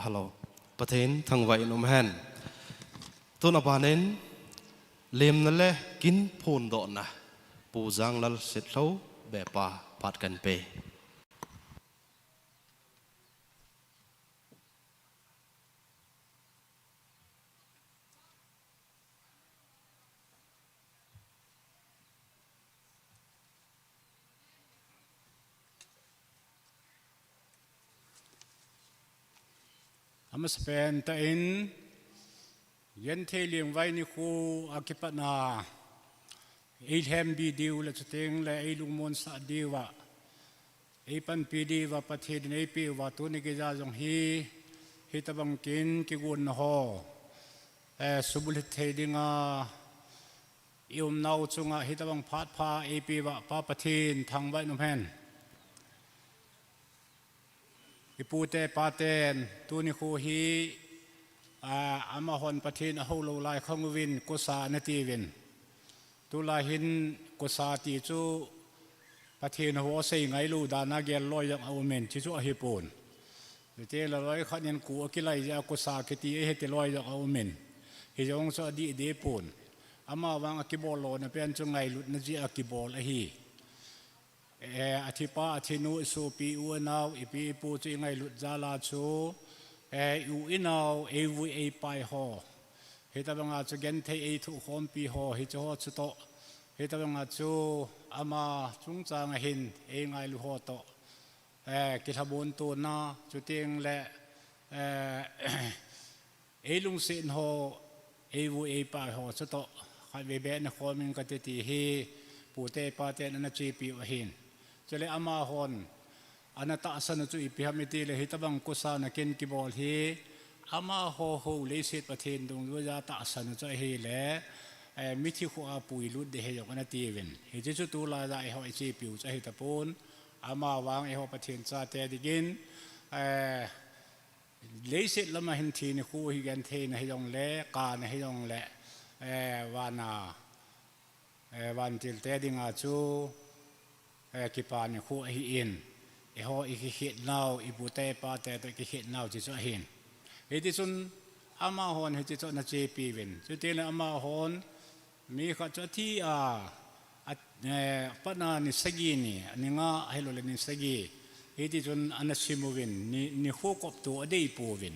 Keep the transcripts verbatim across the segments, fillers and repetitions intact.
Hello. Pathen thangvah in um hen. Tun aban in lemna le kin phondohna Pu Janglal Sitlhou Bepa phat kan pe. Amasapen tah in, genthei lengvai nikho a kipat a eilhempi diu le chuteng le eilungmonsah diu a, eipanpi diu a Pathen in eipeh uva tuni geiya jong hi, hitabang kin kigonna ho, eh, subulhit thei dinga i umnau chunga hitabang phat pha eipeh uva Pa Pathen thangvah in um hen. I pute paten tuni kho hi, a, amahon Pathen ahou lou lai khang uvin kusa ana tiuvin. Tulai hin kusa ti chu Pathen hou asei ngailou dan a gel loi jong aumin, chuchu ahipon. Chuti le loi khat in kho akilai jeh a kusa kiti ahi ti loi jong aumin. Hijong chu adih deh pon. Amavang akibol lona pen chu ngailutna jeh a kibol ahi. Eh, athipa, athinu, isopi, u, inao, ipi, ipu chu ingailut jal a chu, eh, i u, inao, eivui, eipai ho. Hitabanga chu genthei eithohkhompi ho, hiche ho chutoh. Hitabanga chu ama chungchang a hin eingailu ho toh, eh, kilhabuntona, chuteng le, eh, eilungset ho, eivui, eipai ho chutoh, khatvei beh nakhom inge kati ti hi, pute paten ana chepiu ahin. Chule amahon, ana tahsan u chu ipi ham itile hitabang kusa na kin kibol hi, amaho hou leiset Pathen dungjuiya tahsan u chu ahile, eh, mithi kho a puilut ding ahi jong ana tiuvin. Hiche chu tulaiya eiho ichepiu chu ahitapon, amavang eiho Pathen chate dingin, eh, leiset lama hin thi nikho hi gentheina hijongle, kana hijongle, eh, vana, eh, vantilte dinga chu, eh, kipa nikho ahin, eiho ikikhetnau, ipute ipate toh ikikhetnau ti chu ahin. Hitichun amahon hiti chu ana chepiuvin. Chutile amahon mi khat chu athi a, a, eh, patna ni sagi ni, ni nga ahiloule ni sagi. Hitichun ana simuvin, ni, nikho kopto adeipouvin.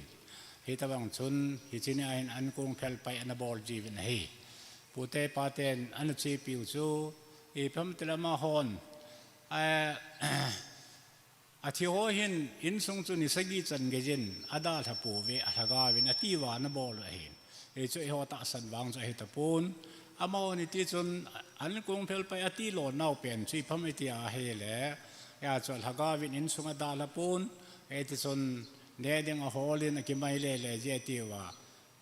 Hitabang chun, hiche nia hin an kongphel pai ana bol jiuvin ahi. Pute paten ana chepiu chu, ipi ham itile amahon, eh, athi ho hin insung chu ni sagi chan geiyin adalha pouve, alhagaovin atiuva ana bol u ahin. Hichu eiho tahsan vang chu ahitapon. Amahon hitichun an kongphel pai ati lonau pen chu ipi ham itia ahile, hia chu alhagaovin insung adalha pon. Hitichun neh ding aholin akimai lele ji atiuva.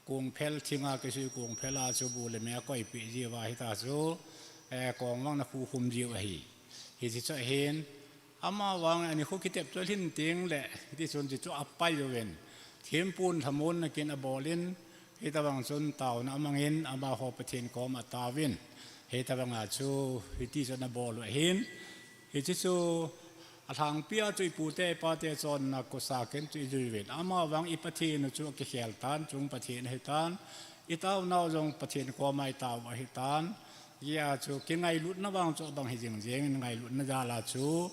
Kongphel thinga kisui kongphel a chu bu le me akoipeh jiuva hita chu, eh, kong vang ana khukhum jiu ahi. Hiche chu ahin, amavang anikho kitep chu alhin tengle, hitichun hiche chu apai uvin. Thempu lhamonna kin abolin, hitabang chun taona amangin, amaho Pathen koma ataovin. Hitabanga chu, hiti chu ana bol u ahin. Hiche chu alhangpia chu ipute ipate chonna kusa kin chu ijuiuvin. Amavang i Pathen u chu akikhel tan, chung Pathen ahitan. Itaonau jong Pathen koma itao ahitan. Hia chu kingailutna vang chu abang hijing jengin ngailutna jal a chu,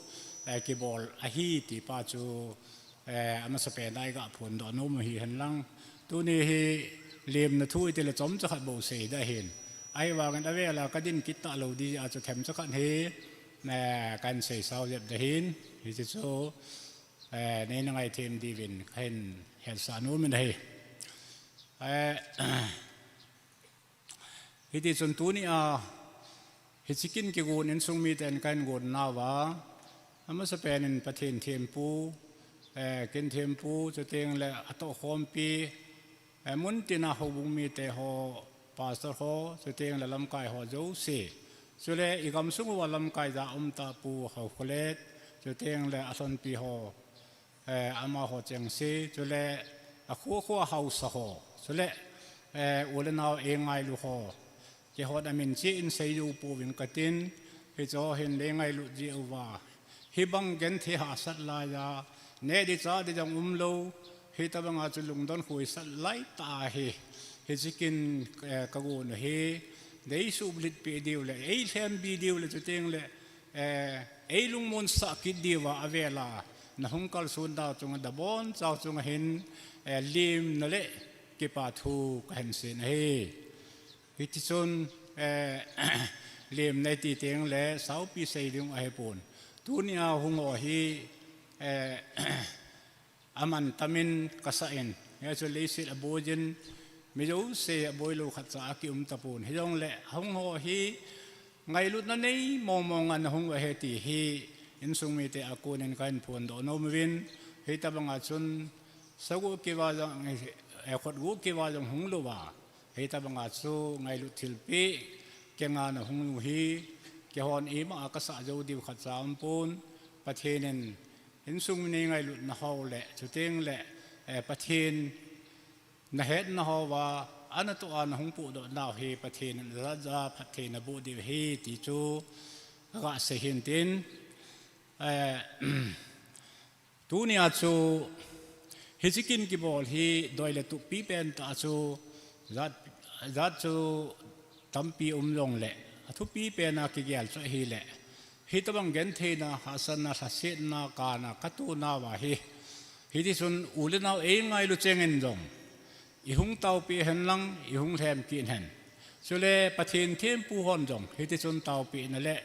eh, kibol ahi ti pa chu, eh, amasapen a iga phondoh nom u hihen lang. Tuni hi lemna thu itile chomcha khat bou sei ding ahin. Ahivangin avel a kadin kit talou ding jeh a chu themcha khat hi, eh, kahin seisao jep ding ahin. Hiche chu, eh, neina ngaithem diuvin kahin hetsah nomin ahi. Eh, hitichun tunia, hiche kin kigon insung miten kahin gonnauva, amasapen in Pathen thempu, eh, kin thempu, chuteng le atohkhompi, eh, muntina houbung mite ho, pastor ho, chuteng le lamkai ho jouse. Chule igamsung uva lamkai ja umtah Pu Haokholet, chuteng le alhonpi ho, eh, amaho chengse, chule akho kho a haosa ho, chule, eh, u le nao eingailu ho, keihon amin cheh in seijou pouvin katin, hicheho hin neingailut jeh uva, hibang genthei hahsat laiya, neh ding chah ding jong umlou, Hitabanga chu lungdon khuisat lai tah ahi. Hiche kin, eh, ka gon u hi, dei suhbulhit peh diu le, ei lhem bi diu le, chuteng le, eh, ei lungmon sah kit diuva avela na hung kalson dau chunga, nabonchau chunga hin, eh, lemna le kipa thu kahin sei ahi. Hitichun, eh, lemna iti teng le saupi sei ding ahipon. Tunia hung ho hi, eh, aman tamin kasah in. Hichu leiset aboiyin, mi jouse aboi lou khatcha akium tapon. Hijongle hung ho hi ngailutna nei mong monga na hung u ahi ti hi insung mite a konin kahin phondoh nom uvin. Hitabanga chun sagu kiva jong, eh, khutgu kiva jong hung louva, hitabanga chu ngailut thilpeh kenga na hung u hi, keihon ima a kasah jou diu khatcha aumpon. Pathen in insung mi nei ngailutna ho le, chuteng le, eh, Pathen na hetna hoa, anatoh a na hung pohdoh nau hi Pathen in ajat ja phatthei naboh diu ahi ti chu kaga sei hintin. Eh, tunia chu hiche kin kibol hi doi le tup pipen tah chu jat, jat chu tampi um jongle, athupi pena kigel chu ahile, hitabang gentheina, hahsatna, lhasetna kana kato nauva hi, hitichun u le nao eingailu chengin jong ihung taopeh hen lang, ihung lhem kit hen. Chule Pathen thempu hon jong hitichun taopehna le,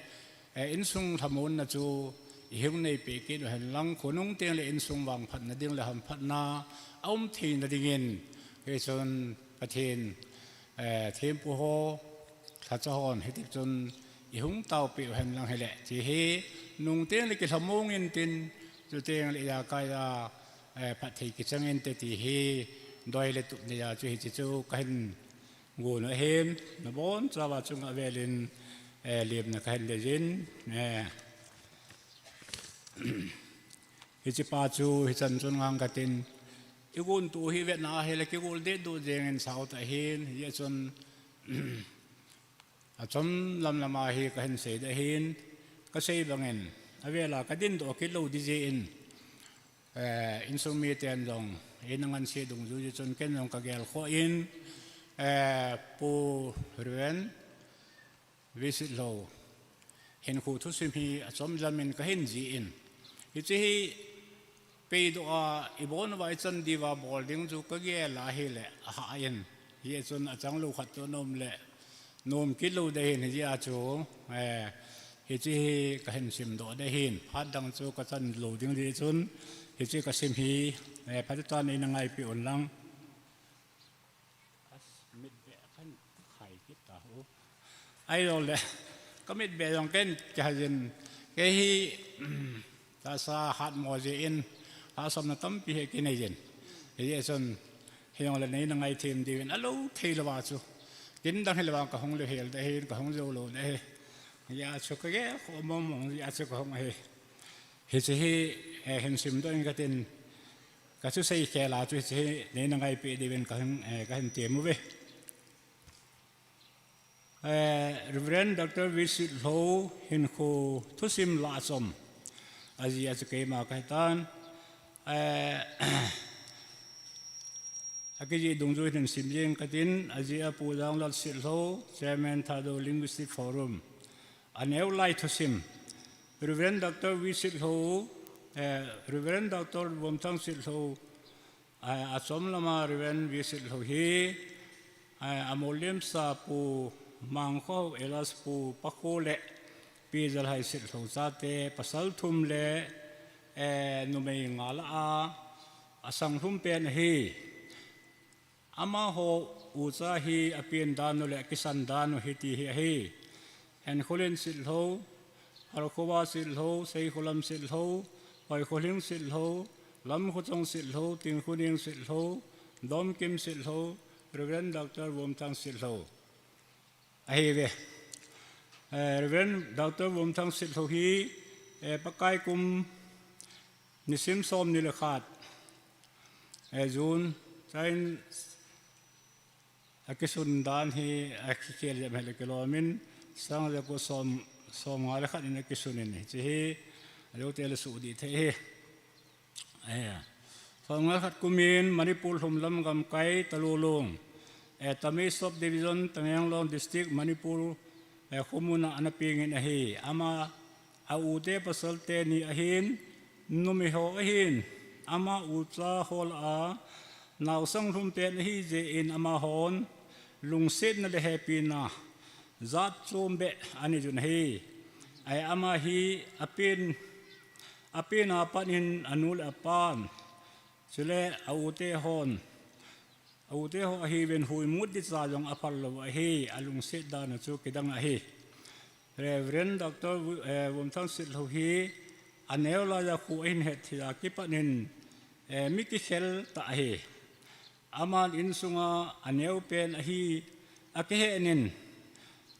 eh, insung lhamonna chu ihung neipeh kit u hen lang, khonung teng le insung vangphatna ding le hamphatna aum theina dingin, hichun Pathen, eh, thempu ho, lhacha hon hitichun ihung taopeh u hen lang hile, ti hi nung teng le kilhamong intin, chuteng le ijakai a, eh, phatthei kichang inte ti hi doi le tup neija chu hiche chu kahin gon u ahin, nabonchauva chunga avelin, eh, lemna kahin deiyin, eh, hichepa chu hichan chun ngang katin, igontoh u hi vetna ahile kigol dehduh jengin sao tah ahin, hijeh chun, achom lamlama hi kahin sei ding ahin, kasei bangin, avela kadindoh kit lou ding jeh in, eh, insung miten jong eina nganse dungjuiyin chun ken jong kagelkhoh in, eh, Pu Reverend V. Sitlhou hinkho thusim hi achom lamin kahin jih in, hiche hi peidoh a ibon uva ichan diuva bol ding chu kagel ahile, ahah in, hijeh chun achang lou khat chu anom le, nom kit lou ding ahin, hijeh a chu, eh, hiche hi kahin simdoh ding ahin, phat dang chu kachan lou ding jeh chun, hiche kasim hi, eh, phatechan eina ngaipeh un lang. As, mitbeh kahin khai kit tau. Ahijongle, kamitbeh jong kahin kihai jin, kei hi, tahsa hatmo jeh in, lhahsamna tampi hi kinei jin. Hijeh chun, hijongle neina ngaithem diuvin, alou thei louva chu, kin dang hilou vang kahung lou hel ding ahin, kahung jou lou ding ahi. Hijeh a chu kagelkhoh mong mong jeh a chu kahung ahi. Hiche hi, eh, hin simdoh in katin, kathusei khel a chu hiche hi neina ngaipeh diuvin kahin, eh, kahin tem uve. Eh, Reverend Doctor V. Sitlhou hinkho thusim lah achom, ajeh a chu keima kahitan. Eh, akijih dungjui hin sim jeng katin, ajeh a Pu Janglal Sitlhou, Chairman Thadou Linguistic Forum. Aneo lai thusim, Reverend Doctor V. Sitlhou, eh, Reverend Doctor Vomthang Sitlhou, eh, achom lama Reverend V. Sitlhou hi, eh, amolem sa Pu Mangkhohao alias Pu Pakho le Pi Jalhai Sitlhou chate pasal thum le, eh, numei nga lah a, asang lhum pen ahi. Amaho ucha hi apen dan u le akisan dan u hiti hi ahi. Henkholen Sitlhou, Harkhova Sitlhou, Seikholam Sitlhou, Hoikhohling Sitlhou, Lamkhochong Sitlhou, Tingkhoneng Sitlhou, Domkim Sitlhou, Reverend Doctor Vomthang Sitlhou. Ahiuve. Eh, Reverend Doctor Vomthang Sitlhou hi, eh, Pakai kum nisim somni le khat, eh, June, chuin akisun dan hi akikhel jep hile kilom in, sang jako som, somnga le khat in akisun in, hiche hi ajoute le suhdih thei ahi. Eh, Kholnga khat kumin Manipur lhumlam gamkai Talulung, eh, Tamei Sub Division, Tamenglong District, Manipur, eh, khomuna ana pengin ahi. Ama a u te pasal teni ahin, numei ho ahin, ama ucha ho lah a naosang lhum pen ahi jeh in amahon lungsetna le hepina jat chom beh ana nei jun ahi. Ai ama hi apen, apen a pat in anu le apan, chule a u te hon, a u te ho ahiuvin huimut ding cha jong aphal lou ahi, alungset dan u chu kidang ahi. Reverend Doctor Wu-, eh, Vumthang Sitlhou hi aneo laiya khu ahin het thei a kipat in, eh, mi kikhel tah ahi. Aman insunga aneo pen ahi akihen in,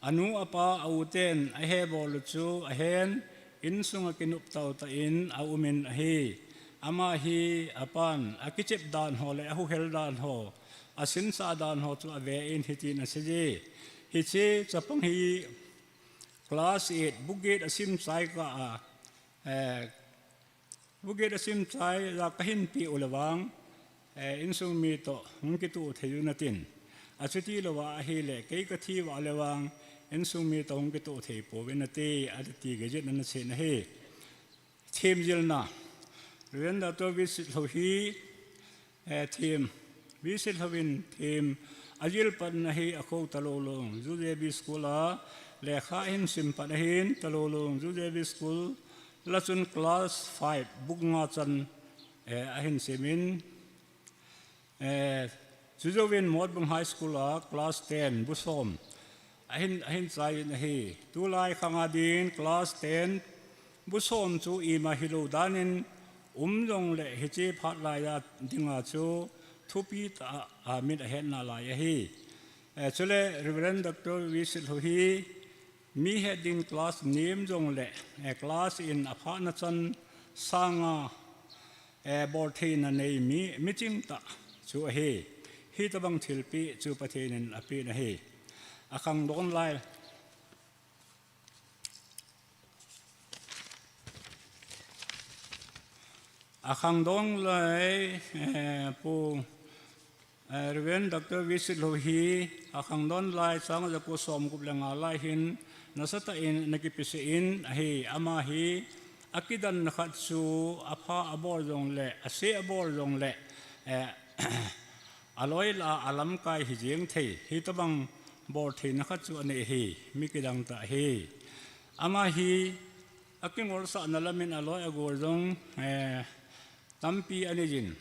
anu apa a u ten ahe bol u chu ahen, insunga kinop tao tah in aum in ahi. Ama hi apan akichep dan ho le ahuhel dan ho, asinsah dan ho chu ave in hitin asei e. Hiche chapang hi class eight, book eight asim chai kah a, eh, book eight asim chai a kahin peh u le vang, eh, insung mi toh hung kitoh thei u natin. Achuti louva ahile, kei kathi uva le vang, insung mi toh hung kitoh thei pouve nati, ati gei jin ana sei in ahi. Themjilna. Reverend Doctor V. Sitlhou hi, eh, them, V. Sitlhou in them ajil pat na hi akhou Talulung Zu J B School a lekha ahin sim pat ahin, Talulung Zu J B School lah chun class five, book nga chan, eh, ahin sim in, eh, chujouvin Motbung High School a class ten, book som ahin, ahin chai in ahi. Tulai khang a ding class ten, book som chu ima hilou dan in um jongle hiche phat laiya dinga chu thupi tah a, a min ahet nalai ahi. Eh, chule Reverend Doctor V. Sitlhou hi mi het ding class nem jongle, eh, class in aphah na chan sanga, eh, boltheina nei mi, miching tah chu ahi. Hitobang thilpeh chu Pathen in apen ahi. Akhangdon lai. Akhangdon lai, eh, Pu, eh, Reverend Doctor V. Sitlhou hi akhangdon lai sang jako som gup le nga lai hin nasatah in ana kipe sah in ahi. Ama hi akidan khat chu apha abol jongle, ase abol jongle, eh, aloi lah a alamkai hi jeng thei, hitobang boltheina khat chu anei ahi, mi kidang tah ahi. Ama hi akingolsahna lam in aloi agol jong, eh, tampi anei jin.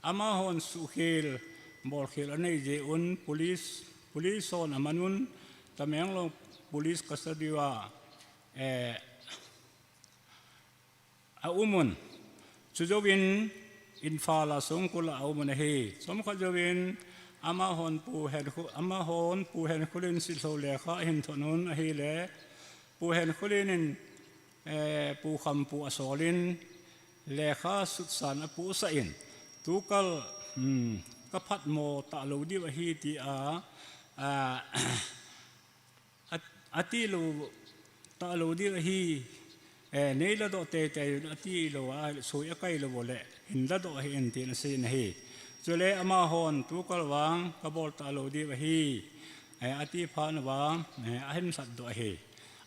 Amahon suhkhel, bolkhel anei jeh un police, police hon aman un Tamenglong police custody uva, eh, aum un. Chujouvin Imphal a songkul a aum un ahi. Chomkhat jouvin amahon Pu Henkho-, amahon Pu Henkholin Sitlhou lekha ahin thot un ahile, Pu Henkholin in, eh, Pu Khampu asol in lekha sutsan apohsah in, tukal, hmm, kaphatmo talou diu ahi tia, a, a, atilou talou diu ahi, eh, nei ladoh teitei un atilou a, soi akai lou uleh hin ladoh hih in tin asei in ahi. Chule amahon tukal vang kabol talou diu ahi, eh, ati phat uva, eh, ahin lhatdoh ahi.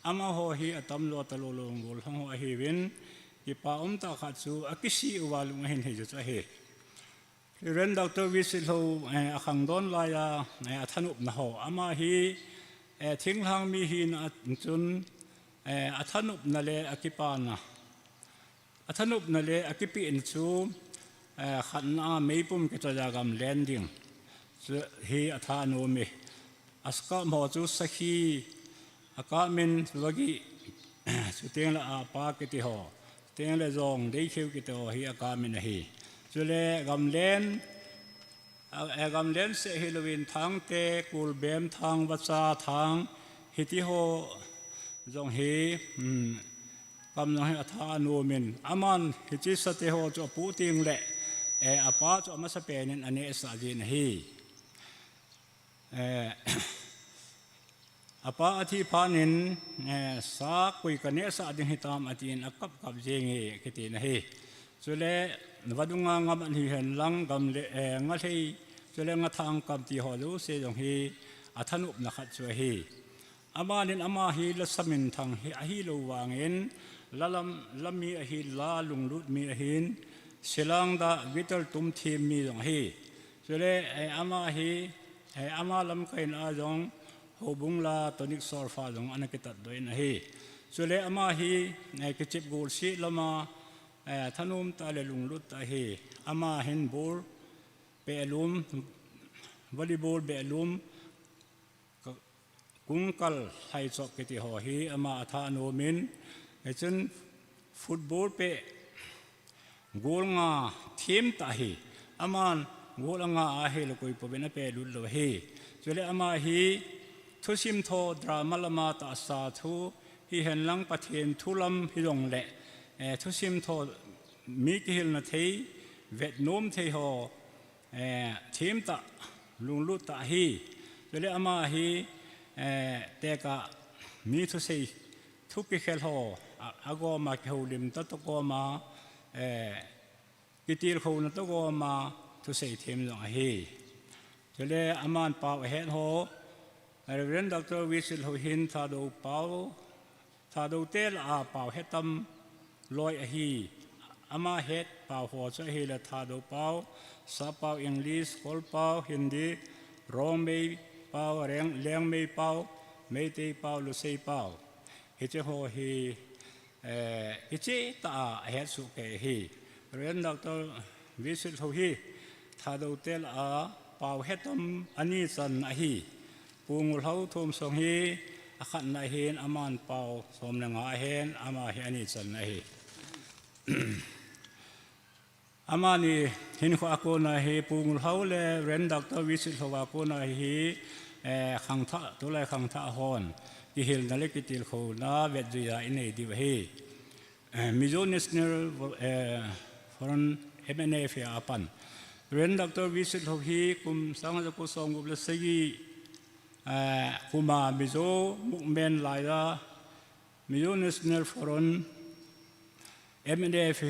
Amaho hi atamjo Talulung gollhang ho ahiuvin, kipa umtah khat chu akisih uva lung ahin hei chu ahi. Reverend Doctor V. Sitlhou, eh, akhangdon laiya, eh, athanopna ho. Ama hi, eh, thinglhang mi hina chun, eh, athanopna le akipana, athanopna le akipehna chu, eh, khatna a meipum kichoiya gamlen ding chu hi atha anom e. Asakap ho chu sakhi, akap min vagi, chuteng le apa kiti ho, chuteng le jong, deikheu kiti ho hi akap min ahi. Chule gamlen, a, eh, gamlen seh hilouvin thangte, kulbem thang, vacha thang, hiti ho jong hi, hmm, kam jong hi atha anom in, aman hiche sate ho chu apoh teng le, eh, apa chu amasapen in anehsah jin ahi. Eh, apa athi phat in, eh, sa koi kanehsah ding hitam atin akap kap jeng e kiti ahi. Chule, vadunga ngam ahi henlang gam le, eh, nga lhei, chule nga thang kam ti ho jouse jong hi athanopna khat chu ahi. Amanin ama hi lasa minthang hi ahilou vangin, la lam, la mi ahi, la lunglut mi ahin, silang da guitar tum thim mi jong ahi. Chule, eh, ama hi, eh, ama lamkaina a jong houbung la tonic solfa jong ana kitat doh in ahi. Chule ama hi, eh, kichep golseh lama, eh, thanom tah le lunglut tah ahi. Ama hin ball, behlum, volleyball behlum, ka-, kungkal, lhaichop kiti ho hi ama atha nom in, hichun football pet goal nga thim tah ahi. Aman goal anga ahilou koi pouvin apelut lou ahi. Chule ama hi thusim tho drama lama tahsa thu hihen lang Pathen thu lam hijongle, eh, thusim tho mi kihilna thei, vetnom thei ho, eh, thim tah, lunglut tah ahi. Chule ama hi, eh, tekah mi thusei, thu kikhel ho, a, agoma kihoulim ta toh goma, eh, kitilkhouna toh goma thusei thim jong ahi. Chule aman pao ahet ho, Reverend Doctor Visit Lhou hin Thadou pao, Thadou te lah a pao hetam loi ahi. Ama het pao ho chu ahile Thadou pao, Sap pao, English, Kol pao, Hindi, Rongmei pao, Reng-, Liangmei pao, Meitei pao, Lusei pao. Hiche ho hi, eh, hiche tah a ahet soh kei ahi. Reverend Doctor Visit Lhou hi Thadou te lah a pao hetam ani channa ahi. Pu Ngulhao Thumsong hi akhatna ahin, aman pao som le nga ahin, ama hi ani channa ahi. Amani hinkho a kona hi Pu Ngulhao le Reverend Doctor Visit Lhou a kona hi, eh, khangthah, tulai khangthah hon kihilna le kitilkhouna vetjui a inei diu ahi. Eh, Mizo National, eh, Front, M N F a apan. Reverend Doctor Visit Lhou hi kum sang hajar ko som gup le sagi, eh, kuma Mizo movement laiya Mizo National Front, M N F,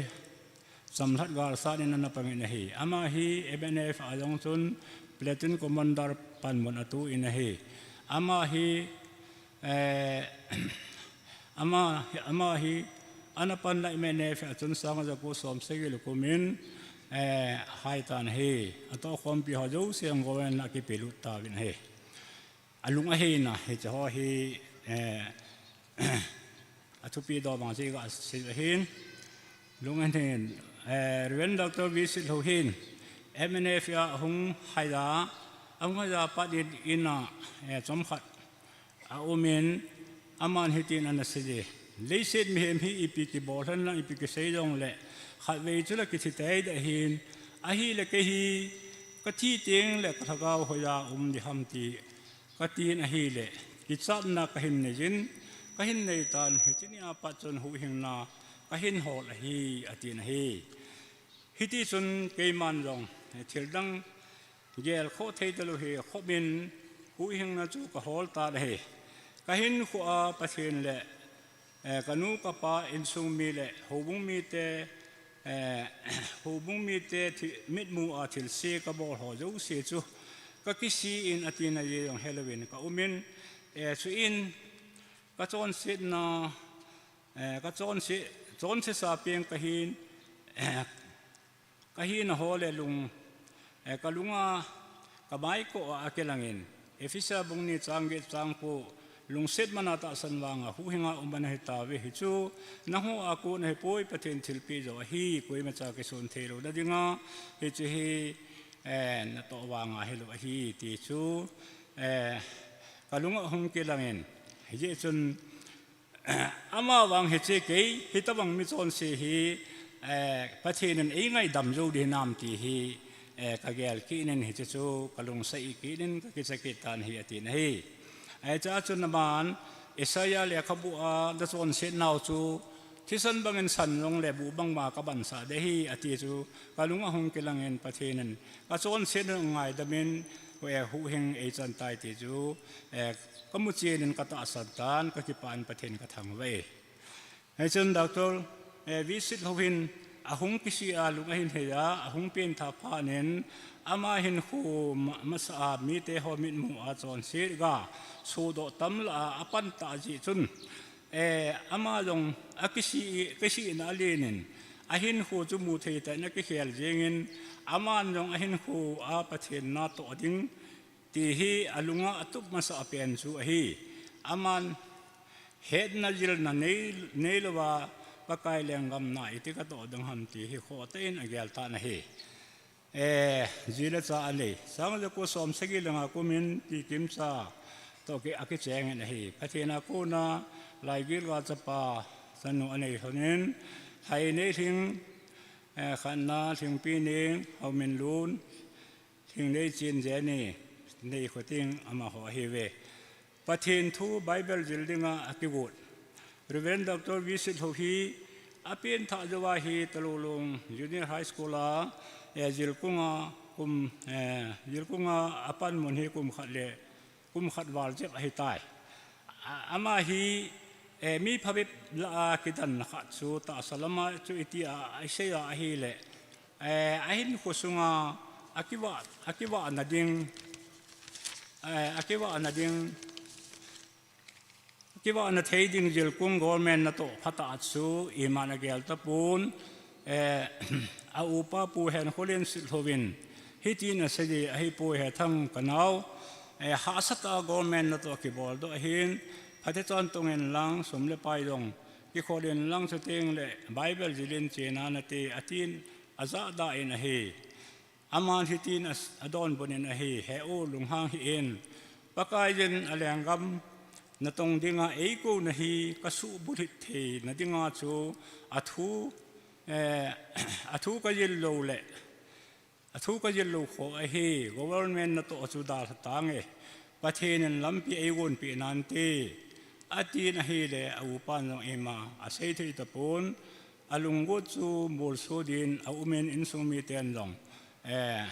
chamlhat galsat in ana pang in ahi. Ama hi M N F a jong chun Platoon Commander panmun atu in ahi. Ama hi, eh, ama, ama hi ana panna M N F a chun sang hajar ko som sagi le kum in, eh, hai tan ahi. Atohkhompi ho jouse angol in akipelut tauvin ahi. Alung aheina, hiche ho hi, eh, athupi doh bang chu iga sei ahin. Lung aheina, eh, Reverend Doctor Visit Lhou hin, M N F a hung haiya, ahung haiya pat in, in a, eh, chomkhat aum in, aman hitin ana sei e. Leiset mihem hi ipi kibol henlang, ipi kisei jongle, khatvei chule kithi tei ding ahin, ahile kei hi, kathi teng le kalhagao hoiya um ding ham ti katin ahile, kichatna kahin nei jin, kahin nei tan, hiche nia pat chun huhhingna kahin hol ahi, atin ahi. Hiti chun keiman jong, thil dang gelkhoh thei talou hi khopin huhhingna chu kahol tan ahi. Kahinkhoa Pathen le eh, kanu kapa insung mi le houbung mite, eh, houbung mite thi-, mitmu a thilse kabol ho jouse chu kakisih in atina jong helouvin kaum in, eh, chuin kachonsetna, eh, kachonse, chonsesa peng kahin, eh, kahina ho le lung, eh, kalunga, kamai koh a akilangin, Ephesa bung ni chang get chang ko, lungset mana tahsan vanga huhhinga um ana hitauve, hichu nangho a kon ahipoi, Pathen thilpeh jo ahi, koimacha kisun thei louna dinga, hichu hi, eh, natoh vanga hilou ahi, ti chu, eh, kalunga hung kilangin, hijeh chun, Amavang hiche kei, hitobang michonse hi, eh, Pathen in eingaidam jou ding hinam ti hi, eh, kagel kit in hiche chu kalungset kit in kakicha kit tan ahi atin ahi. Hichea chun aman, Isaiah lekhabu a nachonset nau chu, thisan bangin san jongle buh bangma kabansah ding ahi ati chu, kalung ahung kilangin Pathen in kachonset u ngaidam in, eh, huhhing eichan tai ti chu, eh, kamuchen in katahsan tan, kakipah in Pathen kathangvah e. Hichun Doctor, eh, Visit Lhou hin, ahung kisih a lung ahin hei a, ahung pengthah phat in, ama hinkho ma-, masa a mite ho mitmu a chonset ga, sodoh tam lah a, apan tah jeh chun, eh, ama jong akisih, kisihna alen in, ahinkho chu mu thei tah in akikhel jeng in, aman jong ahinkho a Pathen natoh ding, ti hi alunga atup masa pen chu ahi. Aman hetna jilna nei, nei louva Pakai lenggam na iti katoh ding ham ti hi khoh tah in agel tan ahi. Eh, ji le cha anei. Sang le ko som sagi le nga kum in Pi Kimcha toh ki, akicheng in ahi. Pathen a kona Laigil ga chapa chanu anei lhon in, Hainei Lhing, eh, Khanna Lhingpi Neng, Hauminlun, Lhingnei Chin Jenny, Neikhoting amaho ahiuve. Pathen thu Bible jil dinga akigot Reverend Doctor V. Sitlhou hi apengthah jouva hi Talulong Junior High School a, eh, jilkunga kum, eh, jilkunga apanmun hi kum khat le kum khat val jep ahitai. A, ama hi, eh, mi phabep lah a kidanna khat chu tahsa lama chu iti a, a isei a ahile, eh, ahinkho sunga akiva, akivahna ding, eh, akivahna ding, akivahna thei ding jilkung government natoh phatah chu iman agel tapon, eh, a upa Pu Henkholen Sitlhou in hitin asei e, ahipoi Hethang kanao, eh, hahsatah a government natoh kibol doh ahin, phatechan tong in lang, sum le pai jong kikhol in lang, chuteng le Bible jil in chena nate, atin ajahda in ahi. Aman hitin a, adonbut in ahi, He u, lunghang hih in, Pakaiyin alenggam natong dinga eikouna hi kasuh bulhit theina dinga chu athu, eh, athu kajil lou le, athu kajil lou khoh ahi, government natoh chu dalha tange, Pathen in lampi eigonpeh nante, atin ahile, a upan jong ima asei thei tapon, alunggot chu molso din aum in, insung miten jong, eh,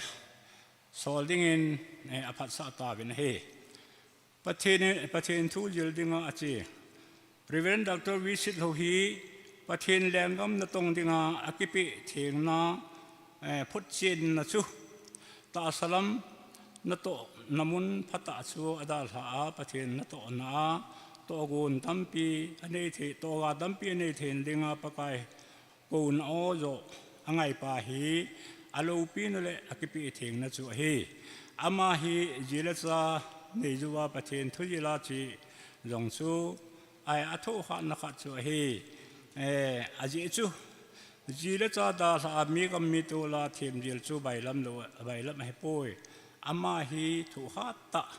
sol dingin, eh, aphatsah tauvin ahi. Pathen, Pathen thu jil dinga ache Reverend Doctor V. Sitlhou hi Pathen lenggam natong dinga akipeh thengna, eh, photchenna chu tahsa lam natohna mun phatah chu adalha a, Pathen natohna a tohgon tampi anei thei, tohga tampi anei thei dinga Pakai kouna aw joh angaipa hi aloupina le akipeh thengna chu ahi. Ama hi ji le cha nei jouva Pathen thu jila che jong chu, ai, athohhatna khat chu ahi. Eh, ajeh chu ji le cha dalha a mi gam mi tol a themjil chu bailam lou, bailam ahipoi. Ama hi thohhat tah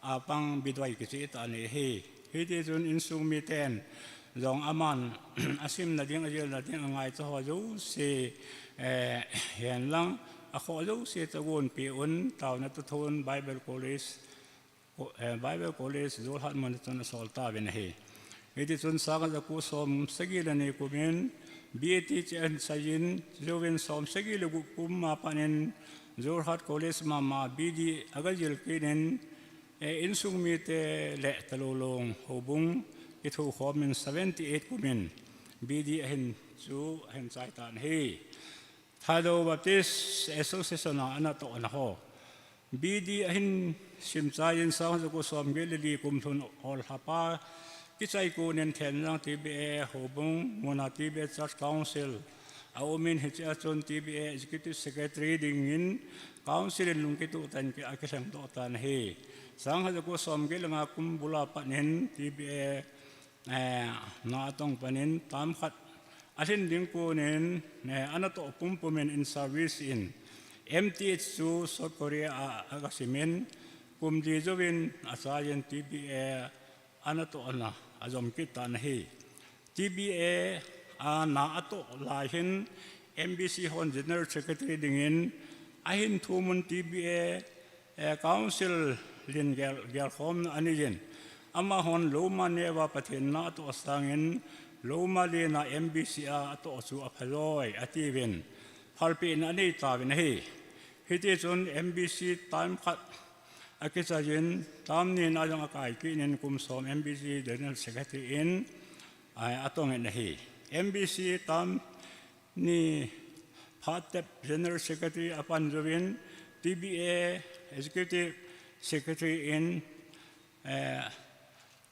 a pang bidoi kicheh tah anei ahi. Hitichun insung miten jong aman asimna ding, ajilna ding angaicha ho jouse, eh, hen lang, akhoh jouse chu agonpeh un, taona toh thon Bible College, eh, Bible College Jorhat mun chun asol tauvin ahi. Hitichun sang le ja ko som sagi le ni kum in B A T cheh ahin chai in, chujouvin som sagi le gup kum a pat in Jorhat College mama B D aga jil kit in, eh, insung mite le Talulong houbung kithukhom in seventy eight kum in B D ahin chu ahin chai tan ahi. Thadou Baptist Association a anatohna ho. B D ahin simchai in sang le ja ko som get le li kum lhun Ol Hapa kichai kon in Thenjang T B A houbung muna T B A Church Council aum in, hichea chun T B A Executive Secretary dingin Council in lungkituh tah in ki, akilhengdoh tan ahi. Sang le ja ko som get le nga kum bul a pat in T B A, eh, na atong pan in term khat alhin ding kon in, eh, anatoh pumpum in in service in M T H chu South Korea a, aga sim in kum li jouvin achai in T B A anatohna ajom kit tan ahi. T B A a na atoh lai hin M B C hon General Secretary dingin ahin thum un T B A, eh, Council in gel, gelkhomna anei in. Amahon loma neuva Pathen na atoh sangin loma lena M B C a atoh chu aphalou atiuvin phalpehna anei tauvin ahi. Hitichun M B C term khat akichai in, term ni na jong akai kit in kum som M B C General Secretary in, ai, atong in ahi. M B C term ni Phat tep General Secretary a pan jouvin, T B A Executive Secretary in, eh,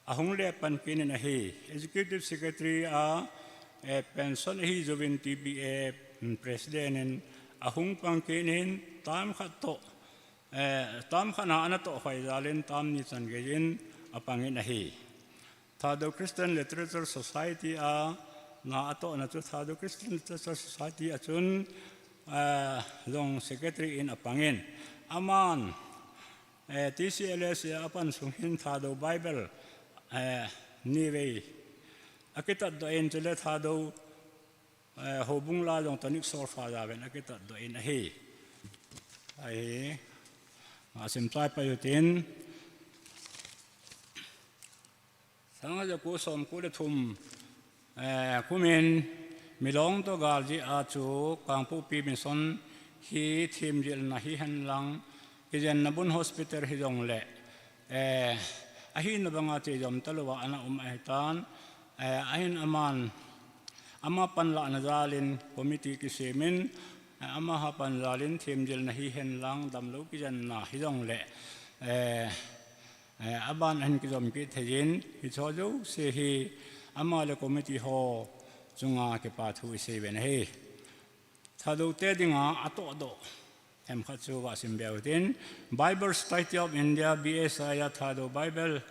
ahung le pan kit in ahi. Executive Secretary a, eh, pension ahi jouvin T B A, mm, President in ahung pan kit in term khat toh, eh, term khat na ana toh hoi jal in term ni chan gei in apang in ahi. Thadou Christian Literature Society a na atohna chu Thadou Christian Literature Society a chun, eh, jong secretary in apang in. Aman, eh, T C L S A a pan sung hin Thadou Bible, eh, nivei akitat doh in chule Thadou, eh, houbung la jong tonic solfa jaovin akitat doh in ahi. Ahi, ngasim chai pai utin. Sang haja ko som ko le thum, eh, kum in Milong toh gal jeh a chu Kangpokpi Mission hi themjilna hihen lang, kijenna bun hospital hijongle, eh, ahina banga chejom talouva ana um ahitan, eh, ahin aman, ama panlahna jal in committee kisem in, eh, amaho pan jal in themjilna hihen lang damlou kijenna hijongle, eh, Eh, aban ahin kijom kit thei in, hiche jouse hi ama le committee ho chunga kipa thu isei uvin ahi. Thadou te dinga atoh doh themkhat chu vasim be utin, Bible Society of India, B S I a Thadou Bible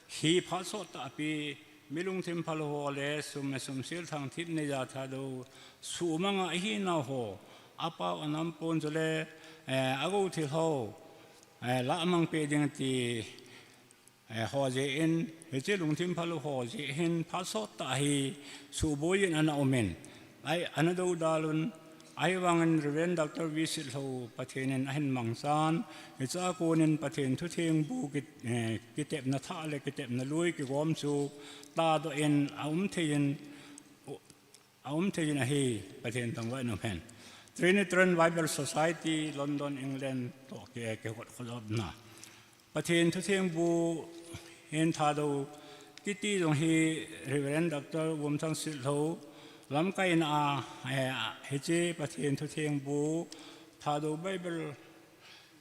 hi phat sot tahpi mi lungthim phalou ho le sum le sum sil thangthip neija Thadou suhmanga ihinau ho, apao anam pon chule, eh, agou thil ho, eh, lahmang pe ding ti, eh, ho jeh in, hiche lungthim phalou ho jeh hin phat sot tah hi suhboi in ana um in, ahi, ana doudal un, ahivangin Reverend Doctor V. Sitlhou Pathen in ahin mangchan, hichea konin Pathen thutheng bu ki, eh, kitepna thah le kitepna lui kigom chu tadoh in aum thei in, aum thei in ahi, Pathen thangvah in umhen. Trinitarian Bible Society, London, England toh ki, kihot khojopna. Pathen thutheng bu hin Thadou kiti jong hi Reverend Doctor Vumthang Sitlhou lamkaina a, eh, hiche Pathen thutheng bu Thadou Bible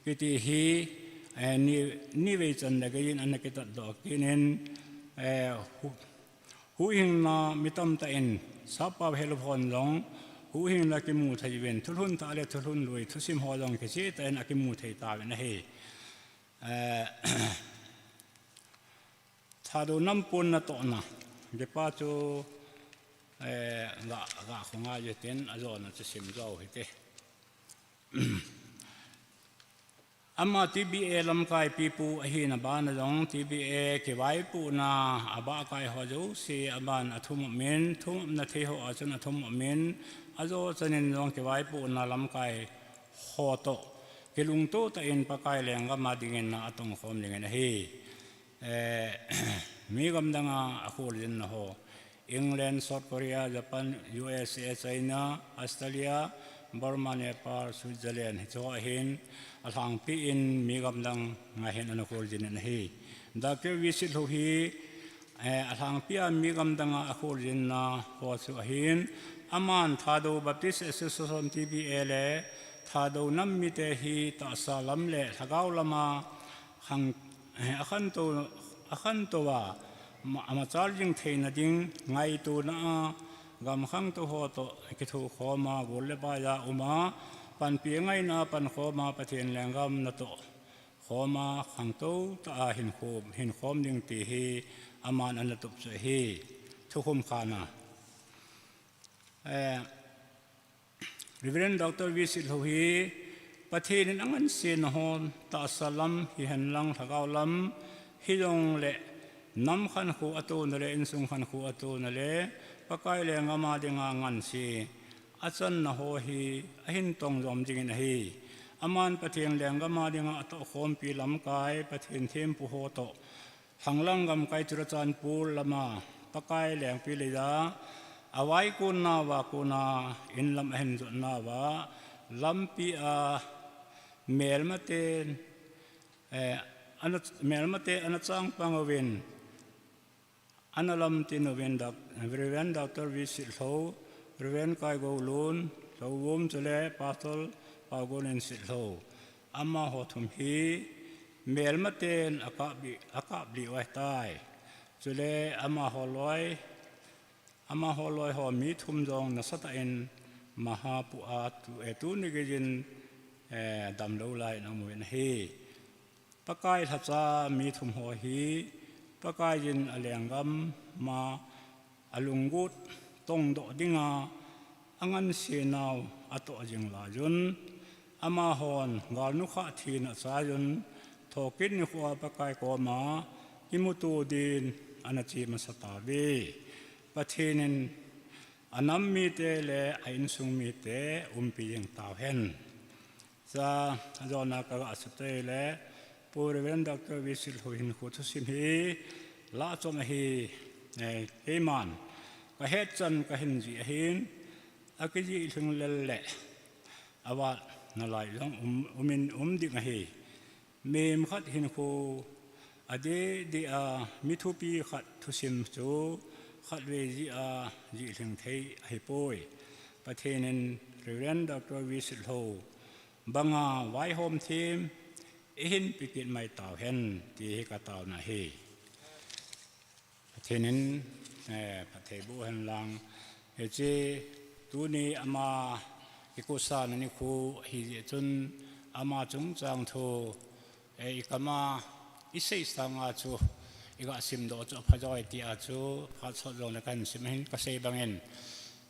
kiti hi, eh, ni, nivei chan le gei in ana kitat doh kit in, eh, hu, huhhingna mi tamtah in sappao helou hon jong huhhingna kimu thei uvin, thulhun tah le thulhun lui thusim ho jong kicheh tah in akimu thei tauvin ahi. Eh, Thadou nam pon natohna, kipa chu, eh, ga, ga khongai utin ajona chu sim jo hite. Ama T B A lamkai pipu ahina bana jong T B A kivaipohna abahkai ho jouse aban athum um in, thum umna thei ho a chun athum um in, ajo chanin jong kivaipohna lamkai ho toh kilungto tah in Pakai lenggam a dingin na atongkhom dingin ahi. Eh, mi gamdanga akholjinna ho, England, South Korea, Japan, U S A, China, Australia, Burma, Nepal, Switzerland, hiche ho ahin, alhangpi in mi gamdang nga hin ana kholjin in ahi. Doctor V. Sitlhou hi, eh, alhangpi a mi gamdanga akholjinna ho chu ahin, aman Thadou Baptist Association T B A le Thadou nam mite hi tahsa lam le lhagao lama khang, eh, akhantou, akhantou a, ma, amachal jing theina ding ngaitona a, gam khangtou ho toh kithukhom a, gol le bai a um a, panpi ngaina a pankhom a, Pathen lenggam natoh khom a, khangtou tah a hinkhom, hinkhom ding ti hi aman ana tup chu ahi. Thukhum khatna. Eh, Reverend Doctor V. Sitlhou hi Pathen in angansena hon tahsa lam hihen lang lhagao lam hijongle nam khankho atona le insung khankho atona le Pakai lenggam a dinga nganse achanna ho hi ahin tong jom dingin ahi. Aman Pathen lenggam a dinga atohkhompi lamkai Pathen thempu ho toh Lhanglang gamkai Churachandpur lama Pakai lengpi leija avaikonna uva kona inlam ahin jotna uva lampi a melmaten, eh, ana, melmate ana changpang uvin, ana lamtin uvin Doc-, Reverend Doctor V. Sitlhou, Reverend Kaigoulun, Lhouvum chule Pastor Paogon in Sitlhou. Amaho thum hi melmaten akap lih, akap lih u ahitai. Chule amaho loi, amaho loi ho mi thum jong nasatah in maha pu a tu, eh, tuni geiyin, eh, damlou lai in amu in ahi. Pakai lhacha mi thum ho hi Pakaiyin alenggam ma alunggut tongdoh dinga angansenau atoh jing laiyun, amahon galnukhah thina achaiyun, thokit nikhoa Pakai koma kimuto din ana che masa tauve. Pathen in anam mite le a insung mite umpi jing tauhen. Cha, ajona kaga sutei le, Pu Reverend Doctor V. Sitlhou hinkho thusim hi, lahchom ahi, eh, keiman kahet chan kahin jih ahin, akijih lhing lel le, avat nalai jong um, umin um ding ahi. Mihem khat hinkho adeh deh a, mi thupi khat thusim chu khatvei jih a jih lhing thei ahipoi. Pathen in Reverend Doctor V. Sitlhou banga vaihom them eihin pe kit mai tauhen, ti hi kataona ahi. Pathen in, eh, phatthei boh hen lang. Hiche tuni ama kikosahna nikho ahijeh chun ama chungchang thu, eh, ikam a isei sanga chu iga simdoh chu apha joi tia chu phat sot jongle kahin sim ahin kasei bangin.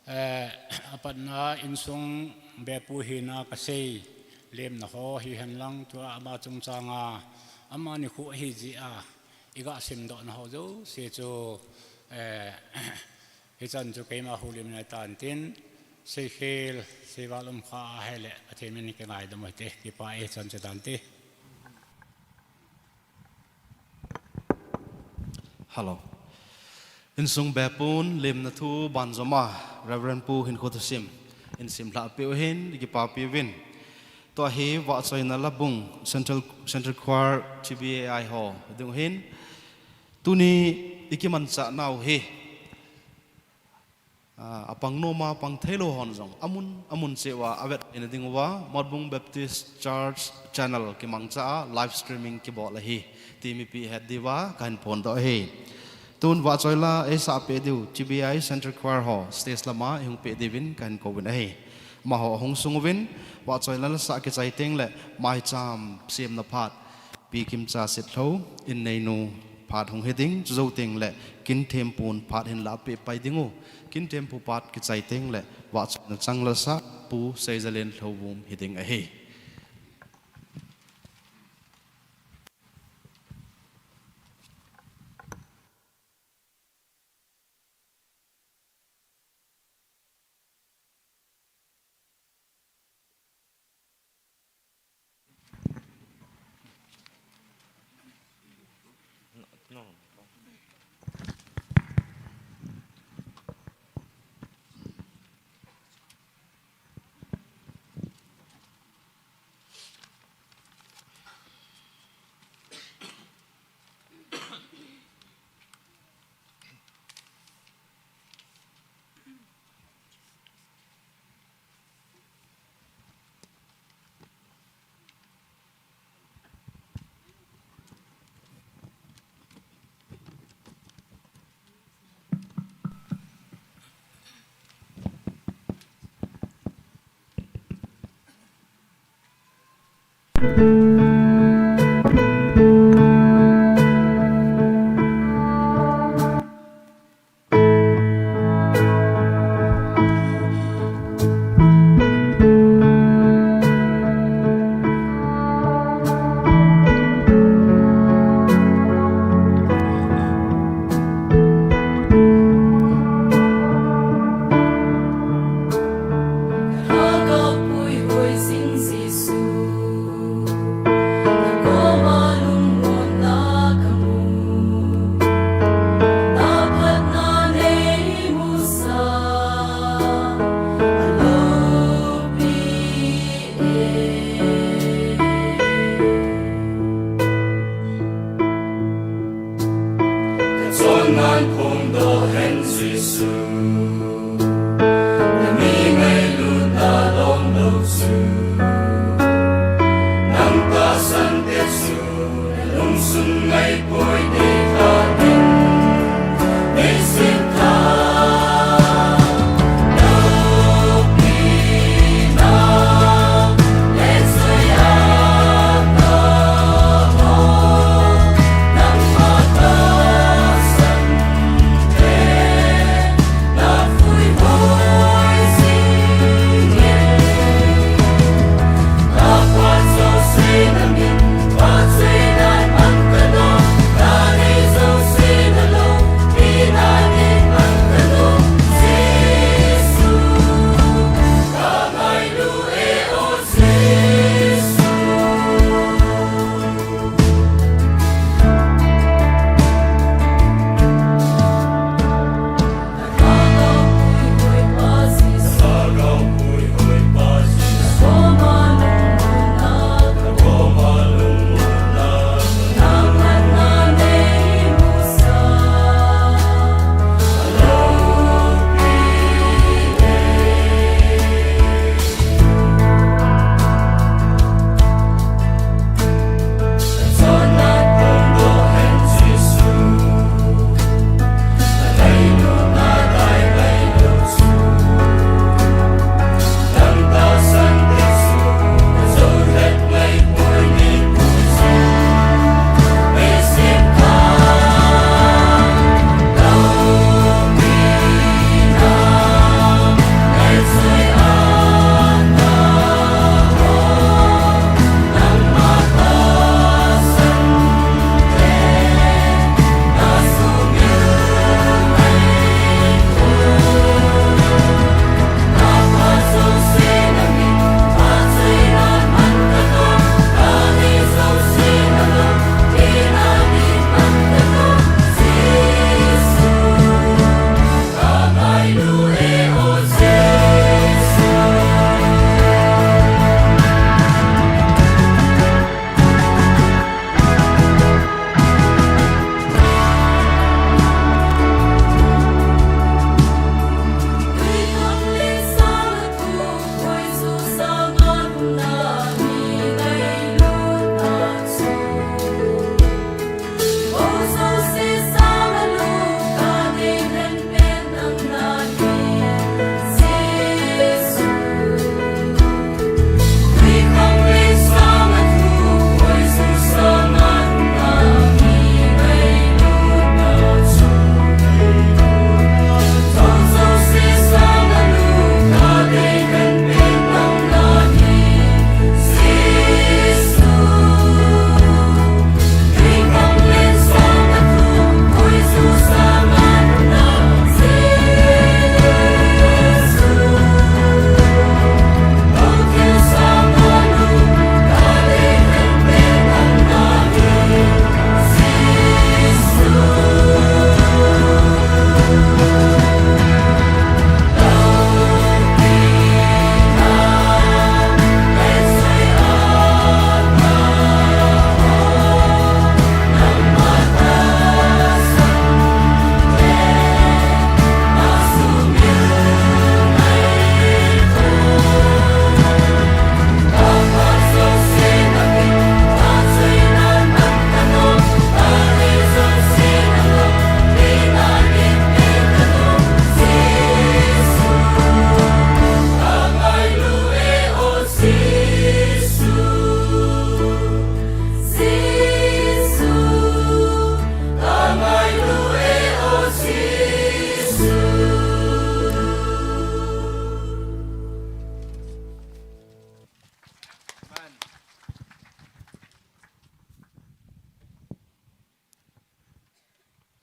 Eh, apatna insung bepu hina kasei lemna ho hihen lang tua ama chungchanga ama nikho ahijeh a iga simdohna ho jouse chu, eh, hichan chu keima houlim nai tan tin, seikhel, seival umkha ahile, Pathen min in kingaidam u hite, kipah e, hichan chu tante. Hello. Insung bepun lemna thu banjom a, Reverend Pu hinkho thusim in simlhah peh u hin, kipapi uvin. Tua hi Vahchoina Labung Central, Central Choir T B A I ho ding u hin. Tuni ikimanchah nau hi, ah, apang nom a pang theilou hon jong amun, amun cheh uva avet theina diuva Motbung Baptist Church channel kimangcha a live streaming kibol ahi ti mipi het diuva kahin phondoh ahi. Tun Vahchoila eisah peh diu T B I Central Choir ho stage lama ihung peh diuvin kahin kouvin ahi. Amaho ahung sung uvin Vahchoila lasah kichai teng le maicham semna phat Pi Kimcha Sitlhou, inneinu phat hung hiding, chujou teng le Kinthempu phat hin lahpeh pai diu. Kinthempu phat kichai teng le Vahchoina chang lasah Pu Seijalen Lhouvum hiding ahi.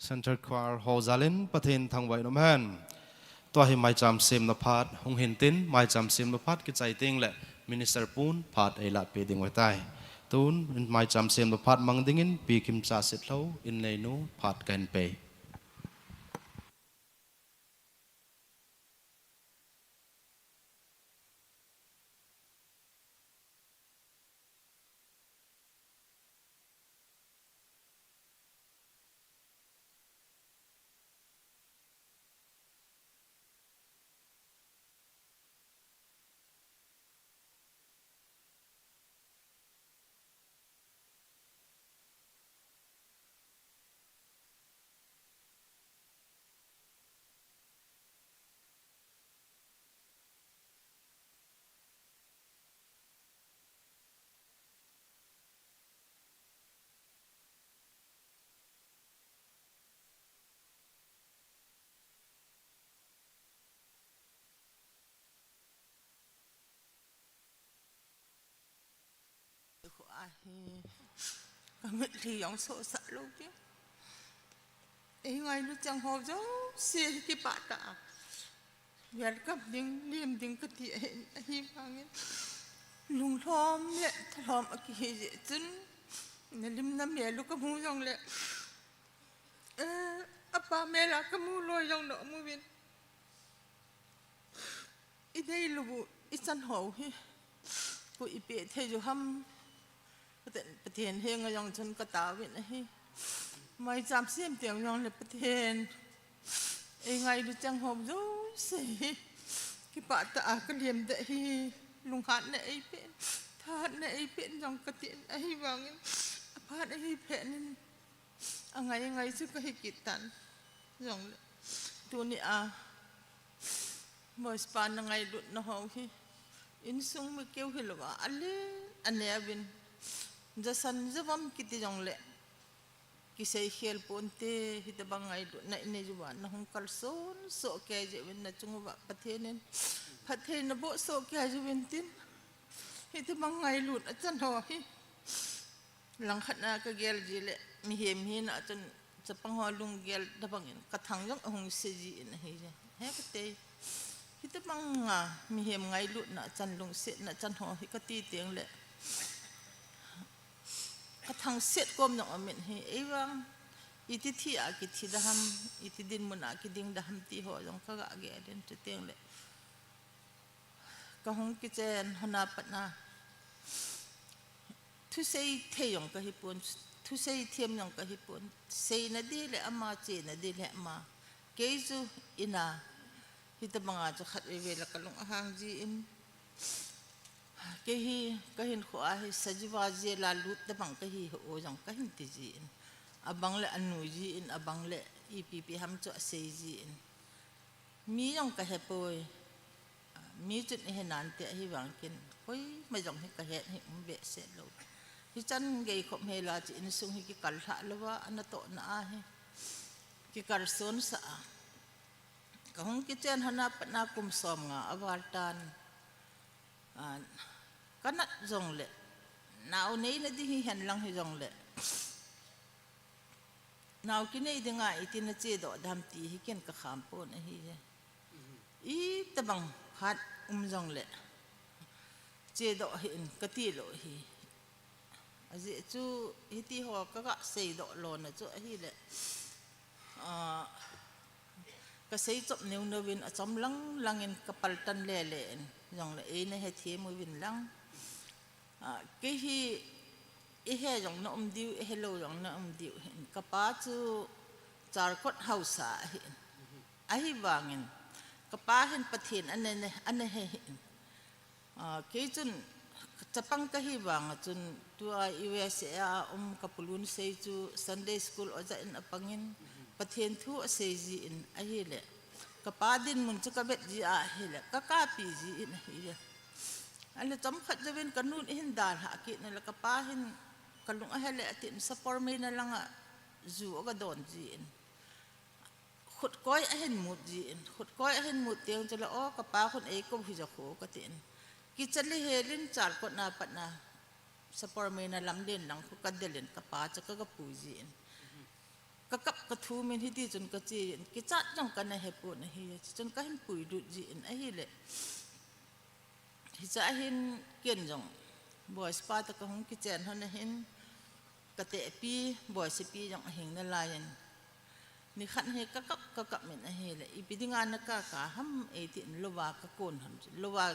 Centre Choir ho jal in Pathen thangvah in um hen. Tua hi maicham semna phat hung hin tin, maicham semna phat kichai teng le Minister pun phat eilahpeh ding ahitai. Tun maicham semna phat mang dingin Pi Kimcha Sitlhou, Inneinu phat kahin pe. Ahi, ka mitlhi jong sohsah lou ding. Ei ngailu chang ho jouse hi kipah tah a welcome ding, lem ding kati ahi, ahivangin lunglhom le thalhom akihi jeh chun, na lim na mel u kamu jongle, eh, apa mel a kamu loi jong na um uvin. I deilu u, i chan ho hi koi i peh thei u ham, Pathen, Pathen henga jong chun ka taovin ahi. Maicham sem teng jongle Pathen, ei ngailu chang ho jouse hi kipah tah a ka lem ding ahi. Lunghanna ei pen, thahatna ei pen jong ka tin, ahivangin aphat ahi phen in. Angai ngai chu kahi kit tan jongle, tuni a Voice pa na ngailutna ho hi insung mi keu hilouva ale, aneo uvin, jasan javom kiti jongle kisei khel ponte. Hitobang ngailutna i nei uva na hung kalson soh kei jeh uvin, na chung uva Pathen in phattheina boh soh kei jeh uvin tin, hitobang ngailut achan ho hi langkhat na ka gel ji le, mihem hina chun chapang ho lunggel tobang in ka thang jong ahung se ji in ahi je. He kati, hitobang a mihem ngailutna chan, lungsetna chan ho hi kati teng le, ka thang set kom jong amin hi, ei vang iti thi a kithi da ham, iti dinmun a kiding da ham ti ho jong ka ga gel in, chuteng le ka hung kichen hon a pat na thusei thei jong ka hi pon, thusei them jong ka hi pon. Seina di le ama, chena di le ama. Kei chu in a, hitobang a chu khatvei vei le ka lung ahang ji in. Kei hi ka hinkho a hi sajiva jela lut tobang ka hi ho jong ka hin ti ji in. Abang le anui ji in, abang le ipi pi ham chu asei ji in. Mi jong ka he poi. Mi chun i he nante, ahivang ken koima jong hi ka het hi um behseh lou. Hichan gei khop hela chu insung hi kikal lhah louva, ana tohna a hi kikalson sah a. Ka hung kichen hon a pat na kum som nga aval tan. A, ka nat jongle, nao neina di hi hen lang hi jongle, nao kinei dinga iti na chedoh dam ti hi ken ka kham pon ahi je. Itobang phat um jongle chedoh hih in kati lou hi. Ajeh chu hiti ho ka ga seidoh lona chu ahile, a, ka sei chop neu neu vin, achom lang lang in ka paltan le le in, jongle ei na hethem uvin lang. A, kei hi i he jong na um diu, i he lou jong na um diu hin. Ka pa chu Chalkot haosa ahin. Ahivangin ka pa hin Pathen ana ne, ana he hin. A, kei chun chapang ka hi vang a chun tua U S A a um ka pu Lunsei chu Sunday school oja in apangin Pathen thu asei ji in ahile, ka pa dinmun chu ka vet ji ahile, ka kapi ji in ahile. Ahile chomkhat jouvin ka nun ahin dalhah kit na le ka pa hin ka lung ahele atin, Sapormeina langa ju aga don ji in. Khut koi ahin mut ji in, khut koi ahin mut teng chule, o, ka pa khun ei kou hi ja kho ka tin. Kicha le helin Chalkot na pat na, Sapormeina lam len lang khu ka del in ka pa cha ka ga pui ji in. Ka kap ka thum in hiti chun ka che in, kichat jong ka na he pon ahi, chun ka hin puilut ji in ahile. Hiche a hin ken jong, boys pa toh ka hung kichen hon a hin, ka tehpi, boys pi jong ahing nalai in. Nikhat hi ka kap, ka kap in ahile, ipi dinga na kap kap ham ei tin louva ka kon hon. Louva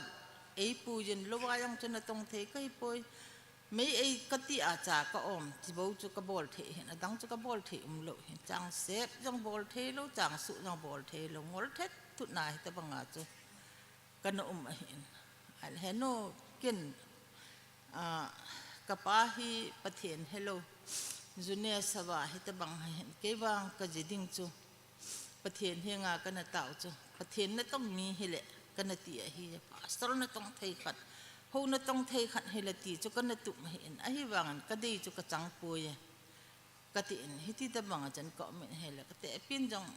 ei pui jin, louva jong chu na tong thei ka hi poi. Mei ei ka ti a cha ka om, ti bou chu ka bol thei hin, adang chu ka bol thei um lou hin. Chang sep jong bol thei lou, chang suh jong bol thei lou, ngol thet thut na hi tabang a chu ka na um ahin. Ahile nu ken, ah, ka pa hi Pathen helou, june sava hi tabang ahin, kei vang ka ji ding chu Pathen henga ka na tao chu, Pathen na tong mi hile ka na ti ahi, pastor na tong thei khat, hou na tong thei khat hile ti chu ka na tup ahin, ahivangin ka dei chu ka chang poi e, ka ti in, hiti tabang a chun ka um in ahile, ka tehpin jong,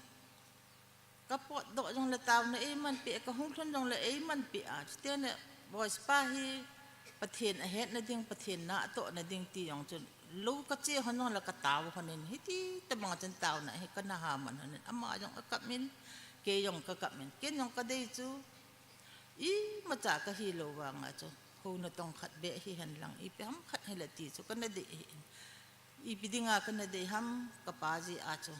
ka potdoh jong le taona ei manpi, ka hung lhun jong le ei manpi a, chuteng le boys pa hi Pathen a hetna ding, Pathen na a tohna ding ti jong chun, lou ka che hon jong le ka tao hon in, hiti tabang a chun taona hi ka na ha man hon in, ama jong a kap in, kei jong ka kap in, ken jong ka dei chu, imacha ka hi lou vang a chu, hou na tong khat beh hi hen lang, ipi ham khat hile ti chu ka na dei ahin. Ipi dinga ka na dei ham, ka pa ji a chu.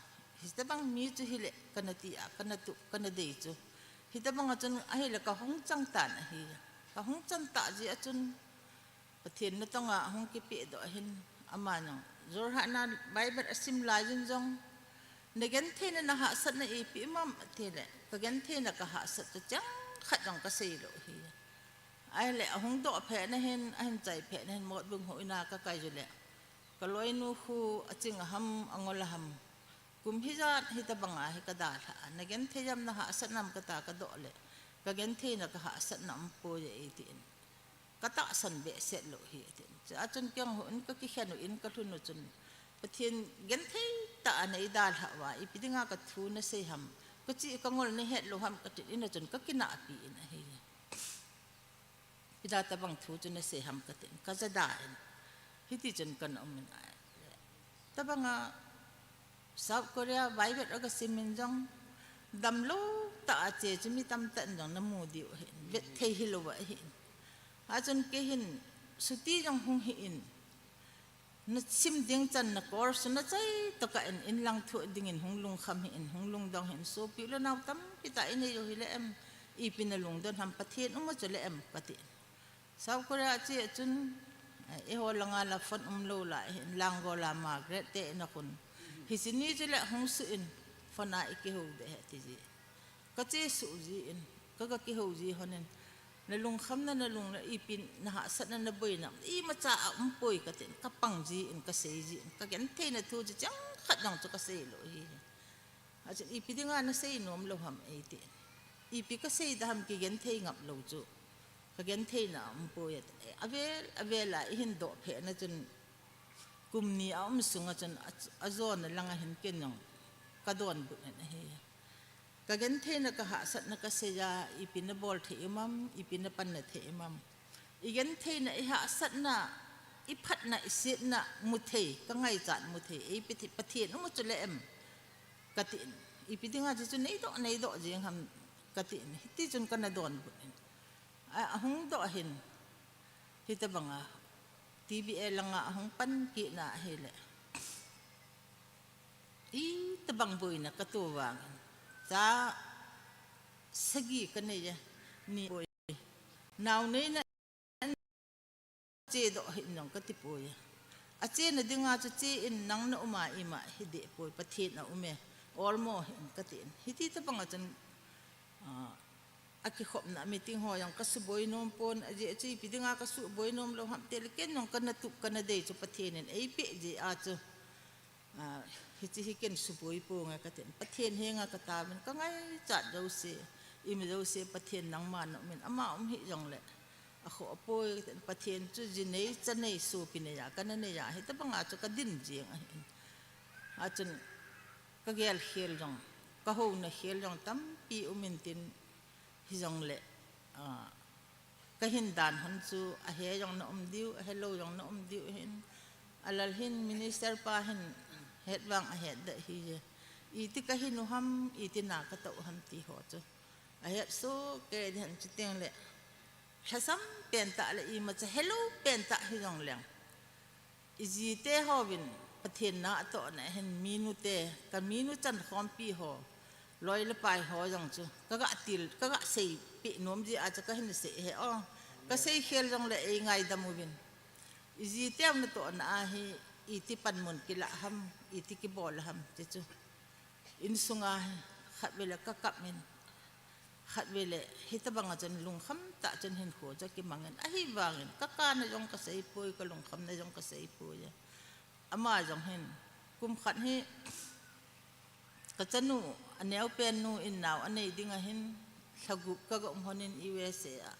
Hitabang mi chu hile ka na ti a, ka na tup, ka na dei chu. Hitabang a chun ahile ka hung chang tan ahi. Ka hung chang ta ji a chun Pathen na tong a hung kipe doh ahin, ama jong Jorhat na Bible a sim lai jin jong, na genthei na, na hahsat na ipi ham ati le, ka genthei na ka hahsat chu chang khat jong ka sei lou ahi. Ahile ahung doh phet na hin, ahin chai phet na hin, Motbung hou in a ka kai ju le, ka loinu khu a ching a ham, a ngol a ham, kum hijat hitabang a hi ka dalha a, na genthei jam, na hahsat nam ka ta ka doh le, ka genthei na ka hahsat na um poi e ei ti in. Ka tahsan behseh lou hi, a tin. Chua chun kei hon ka kikhen u in ka lhun u chun, Pathen genthei tah a nei dalha uva, ipi dinga ka thu na sei ham, ka chih ka ngol na het lou ham ka tin, in a chun ka kinahpi in ahi. Ipi da tabang thu chu na sei ham ka tin, ka jada in. Hiti chun ka na um in ahi. Tabang a South Korea Bible a ka sim in jong, damlou tah a che chu mi tamtah in jong na mu diu ahin, vet thei hilou ahin. Achun kei hin chuti jong hung hi in, na sim ding chan na course na chai tokah in, in lang thu ding in hung lungkham hi in, hung lungdong hi in, sopi le nao tampi tah i nei u hile em, ipi na lungdon ham, Pathen um a chu le em ka ti. South Korea a che chun, eh, eiho langa la phone umlou lai hin, Langol a Margaret te in a khun. Hiche ni chu le hung suh in, phone a i kihou ding ahi ti ji. Ka che suh ji in, ka, ka kihou ji hon in. Na lungkham na, na lung na, ipi na hahsat na, na boina, imacha a um poi ka tin, ka pang ji in, ka sei ji in, ka genthei na thu chu chang khat jong chu ka sei lou hi. Achun ipi dinga na sei nom lou ham ei ti. Ipi ka sei da ham, kigenthei ngap lou chu. Ka genthei na um poi a ti. Avel, avel a i hin doh phet na chun kum ni a um sung a chun a, a jona lang a hin ken jong ka donbut in ahi. Ka genthei na, ka hahsat na ka sei a, ipi na bol thei um am, ipi na pan na thei um am. I genthei na, i hahsat na, i phat na, i set na mu thei, ka ngaichat mu thei, ei Pathe-, Pathen um a chu le em. Ka ti in, ipi dinga chu chu nei doh, nei doh jing ham ka ti in, hiti chun ka na donbut in. A, ahung doh hin, hitabang a, T B A langa ahung pan kit na ahile. Itabang boina ka to vang in. Cha sagi ka nei e, ni boi. Nao nei na che doh hih in jong ka ti poi. A che na dinga chu che in nang na um a ima hi deh poi, Pathen a um e, olmo hih in ka ti in. Hiti tabang a chun, ah, a kikhopna meeting ho jong ka suboi nom pon, ajeh chu ipi dinga ka suboi nom lou ham ti le ken jong ka na tup ka na dei chu Pathen in ei peh jeh a chu. Ah, hiche hi ken suboi ponge ka tin. Pathen henga ka taovin ka ngaichat jouse, ima jouse Pathen nangma na um in, ama um hih jongle akhoh poi ka tin. Pathen chu ji nei, cha nei, sopi nei a ka na nei a, hitabang a chu ka din jing ahin. Achun ka gel khel jong, ka houna khel jong tampi um in tin, hijongle, ah, ka hin dan hon chu, ahe jong na um diu, ahelou jong na um diu hin. Alal hin minister pa hin, het vang ahet deh hi je. Iti kahin u ham, iti na katoh u ham ti ho chu ahet soh kei ding hen. Chuteng le lhasam pen tah le imacha helou pen tah hijong leng, ijite hovin Pathen na atohna hin minute, kaminu chankhompi ho, loi le pai ho jong chu kaga til, kaga seipeh nom jeh a chu kahin sei hi o. Kasei khel jong le eingaidam uvin. Ijiteu natohna a hi iti panmun kilah ham, iti kibol ham ti chu. Insunga hi khatvei le kakap in, khatvei le hitabanga chun lungkham tah chun hinkho chu kimangin, ahivangin kakana jong kaseipoi, kalungkhamna jong kaseipoi. Ama jong hin kum khat hi kachanu, aneopen nu in nao anei dinga hin lha gup kaga um lhonin U S A a.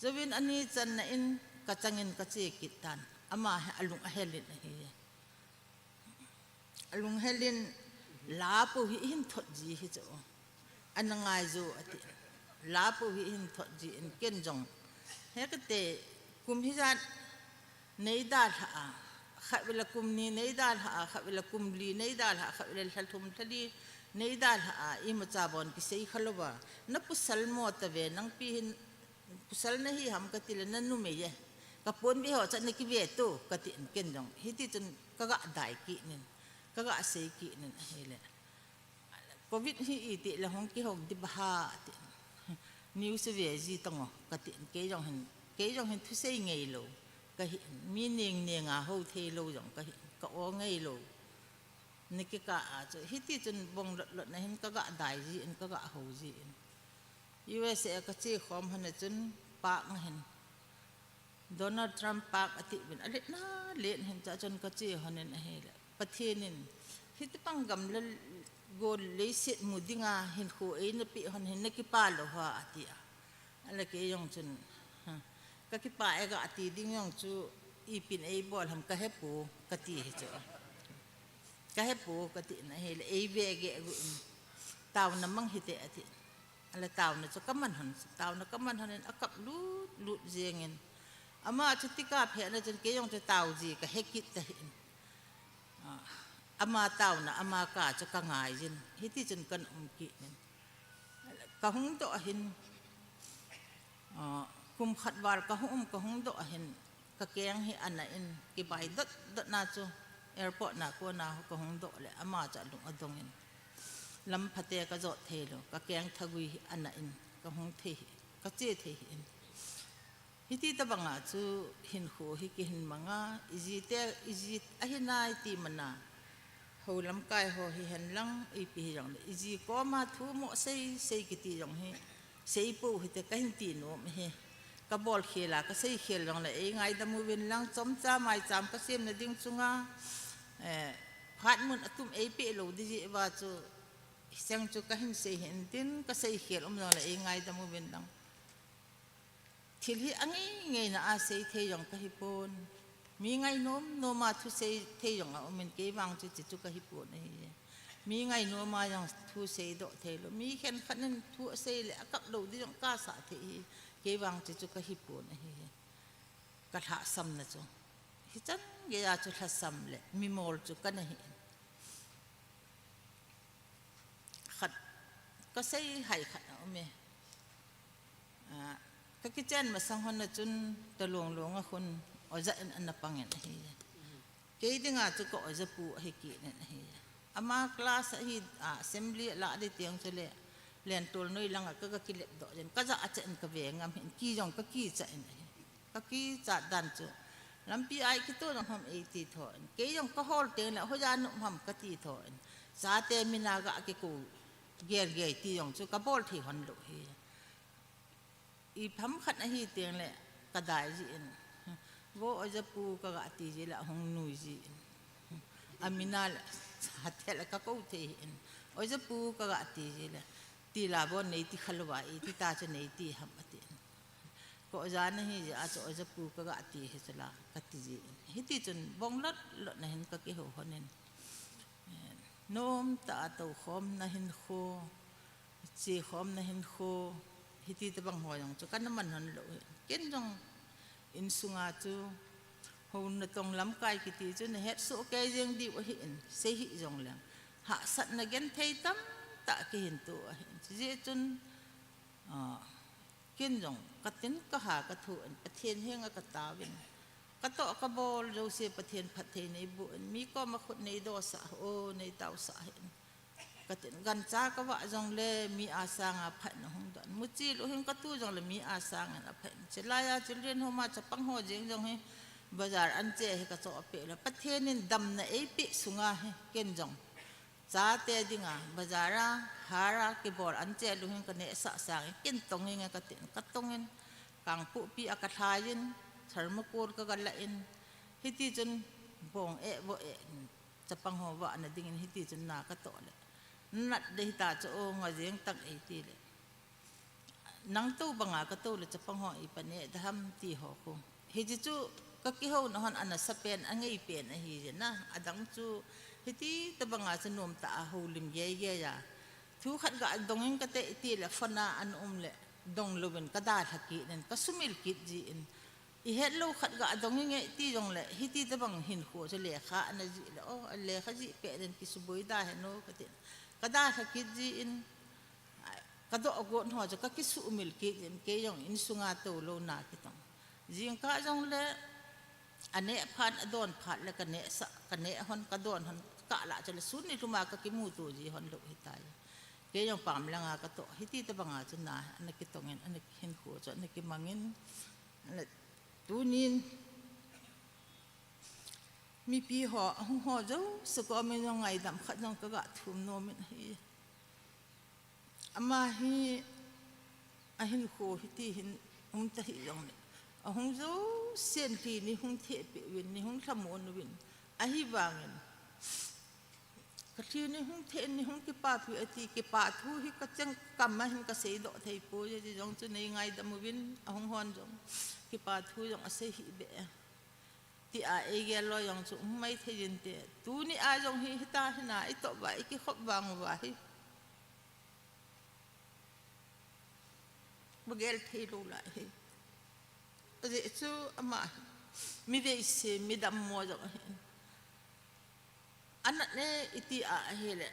Jouvin ani channa in kachangin kache kit tan. Ama hi alung ahel in ahi. Alung helin, la pou hi hin thot ji hi chu. Ana ngai jo ati. La pou hi hin thot ji in ken jong. He kate kum hijat neidalha a, khatvei le kum ni neidalha a, khatvei le kum li neidalha a, khatvei le lha thum lha li neidalha a, imacha bon kisei khalouva. Na pasal mo tave, nangpi hin pasal nahi ham kati le, na numei e. Ka ponbeh ho cha na kive to, kati in ken jong. Hiti chun kaga dai kit in, kaga sei kit in ahile. Covid hi iti le hung kihou ding ham ati. News ve ji tong o, kati in kei jong hin, kei jong hin thusei ngeilou kahi, mi neng neng a hou theilou jong kahi, ka-o ngeilou. Nikikah a chu, hiti chun bong lot lot na hin kaga dai ji in, kaga hou ji in. U S A kache khom hon a chun park a hin, Donald Trump park ati uvin, alet na let hin cha chun kache hon in ahile. Pathen in, hiti pang gam le gol leiset mu dinga hinkho eina pe hon hin na kipa lou ham ati a. Ahile kei jong chun, ha, ka kipa e, ga ati ding jong chu ipi in eibol ham kahe pou kati hi chu. Kahe pou kati in ahile, eive geh gu in, taona mang hite ati. Ahile taona chu kaman hon, taona kaman hon in akap lut lut jeng in. Ama chu tika phe na chun kei jong chu tao ji kahe kit ta hin. Ah, ama taona, ama ka chu kangai jin. Hiti chun kan um kit in. Kahung doh a hin, ah, kum khat val kahung um, kahung doh a hin, kakeng hi ana in, kibai dot dot na chu, airport na kona kahung doh le, ama chu alung adong in. Lam phate kajot theilou, kakeng thagui hi ana in, kahung thei hi, kache thei hi in. Hiti tabanga chu hinkho hi kihin manga, ijite, iji ahi nai ti mana. Hou lamkai ho hihen lang, ipi hijong le, iji koma thu mo sei, sei kiti jong hi, sei pou hite kahin ti nom hi. Kabol khel a, kasei khel jong le, eingaidam uvin lang, chomcha maicham kasemna ding chunga, eh, phat mun atum eipeh lou ding jeh uva chu, hicheng chu kahin sei hin tin, kasei khel um jong le, eingaidam uvin lang. Thil hi angei ngeina a sei thei jong kahi pon. Mi ngainom nom a thu sei thei jong aum in, kei vang chu hichu kahi pon ahi. Mi ngainom a jong thu seidoh theilou. Mi khenkhat in thu asei le akap lou ding jong kasah thei hi. Kei vang chu hichu kahi pon ahi. Kalhahsamna chu. Hichan geiya chu lhasam le mimol chu kana hi. Khat, kasei hai khat aume. Ah, kakichen masang hon a chun Talong long a khun oja in ana pang in ahi. Kei dinga chu ka oja pu ahi kit in ahi. Ama class ahi, ah, assembly la ding tiang chu le, lentol noi langa kaga kilep doh jin, kaja a chen kave ngam hin, ki jong kakicha in ahi. Kakicha dan chu, lampi a ikito jong ham eiti tho in. Kei jong kahol teng le, hoiya na um ham kati tho in. Chate mina ga kikou gel gel ti jong chu kabol thei hon lou hi. Ipi ham khat ahi teng le, kadai ji in. Vo oja pu kaga ti ji le, ahung nui ji in. Amina le, chate le kakou thei in. Oja pu kaga ti ji le, ti la vo neiti khalouva, iti ta chu neiti ham ati in. Ka oja nahi jeh a chu oja pu kaga ti hi chu la, kati ji in. Hiti chun bong lot lot na hin kakihou hon in. Eh, nomtah a toukhomna hinkho, chekhomna hinkho, hiti tabang ho jong chu kana man hon lou hin. Ken jong insunga chu Natong lamkai kiti chu nahet soh kei jeng diu ahin, sei hih jongleng hahsatna genthei tamtah kahin toh ahin. Chujeh chun, ah, ken jong katin kaha kathoh in, Pathen henga kataovin. Katoh kabol jouse Pathen phatthei neiboh in, mi koma khut neidohsah, o, neitaosah ahin. Katin gancha kavah jongle mi a sanga phatna hung doh in. Muchi lou hin katu jongle mi a sangin aphat in. Chulaiya children home a chapang ho jeng jong hi bazar anche hi kachoh peh le, Pathen in damna eipeh sunga hi ken jong chate dinga bazar a, har a kibol anche lou hin kanehsah sangin ken tong inge katin, katongin, kangpuhpi a kalhaiyin, thermocol kagalah in, hiti chun bong eh vo eh in, chapang ho vahna dingin hiti chun na katoh le, nat de hita chu o, nga jeng tang eiti le, nang tou banga katou le chapang ho ipi neh daham ti ho khu. Hiche chu kakihouna hon ana sapen, angeipen ahi jeh na. Adang chu hiti tabanga chu nomtah a houlim geigei a, thu khat ga dongin kate iti le phone a ana um le dong louvin kadalha kit in, kasumil kit jin, ihet lou khat ga dong inge ti jongle hiti tabang hinkho chu lekha ana jih le, o, lekha jih peh in kisuboi da heno katin, kadalha kit jin, kadoh got ho chu kakisumil kit in, kei jong insunga toulouna kitong. Jingkah jongle aneh phat, adon phat le kanehsah, kaneh hon, kadon hon, kalah chule sun nilhuma kakimuto ji hon lou hitai. Kei jong pam langa katoh, hiti tabanga chu na ana kitongin, ana hinkho chu ana kimangin, ana tunin mipi ho, ahung ho jouse komin jong ngaidam khat jong kaga thum nomin ahi. Ama hi ahinkho hiti hin um tahih jongle, ahung jousen lhi ni hung thehpeh uvin, ni hung lhamon uvin, ahivangin kalhi ni hung theh, ni hung kipapi ati, kipa thu hi kacheng kam a hin kaseidoh thei poi, hijong chu neingaidam uvin, ahung hon jong kipa thu jong asei hih beh e, tia eigel loi jong chu um maithei jinte. Tuni a jong hi hita hina itoh uva, ikikhop vang uva hi, vagel theilou lai hi. Ajeh chu ama hi mi veise, mi dammo jong ahin. Anat ne iti a ahile,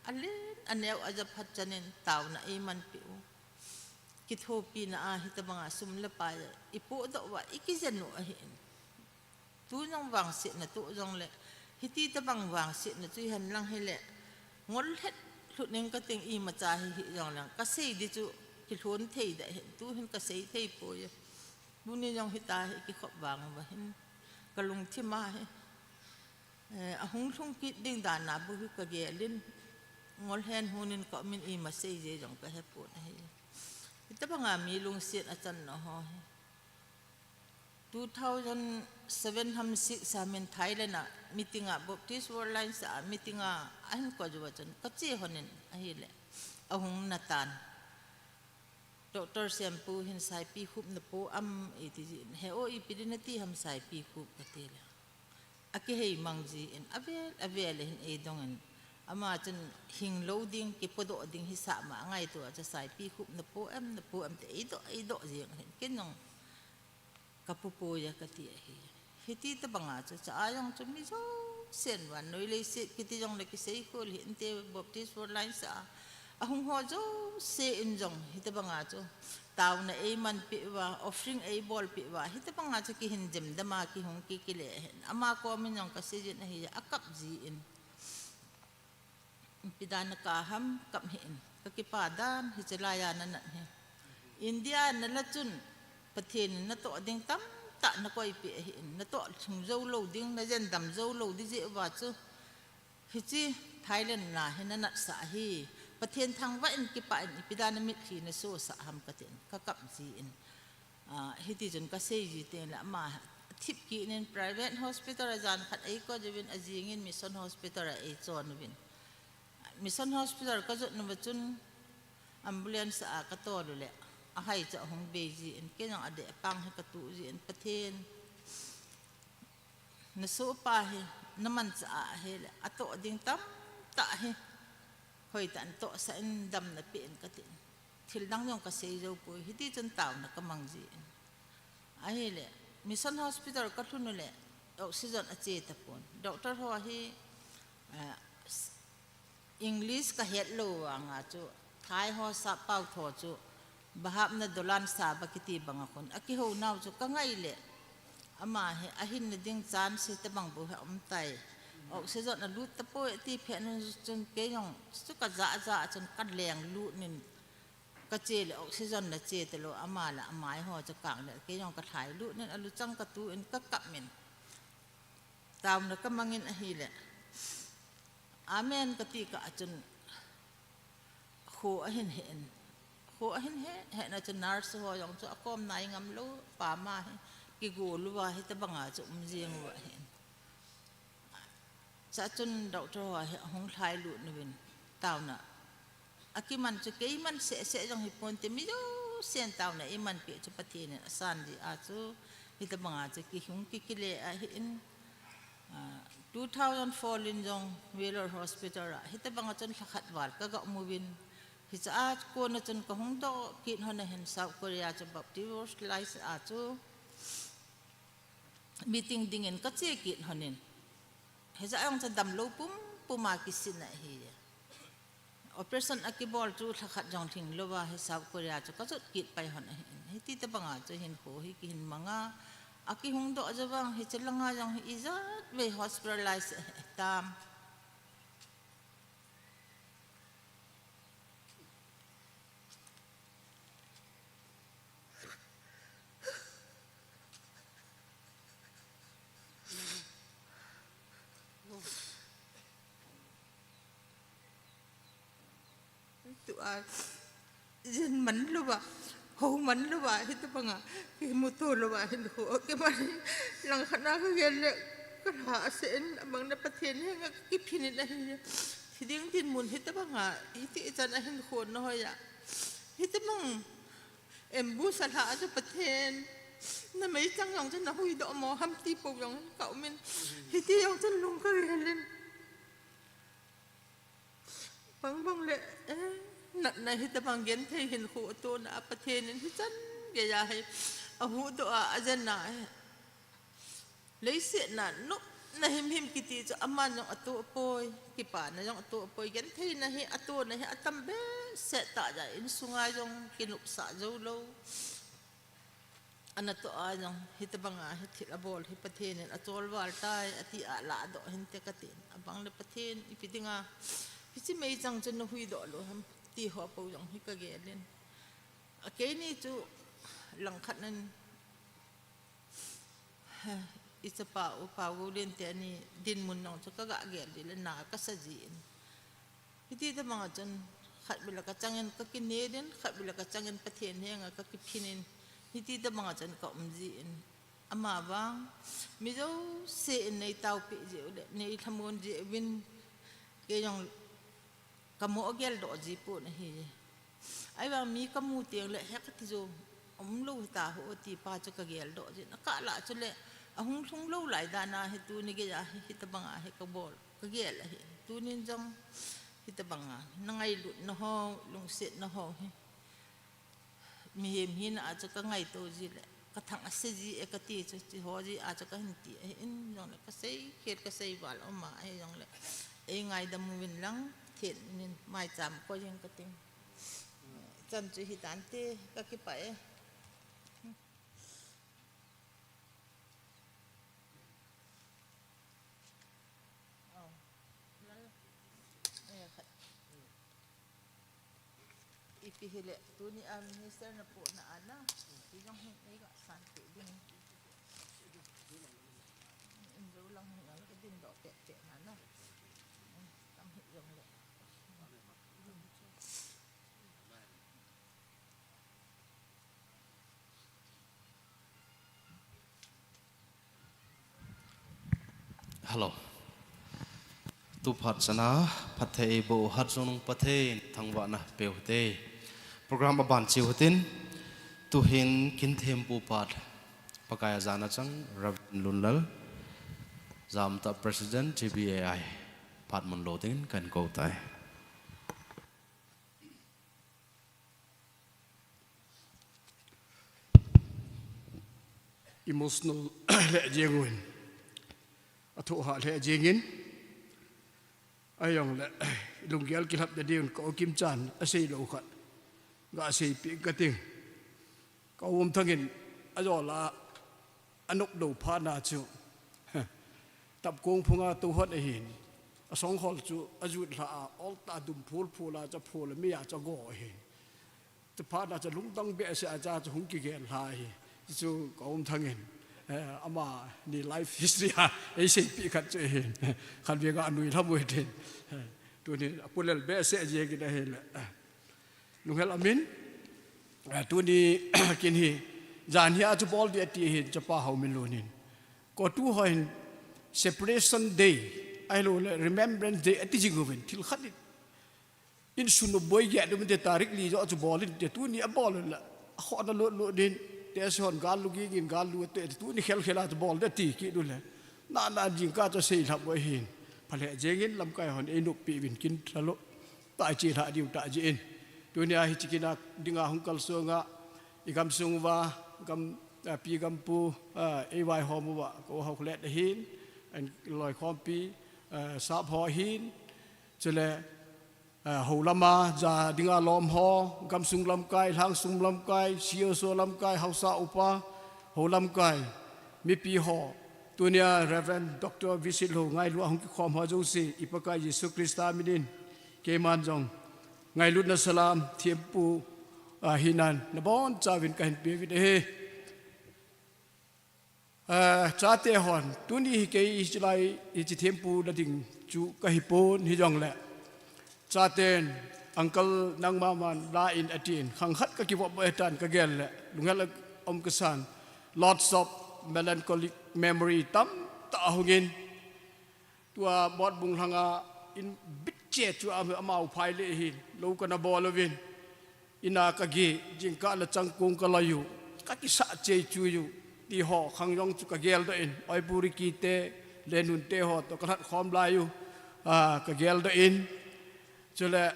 alen aneo ajaphat chanin taona eimanpeh u, kithopina a hitabanga sum le pai ipohdoh uva ikijen u ahin. Tu jong vangsetna toh jongle, hiti tabang vangsetna chu ihen lang hile, ngol het lhut ning kating, imacha hi hih jongleng kasei di chu kilhon thei deh hin, tuhin kasei thei poi. Tuni jong hita hi kikhop vang uva hin kalungthim a hi, eh, ahung lhung kit ding dan a bou hi kagelin, ngol hen hunin kaumin, ima seije jong kahepon ahi. Hitabanga mi lungset achanna ho hi two thousand seven ham six ham in Thailand a meeting a, Baptist World Alliance a meeting a ahin kou jiuva chun kache honin ahile, ahung natan, Doctor Sempu hin saipi khupna po am iti jin, he o, ipi din nati ham saipi khup katile, akihei mang jin, avel avel a hin eidongin, ama chun hinglou ding, kipodoh ding hisah ma angaito a chu, saipi khupna po em, napo em ti eidoh eidoh jeng ahin, ken jong kapu poi a kati ahi. Hiti tabanga chu, cha a jong chu mi jousen vannoi leiset kiti jongle kisei khol hinte, Baptist World Alliance a ahung ho jouse in jong hitabanga chu taona eimanpeh uva, offering eibolpeh uva, hitabanga chu kihin jemdam a kihung kikile hin, ama komin jong kaseijin ahi, akap jin. Ipi dan a kap ham, kap hih in, kakipa dan, hiche laiya nanat hi. India nala chun Pathen in natoh ding tamtah nakoipeh ahin, natoh lhung joulou ding, najendam joulou ding jeh uva chu, hiche Thailand na hi nanatsah hi. Pathen thangvah in, kipah in, ipi dan a mitlhi nasosah ham katin, kakap jin. Ah, hiti chun kaseiji tengle ama thip kit in private hospital a jan khat eikou jiuvin, ajingin Mission Hospital a eichon uvin. Mission Hospital kajot nauva chun ambulance a katol ule, ahai chu ahung bei jin, kei jong adeh pang hi katuh jin, Pathen, nasohpa hi namanchah a ahile atoh ding tamtah hi hoitah in tohsah in, damna peh in katin. Thil dang jong kasei joupoi, hiti chun taona kamang jin. Ahile, Mission Hospital kalhun ule, Oxygen ache tapon. Doctor ho hi, eh, s-, English kahet lou vanga chu, Thai ho sappao tho chu, bahapna dolan saba kiti banga khun akihou nau chu kangai le, ama hi ahinna ding chance hitobang bou hi aumtai. Oxygen alut tapoi ati phat na chun kei jong chu kaja ja chun kaleng lut nin, kache le oxygen nache talou, ama le amai ho chu kang le kei jong kalhai lut nin aluchang katu in kakap min. Taona kamangin ahile, "Amen," kati kah a chun, kho ahin he in. Kho ahin he, hena chun nurse ho jong chu akom nai ngam lou, pama hi, kigol uva hitobanga chu um jeng uva ahin. Chua chun doctor ho hi ahung lhai lut uvin, taona akiman chu keiman seh seh jong hiponte, mi jousen taona eiman peh chu Pathen in asan jeh a chu, hitobanga chu kihung kikile ahin, ah, two thousand four in jong Vellore Hospital a, hitobanga chun lhakhat val kaga um uvin, hichea kona chun kahung doh kit lhon ahin South Korea chu Baptist Church a chu meeting dingin kache kit lhonin. Hijeh a jong chu damlou pumpum a kisin ahi. Operation akibol chu lhakhat jong lhing louva hi South Korea chu kajot kit pai lhon ahi. Hiti tobanga chu hinkho hi kihin manga, akihung doh jou vang hiche langa jong hi ijat vei hospitalize ahitam. Tua, jen man louva, hou man louva, hitobanga kimuto louva hinkho kiman, langkhat a kagel le kalha aseh in, abang le Pathen henga kakiphin in ahi. Hiding dinmun hitobanga, hiti ichan a hinkho nahoiya, hitobang ambush alha a chu Pathen, na meichang jong chu nahuhdoh mo ham ti pou jong kaum in, hiti jong chun lung kagel in. Bang bang le, eh, natna hitobang genthei hinkho atona a Pathen in hichan geiya hi ahuhdoh a, ajen a hi. Leiset a nopna himhim kiti chu aman jong atoh poi, kipana jong atoh poi, gentheina hi atona hi atam behseh tah jeh a insunga jong kinopsah jou lou. Anatoh a jong hitobanga hi thil abol hi Pathen in acholval tai, ati a ladoh hinte katin. Abang le Pathen ipi dinga hiche meichang chu nahuhdoh lou ham ti ho pou jong hi kagel in. Akeini chu langkhat nan ichapa upa Goulen te ani dinmun jong chu kaga gel ding le na kasa jin. Hiti tobanga chun khatvei le kachangin kakine din, khatvei le kachangin Pathen henga kakiphin in, hiti tobanga chun kaum jin. Amavang mi jousen neitaopi jiu le neilhamon jiuvin, kei jong kamoh geldoh ji pon ahi. Ahivang mi kamu teng le he kati jou, umlou hita ho ti pa chu kageldoh jin. Akah lah chule ahung lhung lou lai dan a hi tuni geiya hi, hitobanga hi kabol, kagel ahi. Tunin jong hitobanga nangailutna ho, lungsetna ho hi mihem hina a chu kangaito ji le kathang ase ji e kati chu, chuho jeh a chu kahin ti ahin, jongle kasei khel kasei val uma ahi jongle, eingaidam uvin lang, Pathen in maicham koi jeng kating. Chan chu hitante, kakipah e. Ipi hile, tuni a minister napohna a na, ti jong hin eiga sanpeh ding. Injo lang hin lang kidindoh pehpeh na na. Tam hi jongle. Hello. Tuphat chana phattheiboh Hatchungnung Pathen thangvahna peuhite. Program aban cheu hitin, tuhin kinthempu pat Pakai a jana chang Reverend Lunlal, Jamtah President T B A I, phat mun lo dingin kahin kou tai. Emotional le jeng uvin. Thoh ha le jingin, ajongle, lunggel kilhap da ding ka okim chan, asei lou khat. Ga sei pi ka ting. Ka um thangin, ajola, anop lou pha na chu. Tap kong phunga tu hot ahin. Asong hol chu, ajut hla a, ol ta dum phul phul a, cha phul a, mi a cha go ahin. Chaphat na cha lungdang behseh a cha chu hung kigel lha hi. Chu ka um thangin, eh, ama ni life history a, ei sei pi khat chu hin. Khan ve ka anui lha mu hin. Eh, tuni apulel behseh je ki da hin le. Eh, lunghel amin. Eh, tuni kin hi. Jan hi a chu bol di ati hin chapa hau min lunin. Ko tu ho hin separation day. Ai lo le remembrance day ati jing uvin. Thil khat in insun u boi ge dum te tarik li jo chu bol in te tuni a bol le. A kho na lo lo din. Te son gal lu gi gin gal lu te tuni khel khel a chu bol de ti ki du le. Na na jing ka chu sei lha boi hin. Phale jengin lamkai hon ei nup pi vin kin thalo. Ta chi lha diu ta ji in. Tuni a hi chi kin a ding a hung kal so nga. I gam sung va, gam, a, pi gam pu, a, ei vai hom va, ko hok let hin. An loi khom pi, a, sap ho hin. Chule, Eh, ho lama, ja dinga lom ho, gamsung lamkai, lhangsung lamkai, C S O lamkai, hausa upa, ho lamkai, mipi ho. Tunia Reverend Doctor Visit Lo ngailu ahung kikhom ho jouse, i Pakai Jesu Christa minin, keiman jong, ngailutna salam, thiempu, ah, hinan, nabon chauvin kahin pe uvin ahi. Eh, chate hon, tuni hi kei hiche lai, hiche thiempu la ding chu kahi pon hijongle. Chaten, uncle nangma man la in atin, khang khat ka kivop boi tan ka gel le, lunghel a um kasan, lots of melancholic memory tamtah ahung in, Tua Motbung lhanga in bit che chu a, amau phai le hin, lo kana bol uvin. Ina ka gi, jingkah le changkong ka loi u. Ka kisa che chu u. Ti ho, khang jong chu ka gel doh in. Oi pu Ricky te, le nun te ho, to ka lhat khom lai u. A, ka gel doh in. Chule,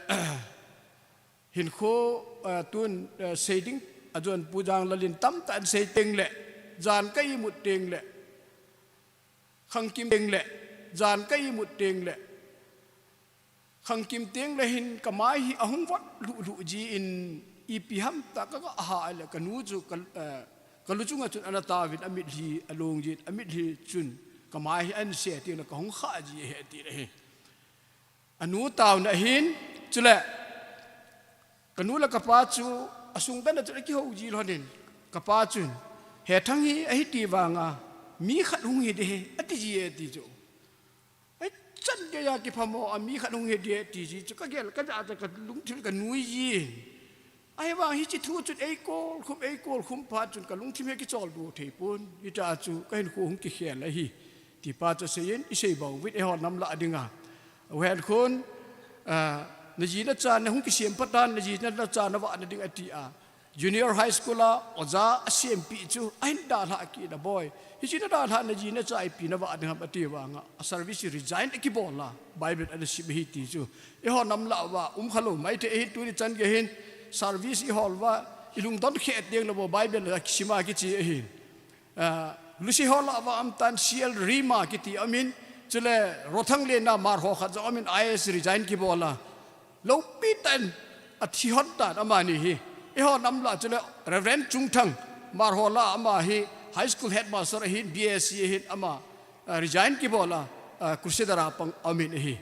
hinkho, a, tun, a, sei ding, a jon pu jang lalin tamtah in sei teng le. Jan ka imut teng le. Khangkim teng le, jan ka imut teng le, khangkim teng le hin ka mai hi ahung vot luh luh ji in ipi ham ta ka, ka ha le ka nu chu ka, eh, ka lu chunga chun ana tauvin a mitlhi a long jin a mitlhi chun ka mai hi an se teng le ka hung kha ji he ti le hi. A nu tauna hin, chule, ka nu le ka pa chu, a sung dan a chu a kihou ji lhonin, ka pa chun, "He Thang hi, ahi ti vanga, mi khat hung hi de he," ati ji e ti chu. Ai chan ke ya kiphamo, a mi khat hung hi de ti ji chu, ka gel, ka ja, ka lungthim ka nui ji. Ahivang hiche thu chun eikol khum, eikol khum phat chun ka lungthim hi kichol du thei pon. Hita chu ka hinkho hung kikhel ahi. Ti pa chu seiyin, i sei bou vit eiho nam lah dinga. Uhen khun, ah, na ji na cha na hung kisem phat tan, na ji na cha na vah na ding ati a. Junior high school a, oja a sempi chu, ahin dalha kit a boi. Hiche na dalha na ji na cha ipi na vah ding ham ati vanga. A service resign a kibol a. Bible ana sim hi ti chu. Eiho nam lah uva, um kha lou, mai thei hin tuni chan gei hin, service i hol uva, i lungdon khe teng lou, Bible a kisima kiche ahin. Ah, Lucy ho lah uva, um tan C L Rima kiti amin, chule Rothang le na mar ho khat jong amin I A S resign kibol a. Loupi tan, a thi hon tan amani hi. Eiho nam lah chule Reverend Chungthang, mar ho lah ama hi, high school headmaster ahin, B S C ahin ama, ah, resign kibol a, ah, Crusader a pang amin ahi.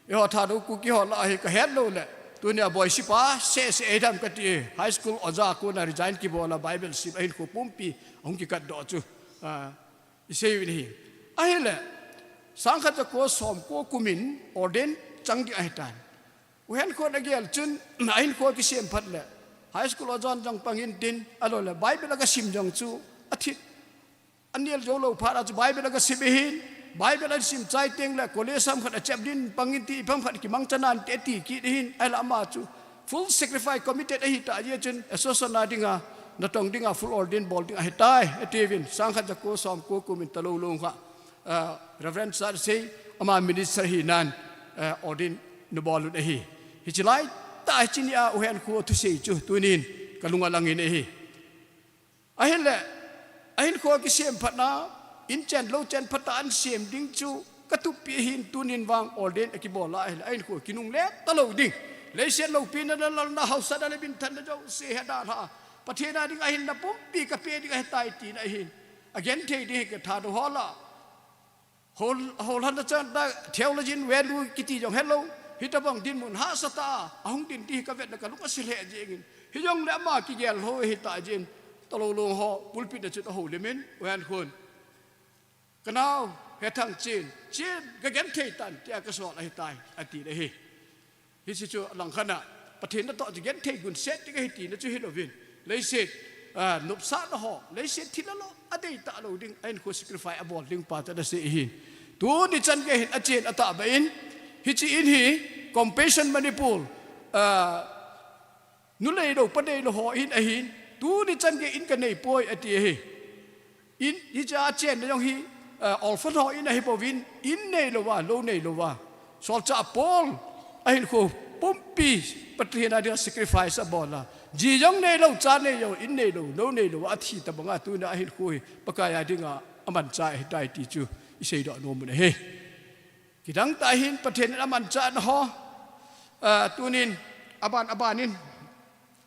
Eiho Thadou Kuki ho lah hi ka het lou le. Tunia boi sipa, se se ei dam kati e. High school oja kona resign kibol a Bible sim ahin kho pumpi, ahung kikat doh chu. Ah, i sei uvin ahi. Ahile, sangkhat jako somko kumin ordain chang ding ahi tan. Uhen khon a gel chun, ahin kho kisem phat le. High school oja jong pang in tin, a lo le, Bible a ka sim jong chu, a thi. Anel jou lou phat a chu Bible a ka sim ahin, Bible a sim chai teng le college sam khat a chep din pang in ti, ipam khat kimang chana in te ti kit ahin, ahile ama chu full sacrifice committed ahi ta jeh chun, association a dinga, natong dinga full ordain bol ding ahi tai, ati uvin, sangkhat jako somko kumin talou lou kha, ah, Reverend Sar sei, ama minister hinan, ah, ordain na bol un ahi. Hiche lai, ta hiche ni a uhen kho thusei chu, tunin, ka lung a lang in ahi. Ahile, ahin kho kisem phat na, in chen lou chen phat a an sem ding chu, Ka tup pi hin tunin vang ordain a kibol a ahile, a hinkho kinungle talou ding. Leiset loupina le lalna hausatna le minthanna jouse he dalha. Pathen a ding a hinna pumpi ka pe ding ahitai tina ahin. A genthei ding hi ka tha do hola. Hol, hol han da chan da theologian value kiti jong helou. Hitabang dinmun hahsatah a, ahung din ti hi ka vetna ka lung a sil he jingin. Hijongle ama kigel ho hita jin. Talou long ho, pulpit a chun a houlim in, ven khun. Ka nau, he thang chin, chin, ka genthei tan, tia ka sol ahitai, ati le hi. Hiche chu langkhat a, Pathen natoh chu genthei gunset ding ahi tina chu hilouvin. Leiset, a, nopsahna ho, leiset thilha lo, adei talou ding, a hinkho sacrifice abol ding pa chu ana sei ahin. Tuni chan gei hin achen atahbeh in, hiche in hi, Compassion Manipur, a, nu neilou, pa neilou ho in ahin, tuni chan gei in ka neipoi ati ahi. In, hiche a chenna jong hi, eh, orphan ho in ahi bouvin, in neilouva, lou neilouva. Solchah Paul, a hinkho pumpi, Pathen a dinga sacrifice abol a. Ji jong neilou, cha neilou, in neilou, lou neilouva, athi tabanga, tuna a hinkho hi, Pakai a dinga, amanchah ahitai ti chu, i seidoh nom u ahi. Kidang tah hin Pathen in amanchahna ho, ah, tunin aban, abanin,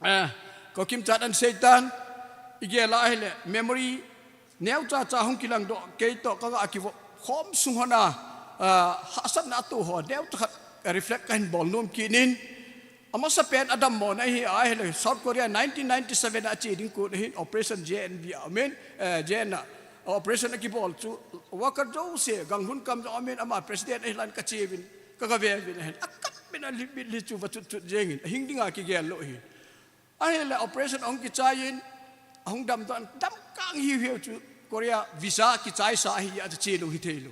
ah, Kokim chan an seitan, i gel a ahile memory neocha cha hung kilangdoh, kei toh ka ga kivop khom sung hon a, ah, hahsatna atoh ho, neocha khat reflect kahin bol nom kit in, Amasapen a dammona hi ahile, South Korea nineteen ninety-seven a che ding kon ahin Operation J N V a umin, eh, J N a operation a kibol chu, worker jouse, ganglhun kam jong umin, ama president ahi lan ka che uvin, ka ga ve uvin ahin. A kap min a limit li chu va chut chut jengin, ahing dinga kigel lou ahi. Ahile operation ahung kichai in, ahung damdoh in, damkang hiu hiu chu, Korea visa kichaisa ahi a chu che lou hithei lou.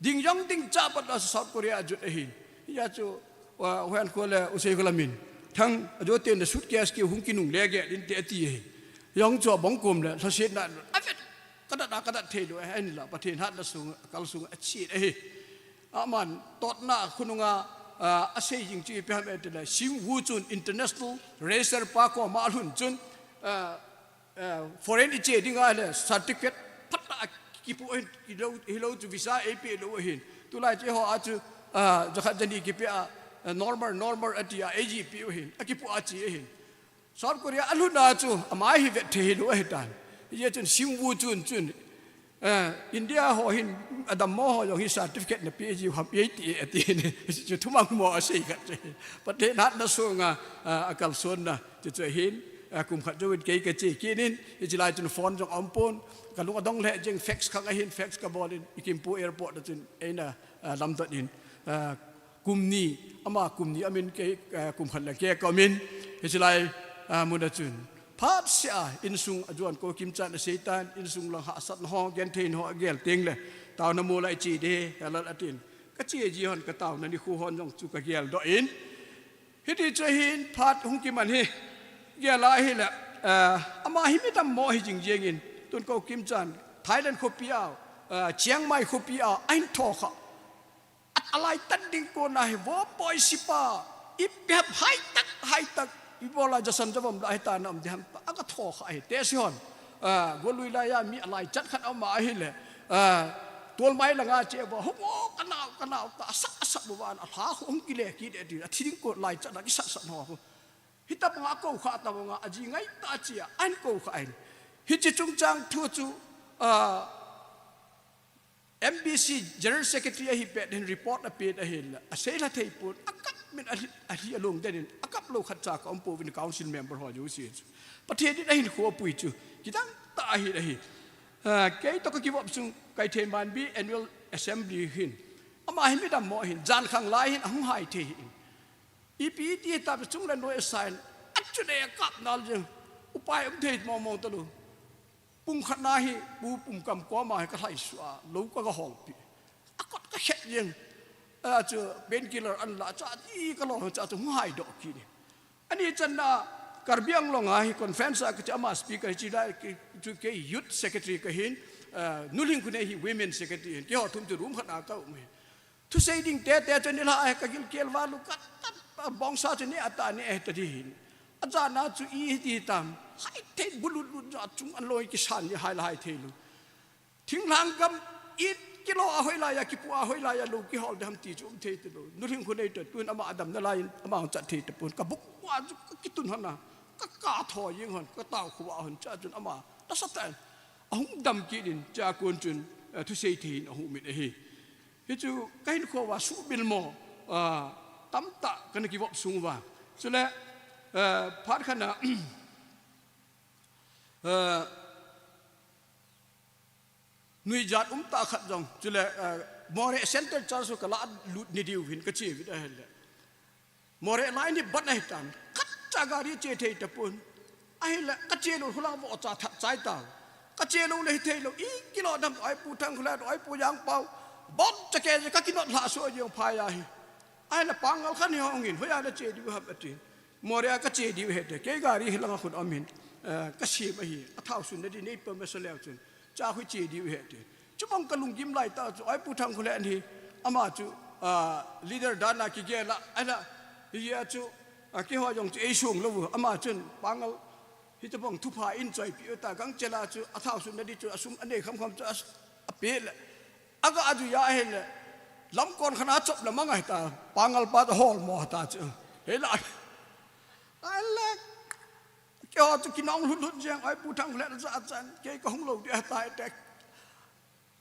Ding jong ding cha pat la South Korea a jut ahin. Hia chu, uh, Huan Kho le Usei Kho lamin. Thang, ajo ten le suitcase kihung kinungle gel inte ati ahi. Jong chu abong kum le, lhasetna, avet, ka dat a, ka dat thei lou, ahin la, Pathen hatna sung, kal sung a che ahi. Aman, totna khonunga, uh, asei jing chu ipi ham etile, Shim Woo Chun International Racer pa koma alhun chun, uh, Eh, foreign i che ding ahile certificate phat a kipu ahin, hilou, hilou chu visa eipe lou ahin. Tulai che ho a chu, ah, jakhat jani kipe a, eh, normal, normal ati a, eiji pe u ahin. Akipu a che ahin. South Korea alhun a chu, ama hi vet thei hilou ahitan. Hijeh chun Shim Woo Chun chun, eh, India ho hin adammo ho jong hi certificate na pe ji ham ei ti ati ni. Chu thumang mo asei khat che. Pathen hatna sunga, ah, akalsonna. Chuchu ahin, a, kum khat jouvin kei ka che kit in, hiche lai chun phone jong aumpon, ka lung adong lheh jeng fax khang ahin, fax ka bol in, i Kimpu airport a chun eina, a, lamdot in, a, kum ni, ama kum ni amin kei, a, kum khat le kei ka um in, hiche lai, a, mun a chun. Phat seh a, insung a juan Kokim chan a seitan, insung lang hahsatna ho, genthei ho, agel teng le, taona mol a i che ding, he lal atin. Ka che ji hon, ka taona nikho hon jong chu ka geldoh in, Hiti chu ahin phat hung kiman hi, gel a ahile, eh, ama hi mi dammo ahi jing jeng in, tun Kokim chan, Thailand khopi a, eh, Chiang Mai khopi a, ahin tho kha. At alai tan ding kon a hi, vo poi sipa, ipi ham hai tak, hai tak, ibola jasan javom la ahi ta na um ding ham ta, aga tho kha ahi, te si hon. Ah, golui lai a mi alaichat khat aum a ahile, ah, tolmai langa che uva, "Hung o, ka nau, ka nau," ta, asat, asat uva, alha khu hung kile kit e ti, athi ding kon laichat a kisat sat ho khu. Hitabanga akou kha tabanga, aji ngai ta chi a, ahin kou kha ahin. Hiche chungchang thu chu, ah, M B C General Secretary ahi pet hin report apen ahin la, asei lha thei pon, akap min ahi, ahi along den in, akap lou khat cha ka um pouvin council member ho jouse chu. Pathen in ahinkho apui chu, kidang tah ahi ahi. Ah, kei toh ka kivop sung, Kaithei Manbi Annual Assembly hin. Ama hi mi dammo ahin, jan khang lai hin, ahung hai thei hin. Ipi iti ta pe chung le noi asan, achun e kap nal jeng, upai um thei mong mong talou. Pung khat na hi, pu pum kam koma hi ka lhai suh a, lou ka ga hol pi. A kot ka khet jeng. A chu painkiller an la cha ti ka lo cha chu hung hai doh kit ni. Ani chan na Karbi Anglong a hi conference a ka cha ama speaker hi chi lai ki chu kei youth secretary ka hin, eh, Nu Lhingkhunei hi women secretary hin. Keiho thum chu room khat a ka um hi. Thusei ding tete chu ni la, eh, ka gilkel val u ka ta, bongsa chu ni ata ni, eh, ta di hin. Ajana chu i hi ti tam. Hai thei bulut lut ja chung an loi kisan ni hai la hai thei lu. Thinglhang gam it Kilo a hoilai a, kipu a hoilai a, lou kihol ding ham ti chu um thei talou. Nu Lhingkhonei toh, tun ama adam nalai in, ama hung chat thei tapon. Ka buk uva chu ka kitun hon a, ka ka tho jeng hon, ka tao khu a hon, chua chun ama, nasatah in, ahung dam kit in, chua kon chun, eh, thusei thei in ahung um in ahi. Hichu, ka hinkho uva suhmil mo, ah, tamtah kana kivop sung uva. Chule, eh, phat khat na, eh, nuijat um tah khat jong, chule, eh, Moreh Center Church chu ka la lut ni diu hin ka che uvin ahile. Moreh lai ni ban ahi tan. Khatcha gari che thei tapon. Ahile ka che lou hulang vo cha that chai tau. Ka che lou le hi thei lou. I kilo dam oi Pu Thangkholet, oi Pu Jangpao. Bon cha ke je ka kinot lha so jong phai ahi. Ahile Pangal khan hi hung in, hoiya na che diu ham ati. Moreh a ka che diu ahi te. Kei gari hi langa khun um in. Eh, ka sem ahi. A thao sun na di nei pa masa leu chun. Cha khu che diu ahi te. Chubang ka lunggim lai tah chu, oi Pu Thangkholet hi, ama chu, ah, leader dan a kigel a, ahila, hijeh a chu, ah, keiho jong chu ei sung lou u, ama chun, Pangal, hitobang thupha in choipi u ta, gangchel a chu, a thao sun na di chu, a sum a nei kham kham chu, a, a pe le, a ga a ju ya ahile, lam kon khan a chop le mang ahi ta, Pangal pa chu hol mo ta chu, hila, ahile, Keiho chu kinong lhut lhut jeng, oi Pu Thangkholet a cha chan, kei ka hung lou ding ahi tai te.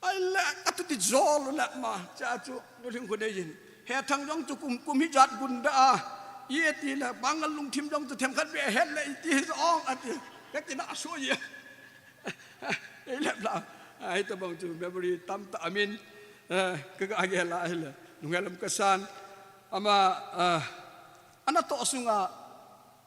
Ahile, ka tu ti jol le ma, cha chu, Nu Lhingkhonei in. He Thang jong chu kum, kum hijat gunda a, i ti le, Pangal lungthim jong chu themkhat beh het le, i ti hi jong, ati. Ka ti na so ye. Ei le la, ai ta bang chu, memory tamtah amin, eh, ka ga gel a ahile, lunghel um ka san. Ama, ah, ana toh sunga,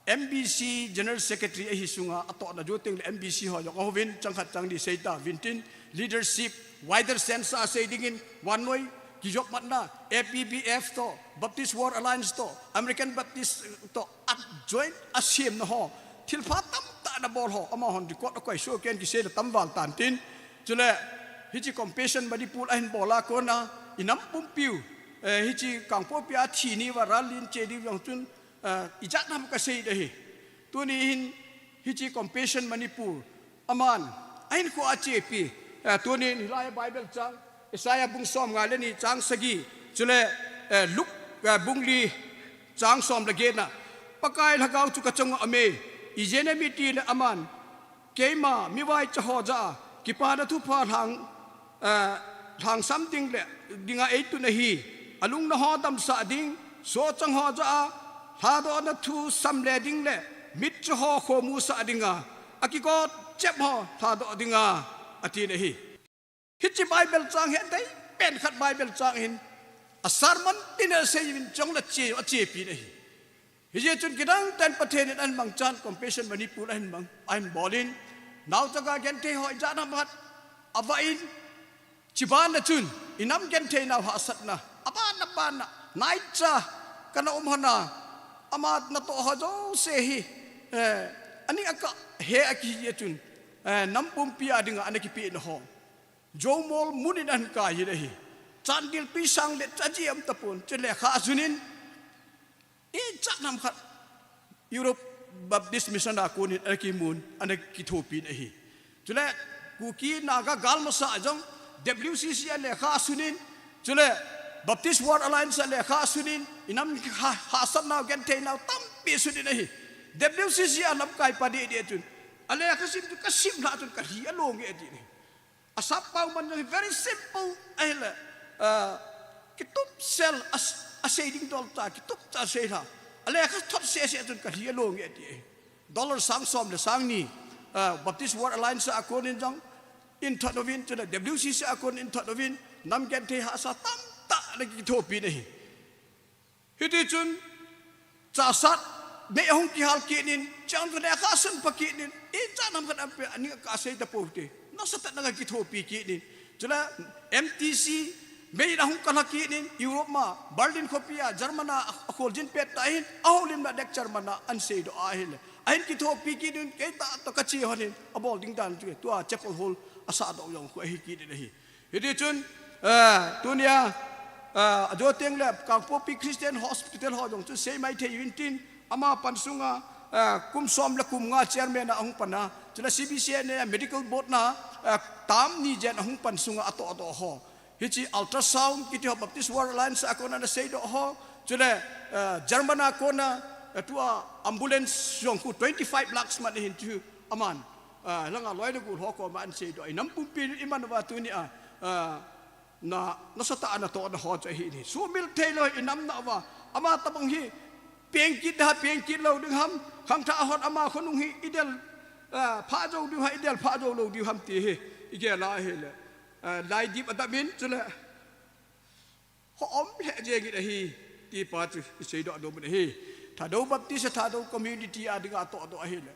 M B C General Secretary ahi sunga atohna jou teng le M B C ho jong ahouvin, chang khat chang ni sei tauvin tin, leadership, wider sense a sei dingin, vannoi kijopmatna, A P B F toh, Baptist World Alliance toh, American Baptist toh, a joint a semna ho, thilpha tamtah ana bol ho, amahon record a koi so ken kiseina tam val tan tin, chule, hiche Compassion Manipur ahin bol a kona, i nam pumpiu, eh, hiche Kangpokpi a thi ni uva rally in che diu jong chun, ah, ijat ham ka sei ding ahi. Tuni hin, hiche Compassion Manipur, aman, ahinkho a chepi, ah, tuni hin hilai Bible chang, Isaiah bung som nga le ni chang sagi, chule, eh, Luke, eh, bung li chang som le get na, Pakai Lhagao chu ka chunga aume, ijeh inem itile aman, keima mivaicha ho jah a, kipana thupha lhang, eh, lhangsam ding le, dinga eitun ahi, alungna ho damsah ding, sochang ho jah a, lhadohna thu sam le ding le, mitcho ho khomusah dinga, akigotchep ho lhadoh dinga, atin ahi. Hiche Bible chang hi adei pen khat Bible chang hin, a sermon tin asei in chong le che, achepi ahi. Hijeh chun kidang tah in Pathen in ahin mangchan Compassion Manipur ahin mang, ahin bol in, naochaga genthei ho ijat ham khat avah in, chubana chun, i nam genthei nau hahsatna, abana bana, naicha, kana um hon a, ama natoh ho jouse hi, eh, ani a ka he a kihi a chun, eh, nam pumpi a dinga ana kipehna ho. Jomol mun in ahin kai in ahi. Chandel tuisang le chaji um tapon, chule lekha asun in, ijat ham khat Europe Baptist Mission a kon in ana kimun, ana kithopi in ahi. Chule Kuki Naga Galmasa jong W C C a lekha asun in, chule Baptist World Alliance a lekha asun in, i nam ha, hahsatnau genthei nau tampi asun in ahi. W C C a lamkai pa deh deh chun, alekha sim chu ka sim lhah chun ka lhi along e ati in ahi. Asap pau man jong hi very simple ahile, ah, kitup sel as-, asei ding dol ta, kitup ta asei lha. Alekha thot sese chun ka lhi along e ati e. Dollar sang som le sang ni, ah, Baptist World Alliance a kon in jong in thot uvin, chule W C C a kon in thot uvin, nam genthei hahsa tamtah ana kithopi in ahi. Hiti chun, chasat, mei ahung kihal kit in, chang lekha asun pha kit in, ijat ham khat ape, ani ka sei tapou te. Nasatah in ana kithopi kit in. Chule, M T C, mei in ahung kalha kit in, Europe ma, Berlin khopi a, German a, akholjin pet tah in, ahoulimna lecture man a, ahin seidoh a ahile. Ahin kithopi kit in, kei tah toh ka che hon in, abol ding dan chu, tua chapel hall, asahdoh jong khu ahi kit in ahi. Hiti chun, eh, tunia, eh, ajo teng le Kangpokpi Christian Hospital ho jong chu sei mai thei uvin tin, ama pan sunga, eh, kum som le kum nga chairman a ahung pan a, chule C B C N A medical board na, eh, term ni jen ahung pan sunga atoh atoh ho. Hiche ultrasound kiti ho Baptist World Alliance a kona ana seidoh ho. Chule, eh, German a kona, eh, tua ambulance jong khu twenty-five lakhs man ahin chu aman, eh, langa loi le gol ho koma ana seidoh. Inam pumpi iman uva tunia, eh, na, nasatah a natohna ho chu ahi in. Sumil thei lou inam nauva. Ama tabang hi peng kit da, peng kit lou ding ham. Khangthah hon ama khonung hi idel, eh, phah jou diu ham, idel phah jou lou diu ham ti hi igel a ahile, eh, laidip adap in chule ho um lheh jeng in ahi, ti pa chu iseidoh nom in ahi. Thadou Baptist, Thadou community a dinga tohdoh ahile,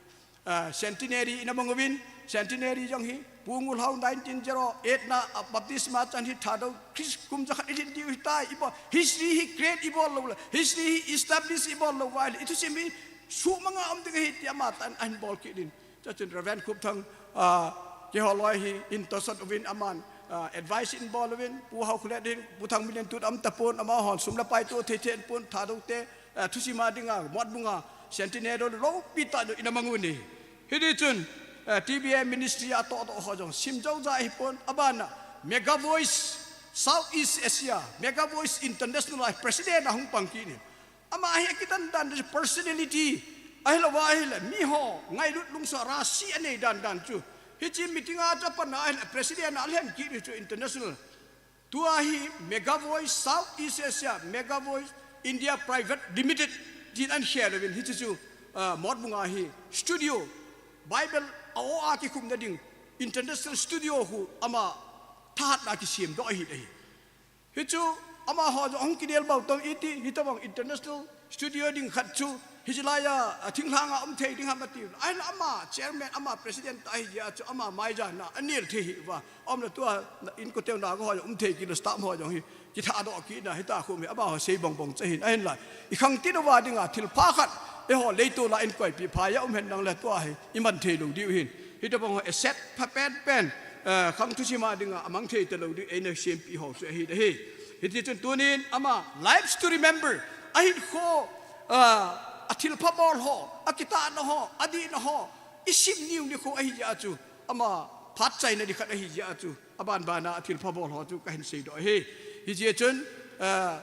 ah, centenary ina mang uvin, centenary jong hi Pu Ngulhao nineteen zero eight na, ah, baptisma chan hi Thadou Christ kum jakhat ilhin diu hitai, ibol history hi create ibol lou le, history hi establish ibol lou uva ahile ithusim hi sumanga um ding ahi ti ama tan ahin bol kit in. Chuchun Reverend Khupthang, ah, keiho loi hi in tosot uvin aman, ah, advice in bol uvin, Pu Haokholet hin, Pu Thangminlen tut um tapon, amahon sum le pai toh thei thei pon, Thadou te, ah, thusima dinga, Motbunga, centenary loupi tah chu ina mang uvin ahi. Hiti chun, ah, T B A ministry a tohdoh ho jong sim jou ja ahipon, abana, Mega Voice Southeast Asia, Mega Voice International a president ahung pang kit in. Ama hi akidan dan chu personality ahilouva ahile, miho ngailut lungsa rasi anei dan dan chu. Hiche meeting a chu apan ahile, president a alhen kit ni chu international. Tua hi Mega Voice Southeast Asia, Mega Voice India Private Limited tin ahin khel uvin hiche chu, ah, Motbunga hi studio, Bible a-o a kikhumna ding international studio khu ama thahatna a kisemdoh ahi, ahi. Hichu amaho jong ahung kidel bou tong iti, hitobang international studio ding khat chu, hiche laiya, a, thinglhanga um thei ding ham ati. Ahinla ama chairman, ama president ahi jeh a chu ama maijana anel thei hi uva. Aumna tua, in koteu na ho jong um thei kit lou, staff ho jong hi kithahdoh kit na hita khu mi amaho sei bong bong chu ahin, ahinla ikhangtin uva dinga thilpha khat, eiho leitol a inkoipi pha a um hen lang le tua hi iman thei lou diu hin. Hitobang ho asset pha pen pen, eh, khang thusima dinga amang thei talou ding eina sempi ho chu ahi, ahi. Hiti chun tunin ama Lives to Remember, ahinkho, eh, athilpha bol ho, akitahna ho, adihna ho, isim niu nikho ahi jeh a chu, ama phat chaina ding khat ahi jeh a chu, aban bana athilpha bol ho chu kahin seidoh ahi. Hijeh chun, eh,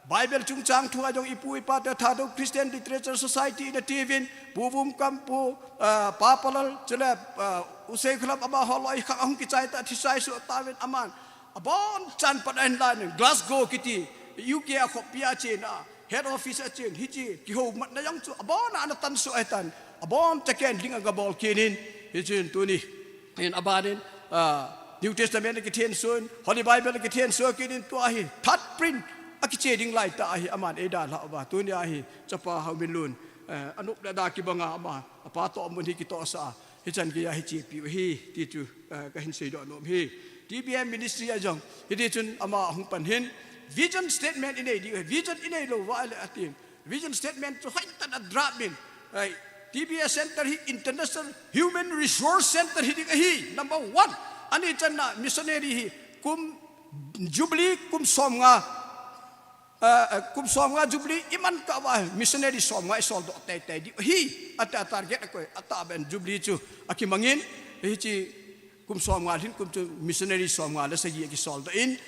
Bible chungchang thu a jong ipu ipa te Thadou Christian Literature Society ina tiuvin, Pu Vumkam, Pu, ah, Pa Palal, chule, ah, U Seikholam amaho loi khang ahung kichai ta, thichai soh tauvin aman abonchan pat ahin lanin Glasgow kiti, U K a khopi a chena, head office a chen, hiche kihoumatna jong chu abona ana tansoh ahitan, aboncha ken ding aga bol kit in, hichun tuni hin abanin, ah, New Testament akithensoh in, Holy Bible akithensoh kit in, tua hi third print akiche ding laitah ahi, aman eidalhah uva. Tunia hi chapa Haominlun, eh, anop le ada kibanga ama, apa toh mun hi kitohsah a, hichan geiya hi chepiu ahi, ti chu, eh, kahin seidoh nom ahi. T B M ministry a jong, hiti chun ama ahung pan hin, vision statement inei diu ahi, vision inei lou uva ahile atin, vision statement chu hoitah in adraft in, eh, T B A Center hi International Human Resource Center hiding ahi, number one. Ani channa missionary hi kum Jubilee kum somnga, eh, eh, kum somnga Jubilee iman kah uva missionary somnga isoldoh teitei diu ahi, ati a target akoi, atahbeh in Jubilee chu akimangin, hiche kum somnga lhin kum chu missionary somnga le sagi akisoldoh in,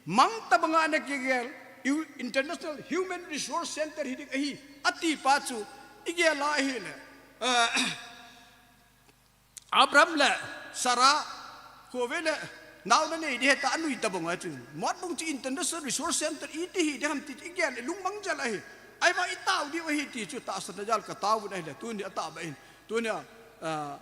mang tabanga ana kigel, U-, International Human Resource Center hiding ahi, ati pa chu, igel a ahile, eh, Abraham le Sarah, khovei le, nao nanei ding hita anui tabang a chu. Motbung chu International Resource Center iti hiding ham ti chu igel, ilungmang jel ahi. Ahivang itao diu ahi ti chu tahsanna jal kataovin ahile, tuni atahbeh in. Tunia, eh,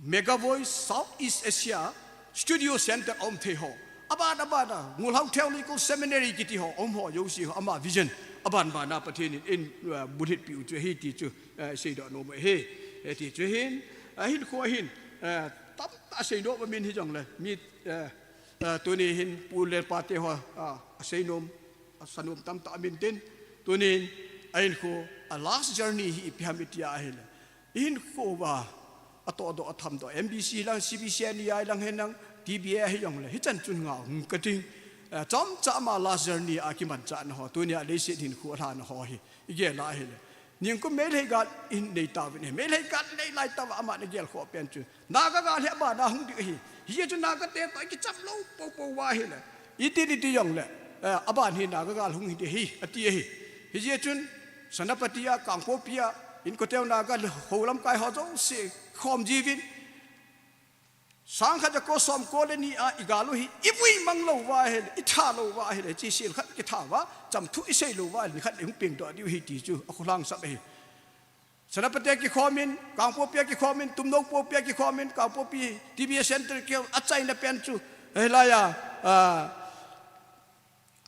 Mega Voice Southeast Asia Studio Center aum thei ho. Aban, aban a, Ngulhao Theological Seminary kiti ho, aum ho, jouse ho, ama vision. Aban, bana Pathen in, in, uh, bulhit piu chu ahi ti chu, uh, seidoh nom ahi. Eh, ti chu hin, uh, hinkho hin, uh, tamtah seidoh ba min hijongle, mi, uh, uh, tuni hin pu le pa te ho, uh, aseinom, asanom tamtah amin tin, tunin, ahinkho, a last journey hi ipi ham itia ahile. Ihinkho uva, atohdoh athamdoh, M B C lang, C B C N E I lang hen lang, T B A hijongle, hichan chun ngah hung kating. Eh, chomcha ama last journey a kimanchahna ho, tunia leiset hinkho alhahna ho hi, igel a ahile. Nikum Meitei gal in nei tauvin, Meitei gal nei lai tauva aman agel khoh pen chu Naga gal hi abana hung ding ahi. Hijeh chun Naga te toh ikicham lou poupou uva ahile, iti iti jongle, eh, aban hi Naga gal hung hi ding ahi, ati ahi. Hijeh chun Senapati a, Kangpokpi a, inkote Naga le ho lamkai ho jouse khom jiuvin, sangkhat jako somko le ni a igal u hi ivui mang lou uva ahile, itha lou uva ahile, hiche sel khat kitha uva, chamthu isei lou uva ahile, nikhat le hung pengdoh diu ahi ti chu akholhang sap ahi. Senapati a kikhomin, Kangpokpi a kikhomin, Tumnokpokpi a kikhomin, Kangpokpi T B S Center kikhom achaina pen chu, hilai a, ah,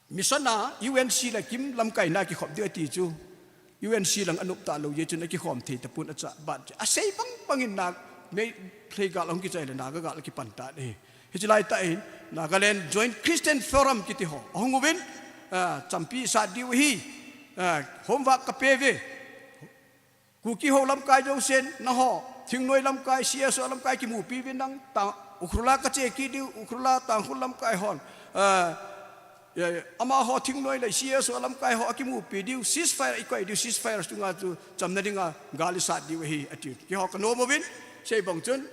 mission a U N C le Kim lamkaina kikhop diu ati chu, U N C lang anop talou jeh chun akikhom thei tapon, acha bat chu asei bang bangin Naga, Meitei gal ahung kichai le Naga gal akipan tan ahi. Hiche laitah in Nagaland Joint Christian Forum kiti ho ahung uvin, ah, champi sat diu ahi, ah, homework kapeh uve. Kuki ho lamkai jousen, nangho, Thingnoi lamkai, C S O lamkai kimupi uvin lang, ta, Ukhrul a kache kit diu, Ukhrul a Tangkhul lamkai hon, ah, eh, amaho Thingnoi le C S O lamkai ho akimupi diu, ceasefire ikoi diu, ceasefire chunga chu chamna dinga gal isat diu ahi, ati. Keiho kanom uvin, sei bang chun,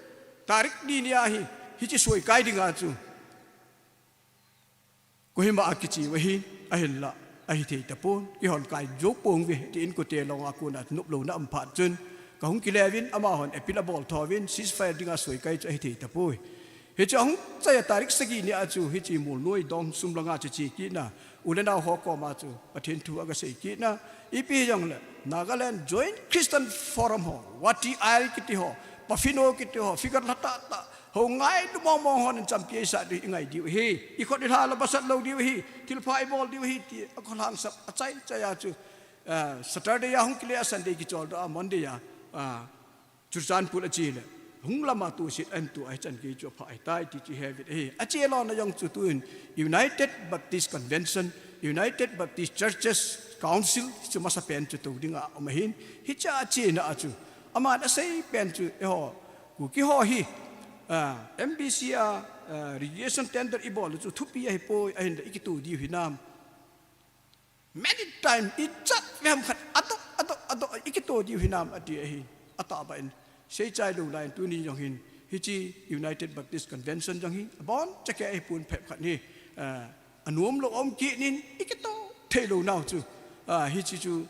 tarik ni nia hi, hiche soikai dinga chu Kohima a kiche u ahi, ahinla, ahithei tapon, kihon kai jou ponge, ti inkote longa kona noplouna um phat chun, kahung kile uvin, amahon appeal abol tho uvin, ceasefire dinga soikai chu ahithei tapoi. Hichu ahung chai a tarik sagi nia chu, hiche Molnoi dong sumlanga chu che kitna, u le nao ho koma chu, Pathen thu agasei kitna, ipi hijongle, Nagaland Joint Christian Forum ho, Wati Ail kiti ho, Pafino kiti ho, figure lha tahtah, ho ngailu mong mong hon champi eisat diu, ingai diu ahi, ikhut ilha la basat lou diu ahi, thilpha ibol diu ahi, ti akholhang sap achai chai a chu, ah, Saturday a hung kile a Sunday kicholdoh a Monday a, ah, Churachandpur a che le, hung lama tusit ahin tu a hichan gei chu apha ahitai ti chu ihet uvin ahi. Ache lona jong chu tun United Baptist Convention, United Baptist Churches Council chu masapen chu tou dinga um ahin, hiche a chena a chu, aman asei pen chu eiho, Kuki ho hi, ah, M B C a, ah, radiation tender ibol chu thupi ahipoi, ahinla ikitu diu hinam. Many time, ichat vem khat, adoh, adoh, adoh, ikitu diu hinam ati ahi, atahbeh in. Seichai lou lai in tuni jong hin, hiche United Baptist Convention jong hi, abon chakei ahipon phabep khat hi, ah, anom lou um kit in, ikitu thei lou nau chu, ah, hiche chu,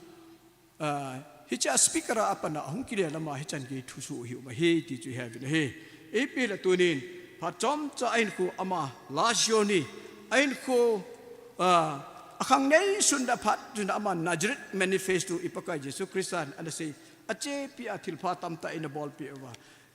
ah, hiche a speaker a apatna, ahung kile lama hichan gei thusoh hi um ahi, ti chu ihet uvin ahi. Ipi le tunin, phat chomcha ahin khu ama, last year ni, ahin khu, ah, akhang neisun da phat chun ama Nazareth Manifesto i Pakai Jesu Christan ana sei, achepi a thilpha tamtah eina bolpeh uva.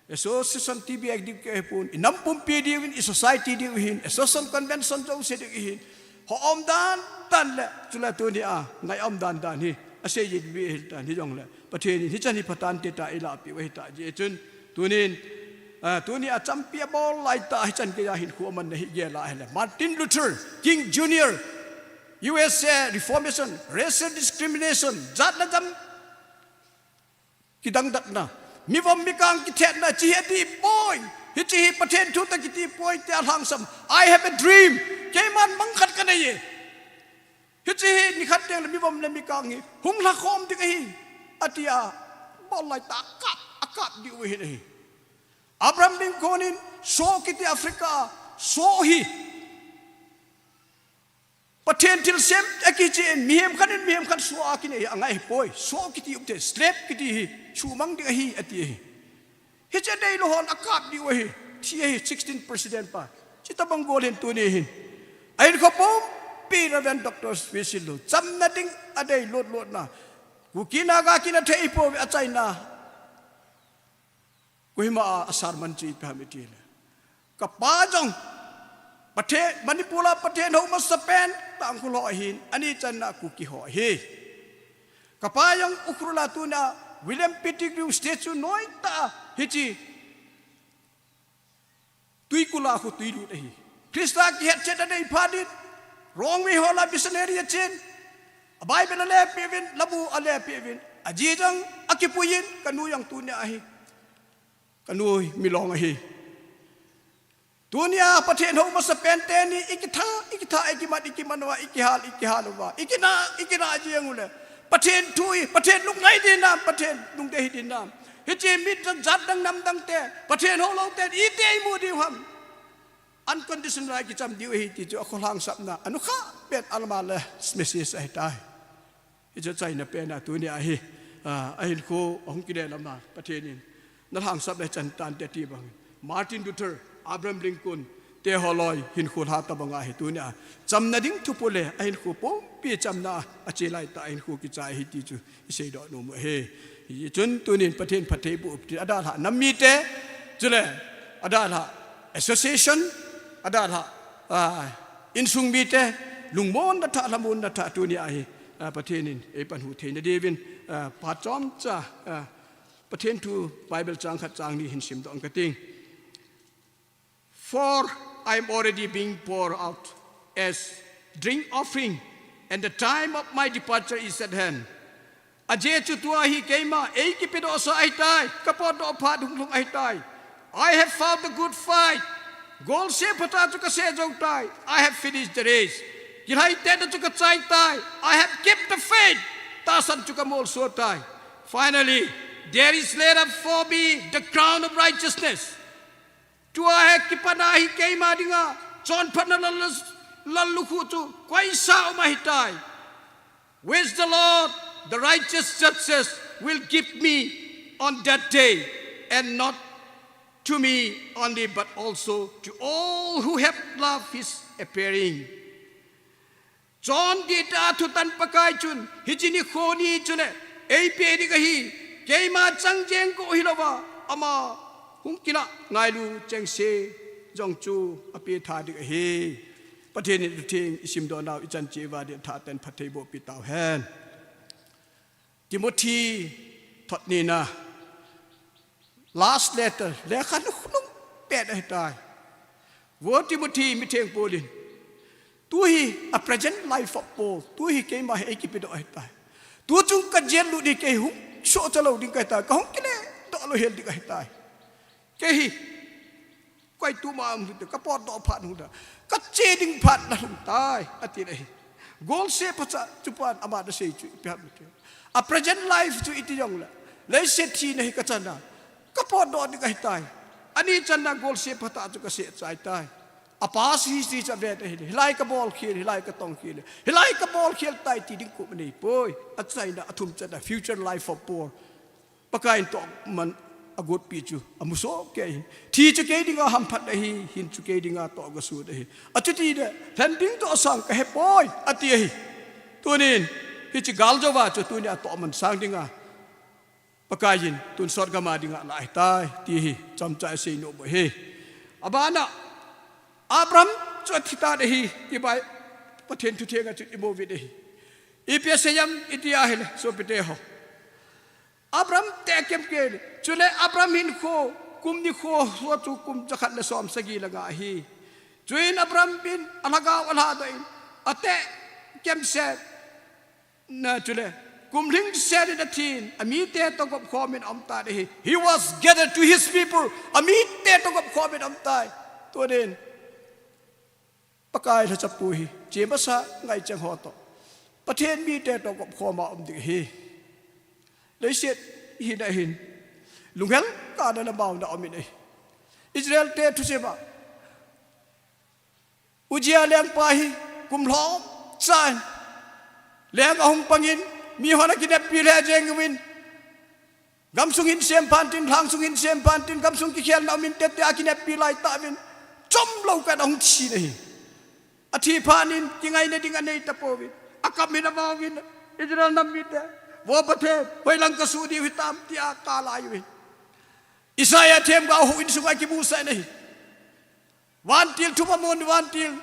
Association T B I diu kei ahipon, inam pumpi diu in, i society diu hin, association convention jouse diu hin, ho um dan dan le, chule tuni a, ngai um dan dan hi, asei jin vi hin tan hijongle, Pathen in hichan hi phatah in tita ilahpeh u ahitah jeh chun, tunin, ah, tuni a champi abol laitah hichan gei a hinkho amanna hi gel a ahile. Martin Luther King Junior, U S A Reformation, racial discrimination, jat le jam kidangdatna, mivom mikang kithetna, hiche hi adih poi, hiche hi Pathen thu toh kiti poi, tia lhangsam. I have a dream. Keiman mang khat kanei e. Hiche hi nikhat teng le mivom le mikang hi hung lhakhom ding ahi, atia, bol laitah a kap, akap diu ahi. Abraham Lincoln in soh kiti Africa a soh hi Pathen thilsem akichen, mihem khat in mihem khat soh a kinei angai poi. Soh kiti umte, slave kiti hi sumang ding ahi, ati ahi. Hiche deilou hon akap diu ahi. Thi ahi, sixteen president pa. Chuti bang gol hin tuni hin, ahin kho pumpi Reverend Doctor Swesil Lou, chamna ding adei lut lutna, Kuki Naga kinathei pou achaina. Kohima a, a sermon chu ipi ham itile, kapa jong Pathen, Manipur a Pathen hou masapen Tangkhul ho ahin, ani channa Kuki ho ahi. Kapa jong Ukhrul a tuna William Pettigrew statue noitah a hiche tuikul a khu tui lut ahi. Christa kihetchet adei phat in, Rongmei hol a missionary achen, a Bible alepeh uvin, labu alepeh uvin, aji jong akipuiyin, kanu jong tunia ahi. Kanu milong ahi. Tunia Pathen hou masapen teni, ikitha, ikitha, ikimat, ikimat uva, ikihal, ikihal uva, ikina, ikina jeng ule, Pathen thu hi, Pathen lungngai ding nam, Pathen lungdei hi ding nam. Hiche mi jat dang nam dang te, Pathen hou lou te, iti imu diu ham. Unconditional a kicham diu ahi ti chu akholhangsapna, anukha pen alma le message ahitai. Hichu achaina pen a tunia hi, a, ahinkho, ahung kile lama, Pathen in. Nalhangsap le chan tante ti bang. Martin Luther, Abraham Lincoln, te holoi, hinkho lha tabang ahi tunia. Chamna ding thupu le, ahinkho pumpi chamna, ache laitah, ahinkho kichai ahi ti chu, isei doh nom u ahi. Hichun tunin Pathen phattheiboh pi adalha, nam mite, chule, adalha, association, adalha, a, insung mite, lungmonna tha, lhamonna tha tunia hi, a, Pathen in, eipanhu theina diuvin, a, phat chomcha, a, Pathen thu Bible chang khat chang ni hin simdoh inge kati. For I am already being poured out as drink offering, and the time of my departure is at hand. Ajeh chu tua hi keima eikipedoh sa ahitai, kapotdoh phat hunglhung ahitai. I have fought the good fight. Golseh phatah chu kaseh jou tai. I have finished the race. Kilhaitetna chu kachai tai. I have kept the faith. Tahsan chu kamolso tai. Finally, there is laid up for me the crown of righteousness. Tua hi kipana hi keima dinga chonphatna lal, lallukhuh chu koisa um ahitai, which the Lord, the righteous judges, will give me on that day, and not to me only, but also to all who have loved his appearing. Chondih tah a thutan Pakai chun, hiche nikho ni chule, eipe ding ahi, keima chang jeng ko hilouva, ama hung kilah ngailu chengse jong chu apeh tha ding ahi. Pathen in thutheng isimdoh nau ichan cheh uva ding thah tah in phattheiboh pi tauhen. Timothy thot nina, last letter, lekha nunung pet ahitai. Vo Timothy mitheng Paul in, tu hi a present life of Paul, tu hi keima hi eikipedoh ahitai. Tu chung kajet lut hi kei hung sohcha lou ding kahitai, kahung kile doh lou hel ding ahitai. Kei hi, koi tuma um hita, kapotdoh phat hung ta, kache ding phat nalhung tai, ati le hi. Golseh phatah chu pan ama nasei chu ipi ham iti. A present life chu iti jongle, leiset thina hi kachanna, kapotdoh ding ahitai. Ani channa golseh phatah chu kaseh chai tai. A past history chu avet ahile, hilai kabol khel, hilai katong khel, hilai kabol khel tai ti ding khu anei poi. Achaina, athum channa, future life of Paul. Pakai in tohman agotpi chu amusoh kei ahi. Thi chu kei dinga hamphat ahi, hin chu kei dinga tohgasut ahi. Achuti le, lhen ding toh sang kahe poi, ati ahi. Tunin, hiche galjouva chu tunia tohman sang dinga Pakai in tonsot gama dinga alah ahitai, ti hi chomcha isei nom u ahi. Abana, Abraham chu athi tan ahi, ti Bai, Pathen thutheng a chu imu uvin ahi. Ipi asei ham iti ahile, sopite ho, Abraham te akemkei le, chule Abraham hinkho, kum nikho ho chu kum jakhat le som sagi le nga ahi. Chuin Abraham in alhagao alhadoh in, ate kemset, na chule, kum lhingset in athin, amite toh gopkhom in aum tan ahi. He was gathered to his people. Amite toh gopkhom in aum tai. Tunin, Pakai lhachapu hi, chemasa ngaichang ho toh, Pathen mite toh gopkhom a um ding ahi. Leiset hina hin, lunghel kana le maona um in ahi. Israel te thusima, Uzziah lengpa hi, kum lhomcha in leng ahung pangin, mihon akineppi lheh jeng uvin, gamsung hin sem phat in, lhangsung hin sem phat in, gamsung kikhelna um in tete akineppi laitah uvin, chomlou kah in ahung thi in ahi. Athi phat in kingaina ding anei tapouvin, akam hin avang uvin, Israel nam mite, Vo Pathen, hoilang kasuh diu hitam, tia akalai uvin. Isaiah themgao houin sunga akimusah in ahi. Vantil thum amun, vantil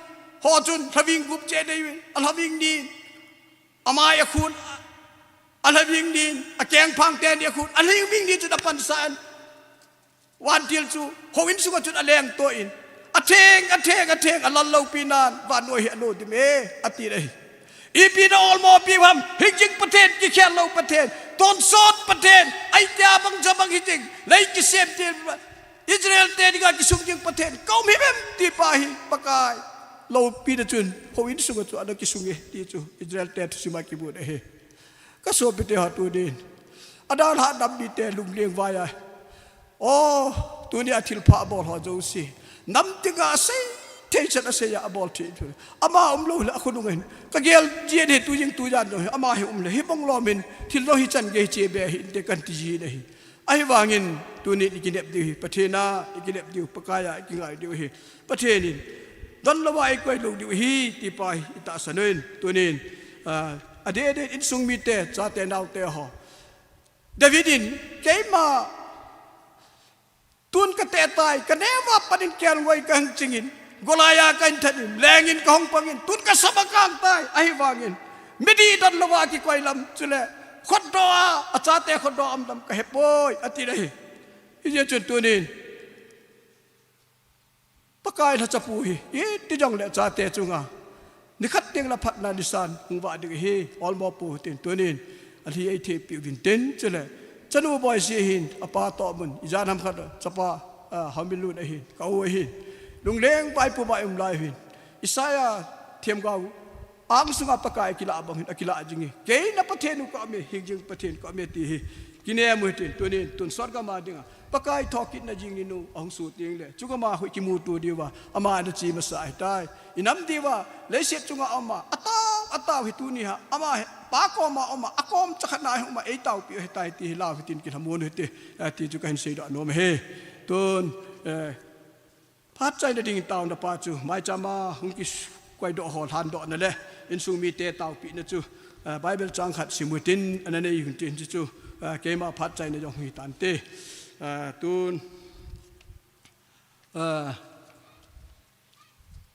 ho chun lhaving gup cheh nei uvin, alhaving nin amai akhun, alhaving nin akengphang teni akhun, alhaving nin chun apansah in, vantil chu houin sunga chun alengto in, atheng, atheng, atheng, alal loupi nan vannoi hi alo dim e, ati le hi. Ipi na olmopi u ham, hingjing Pathen, kikhel lou Pathen, tonsot Pathen, ahitia bang cha bang hijing, lei kisem te, Israel te dinga kisung jing Pathen, kaum hih em, ti pa hi, Pakai loupina chun, houin sunga chu ana kisung e, ti chu, Israel te thusima kimu ahi. Ka sopite ho tunin, adalhah nam mite lungleng vai a, o, tunia thilpha abol ho jouse, nam dinga asei thei chan asei a abol thei. Ama umlou le akhonung ahin, ka gel jin hi tujing tujan jong hi ama hi umle hi bong lom in thil jong hi chan gei che be hi inte kan ti jin ahi. Ahivangin tunin i kinep diu hi Pathen a, i kinep diu Pakai a, i kingai diu hi Pathen in, donlouva i koi lou diu hi ti pa hi i tahsan un. Tunin, ah, adeh deh in insung mite, chate naote ho. David in, keima tun ka teh tai, ka neo a pat in kelngoi ka hung chingin, Goliath ka hin that in, lengin ka hung pangin, tun ka sap akang tai, ahivangin midih donlouva kikoi lam, chule khutdoh a, achate khutdoh a um lam ka hepoi, ati nahi. Hijeh chun tunin Pakai lhachapu hi, iti jongle chate chunga nikhat teng le phatna nisan hung vah ding hi olmo pou hitin tunin alhi ei theipi uvin tin, chule chanu Boisi hin, apa toh mun, ijat ham khat chapa, ah, Haominlun ahin, ka u ahin, lungleng vaipu vai um lai hin, Isaiah themgao ang sunga Pakai akilah bang hin akilah jing hi. Kei na Pathen u ka um e, hingjing Pathen ka um e ti hi kinem u hitin tunin, tun sot gam a dinga Pakai thokitna jing ni nu ahung sut ding le, chugam a hoi kimuto diuva ama ana che masa ahitai. I nam diuva leiset chunga um a, atao, atao hi tuni ha, ama hi Pa koma um a, akom chakhat na hi um a, eitaopi u ahitai ti hi lau hitin kilhamon u hite, eh, ti chu kahin seidoh nom e. Tun, eh, phat chaina ding taona pa chu maicham a hung kikoidoh ho lhandohna le insung mite taopina chu, eh, Bible chang khat sim u hitin, ana nei u hitin, chu chu, eh, keima phat chaina jong hi tante. Eh, tun, eh,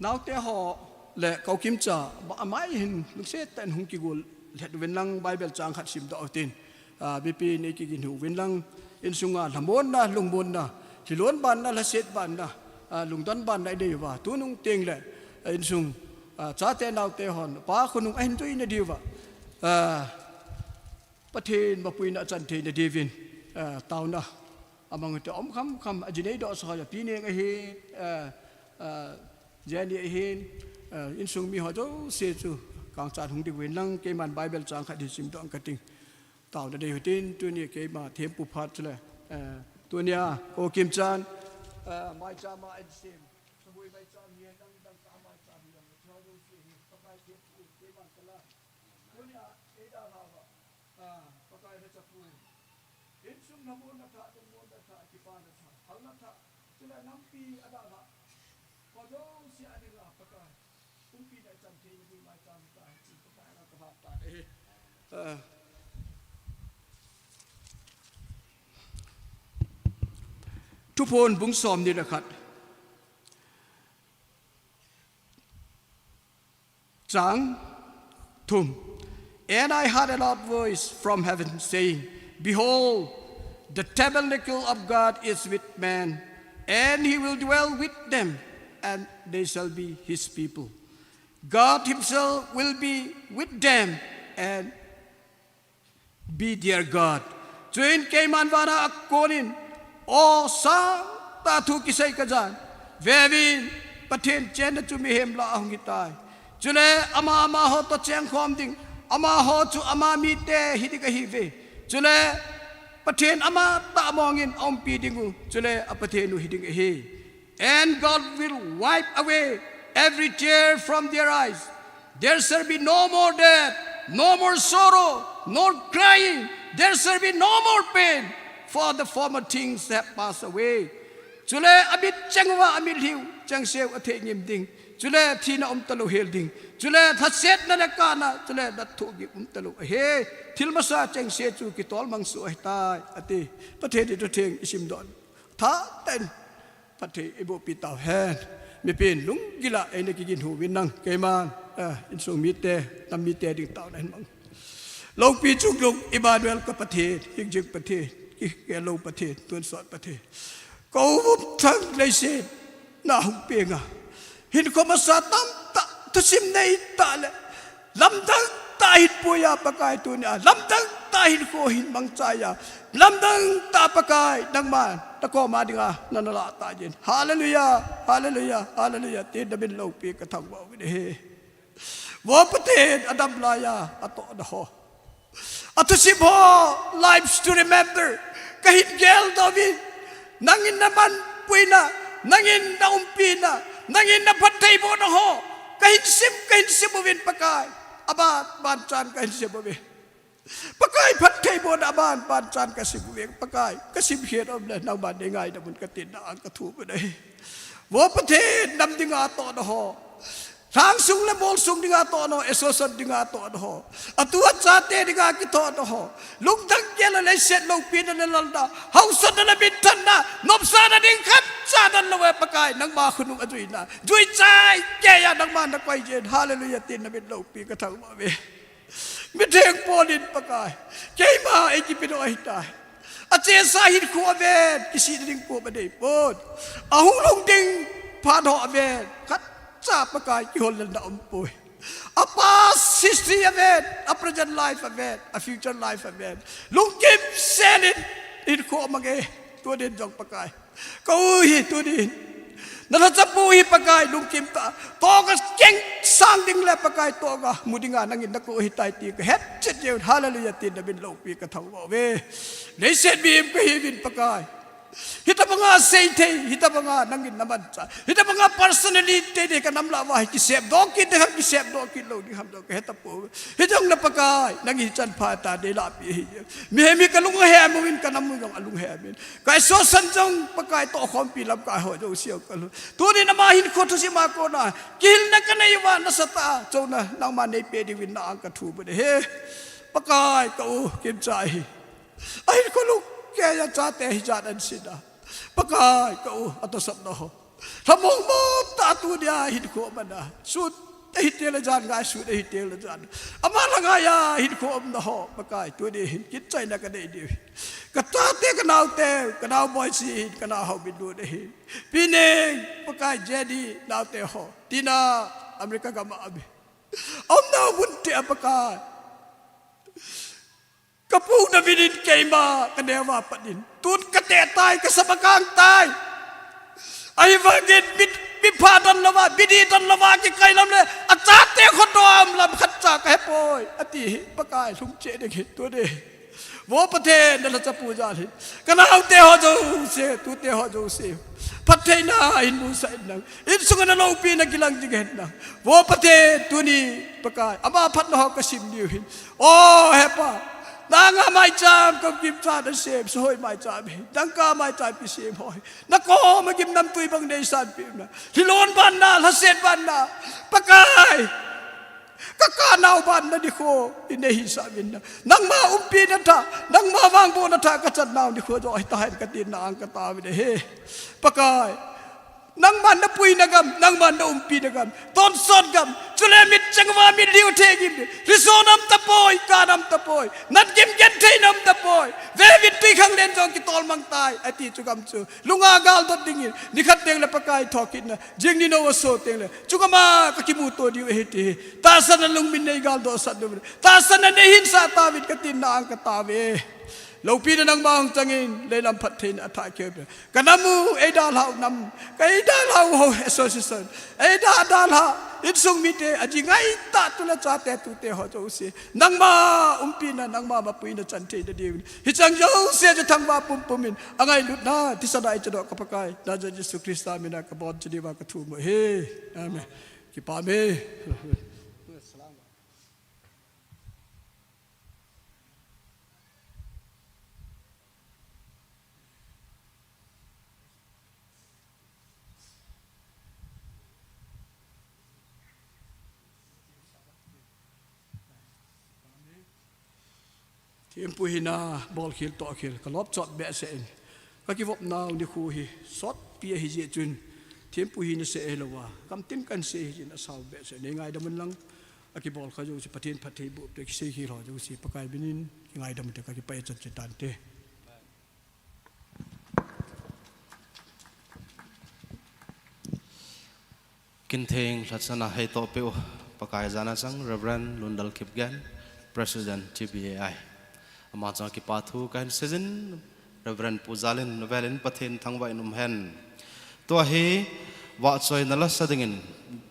naote ho le ka u Kimcha, ba amai hin lungset tah in hung kigol lhet uvin lang Bible chang khat simdoh u hitin. Ah, mipi nei kigin u vin lang, insunga lhamonna, lungmonna, thilon banna, lhaset banna, ah, lungdon banna i nei uva, tunung teng le, ah, insung, ah, chate naote hon, pa khonung ahin jui na diuva, ah, Pathen mapuina achan thei na diuvin, ah, taona amang u hite, um kham kham, ajinei doh sa ho, Pineng ahin, ah, ah, Jenny ahin, ah, insung mi ho jouse chu kangchat hung ding uvin lang, keiman Bible chang khat hi simdoh kating. Taona nei u hitin, tuni keima thempu phat chule, eh, tunia ka u Kimchan, eh, maicham a insem, sabui maicham hi, dang dang ka maicham hi, dang thao dong si hi, Pakai thempu, keiman kala. Tunia, ei dalhah uva, ah, Pakai lhachapu, insung lhamonna thah, lungmonna thah, kipana thah, halna thah, chule nampi adalhah ho jouse a dinga Pakai umpina ichan thei na ding maicham hi ta, Pakai na ka hat ta e. Ah. Thuphon bung somni le khat, chang thum. And I heard a loud voice from heaven saying, "Behold, the tabernacle of God is with men, and he will dwell with them, and they shall be his people. God himself will be with them and be their God." Chuin keiman vana akonin, o, sangtah thu kisei kajan. Veuvin, Pathen chenna chu mihem lah a hung hitai. Chule ama amaho toh chengkhom ding, amaho chu ama mite hiding ahiuve. Chule Pathen amatah mongin aumpi dingu, chule a Pathen u hiding ahi. And God will wipe away every tear from their eyes. There shall be no more death, no more sorrow, nor crying. There shall be no more pain, for the former things have passed away. Chule amit cheng uva amit lhiu, chengseu athei ngim ding. Chule thina umtalou hel ding. Chule lhasetna le kana, chule natna thohgim umtalou ahi. Thil masa chengse chu kitolmang soh ahitai, ati. Pathen thu theng isimdoh tah tah in phatthei eiboh pi tauhen. Mipin lunggil a eina kigin uvin lang, keiman, eh, insung mite, nam mite ding taona hin mang. Loupi chungnung Emmanuel ka Pathen, hingjing Pathen, kikhelou Pathen, tonsot Pathen. Ka u Vumthang leiset na hung penga, hinkho masa tamtah, thusim neitah le lamdang tah hin puiya Pakai tunia, lamdang tah hinkho hin mangchaiya, lamdang tah Pakai nangman nakoma dinga nana lah tah jin. Hallelujah, hallelujah, hallelujah, tin namin loupi kathangvah uvin ahi. Vo Pathen, adam laiya atohna ho, Athusim ho, lives to remember. Kahin geldoh uvin. Nangin namanpuina, nangin naumpina, nangin naphattheibohna ho. Kahin sim, kahin sim uvin Pakai. Aban, ban chan kahin sim uvin. Pakai phattheibohna aban, ban chan kasim uvin. Pakai, kasim khen um le, nangman neingaidam un katin na-ang kathum u ahi. Vo Pathen, nam dinga tohna ho. Lhangsung le molsung dinga tohna ho, association dinga tohna ho. Atu achate dinga kitohna ho. Lungdang gel le leiset loupina le lalna. Haosatna le minthanna. Nopsahna ding khatcha don lou e Pakai. Nangma khonung ajuina. Juichai keiya nangma nakoi jin. Hallelujah tin namin loupi kathangvah uve. Mitheng Paul in Pakai. Keima eikipedoh ahitai. Achesa hinkho aven, kisihna ding koma adeipon. Ahunglhung ding phat ho aven, khatcha Pakai kiholna aumpoi. A past history aven, a present life aven, a future life aven. Lungkimsel in, hinkho amange, tunin jong Pakai. Ka u hi tunin. Na lhachapu hi Pakai lungkim tah. Toh kasang ding le Pakai toh kamu dinga nangin nakou ahitai ti kahetchet jeng un. Hallelujah tin namin loupi kathangvah uve. Leiset mihem kahiuvin Pakai. Hitobanga seithei, hitobanga nangin namanchah. Hitobanga personality te kanam lah uva hi kisepdoh kit ding ham, kisepdoh kit lou ding ham jong kahetapouve. Hijongle Pakai, nangin hichan phat a neilahpeh ahi. Mihem hi kalung ahem uvin, kanam u jong alung ahem in. Ka association jong Pakai tohkhompi lamkai ho jouse jong kalung. Tunin ama hinkho thusim a kona kihilna kanei uva nasatah a, chonna nangman neipeh diuvin na-ang kathum u ahi. Pakai ka u Kimchai hi. Ahinkho lungkeiya chate hijat ahin sina. Pakai ka u atosapna ho. Lhamong mong tah a tunia hinkho amana. Sun ahi tengle jan ngai, sun ahi tengle jan. Ama lhangaiya hinkho umna ho, Pakai, tuni hin kichaina kanei diu ahi. Ka chate, ka naote, ka nao Boisi hin, ka nao Haominlun ahin. Pi Neng, Pakai, Jenny, naote ho. Tina, America gam a um e. Aumnau mun tia Pakai. Ka pu David in keima kaneo a pat in. Tun kateh tai, kasap akang tai. Ahivangin mi, mi pha don louva, mi dih don louva kikai lam le, achate khoto a um lam khatcha kahepoi. Ati hi, Pakai lhung cheh ding hi, tuni. Vo Pathen, na lhachapu jal hin. Ka naote ho jouse, tute ho jouse. Phattheina hin musah in lang. Insunga na loupina kilang jing hen lang. Vo Pathen, tuni Pakai. Ama phatna ho kasim diu hin. O, hepa. Nanga maicham, ka Kimchai nasem, Sahoi maicham hi. Dangka maicham kisem ho hi. Nakoma gimnamtui bang neisanpeh na. Lhilon banna, lhaset banna. Pakai. Ka, ka nao banna nikho, inei hisah uvin na. Nangma umpina thah, nangma vangbohna thah, ka channau nikho joh hitahen katin na-ang katao uve. Pakai. Nangman napuina gam, nangman naumpina gam. Tonsot gam, chule mitcheng uva mitlhi thei gim. Lhiso nam tapoi, ka nam tapoi. Natgim genthei nam tapoi. Vevin twikhanglen jong kitol mang tai, ati chu gam chu. Lunga galdot dingin, nikhat tengle Pakai thokitna, jing ni nou aso tengle. Chugam a kakimuto diu ahi ti hi. Tahsanna lungmin neigaldoh sah diu. Tahsanna neihinsah tauvin katin na-ang katao uve. Loupina nangma hung changin, leilam phattheina athah keu uve. Ka nam u, eidalhau nam, ka eidalhau ho association, eida, dalha, insung mite, aji ngaitah tule chate tute ho jouse. Nangma umpina, nangma mapuina chan theina diuvin. Hicheng jouse chu thangvah pumpum in, angailutna, thisan a eichadoh ka Pakai, Nazareth Jesu Christa mina kabonchauvin kathum u ahi. Amen. Kipah e. Thempu hina bolkhel tohkhel, kalop chot behseh in. Kakivop nau nikho hi, sotpi ahi jeh chun. Thempu hina seh hilouva, gamtin kan seh ahi jeh in asao behseh in. Neingaidam un lang, akibol kha jouse, Pathen phattheiboh, kisei khel ho jouse, Pakai minin, kingaidam un te kakipah e, chan chan tante. Kintheng lhachana heitoh peh u, Pakai jana chang, Reverend Lundal Kipgen, President T B A I. Ama chang kipathu kahin seijin, Reverend Pu Jalin, novelin Pathen thangvah in umhen. Tua hi, vahchoina lasa dingin,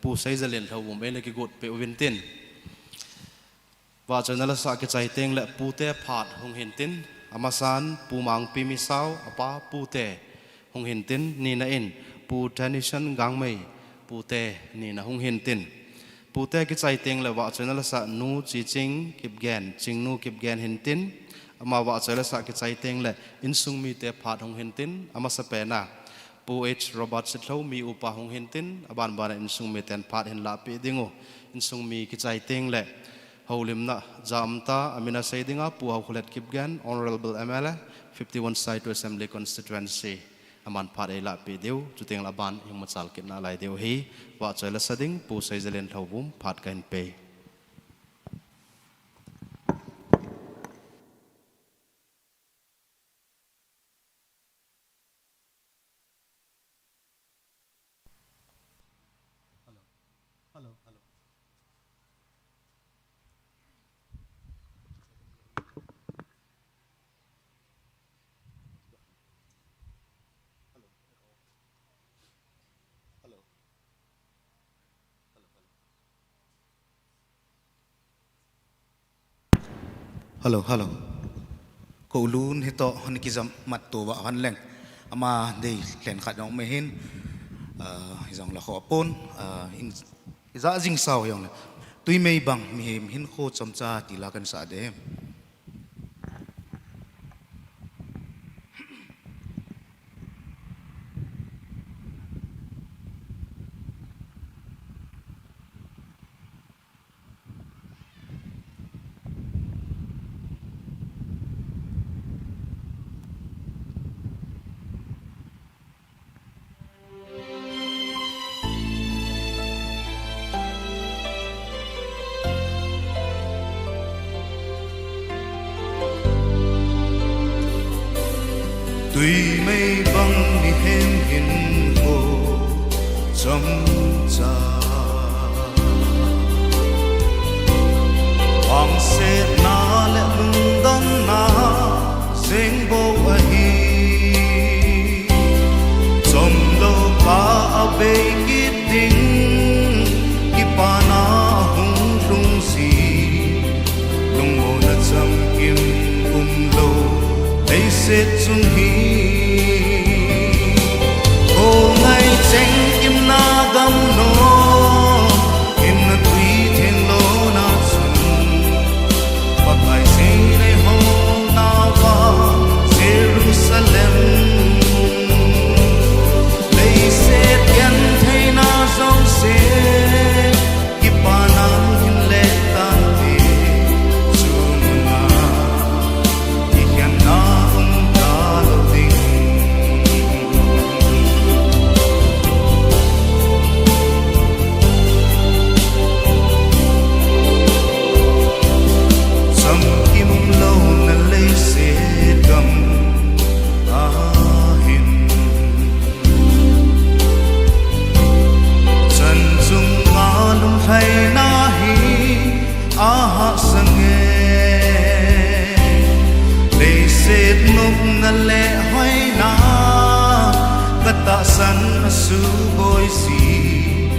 Pu Seijalin lhou um eina kigot peh uvin tin. Vahchoina lasa kichai teng le pute phat hung hintin, amasan Pu Mangpi Misao, apa pute hung hintin, nina in Pu Tenison Gangmei, pute nina hung hintin. Pute kichai teng le vahchoina lasa Nu Chiching Kipgen, Chingnu Kipgen hintin, ama vahchoi lasa kichai teng le insung mite phat hung hintin, amasapena Pu H Robert Sitlhou mi upa hung hintin, abanbana insung miten phat hin lahpeh dingu, insung mi kichai teng le houlimna jamta, amina sei dinga Pu Haokholet Kipgen, Honorable M L A, fifty-one Saitu Assembly Constituency, aman phat eilahpeh diu, chuteng le aban hung machal kit nalai diu ahi. Vahchoi lasa ding Pu Seijalen Lhouvum phat kahin pei. Hello, hello. Koulun hitoh hon kijam mat to vah hon leng. Ama dei lhenkhat jong um ahin, ah, hijong le kho pon, ah, in, ija jing sao jong le. Tuimei bang mihem hinkho chomcha ti la kan sa de. Tuimei bang mihem hinkho chomcha, vangsetna le lungdonna jeng bou ahi. Chomlou pa abei kit ding, kipana hung lhung jin, lungmonna chamkim umlou leiset chung hi. Kholngai chengkimna gamnom, hinna tui thenglona chun, Pakai seinei holnauva Jerusalem, leiset gentheina jouse, kipana nang hin le tante, chumuna ikhenna um talou ding. Chamkim louna leiset gam ahin, chan chunga lunglhaina hi ahahsa nge. Leiset nopna le hoina katahsan asuboi jin,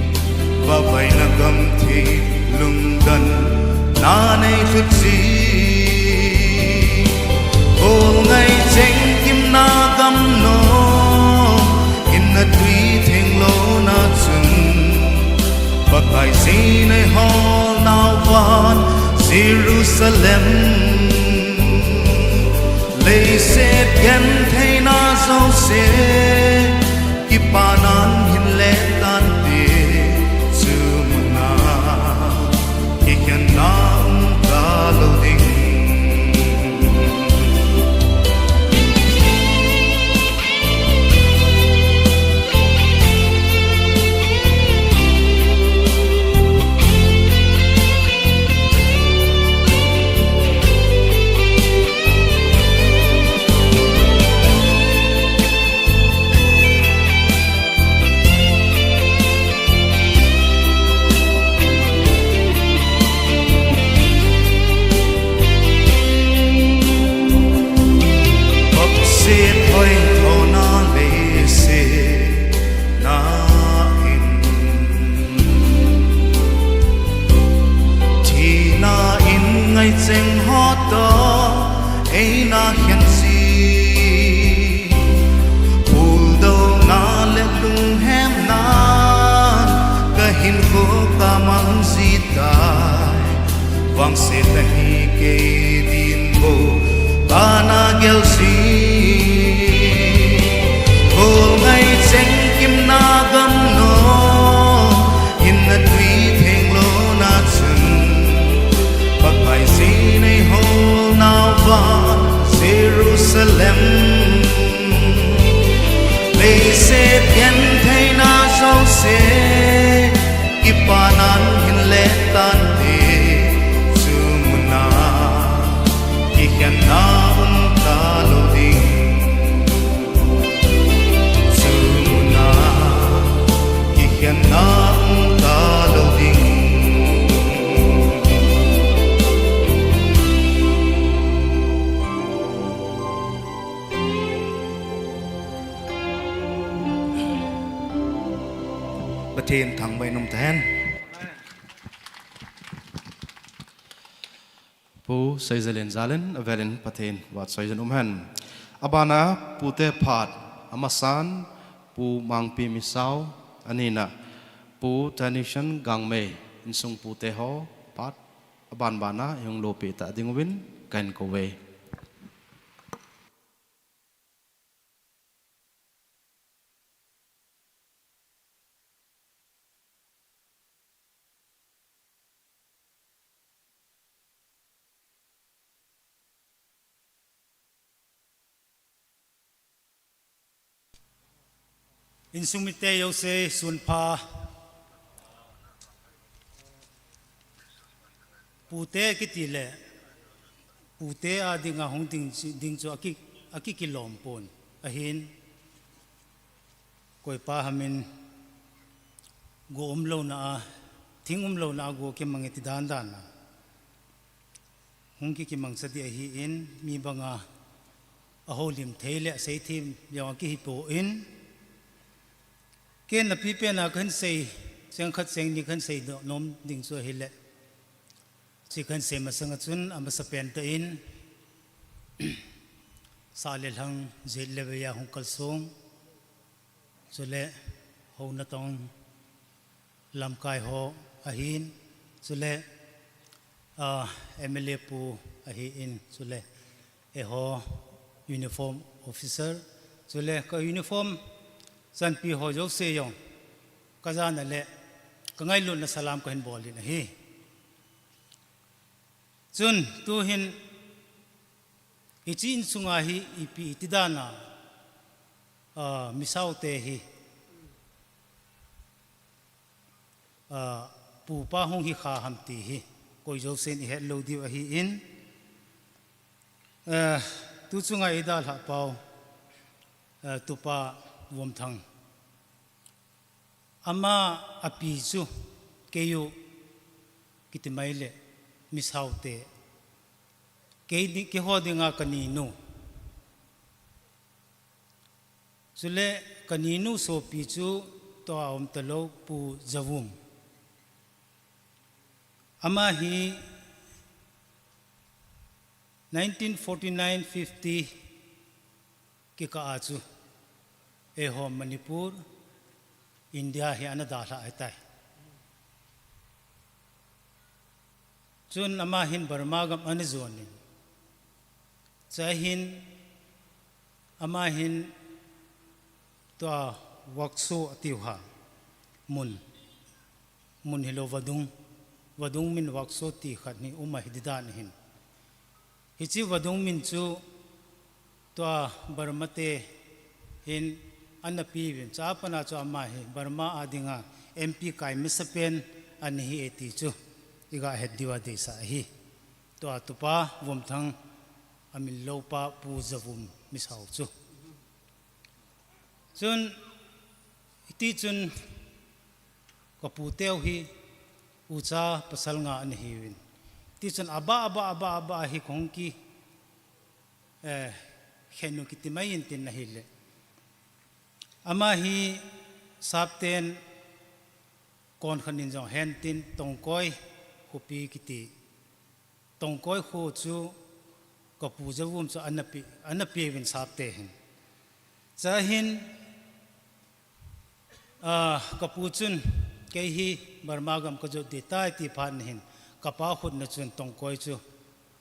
vahvaina gamthip lungdonna nei lhut jin. Kholngai chengkimna gamnom, hinna tui thenglona chun, Pakai seinei holnauva Jerusalem, leiset gentheina jouse, kipana nang hin le tante, chumuna ikhenna um talou ding. Kamang jitai, vangset nahi kei din bou, kana gelsi. Kol ngai cheng kimna gam no, hinna tui theng lona chun, Pakai si nei ho nauva, Jerusalem. Leiset gentheina jouse, kipanan hin le tante, chu muna, kikhenna um talou ding. Chu muna, kikhenna um talou ding. Pathen thangvah in um tahen. Pu Seijalen Jalen, avelin Pathen vahchoi jin um hen. Abana, pute phat, amasan, Pu Mangpi Misao, anina, Pu Tanishan Gangmei, insung pute ho, phat, abanbana, ihung lopi ta ding uvin, kahin kouve. Insung mite jouse sunpha. Pute kiti le, pute a dinga hung ding, ding chu aki, akikilom pon. Ahin, koipa hamin, go umlouna a, thing umlouna a go kimang e ti dandan a. Hung kikimangsa di ahin, mi banga, ahoulim thei le, aseithem jong akihi pon. Ken napi pena kahin sei, cheng khat cheng ni kahin seidoh nom ding chu ahile. Chi kahin sei masanga chun, amasapen tah in, sah le lhang, jet le veiya hung kalsong. Chule, houna tong, lamkai ho ahin, chule, ah, M L A pu ahin, chule, eiho uniform officer, chule ka uniform chanpi ho jouse jong, kajana le, kangailutna salam kahin bol in ahi. Chun, tuhin, hiche insunga hi ipi iti dana, ah, Misaote hi, ah, pupa hung hikha ham ti hi, koi jousen ihet lou diu ahin, eh, tuchunga idalhah pau, eh, tupa Vomthang. Ama api chu, keiu kiti mai le, Misaote. Kei di, keiho dinga kaninu. Chule kaninu sopi chu tua um talou Pu Zavum. Ama hi nineteen forty-nine fifty kikah a chu, eiho Manipur, India hi ana dalhah ahitai. Chun ama hin Burma gam ana jonin. Chua hin, ama hin tua Wakso atiu ha mun. Mun hilou vadung. Vadung min Wakso ti khat hi um ahi didan hin. Hiche vadung min chu tua Burma te hin ana peuvin. Chua pat a chu ama hi Burma a dinga M P kai masapen ana hi e ti chu iga het diuva deisah ahi. Tua tupa Vomthang amin loupa Pu Zavum Misao chu. Chun, hiti chun, kaputeu hi, ucha pasal nga ana hiuvin. Tichun, abah, abah, abah, abah, hi kong ki, eh, khen u kiti mai in tin ahile. Ama hi, sapten, kon khat in jong hen tin, Tongkoi, khopi kiti. Tongkoi kho chu kapu Zavum chu ana pe, ana peuvin sapte hin. Chua hin, ah, kapu chun kei hi Burma gam kajot ding tai ti phat nahin, kapa khutna chun tongkoi chu,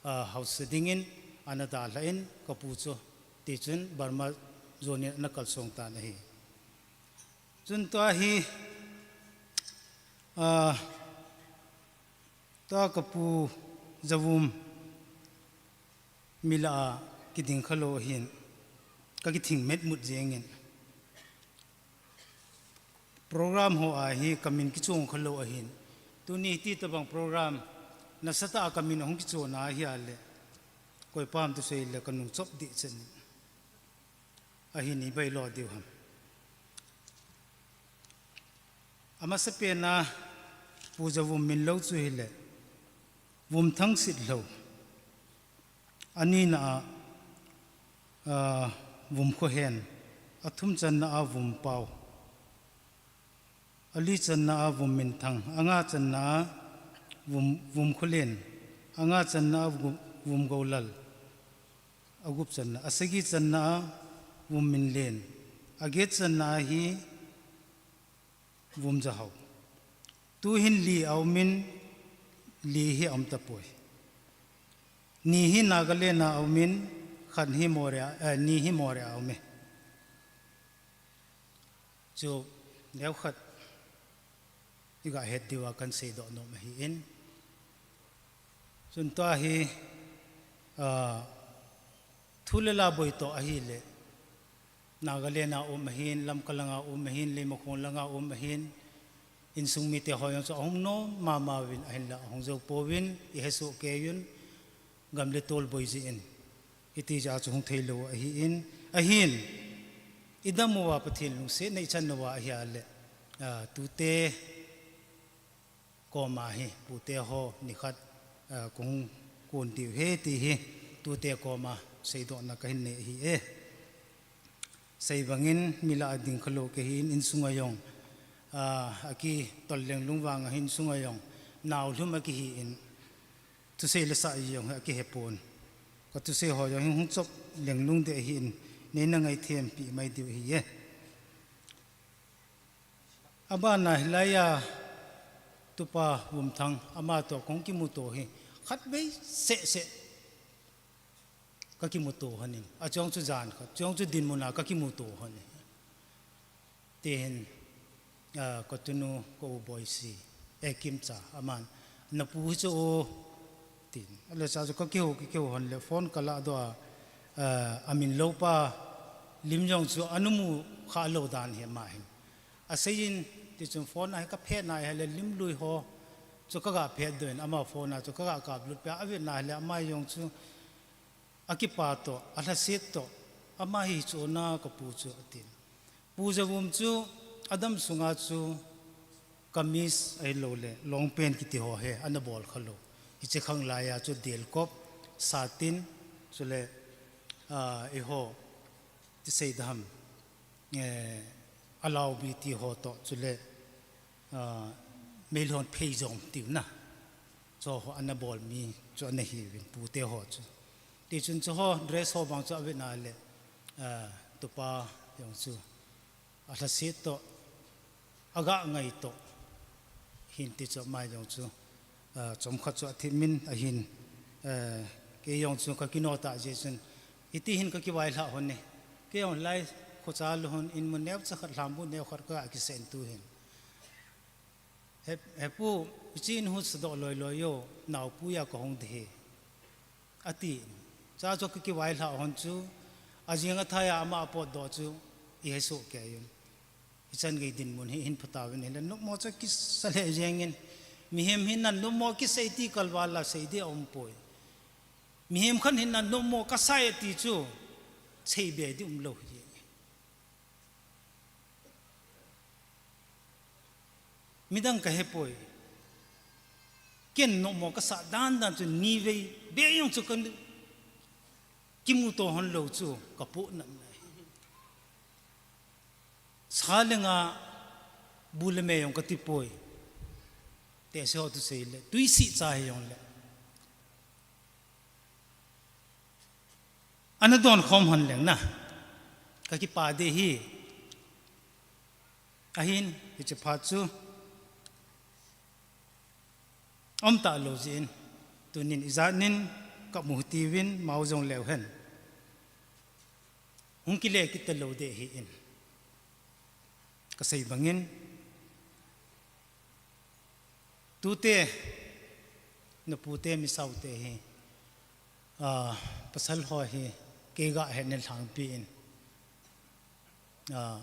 ah, hausa dingin, ana dalhan, kapu chu, tichun Burma jonin ana kalsong tan ahi. Chun tua hi, ah, tua kapu Zavum mi lah a kiding khalou ahin, kakithing metmut jengin. Program ho a hi kamin kichon khalou ahin. Tuni ti tabang program nasatah a kamin ahung kichon ahi a le, koi pam tu sei le kanung chop ding chen. Ahin ibai lo diu ham. Amasa pena Pu Zavum min lo chu hile, Vumthang Sitlhou. Anina a, a, Vumkhohen. Athum channa a Vumpau. Ali channa a Vumminthang. Anga channa a Vum, Vumkholen. Anga channa a Vum, Vumgoulal. Agup channa. Asagi channa a Vumminlen. Aget channa a hi Vumjahau. Tuhin li aumin, li hi aum tapoi. Ni hi Nagaland a aumin, khat hi Moreh a, eh, ni hi Moreh a aume. Chu neokhat iga het diuva kahin seidoh nom ahin. Chun tua hi, ah, thu le la boi toh ahile, Nagaland a um ahin, Lamka langa um ahin, Leimakhong langa um ahin, insung mite ho jong chu ahung nom mama uvin ahinla ahung jou pouvin, ihesoh kei uvin, gam le tol boi jeh in. Hiti jeh a chu hung thei lou ahin, ahin, idam uva Pathen lungsetna ichan uva ahi a le, ah, tute koma hi, pute ho nikhat, ah, kahung kon diu ahi ti hi, tute koma seidohna kahin nei ahi e. Sei bangin mi lah a ding khalou kahin, insunga jong, ah, akitol lenglung vang ahin, insunga jong naolhum akihin, thusei le sa jong hi akihe pon. Ka thusei ho jong hi hung chop lenglung ding ahin, neina ngaithempi mai diu ahi e. Abana hilai a tupa Vumthang, ama toh kahung kimuto hi khatvei seh seh kakimuto lhonin. Achung chu jan khat, chung chu dinmun a kakimuto lhonin. Tihin, ah, ka tunu ka u Boisi, eh, Kimcha, aman, "Napu hi chu o," tin. Ale cha chu kakihou, kakihou lhon le phone kala doh a, ah, amin loupa lim jong chu ana mu kha lou dan ahi ama hin. Aseiyin, tichun phone a hi kaphet na ahile lim lui ho chu kaga phet doh in, ama phone a chu kaga kaplut peh a, avet na ahile ama jong chu akipa toh, alhaset toh, ama hi chu o na kapu chu, atin. Pu Zavum chu adam sunga chu kamis ahilou le long pant kiti ho hi ana bol khalou. Hiche khang laiya chu delkop, satin, chule, ah, eiho, ti sei ding ham, eh, alaubi ti ho toh, chule, ah, meilhon phei jom tiu na. Chu ho ana bol mi chu ana hiuvin, pute ho chu. Tichun chu ho dress ho bang chu avet na le, ah, tupa jong chu alhaset toh, aga ngai toh, hin ti chu ama jong chu, ah, chomkhat chu athip min ahin, ah, kei jong chu kakino ta jeh chun, iti hin kakivailhah lhon e. Kei jong lai khocha lou lhon in mun neocha khat lhambu neokhat kaga kisen tuhin. He, he pu, hiche in hu sadoh loi loi o, naopuiya kahung ding ahi, ati. Cha chu kakivailhah lhon chu, ajing athai a ama apotdoh chu, ihesoh kei uvin. Hichan gei dinmun hi hin pha tauvin, hile nopmo chu kisa lheh jengin. Mihem hin nan nopmo kisei ti kalval la sei ding aumpoi. Mihem khat hin nan nopmo kasai ati chu, sei be ding umlou hi. Midang kahepoi. Ken nopmo kasah dan dan chu nivei be jong chu kakimuto lhon lou chu kapohnat ahi. Sa le nga, bu le me jong katipoi. Tehse ho thusei le, tuisih cha hijongle. Ana donkhom lhon leng na. Kakipah ding ahi. Ahin, hiche phat chu, Aum talou jeh in, tunin ijat nin kamu tiuvin, mau jong leu hen. Hung kile kit talou ding ahin. Kasei bangin, tute, napute misaote hi, ah, pasal ho hi, kei gahet nin lhangpi in. Ah,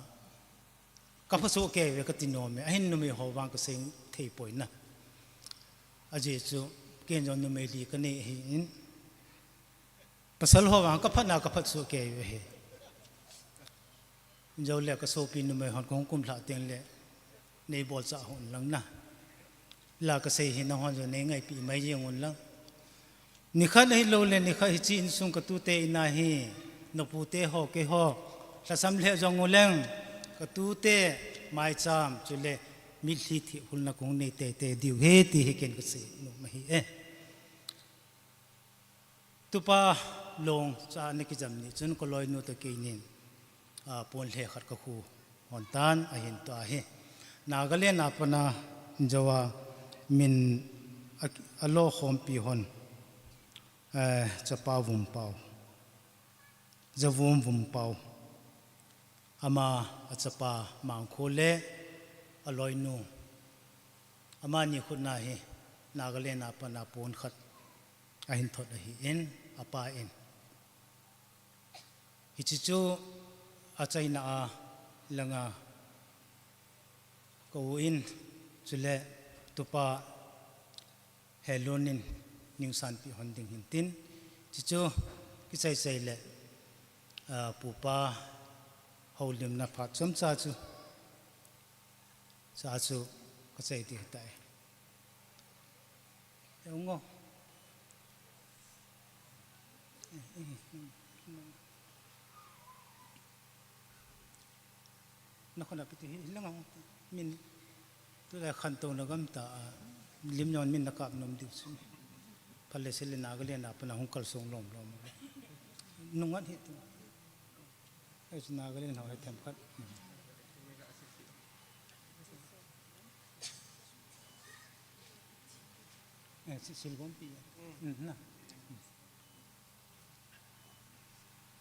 kapha soh kei uve kati nom e, ahin numei ho vang kasei thei poi na. Ajeh chu, ken jong numei li kanei ahin. Pasal ho vang kaphatna kaphat soh kei uve. Jou le kasopi numei hon kahung kumlhah teng le, nei bolcha hon lang na. La kasei hi nahon jong nei ngaipi mai jeng un lang. Nikhat ahilou le, nikhat hiche insung katute in ahi, napute ho, keiho, lhasam lheh jong uleng, katute, maicham, chule, mitlhi thihhulna kahung nei teitei diu ahi ti hi ken kasei nom ahi e. Tupa long cha ana kijam ni chun kaloinu toh keinin, ah, pon lheh khat kakhu hon tan ahin toh ahi. Nagaland a pat a jouva min a, alo khompi hon, eh, chapa Vumpau. Javum Vumpau. Ama achapa Mangkho le aloinu. Amani khutna hi Nagaland a pat a pon khat ahin thot ahin, apa in. Hiche chu achaina a langa ka u in, chule tupa Helun in ningsanpi hon ding hin tin. Hiche chu kichai chai le, ah, pupa houlimna phat chomcha chu, cha chu kachai ding ahitai. Eungo. Nakhona piti hi langa min tulai khantouna gamta a lim nyon min nakap nom diu chu. Phale sele Nagaland a pat a hung kalsong lom lom. Nungat hi tu. Ei chu Nagaland ho hi themkhat. Eh, si-, silgompi. Mm, na.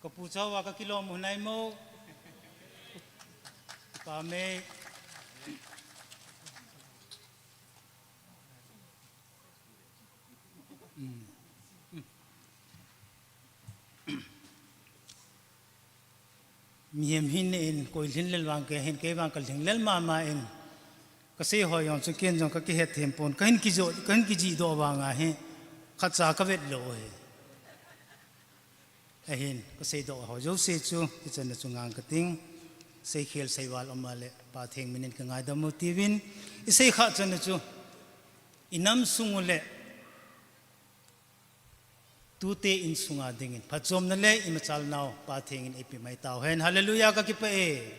Kapu chauva kakilom u nai mo. Ka mei. Mm. Mm. Mihem hin in koi lhin lel vang kei hin kei vang kalhing lel mama in. Kasei ho jong chu ken jong kakihet them pon. Kahin kijo, kahin kijih doh vang ahi. Khatcha kavet lou ahi. Ahin, kasei doh ho jouse chu, hichan a chu ngang kating. Seikhel seival um a le, Pa Theng min in kangaidam u tiuvin. Isei kha chan a chu, inam sung u le, tute insunga dingin phatchomna le imachalnau Pa Theng in eipe mai tauhen. Hallelujah, kakipah e.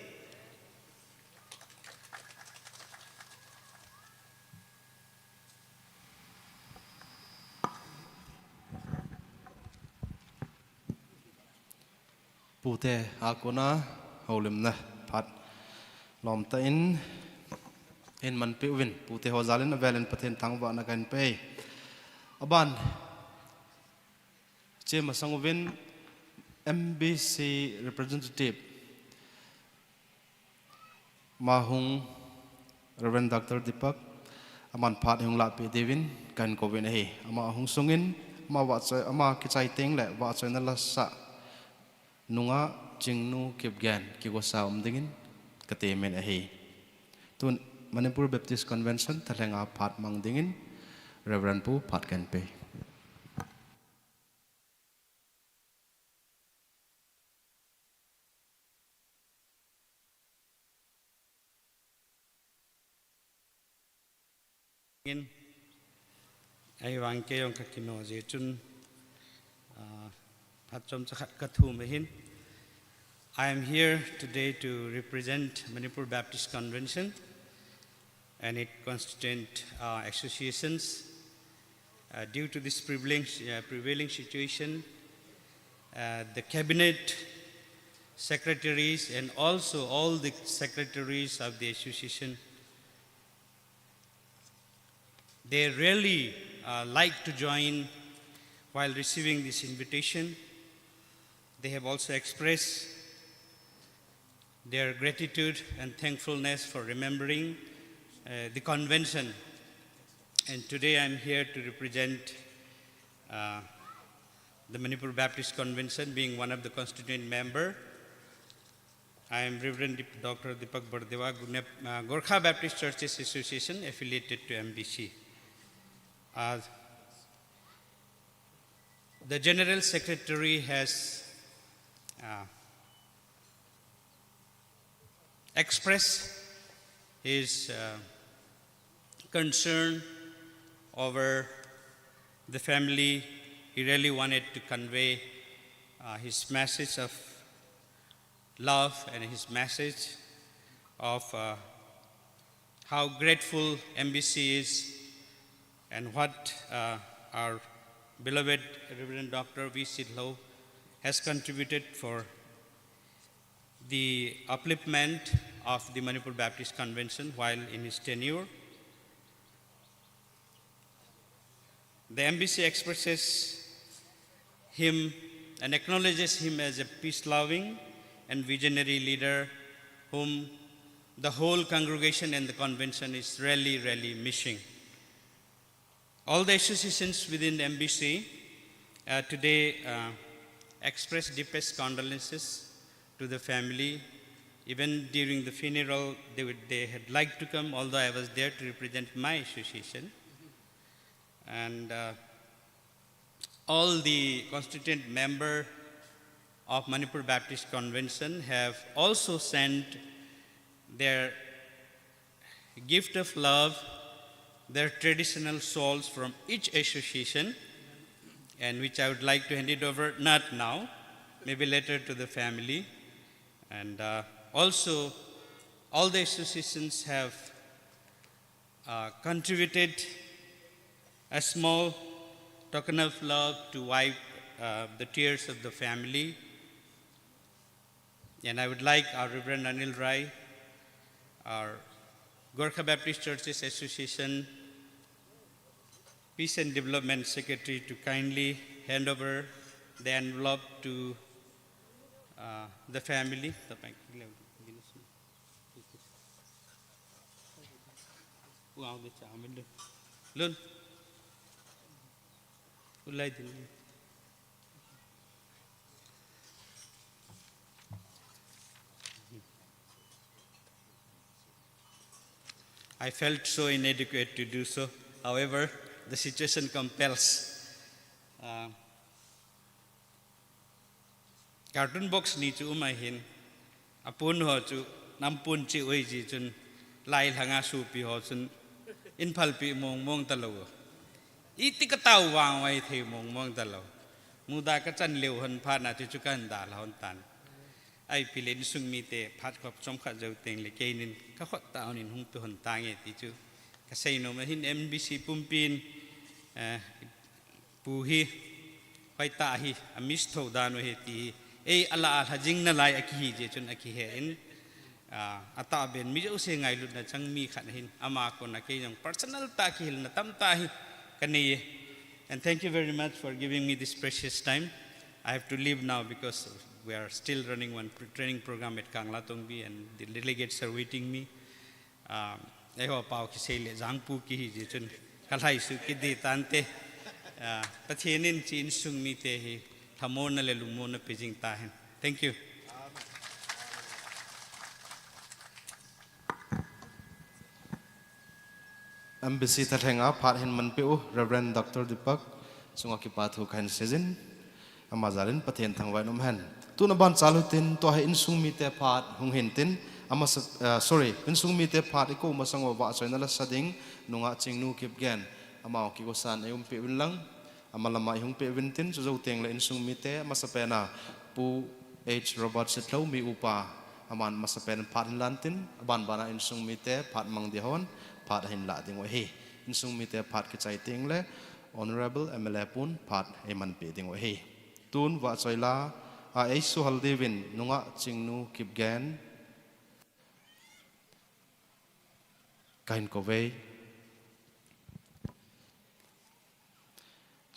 Pute a kona houlimna phat lomtah in, in manpeh uvin, pute ho jal in avel in Pathen thangvahna kahin pei. Aban, che masang uvin M B C representative, ama hung Reverend Doctor Deepak, aman phat hung lahpeh diuvin kahin kouvin ahi. Ama hung sungin, ama vahchoi, ama kichai teng le vahchoina lasah nungah Chingnu Kipgen kigosa um dingin katemin ahi. Tun Manipur Baptist Convention thalhenga phat mang dingin Reverend Pu phat kahin pei. In, ahivang kei jong kakino jeh chun, ah, phat chomcha khat kathum ahin. I am here today to represent Manipur Baptist Convention and its constituent, uh, associations. Uh, due to this prevailing, uh, prevailing situation, uh, the cabinet secretaries and also all the secretaries of the association, they really uh, like to join while receiving this invitation. They have also expressed their gratitude and thankfulness for remembering uh, the convention. And today I'm here to represent uh, the Manipur Baptist Convention, being one of the constituent member. I am Reverend Dip- Doctor Deepak Bordewah, Gune- uh, Gorkha Baptist Churches Association, affiliated to M B C. Uh, the General Secretary has uh, expressed his uh, concern over the family. He really wanted to convey uh, his message of love and his message of uh, how grateful M B C is and what uh, our beloved Reverend Doctor V. Sidlo has contributed for the upliftment of the Manipur Baptist Convention while in his tenure. The M B C expresses him and acknowledges him as a peace-loving and visionary leader whom the whole congregation and the convention is really, really missing. All the associations within the M B C uh, today uh, express deepest condolences to the family. Even during the funeral, they, would, they had liked to come, although I was there to represent my association. And uh, all the constituent member of Manipur Baptist Convention have also sent their gift of love, their traditional shawls from each association, and which I would like to hand it over, not now, maybe later to the family. And uh, also, all the associations have uh, contributed a small token of love to wipe uh, the tears of the family. And I would like our Reverend Anil Rai, our Gorkha Baptist Churches Association Peace and Development Secretary, to kindly hand over the envelope to uh, the family. Lun. Ulai din. I felt so inadequate to do so. However, the situation compels. Uh, carton box ni chu um ahin, apon ho chu nampon chi oi ji chun, lai lhanga supi ho chun, in phalpi mong mong ta lo. Iti ka tau vang vai thei mong mong ta lo. Muda ka chan leu hon phat na chu chu kan da la hon tan. Ai pi le insung mite phat khop chom khat jou teng le keinin ka khot ta onin hung pe hon tange ti chu ka sei nom ahin. M B C pumpin, eh, pu hi hoitah hi a miss tho dan u hi ti hi. Ei ala a lha jing na lai a kihi je chun a kihe in, ah, a tah ben mi jouse ngailutna chang mi khat ahin ama kona kei jong personal tah kihilna tamtah hi ka nei e. And thank you very much for giving me this precious time. I have to leave now because we are still running one pr- training program at Kanglatongbi and the delegates are waiting me. Ah, eiho pau kisei le jangpu kihi je chun ka lhai su kidi tante. Ah, Pathen in chi insung mite hi lhamonna le lungmonna pe jing tahen. Thank you. M B C thalhenga phat hin manpeh u Reverend Doctor Deepak chunga kipa thu kahin seijin. Ama jalin Pathen thangvah in um hen. Tuna ban chal utin, tua hi insung mite phat hung hintin, amasa, eh, sorry, insung mite phat i kou masang uva vahchoina la sa ding, nungah Chingnu Kipgen, amau kigosan ei umpeh uvin lang, ama lama i hung peh uvin tin, chu jou teng le insung mite, amasapen a, Pu H Robert Sitlhou mi upa, aman amasapen phat hin lan tin, aban ban a insung mite phat mang ding hon, phat ahin lah ding u ahi. Insung mite phat kichai teng le, Honorable M L A pun phat ei manpeh ding u ahi. Tun vahchoi la a ei suhal diuvin nungah Chingnu Kipgen kahin kou ve.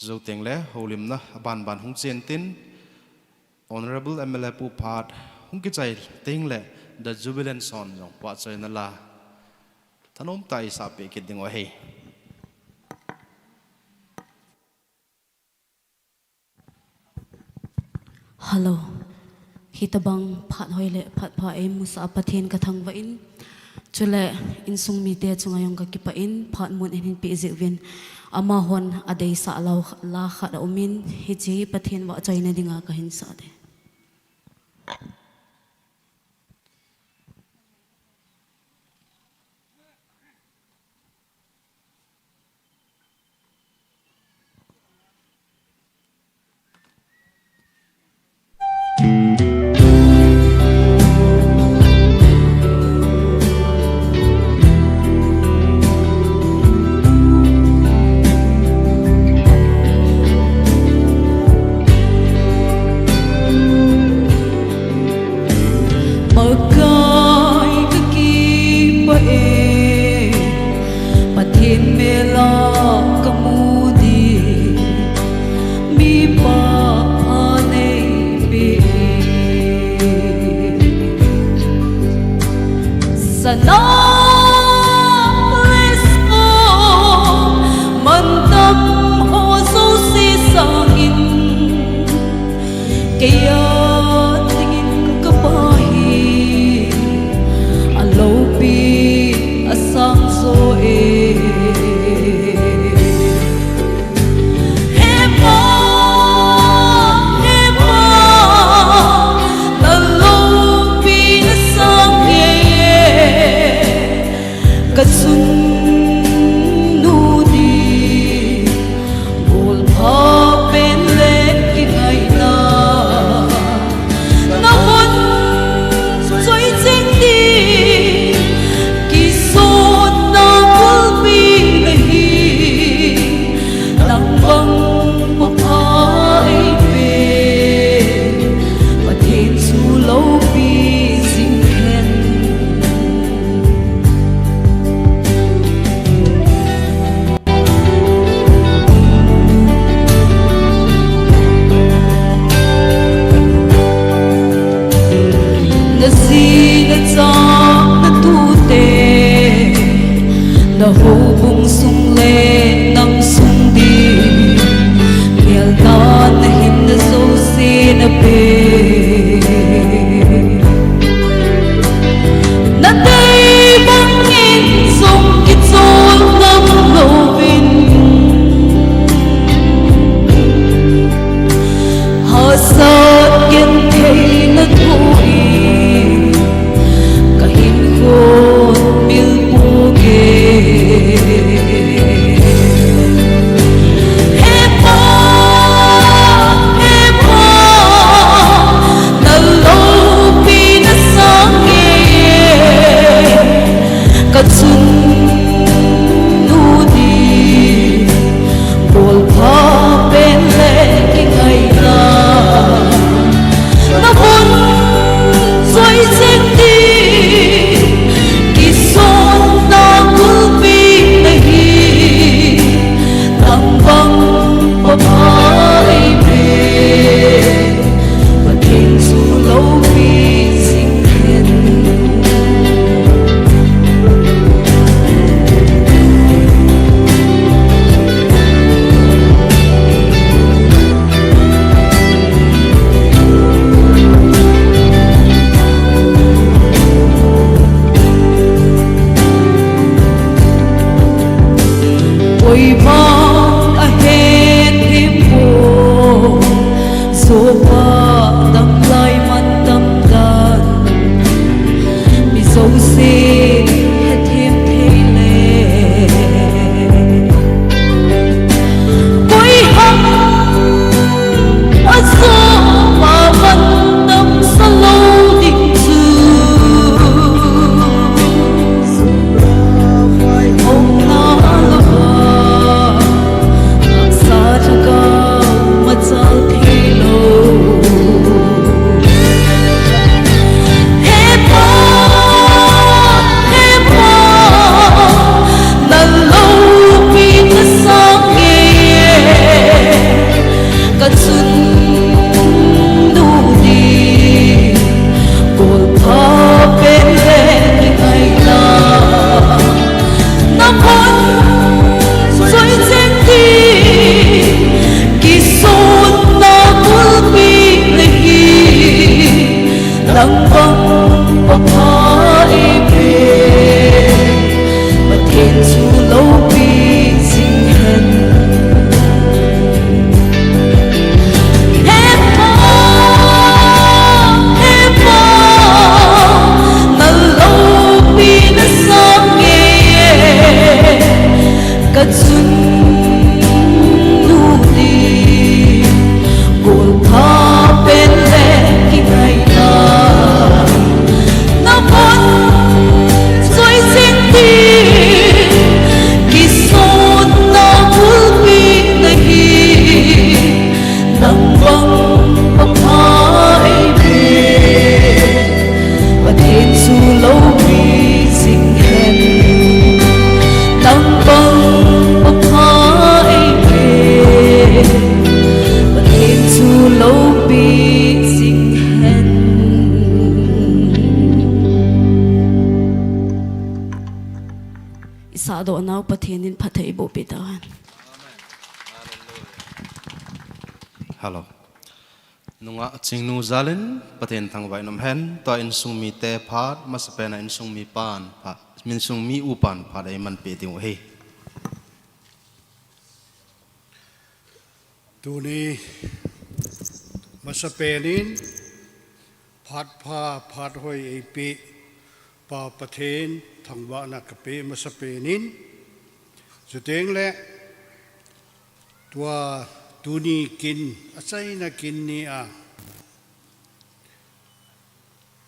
Jou teng le houlimna aban ban hung chen tin, Honourable M L A Pu Phat hung kichai teng le the jubilant song jong vahchoina la thanom tah a isah peh kit ding u ahi. Hello. Hitabang phat hoi le phat pha eimusah a Pathen kathangvah in, chule insung mite chunga jong kakipah in, phat mun eihin peh jeh uvin, amahon adeisah lou la khat aumin, hiche Pathen vahchoina dinga kahin sah ding. Pakai kakipah e, Pathen mel a kamu ding, mipa pha neipeh e. Sana le song, mantam ho jouse sangin, kei a dingin kapa hi aloupi asang jo e. He Pa, he Pa, naloupi nasang e. Kachunnu ding golpha pen le kingaina, navon choi cheng ding kisotna golpi nahi. Nang bang pa pha eipe, Pathen chu loupi jing hen. Naji nacha natute, nahoubung sung le nang sung ding, meldan nahin na jouse napeh. Nadei bangin jong kichol ngam louvin, hahsat genthei nathoh in, kahinkho mil pouve. He Pa, he Pa, naloupi nasang e. Kachunnu ding golpha pen le kingaina, navon choi cheng ding kisotna golpi nahi. Nang bang pa pha eipe, Pathen chu loupi jing hen. Koima ahet thempo, sopa damlai mantam dan, mi jousen hethem thei le. Koi ham asopa mantam sa lou ding chu, hung na louva, sa lhagao machal thei lou. Hello. Nungah Chingnu jalin Pathen thangvah in umhen, tua insung mite phat, masapen a insung mi pan phat, insung mi upan phat eimanpeh diu ahi. Tuni masapen in phat pha, phat hoi eipeh pa Pathen thangvahna kapeh masapen in, chuteng le tua tuni kin, achaina kin ni a,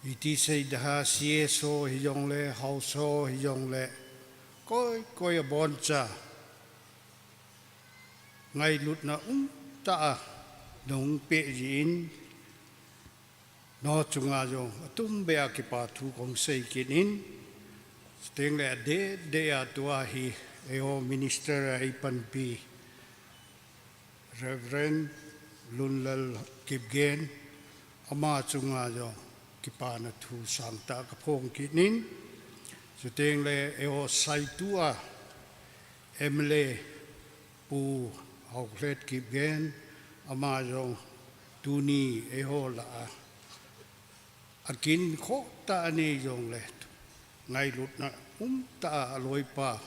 iti sei ding ham, C S O hijong le, House ho hijong le, koi koi abonchan ngailutna umtah a nahung peh jeh in, nangho chunga jong atumbeh a kipa thu kahung sei kit in, chuteng le adeh deh a tua hi eiho minister a eipanpi Reverend Lunlal Kipgen, ama chunga jong kipana thu sangtah kaphong kit in, chuteng le eiho saitu a M L A Pu Haoklet Kipgen, ama jong tuni eiho lah a akin khohtah anei jong le, ngailutna umtah a aloipa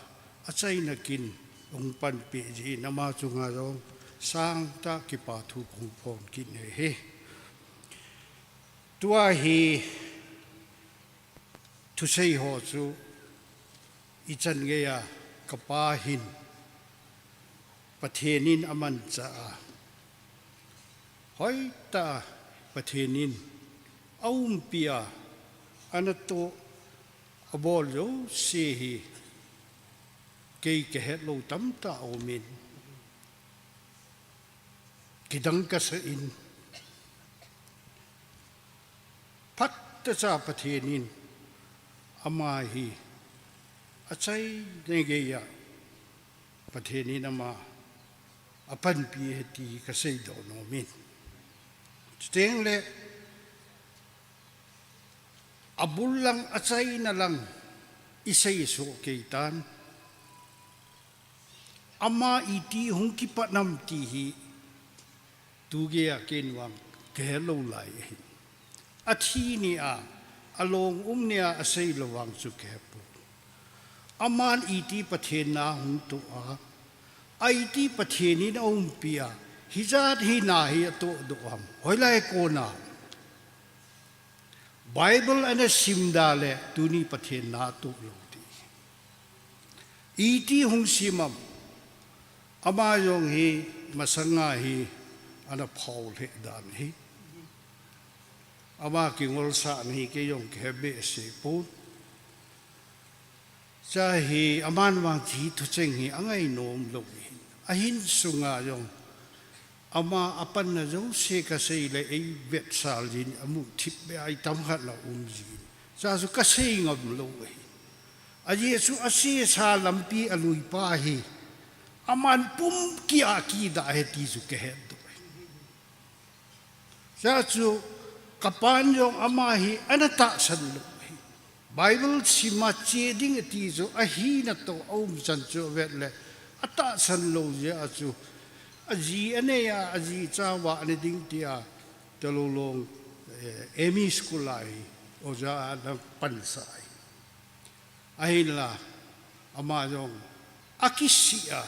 achaina kin hung panpeh jeh in ama chunga jong sangtah kipa thu kahung phong kit in ahi. Tua hi thusei ho chu ichan geiya kapa hin Pathen in amanchah a, hoitah a Pathen in aumpi a, anatoh abol jouse hi kei kahet lou tamtah aum in, kidang kasa in, phatechan Pathen in ama hi achaina geiya Pathen in ama apanpi ahi ti kaseidoh nom in. Chuteng le abul lang, achaina lang isei soh kei tan. Ama iti hung kipat nam ti hi tugeiya ken vang kahet lou lai ahi. Athi ni a, along um ni a asei lou vang chu kahe pon. Aman iti Pathen na hung toh a, aiti Pathen in aumpi a, hijat hina hi atohdoh ham? Hoilai kona Bible ana sim da le tuni Pathen na atoh lou ti. Iti hung sim am? Ama jong hi masanga hi ana phao lheh dan hi. Ama kingolsahna hi kei jong kahe behseh pon. Cha hi aman vang hiche thucheng hi angai nom lou hi. Ahin sunga jong ama apanna jouse kasei le eivetsah jin, amu thip be a itam khat la um jin. Cha chu kasei ngam lou ahi. Ajeh chu asesa lampi alui pa hi aman pum kia kidah ahi ti chu kahet doh ahi. Cha chu kapan jong ama hi ana tahsan lou ahi. Bible sim a che ding ati chu ahina toh aumchan chu avet le atahsan lou jeh a chu aji anei a, aji cha vah ana ding tia, Talulong, eh, M E school a hi oja ana pansah ahi. Ahinla ama jong akisih a,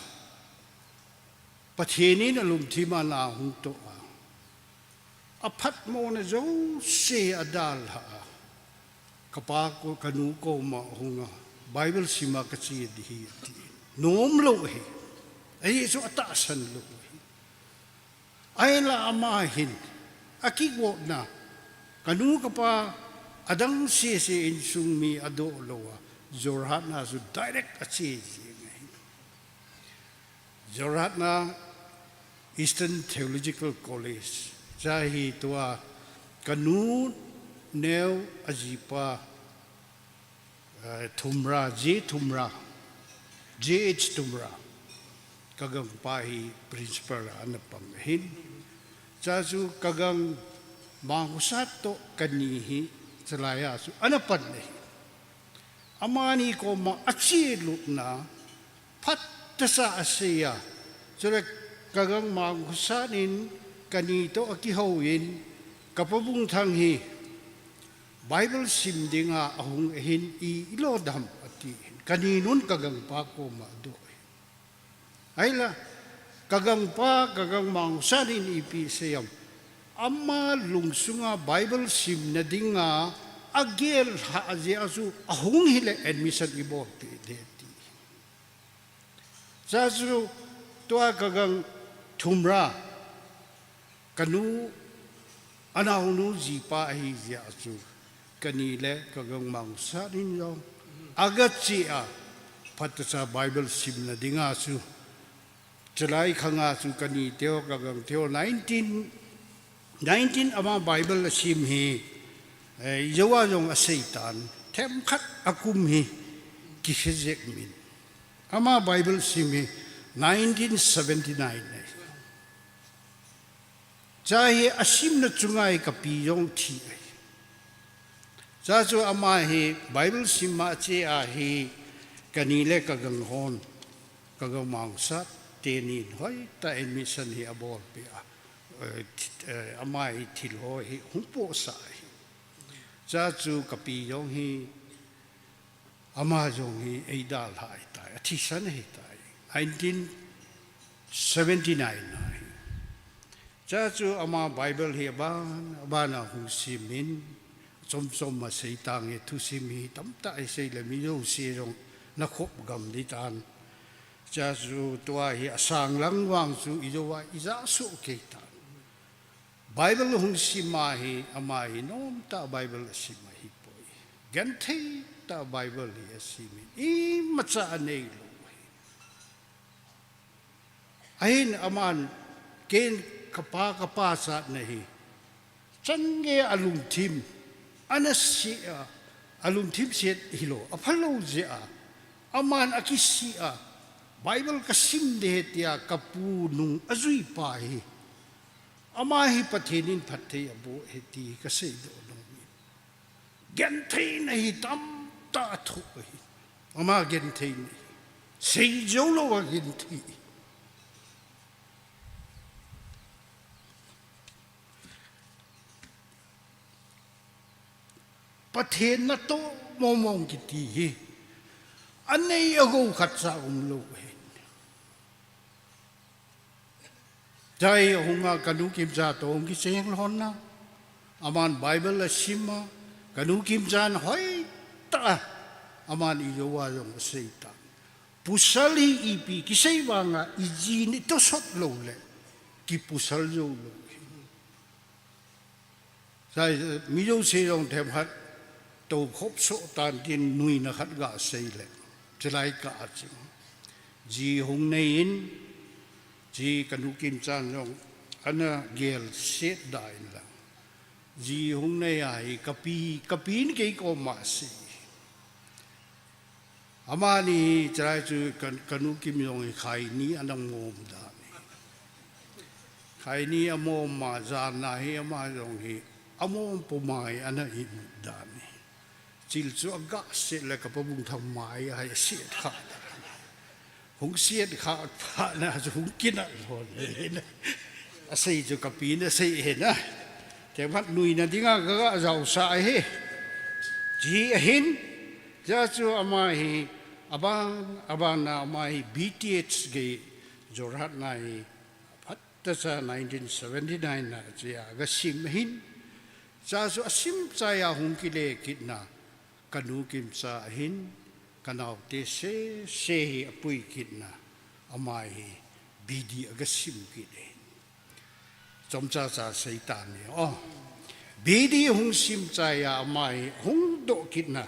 Pathen in alungthim a na hung toh a, aphatmona jouse adalhah a, kapa ko, kanu koma hung a, Bible sim a kache ding ahi ati. Nom lou ahi. Ajeh chu atahsan lou ahi. Ahinla ama hin akigotna, kanu kapa adang sese insung mi adoh lou a, Jorhat na chu direct ache jeng ahi. Jorhat na Eastern Theological College. Cha hi tua kanu neo ajipa, eh, Thumra, J Thumra, J H Thumra, kagangpa hi principal a ana pang ahin. Cha chu kagang Mangkhosat toh kani hi chalai a chu ana pan ahi. Amani koma achelutna phatechan asei a. Chule kagang Mangkhosat in Kani toh akihou in, ka Pa Bungthang hi Bible sim dinga ahung ahin, i, i lo dam ati. Kani nun ka gangpa koma adoh. Ahila, ka gangpa, ka gangmangsan in ipi asei em. Ama lungsunga Bible simna dinga agel lhah jeh a chu ahung hile admission i bolpeh ding ati. Chua chu tua ka gang thumra, ka nu, anaonu jipa ahi jeh a chu, kani le ka gangmangsan in jong aga che a, phatechan Bible simna dinga chu, chulai khanga chu kani teu, ka gang teu, nineteen, nineteen ama Bible asim hi, eh, jouva jong asei tan, themkhat akum hi kihe jeng in. Ama Bible sim hi nineteen seventy-nine ahi. Chua hi asimna chunga hi ka pi jong thi ahi. Chua chu ama hi Bible sim a che a hi kani le ka gang hon, ka gangmangsan tenin hoitah in admission hi abolpeh a, eh, thi-, eh, ama hi thil ho hi hung pohsah ahi. Chua chu ka pi jong hi, ama jong hi eidalha ahitai, athisan ahitai. Nineteen seventy-nine ahi. Chua chu ama Bible hi aban, aban a hung sim in, chomchom a seitange, thusim hi tamtah isei le mi jouse jong nakhop gam ding tan. Chua chu tua hi asang lang vang chu i jouva i ja soh kei tan. Bible hung sim a hi, ama hi nomtah Bible asim ahipoi. Genthei tah Bible hi asim in, imacha anei lou ahi. Ahin aman, ken ka pa, ka pachatna hi, chan gei a alungthim, ana se a, alungthim set hilou, aphalou jeh a, aman akisih a, Bible ka sim ding ahi tia ka pu nung ajui pa hi, ama hi Pathen in phatthei aboh ahi ti ka seidoh nom e. Gentheina hi tamtah athoh ahi. Ama gentheina hi seijou lou a genthei. Pathen natoh mong mong kiti hi anei agou khatcha umlou ahi. Chua hi ahunga ka nu Kimcha toh hung kicheng lhon a, aman Bible asim a, ka nu Kimchan hoitah a, aman i jouva jong asei tan. Pasal hi ipi kisei vanga i jin i tosot lou le, kipasal jou lou hi. Chua hi mi jouse jong themkhat tou khop soh tan tin nuina khat ga sei le, chulai kah a chun, ji hung nei in, ji ka nu Kimchan jong ana gel set da in lang. Ji hung nei a hi ka pi, ka pi in kei koma asei. Amani hi chulai chu ka, ka nu Kim jong hi khaini ana mom dan ahi. Khaini amom ma jan a hi ama jong hi amom puma hi ana imut dan ahi. Chil chu aga set le ka Pa Bungthang mai a hi aset kha dan ahi. Hung set kha phat na chu hung kinah lhon le hin. Asei chu ka pi in asei ahi na. Themkhat nuina dinga ka ga jaosah ahi. Ji ahin, chua chu ama hi, aban, aban a ama hi B T H gei Jorhat na hi, phatechan nineteen seventy-nine na chea aga sim ahin. Chua chu asim chai a hung kile kit na, ka nu Kimcha ahin, ka naote sese hi apui kit na, ama hi B D aga sim kit ahin. Chomcha cha sei tan ni. Oh. B D hung sim chai a ama hi hung doh kit na.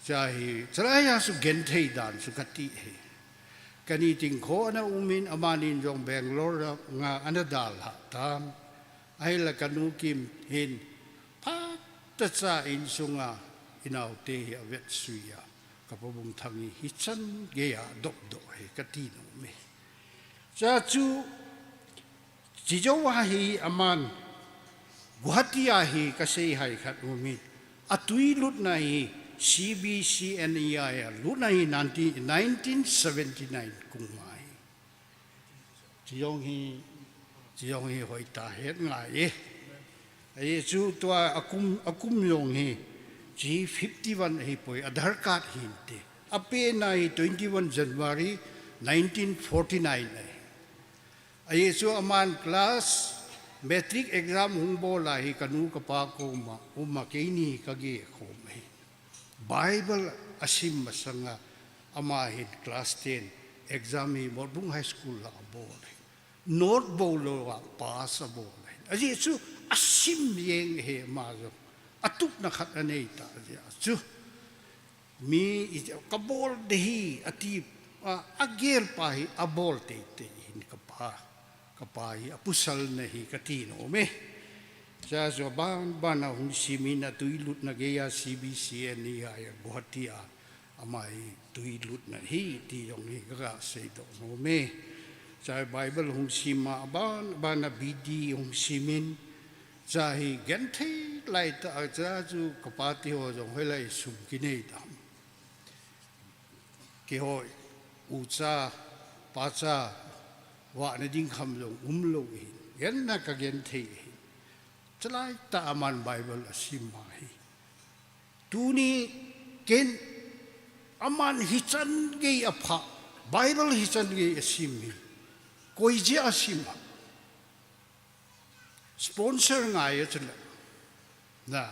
Chua hi, chulai a chu genthei dan chu ka ti ahi. Kani ting kho ana um in, amani in jong Bangalore a nga ana dalha tan. Ahile ka nu Kim hin, phatechan insunga i naote hi avetsui a, ka Pa Bungthang hi hichan gei a dopdoh hi ka ti nom e. Chua chu, chi jou a hi aman, Guwahati a hi ka seihai khat um in, atui lutna hi C B C N E I a lutna hi nineteen, nineteen seventy-nine kum a hi. Chi jong hi Chi jong hi hoitah het ngai e. Ajeh chu tua akum, akum jong hi chi fifty-one ahipoi, Aadhaar card hinte. Apen ahi twenty-one January nineteen forty-nine ahi. Ajeh chu aman class matric exam hung bol ahi, kanu kapa koma, uma keini kage khom ahi. Bible asim masanga ama hin class ten exam hi Motbung High School a abol ahi. Note bou lou a pass abol ahi. Ajeh chu asim jeng ahi ama jong. Atupna khat anei ta jeh chu. Mi i, kabol ding ahi ati, a, agel pa hi abol teitei hin kapa. Kapa hi apusalna ahi kati nom e. Chua chu aban, ban a hung simin atui lutna geiya C B C N hi a Guwahati a ama hi tui lutna ahi ti jong hi kaga seidoh nom e. Chua Bible hung sim a aban, ban a B D hung simin. Chua hi genthei laitah a chua chu kapa teho jong hoilai sum kinei dam. Keiho ucha, pacha, vahna ding kham jong umlou ahi. Genna kagenthei ahi. Chulaitah a aman Bible asim ahi. Tuni ken aman hichan gei apha, Bible hichan gei asim hi. Koi jeh a asim ham? Sponsor ngai a chule. Na.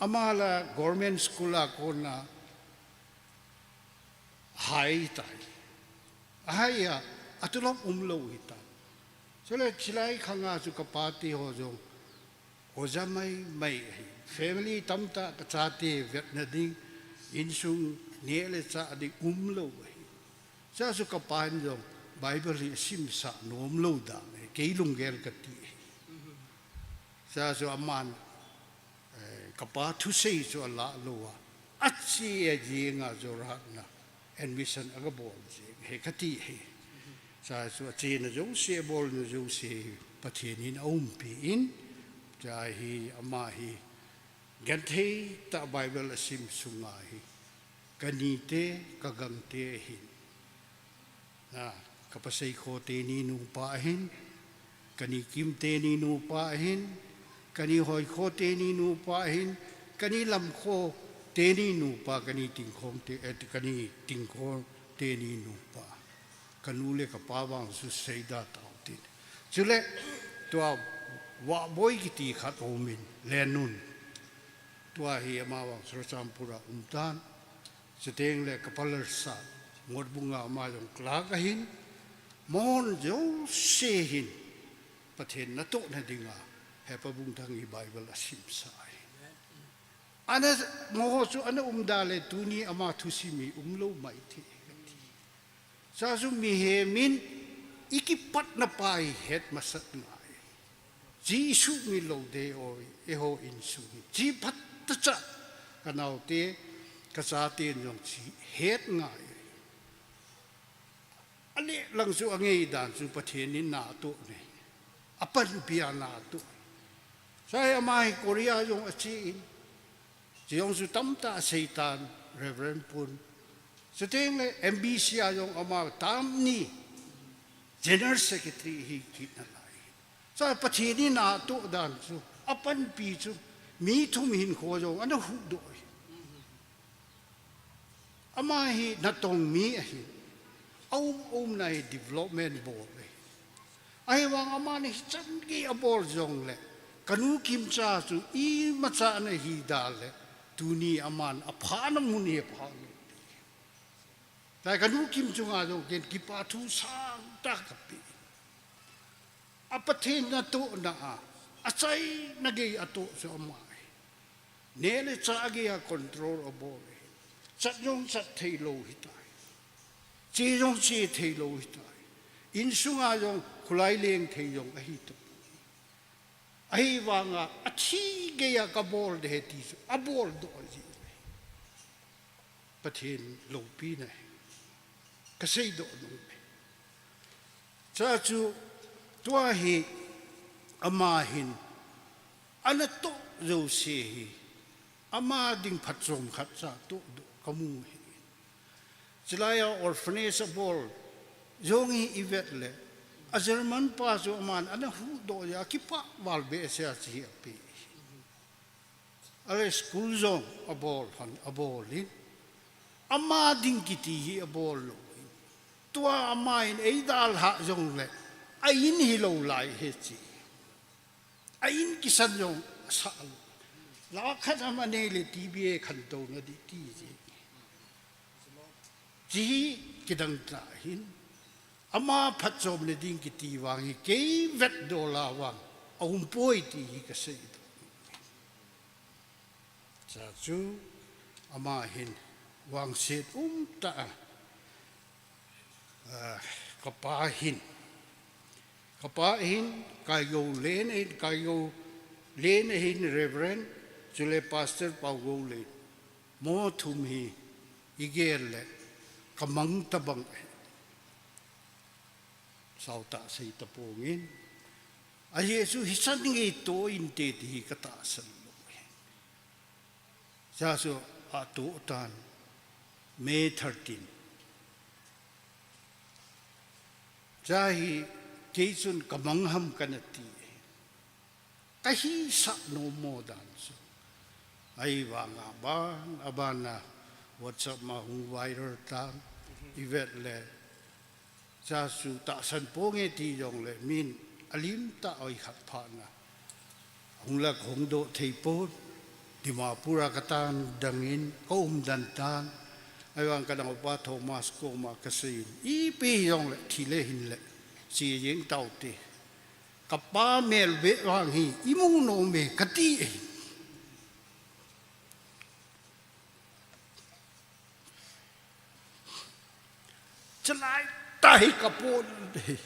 Ama la government school a kona hai tai. Ahai a, atulop umlou hitai. Chule chilai khanga chu kapa teho jong oja maimai ahi. Family tamtah kachate vetna ding, insung neh le chah ding umlou ahi. Chua chu kapan jong Bible hi asimsah nomlou dan ahi, kei lunggel kati ahi. Chua chu aman, eh, kapa thusei chu alah lou a, ache a jeng a Jorhat na admission aga bol jeng ahi kati ahi. Chua chu achena jouse, abolna jouse hi Pathen in aumpi in, chua hi ama hi genthei tah Bible asim sunga hi kanite, kagangte ahin. A, ka pasei kho teni nupa ahin, kani kim teni nupa ahin, kani hoi kho teni nupa ahin, kani lam kho teni nupa, kani ting khong te, eh, kani ting kho teni nupa. Kanu le kapa vang chu seida tau tin. Chule, tua Vahboi kiti khat aumin, Lenun. Tua hi ama vang Churachandpur a um tan. Chuteng le ka pa Lalsat, Motbung a ama jong clerk ahin, amahon jouse hin Pathen natohna dinga, Hepa Bungthang hi Bible asimsa ahi. Ana, amaho chu ana umda le tuni ama thusim hi umlou maithei. Chua chu mihem in i kipatna pa hi het masat ngai. Chi i sumil lou ding ahi, eiho insung hi. Chi phat tah cha ka naote, ka chaten jong chi het ngai. Aleh lang chu angei dan chu Pathen in na atoh e. Apanpi a na atoh. Chua hi ama hi Korea jong ache in. Chi jong chu tamtah asei tan, Reverend Pun. Chuteng le M B C a jong ama tam ni General Secretary hi kit nalai. Chua Pathen in na atoh dan chu, apanpi chu, mi thum hinkho jong ana huhdoh e. Ama hi natong mi ahi. Aum, aumna hi development bol e. Ahivang aman hichan gei abol jongle, kanu Kimcha chu imacha ana hi da le, tuni aman aphana mun hi apha lou. Chua kanu Kim chunga jong ken kipa thu sangtah kape. A Pathen natohna a, achaina gei atoh chu ama ahi. Neh le chah gei a control abol e. Chat jong chat thei lou hitai. Che jong che thei lou hitai. Insunga jong khulai leng thei jong ahi tapoi. Ahivanga athi gei a kabol ding ahi ti chu abol doh jin ahi. Pathen loupina ahi. Ka seidoh nom e. Chua chu tua hi ama hin anatoh jouse hi ama ding phatchom khat cha tohdoh kamu ahi. Chulai a orphanage abol jong hi i vet le A German pa chu aman ana huhdoh a, akipah val behseh a, hiche hi ape. Ale school jong abol hon, abol in. Ama ding kiti hi abol lou. Tua ama in eidalhah jongle, a in hilou lai ahi. A in kisan jong asah lou. Lakh khat ham anei le T B A khantouna ding ti ahi. Hiche hi kidang tah ahin. Ama phatchomna ding kiti vang hi kei vetdoh a vang aumpoi ti hi kasei. Chuche chu ama hin vangset umtah a, ah, kapa hin, kapa hin, Kaigou Len hin, Kaigou Len hin Reverend, chule Pastor Paugou Len. Mo thum hi igel le kamang tabang ahi. Sautah sei tapongin. Ajeh chu hichan gei toh inte ti hi katahsan lou ahi. Chuche chu atoh tan May thirteen. Chuche hi kei chun kamang ham kana ti. Kahisah nom mo dan chu. Ahivanga ban, abana WhatsApp ma hung viral tan, ivet le. Chuche chu tahsan ponge ti jongle, min alim tah a ikhat phat na. Hung la kahung doh thei pon, Dimapur a katan dangin, kaum den tan. Ahivang kanaopa Thomas koma kaseiyin, ipi jongle, thi le hin le, che jeng taute. Kapa mel beh vang hi, imu nom e, kati e. Chalai tah hi kapon e.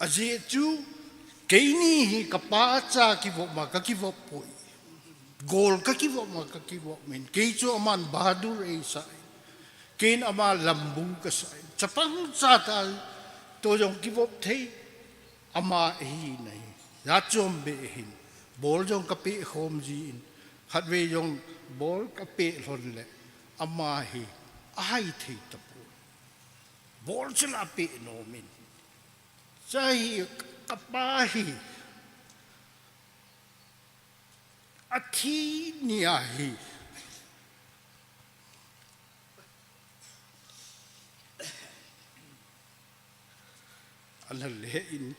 Ajeh chu, keini hi kapa cha kivop ma kakivop poi. Gol kakivop ma kakivop in. Kei chu aman bahadur eisah in. Kein ama lambu kasah in. Chapang cha tah toh jong kivop thei. Ama eina hi. Jat chom beh hin. Bol jong kapeh khom jin. Khatvei jong bol kapeh lhon le. Ama hi. Ahai thei tapoi. Bol chu la peh nom in. Chuche hi kapa hi. Athi ni a hi. Ana le in.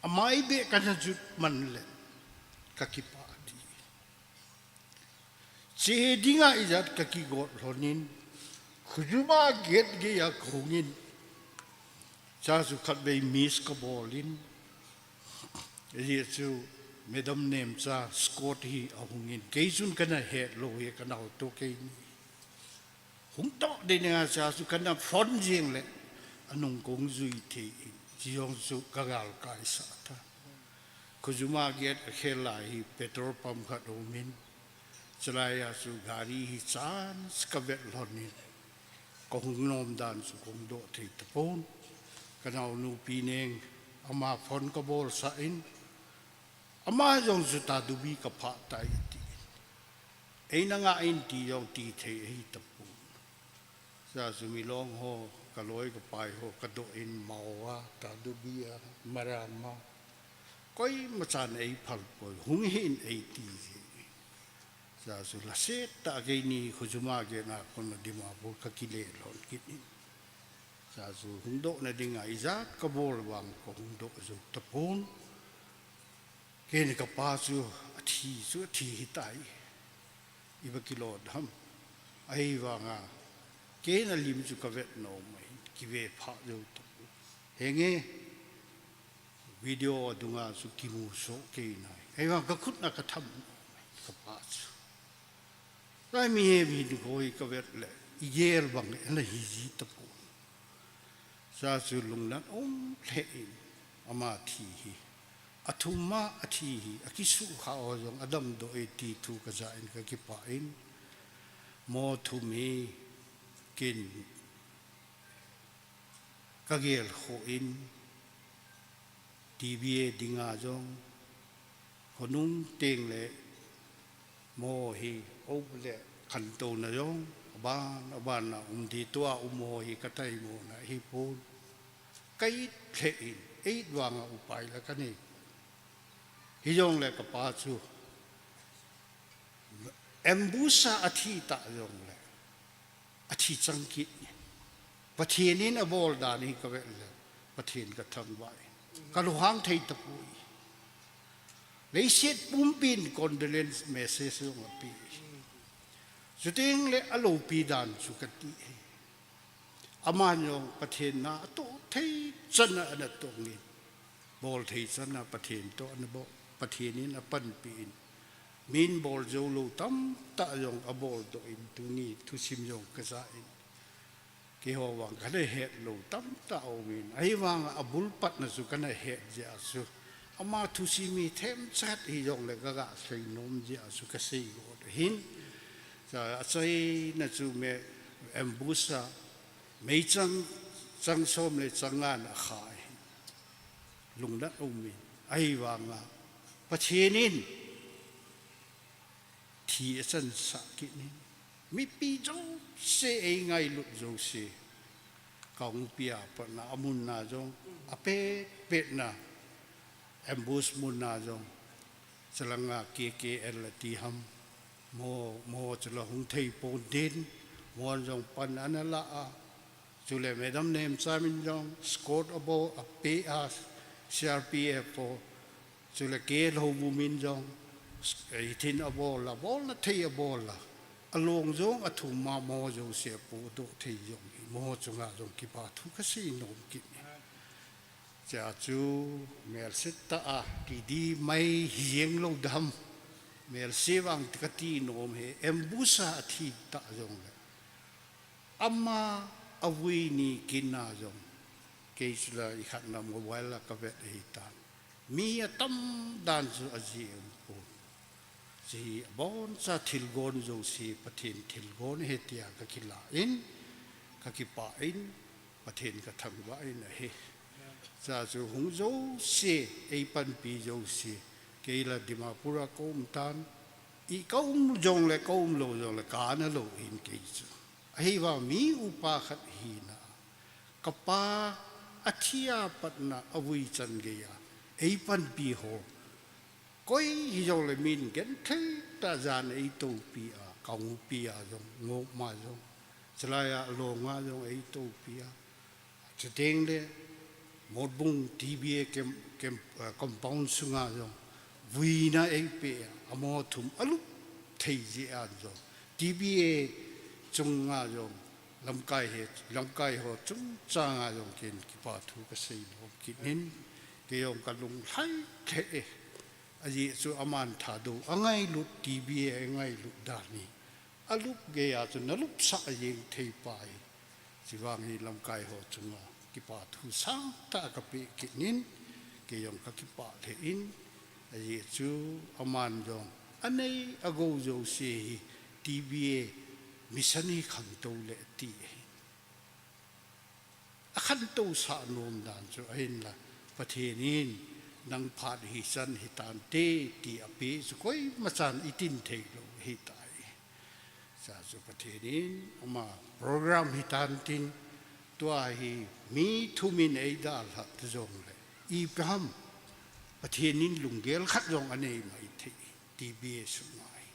Amai beh kana jut man le. Kakipah di. Che dinga ijat kakigot lhon in, Khujuma gate geiya kahung in, chuche chu khatvei miss kabol in, ajeh chu Madam Nemcha Scott hi ahung in, kei chun kana het lou hi kanao toh keini. Hung toh ding a chuche chu kana phone jing le, anung kahung jui thei in, chuche jong chu kagalkai sah tan. Khujuma gate akhel lai hi petrol pump khat aum in, chulai a chu gari hi chance kavet lhon in, kahung nom dan chu kahung doh thei tapon. Kanaonu Pineng ama phone kabol sah in, ama jong chu Tadubi kaphah tai ati. Eina ngah in ti jong ti thei ahi tapon. Chuche chu Milong ho, kaloi kapai ho, kadoh in Mao a, Tadubi a, Maram a. Koima chan eiphal poi, hung hih in eiti ji. Chuche chu laset tah keini Khujuma gate a kona Dimapur kakile lhon kit in. Chuche chu hung dohna dinga ijat kabol vang kahung doh jou tapon. Keini kapa chu athi chu athi hitai. Iva kilou ham. Ahivanga. Keina lim chu kavet nom ahi. Kive pha jou tapon. Henge. Video a dunga chu kimu soh kei nai. Ahivang kakhut na katham nom ahi. Kapa chu. Lai mihem hin koi kavet le. Igel bang le. Ana hi ji tapon. Chuche chu lungnat um lheh in, ama thi hi. Athum a athi hi, akisukha ho jong adamdoh e ti thu kaja in kakipah in, mo thum hi ken kagel khoh in, T T B A dinga jong, khonung teng le mo hi, o le khantouna jong, aban, aban a um di tua um ho hi ka taimona hi pon. Ka it lheh in, ei it vanga upai la ka nei. Hi jong le ka pa chu, ambush a a thi ta jong le, a thi chang kit in. Pathen in a bol dan hi ka vet le, Pathen ka thangvah in. Ka lunghang thei tapoi. Leiset pumpin condolence message jong a pe. Chuteng le a loupi dan chu ka ti. Aman jong Pathen na a toh thei chan a ana tong in. Bol thei chan a Pathen toh ana bol. Pathen in a panpi in. Min bol jou lou tamtah jong a bol doh in tuni thusim jong ka ja in. Keiho vang ka na het lou tamtah um in. Ahivang a bul patna chu ka na het jeh a chu. Ama thusim hi themcha khat hi jong le ka ga sei nom jeh a chu ka sei got ahin. Cha, a chaina chu me ambush a meichang, chang som le chang nga na kha ahi. Lungnat um in. Ahivang a Pathen in thi a chansah kit in. Mipi jouse ei ngailut jouse. Kangpokpi a patna a mun na jong a pet pet na ambush mun na jong. Chalanga K K L a ti ham. Mo, mo chula hung thei pon din. Mo jong pan ana la a. Chule Madam Nemcha min jong, escort a bol a pe a, C R P F po, chule K L Houbung min jong, eh, ithin a bol a, bol na thei a bol a. A long jong a thum ma mo jouse a podoh thei jong hi, mo chunga jong kipa thu ka sei nom kit in. Cha chu, melse ta a, kidi mai hi jeng lou dam. Melse vang ka ti nom e, ambush a thi ta jong le. Ama a vui ni kin a jong, kei chula i khat na mobile a ka vet ahi tan. Mi a tam dan chu a ji um pon. Chi abon cha thilgon jouse, Pathen thilgon ahi tia ka kila in, ka kipah in, Pathen ka thangvah in ahi. Cha chu hung jouse, ei panpi jouse, kei la Dimapur a ka um tan, i ka um jong le, ka um lou jong le, ka na lou in kei chu. Ahivang mi upa khat hina, ka pa a thi a patna a vui chan gei a, ei panpi ho. Koi hi jong le min genthei tah jan ei topi a, Kangpokpi a jong, Ngopma jong, chulai a Long a jong ei topi a. Chuteng le, Motbung T B A camp, camp, eh, compound sunga jong, vuina ei pe a, amo thum a lup thei jeh a jong, T B A chunga jong, lamkai he, lamkai ho chungchang a jong ken kipa thu ka sei nom kit in, kei jong ka lunglhai lheh e, ajeh chu aman Thadou a ngailut, T B A a ngailut dan hi, a lup gei a chu na lupsah jeng thei pai. Chuvang hi lamkai ho chunga kipa thu sangtah ka pe kit in, kei jong ka kipah lheh in, ajeh chu aman jong a nei a gou jouse hi T B A mission hi khangtou le ti ahi. A khantou sah nom dan chu ahin la, Pathen in nang phat hi chan hi tante ti a pe chu koima chan i tin thei lou hi tai. Cha chu Pathen in ama program hi tan tin, tua hi mi thum in ei dalha ta jong le, ipi ham Pathen in lunggel khat jong a nei mai thei, T B A sunga hi.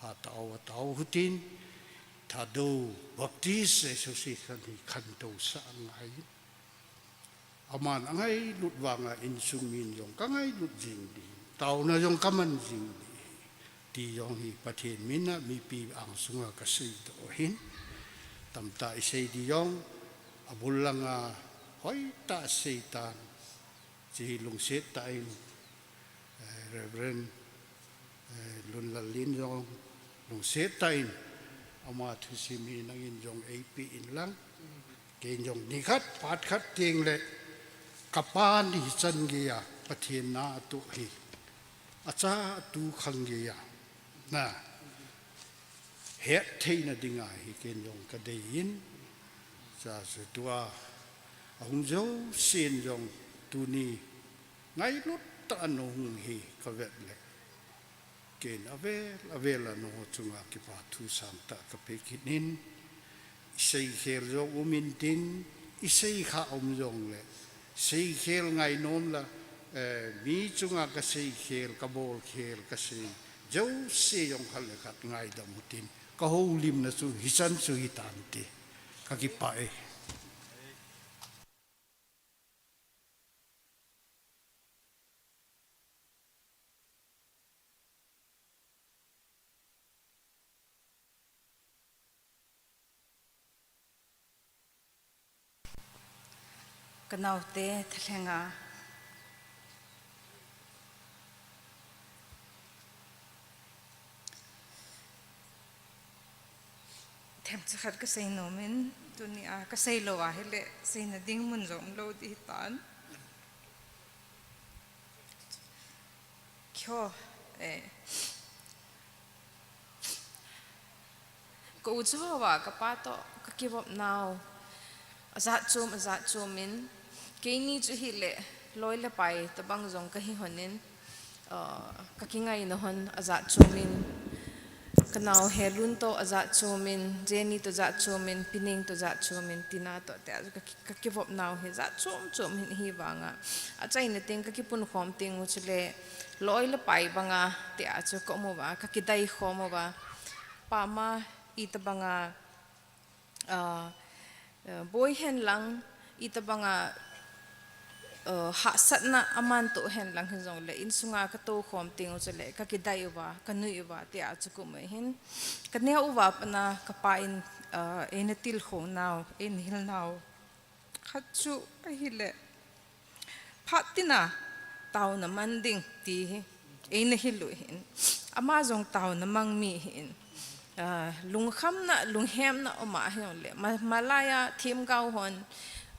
Ha tao, a tao hutin, Thadou Baptist Association hi khantou sah ngai. Aman a ngailut vang a insung min jong ka ngailut jing di. Taona jong ka man jing di. Ti jong hi Pathen min a mipi angsunga ka seidoh ahin. Tamtah i sei di jong, a bul langa hoitah sei tan. Chi hi lungset tah in, eh, Reverend, eh, Lunlal in jong lungset tah in ama thusim hi nangin jong ei pe in lang. Ken jong ni khat, phat khat teng le ka pa ni chan gei a Pathen na a tu hi. A cha a tu khang gei a. Na. Het theina dinga hi ken jong ka dei in. Cha chu tua a hung jousen jong tuni Ngailut tah a nahung hi kavet le, ken avel avel a nangho chunga kipa thu sangtah kape kit in. Iseikhel jong um intin, isei kha um jongle, seikhel ngainom la, eh, mi chunga kaseikhel, kabolkhel, kasei jouse jong khat le khat ngaidam utin, kahoulimna chu hichan chu hitante. Kakipah e. Kanaote, thalhenga themcha khat kasei nomin, tunia kasei lou ahile seina ding mun jong umlou ding hitan. Keiho, eh, ka u chu hoa, kapa toh kakivop nau ajat chom, ajat chomin, keini chu hile loi le pai tabang jong kahi honin, ah, kakingaina hon ajat chomin, kanao Helun toh ajat chomin, Jenny toh jat chomin, Pineng toh jat chomin, Tina toh tia chu kaki-, kakivop nau hi jat chom chom hin ahi vanga, achaina teng kakipunkhom teng u chule loi le pai banga tia chu ka um uva, kakidai khom uva. Pama itabanga, ah, ah, boi henlang, itabanga, ah, hahsatna aman toh henlang hijongle, insunga katoukhom teng u chule kakidai uva, kanui uva, tia chu ka um u hin. Kaneo uva pana kapa in, ah, eina tilkhou nau, eina hil nau khat chu ahile, phat tina taona man ding ti hi eina hil u hin. Ama jong taona mang mi hin. Ah, lungkhamna, lunghemna um ahijongle, ma, malaiya themgao hon,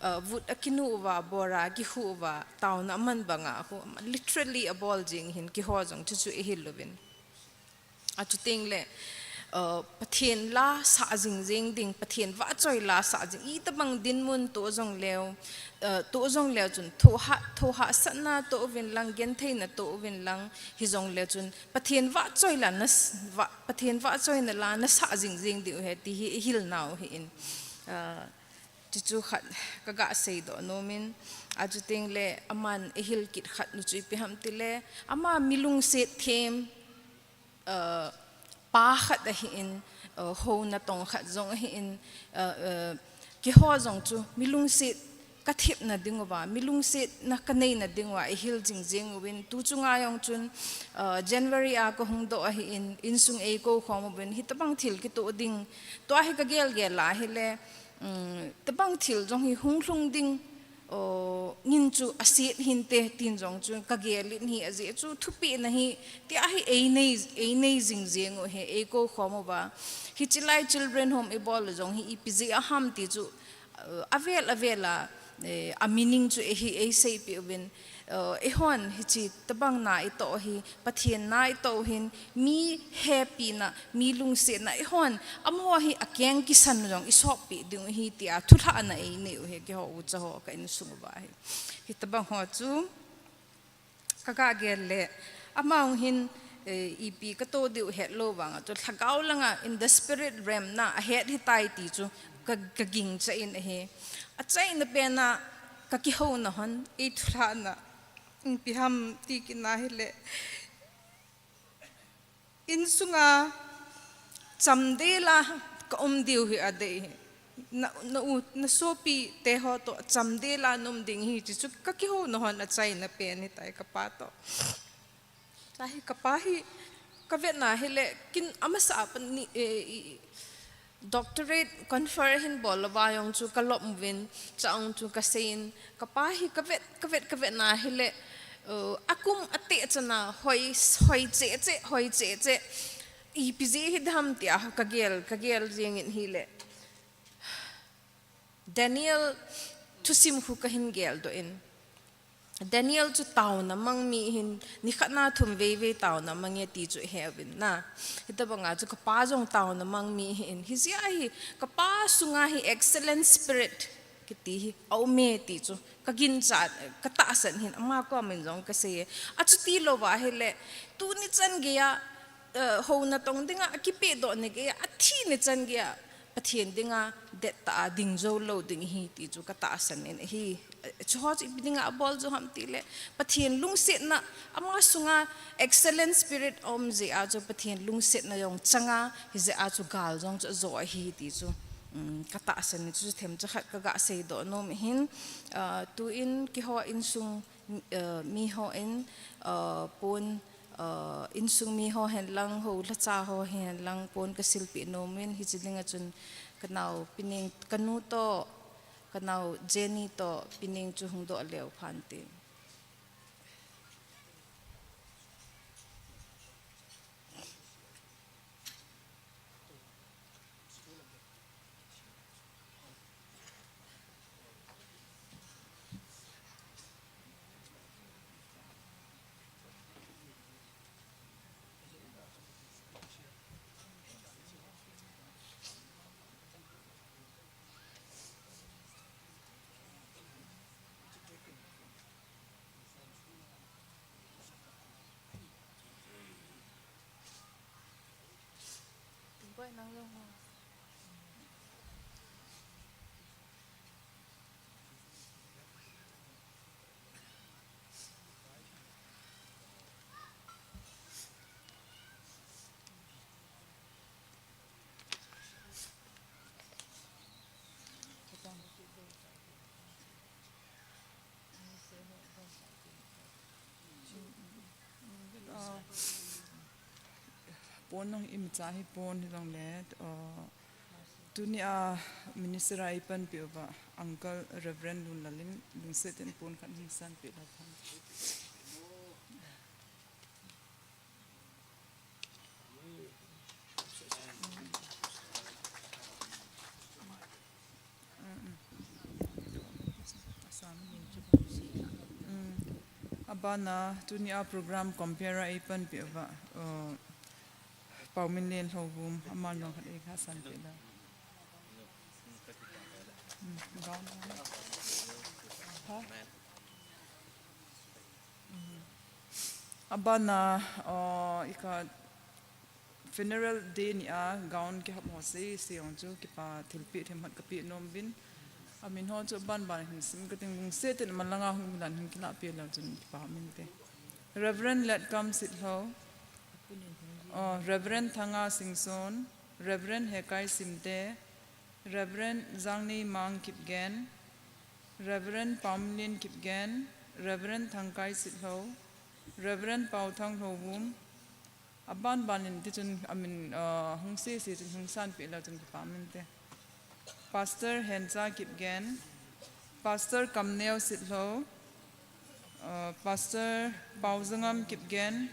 ah, vut akinu uva, bora akikhu uva, taona aman banga khu, literally abol jing hin, keiho jong chuchu ihil uvin. Achuteng le, uh, Pathen la sah jing jing ding, Pathen vahchoi la sah jing, itabang dinmun toh jong leu, uh, toh jong leu chun, thohhah, thohhahsatna toh uvin lang, gentheina toh uvin lang, hijongle chun, Pathen vahchoi la na s-, vah, Pathen vahchoina la nasah jing jing diu ahi, ti hi ihil nau hin. Uh, chuchu khat kaga seidoh nomin, achuteng le, aman eihil kit khat nu chu ipi ham tile, ama mi lungset them, uh, pa khat ahin, uh, hou natong khat jong ahin, uh, uh, keiho jong chu mi lungset kathepna ding uva, mi lungsetna kaneina ding uva eihil jing jing uvin, tu chunga jong chun, uh, January a kahung doh ahin, insung eikou khom uvin, hitabang thil kitoh ding, tua hi kagel gel a ahile, um, tabang thil jong hi hung lhung ding, o, ngin chu aset hinte, tin jong chu kagel in ahi, ajeh chu thupehna hi, tia hi einei, einei jing jing u ahi, eikou khom uva. Hiche lai children home ibol u jong hi ipi jeh a ham ti chu, uh, avel avel a, eh, a meaning chu eihi, eiseipeh uvin, uh, eihon hiche tabang na itoh hi, Pathen na itoh hin, mi hepina, mi lungsetna, eihon, amaho hi akeng kisan jong isoppi ding u ahi tia, thulhahna einei u ahi, keiho ucha ho ka insung uva hi. Hitabang ho chu, kaga gel le, amahon hin, eh, ipi katoh diu hetlou vanga chu, lhagao langa, in the spirit realm na, ahet hitai ti chu, ka, kagingcha in ahi. Achaina pena, kakihouna hon, eithulhahna, ipi ham ti kit na hile, insunga chamdel a ka um diu hi adei hi. Na, na u, na sopi teho toh chamdel a na um ding hi, chuchu kakihouna hon achaina pen hitai kapa toh. Tahi kapa hi kavetna hile kin amasa a pat ni, eh, i, doctorate confer hin bol louva jong chu kalom uvin, chang chu kaseiyin, kapa hi kavet, kavet, kavetna hile, uh, akum ateh chana hoi, hoi cheh cheh, hoi cheh cheh, ipi jeh hi dam tia kagel, kagel jingin hile. Daniel thusim khu kahin geldoh in. Daniel chu taona mang mi hin, nikhat na thum vei vei taona mange ti chu iheuvin na. Hitabanga chu kapa jong taona mang mi hin. Hijeh a hi kapa sunga hi excellent spirit kiti hi aume ti chu Ka gincha, ka tahsan hin ama koma jong ka sei e. Achuti louva ahile, tuni chan geiya, eh, houna tong dinga, akipedoh ni geiya, athi ni chan geiya, Pathen dinga, dettah a ding jou lou ding ahi ti chu ka tahsan in ahi. Chuho chu ipi dinga abol jou ham tile, Pathen lungsetna, ama sunga excellent spirit um jeh a chu Pathen lungsetna jong changa, hijeh a chu gal jong chu ajo ahi ti chu, um, ka tahsan in chu themcha khat ka ga seidoh nom ahin, ah, tuin keiho insung, ah, miho in, ah, pon, ah, insung miho hen lang, ho lhacha ho hen lang, pon ka silpeh nom in, hiche dinga chun ka nao Pineng, ka nu toh, ka nao Jenny toh, Pineng chu hung doh leu phante. Ah, pon nong imacha hi pon hijongle, ah, tunia minister a eipanpi uva Uncle Reverend Lunlal in lungset in pon khat hung sanpeh leu hen. Abana, tunia program compere a eipanpi uva, uh, Pauminlen Lhouvum, aman jong khat eiga sanpeh leu. Hmm, ha? Abana, uh, ikha funeral day nia gown kihap ho sese jong chu kipa thilpeh themkhat kapeh nom uvin. Amin ho chu aban ban hin sim kating, lungset in malanga hung milan hin kilahpeh leu chun kipa um inte. Reverend Letkam Sitlhou, oh, Reverend Thanga Singson, Reverend Hekai Simte, Reverend Jangneimang Kipgen, Reverend Pauminlen Kipgen, Reverend Thangkai Sitlhou, Reverend Pauthang Lhouvum, aban ban in tichun amin, ah, hung sese chun hung sanpeh leu chun kipa um inte. Pastor Hencha Kipgen, Pastor Kamneo Sitlhou, ah, Pastor Paujangam Kipgen,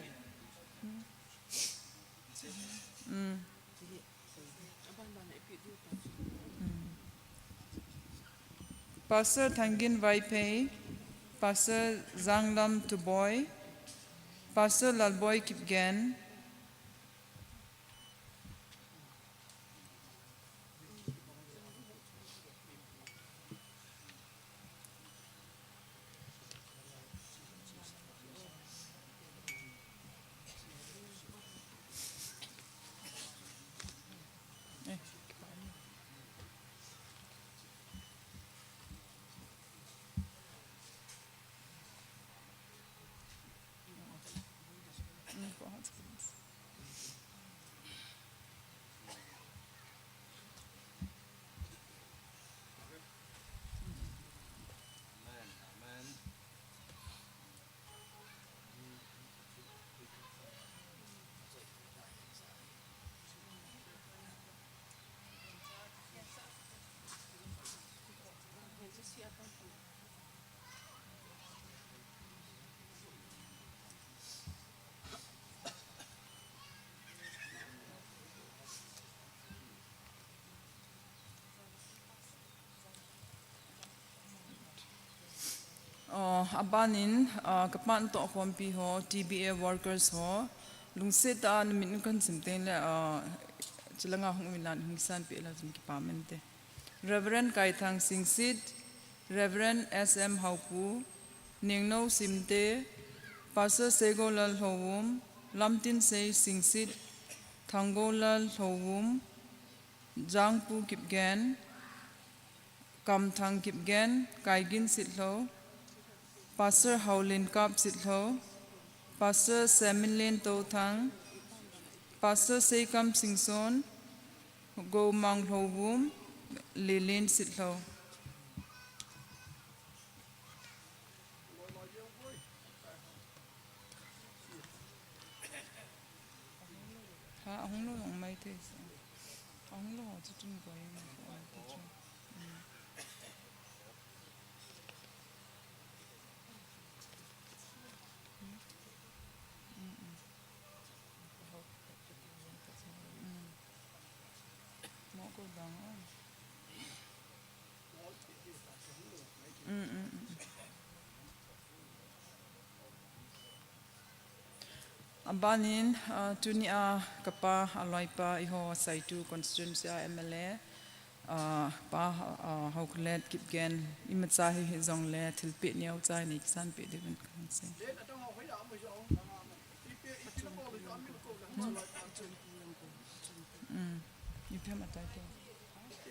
hmm. Pastor Thangin Vaiphei, Pastor Janglam Tuboi, Pastor Lalboi Kipgen. Oh, abanin, ah, kapan toh khompi ho, T B A workers ho, lungset tah a namin kahin sim teng le, ah, chulanga hung um in lang hung sanpeh leu chun kipa um inte. Reverend Kaithang Singsit, Reverend S M Haupu, Nengnou Simte, Pastor Seigolal Hloum, Lamtinsei Singsit, Thanggolal Hloum, Jangpu Kipgen, Kamthang Kipgen, Kaigin Sitlhou, Pastor Haolinkap Sitlhou, Pastor Seminlen Touthang, Pastor Seikam Singson, Goumang Hlouvum, Lilin Sitlhou. Ha, ahung lou jong mai thei sa. Ahung lou ho chu tun koi mai thei chu. Mo ko dang a. Abanin, ah, tunia kapa aloipa iho Saitu constituency a M L A, ah, Pa, ah, Haokholet Kipgen imacha hi hijongle thilpeh neocha nei kisanpeh diuvin kahin sei. Hmm. Ipem atai to.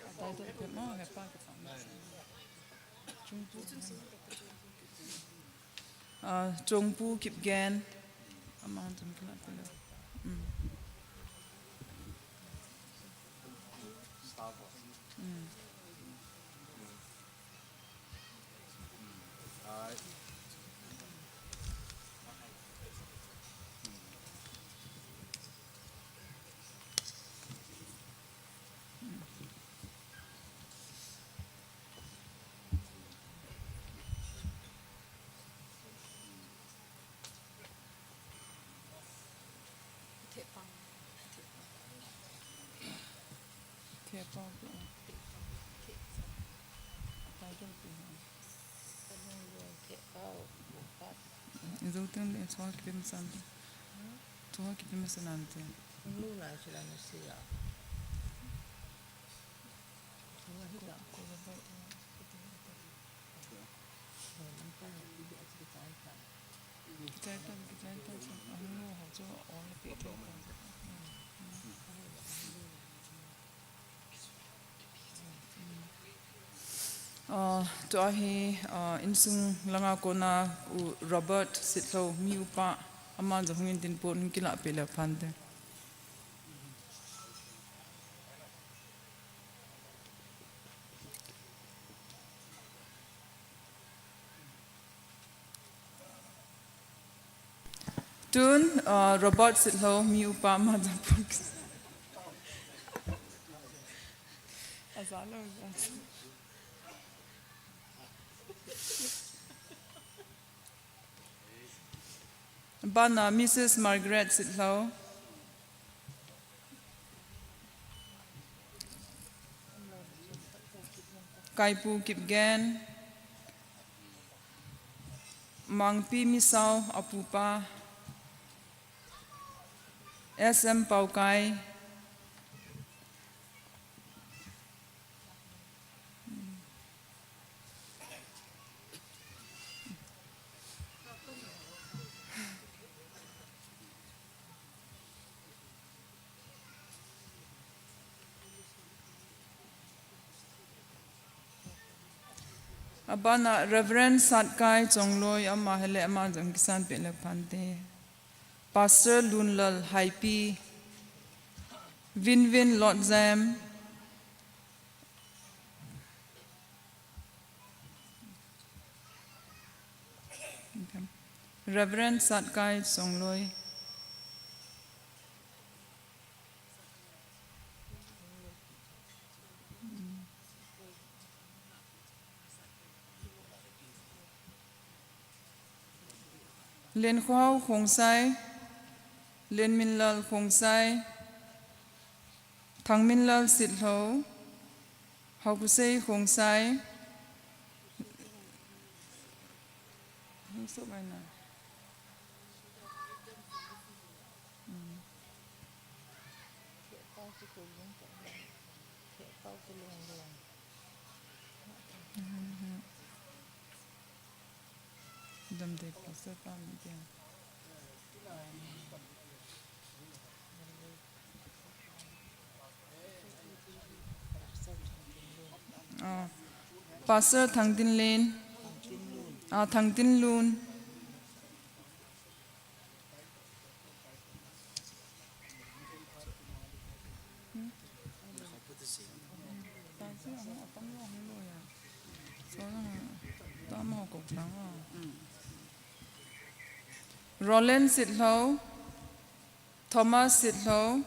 Atai to ipem. Oh, hepa kipa. Chungpu. Ah, Chungpu Kipgen. Amount of blood below. Mm. Mm. Thepau pi. Atai to pi. Ijo tin le chua kipi masan. Chua kipi masan ante. Lu na sila na sila. Ah, tua hi, ah, insung langa kona u Robert Sitlhou mi upa ama jong hungin tin pon hung kilah peh le phante. Tun, ah, Robert Sitlhou mi upa ama jong pon. Aza lou, aza. Bana Missus Margaret Sitlhou. Kaipu Kipgen. Mangpi Misao apupa. S M Paukai. Abana Reverend Satkai Chongloi ama hile ama jong kisan peh le phante. Pastor Lunlal Haipi, Vinvin Lotjem, Reverend Satkai Chongloi. Lenkhohao Khongsai, Lenminlal Khongsai, Thangminlal Sitlhou, Haokhosei Khongsai. Lamdei Pastor pa min tia. Ah, Pastor Thangtinlen. Ah, Thangtinlun. Roland Sitlhou, Thomas Sitlhou,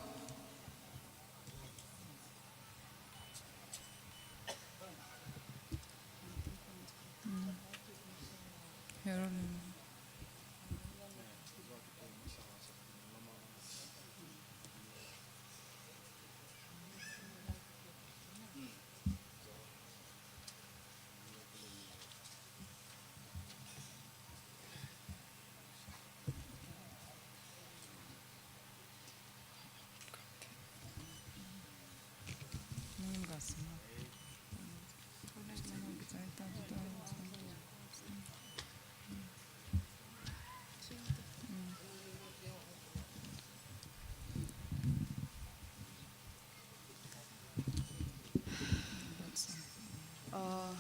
Ah,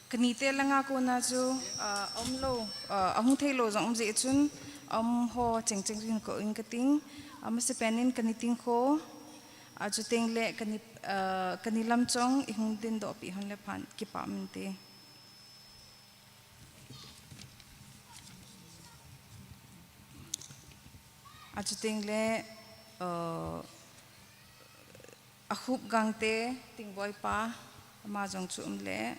kanite langa kona chu, ah, aumlou, ah, ahung theilou jong um jeh chun, aum ho chengcheng hin kou inge kating, amasapen in kaniting kho, achuteng le kani, ah, kani lamchong ihung dindoh peh hon le phan kipah minte. Achuteng le, uh, Akhup Gangte, Tingboi pa, ama jong chu um le.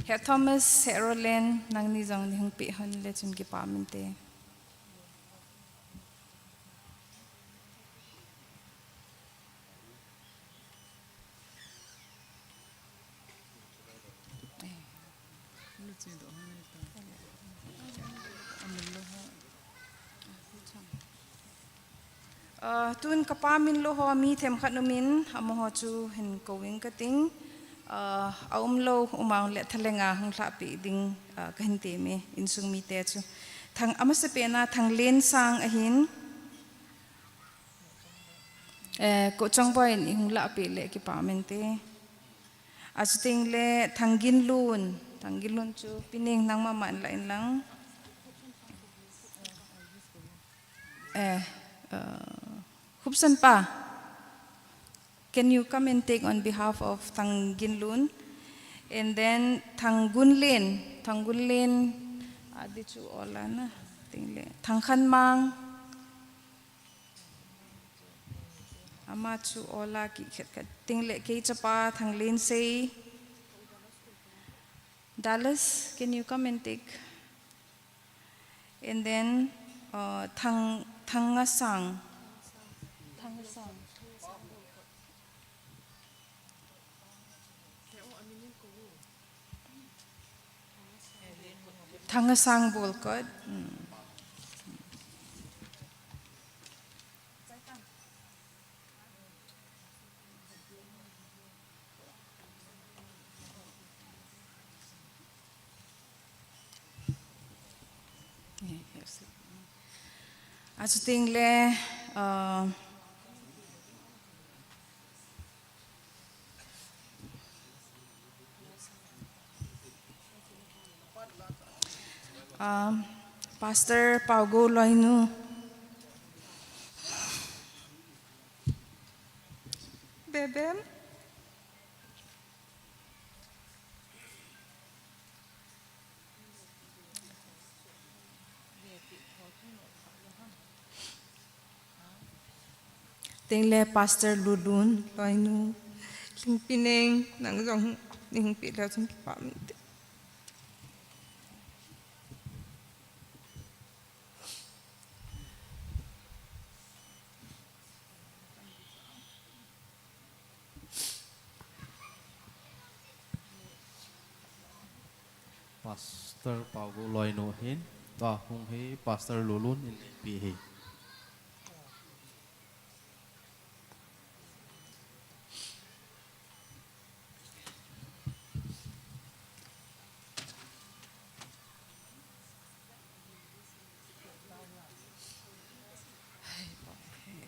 He Thomas, He Roland, nangni jong nei hung peh hon le chun kipah minte. Ah, tun kapa min lou ho mi themkhat um in, amaho chu hin kou inge kating. Ah, aumlou um a le thalenga hung lhahpeh ding, ah, kahin temme, insung mite chu. Thang, amasapen a Thanglensang ahin. Eh, Kochongboi in ihung lahpeh le kipah minte. Achuteng le Thangginlun, Thangginlun chu Pineng nangma ma in la in lang. Eh, uh, Khupsan pa, can you come and take on behalf of Thangginlun? And then Thanggunlen, Thanggunlen, adi chu ola na, teng le Thangkhanmang. Ama chu ola kikhet khat. Teng le kei chapa Thanglensei. Dallas, can you come and take? And then, uh, Thang, Thangasang. Thangasang. Thangasang Bolkot. Hmm. Achuteng le, uh, Um, Pastor Paugou Loinu. Bebem. Teng le Pastor Lulun, Loinu, Lingpineng, nang jong nei hung peh le chun kipah minte. Pastor Paugou Loinu hin, tua hung hi Pastor Lulun in lengpi hi.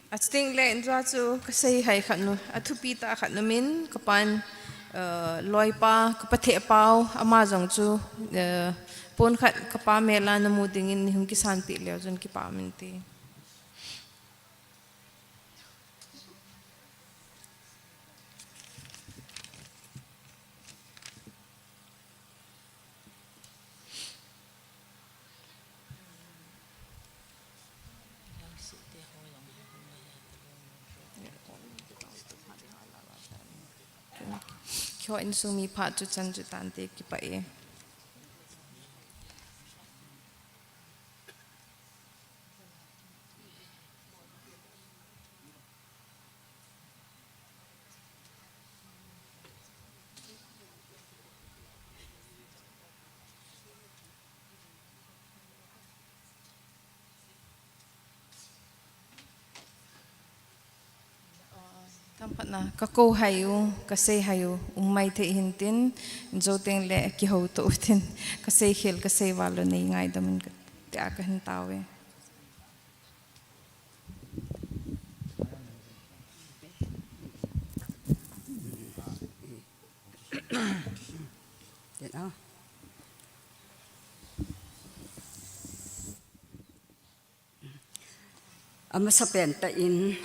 Achuting le injua chu kasei hai khat nu, athupi tah khat nu min, kapan, eh, loipa, kapa theh pau, ama jong chu, eh, pon khat kapa mel a namu dingin neihung kisanpeh leu chun kipa min ti. Keiho insung mi phat chu chan chu tante kipah e. Thangphatna, kakou hai u, kasei hai u, um mai thei hin tin, jou teng le kihou to u tin, kasei khel, kasei val u nei ngaidam in ka, tia kahin tao e. Amasapen tah in,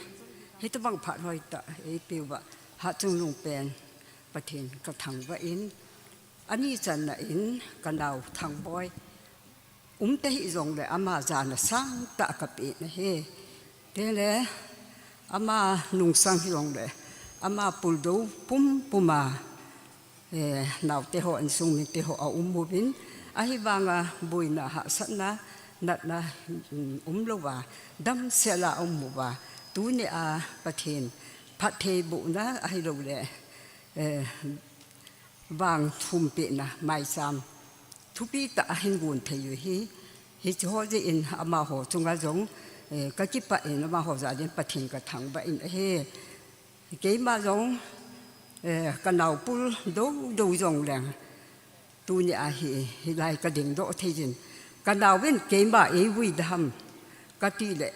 hitobang phat hoitah eipeuva, Hatchungnung pen Pathen kathangvah in, ani channa in kanao Thangboi um tahih jongle ama jana sangtah kapeh nahi. Tele ama nungsang hijongle ama puldou pumpum a, eh, naote ho, insung mite ho aum uvin, ahivanga boina hahsatna, natna, um, umlouva, damsel a aum uva, tunia Pathen phattheibohna ahilouleh, eh, vangthumpehna maicham thupi tah ahin gon thei u hi, hiche ho jeh in amaho chunga jong, eh, kakipah in amaho jal in Pathen kathangvah in ahi. Keima jong, eh, kanao puldou dou jongleng, tunia hi, hilai kadingdoh thei jin, kanaovin keima eivui da ham katile,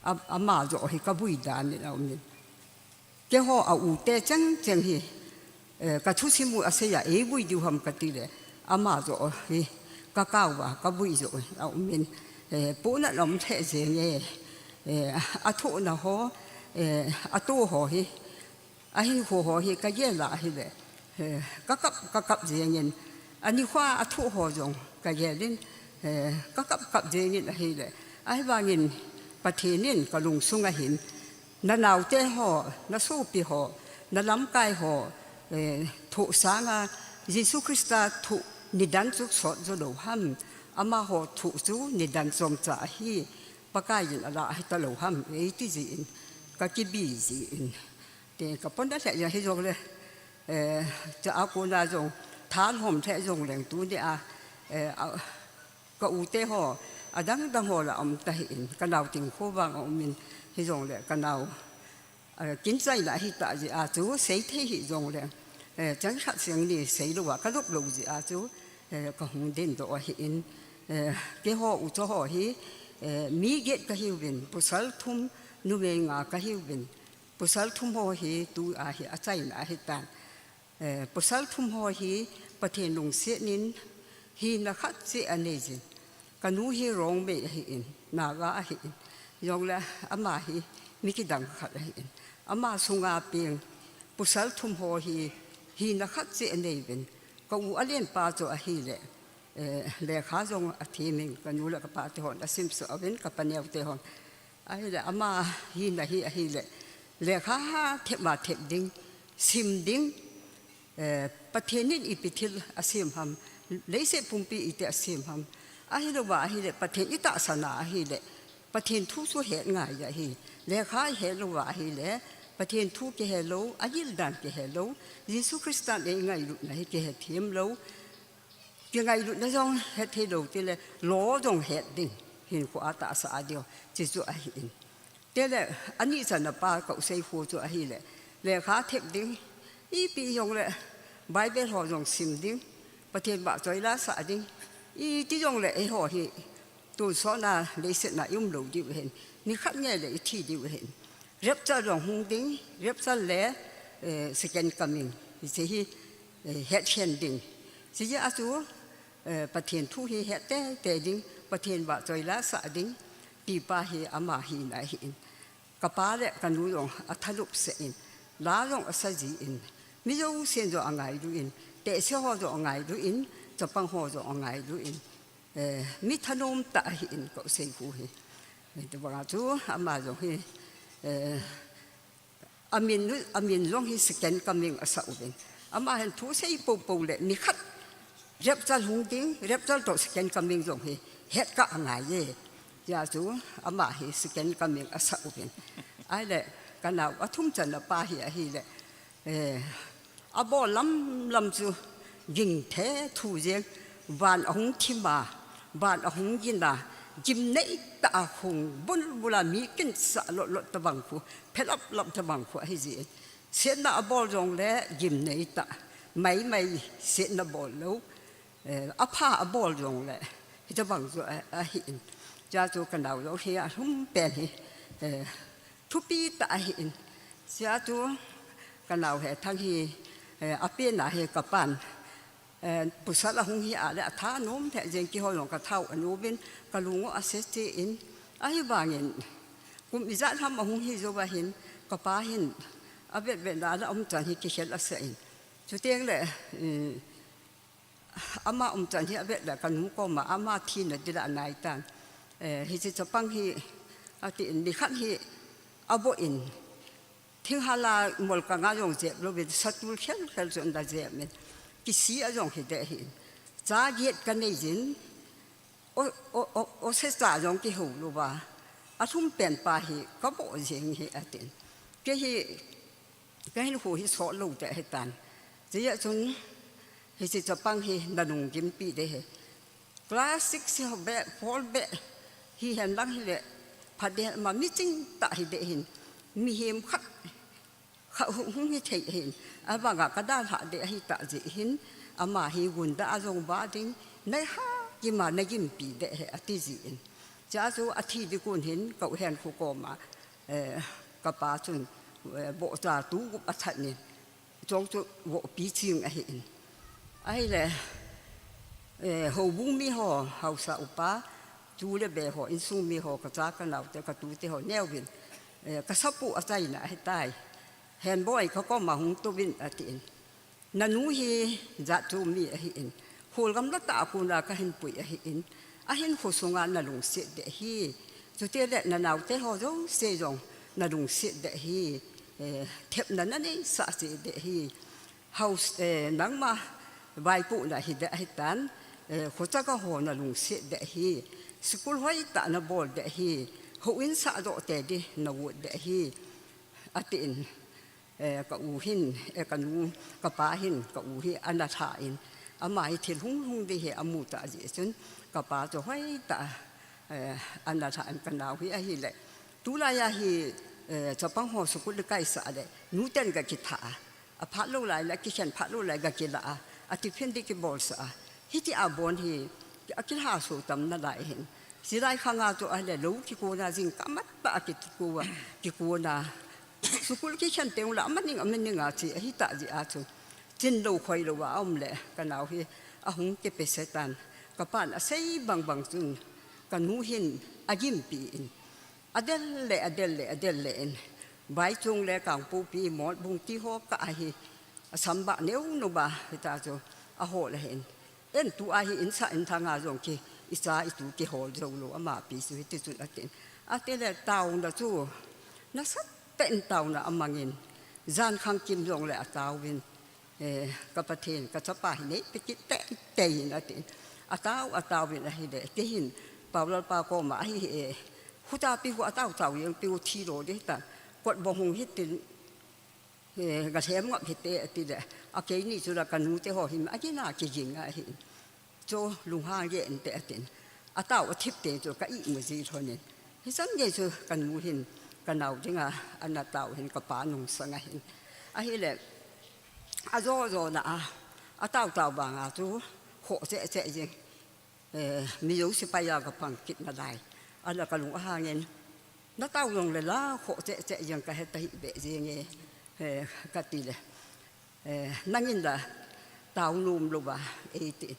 a, ama joh hi kavui dan in aumin. Keiho a u te chengcheng hi, eh, kathusim u asei a eivui diu ham katile, ama joh hi kakao uva kavui joh aumin, eh, pohnat aum lheh jenge, eh, athohna ho, eh, ato ho hi, ahinkho ho hi kagel a ahile, eh, kakap, kakap jengin, anikhoa athoh ho jong kagel in, eh, kakap, kap jengin ahile, ahivangin Pathen in kalungsunga hin, nanaote ho, nasopi ho, nalamkai ho, eh, thoh sanga Jesu Christa thoh nidan chu sot jou lou ham, amaho thoh chu nidan chomcha ahi, Pakai in alah ahitalou ham, eiti jin, kakibi jin. Te kapona lheh jeng hijongle, eh, chua kona jong, thalhom lheh jongleng tunia, eh, a, ka u te ho, adang dang ho la um tahih in, kanao Tingkho vang aumin, hijongle kanao, eh, kinchaina ahitah jeh a chu, seithei hih jongleng, eh, chang khat seng ni seilouva, kalop lou jeh a chu, eh, kahung dingdoh ahin, eh, keiho u cho ho hi, eh, mi get kahiuvin, pasal thum, numei nga kahiuvin, pasal thum ho hi tua hi achaina ahitan. Eh, pasal thum ho hi Pathen lungsetnin hina khat cheh anei jin. Kanu hi Rongmei ahin, Naga ahin. Jongle ama hi mi kidang khat ahin. Ama sunga peng pasal thum ho hi hina khat cheh anei uvin. Ka u alenpa chu ahile, eh, lekha jong athemin, kanu le kapa te hon asimsuh uvin, kapa neo te hon. Ahile ama hina hi ahile, lekha ha thep ma thep ding, sim ding, eh, Pathen in ipi thil asem ham, leiset pumpi iti asem ham. Ahilouva ahile, Pathen itahsan a ahile, Pathen thu chu het ngai ahi. Lekha ihet louva ahile, Pathen thu kihe lou, agildan kihe lou, Jesu Christan eingailutna hi kihe them lou. Kingailutna jong hethei lou tile, lo jong het ding, hinkho a tahsa a diu, chuchu ahin. Tele, ani channa pa ka u Seikho chu ahile, lekha thep ding, ipi jongle, Bible ho jong sim ding, Pathen vahchoi la sah ding, iti jongle eiho hi, tonsot na leiset na i um lou diu ahin, nikhat ngeile ithi diu ahin. Rapture jong hung ding, rapture le, eh, second coming, hiche hi, eh, het hen ding. Hiche a chu, eh, Pathen thu hi het teitei ding, Pathen vahchoi la sah ding, ti pa hi ama hina ahin. Kapa le kanu jong athanop sah in, la jong asa jin, mi jousen jong angailu in, tehse ho jong angailu in, chapang ho jong angailu in, eh, mi thanom tah ahin ka u Seikhu hi. Hiti banga chu ama jong hi, eh, amin, amin jong hi second coming asa uvin. Ama hin thu sei popo le nikhat rapture hung ding, rapture toh second coming jong hi het kah angai e. Hijeh chun ama hi second coming asa uvin. Ahile, ka nao athum channa pa hi ahile, eh, abol lamlam chu gingthe thu jeng, van ahung thim a, van ahung gin a, gimnei tah a hung bulbul a, mi kinsah lotlot tabang khu, phe laplap tabang khu ahi jin. Setna abol jongle gimnei tah, maimai setna bol lou, eh, apha abol jongle hitabang chu a, ahin. Hijeh chun ka nao jong hi alhum pen hi, eh, thupi tah ahin. Hijeh chun ka nao Hethang hi, eh, apen a hi kapan, eh, pasal ahung hi a le athanom lheh jeng, keiho jong ka thao anom in, ka lung u ase che in. Ahivangin kum ijat ham ahung hi jou ahin, kapa hin avet vet na a la um chan hi kikhel asah in. Chuteng le, eh, ama um chan hi avet le ka nu koma ama thina dila anai tan. Eh, hiche chapang hi, ati in, nikhat hi avoh in, thinghal a molkang a jong jep louvin, satul khel khel chu ana jep in. Kisi a jong hi deh hin. Cha get ka nei jin, o, o, o, o se cha jong kihou louva, alhum pen pa hi ka voh jeng hi atin. Kei hi, ka hinkho hi sot lou deh hitan. Hijeh chun, hiche chapang hi na lunggimpi ding ahi. Class six hi ho beh, four beh, hihen lang hile, phat deh ma mi ching tah hi deh hin. Mihem khat, khat hung, hung hi thei hin. Avanga ka dalhah deh ahi tah jeh hin. Ama hi gunda a jong va ding, nai ha, gim a na gimpi deh ahi ati jin. Hijeh chun athi ding kon hin, ka u Henkhu koma, eh, kapa chun, eh, vohcha tu gup athat in. Chong chu vohpi ching ahin. Ahile, eh, houbung mi ho, haosa upa, tu le be ho, insung mi ho, ka cha ka nao te, ka tute ho, neuvin, eh, ka sapu achaina ahitai. Henboi ka koma hung touvin atin. Na nu hi jat chu mi ahin. Kholgam la tah a kona ka hin pui ahin. Ahinkho sunga na lungset deh hi. Chuteng le na naote ho jouse jong na lungset deh hi. Eh, thepna na neisah cheh deh hi. House, eh, nangma vaipohna hi deh ahitan, eh, khochaga ho na lungset deh hi. School hoitah na bol deh hi. Houin sahdoh tei ding na got deh hi. Atin, eh, ka u hin, eh, ka nu, kapa hin, ka u hi ana lhah in. Ama hi thil hunglhung ding hi amu tah jeh chun, kapa chu hoitah, eh, ana lhah in ka nao hi ahile. Tulai a hi, eh, chapang ho school kaisah le, nuten ga kitha a. Aphat lou lai le, akikhen phat lou lai ga kila a, atiffin ding kibolsah a. Hiti a bon hi, akilhaso tam nalai hin. Silai khanga chu ahile lou kikona jingkah matpah a kikona, kikona. School kikhen teng ula amaning, amaning a che, ahitah jeh a chu. Chin lou khoi lou a aum le, ka nao hi ahung kipe se tan. Kapan asei bangbang chun, ka nu hin agimpi in. Adel le, adel le, adel le in. Vaichung le Kangpokpi, Motbung ti ho kah a hi. Asam bah neu nu ba, hita chu. Ahol ahin. En tu a hi insa inthang a jong ki, icha itu kihol jou lou, ama pi chu hiti chun atin. Ati le taona chu, nasatah in taona amangin. Jan khangkim jongle ataovin. Eh, ka Pathen, ka chapa hi neipe kit teitei in atin. Atao, ataovin ahile, kei hin, Paulal pa koma ahi, eh, huta pi hu atao tao jeng pi hu thi lo ding ta. Kot bong hung hitin, eh, ga lhem ngap hite ati le. Akeini chu la ka nu te ho hin, agin a kiging ahin. Chu lunghang ge inte atin. Atao athip te chu ka imu ji lhonin. Hichan gei chu ka nu hin, ka nao dinga, ana tao hin kapa nungsang ahin. Ahile, ajo jo na a, atao tao banga chu, khoh cheh cheh jing. Eh, mi jo sipai a ka pang kit nalai. Ala ka lung ahangin. Na tao jong le la khoh cheh cheh jeng ka he ta hi be jeng e, eh, ka ti le. Eh, nangin la tao nom lou va, ei ti.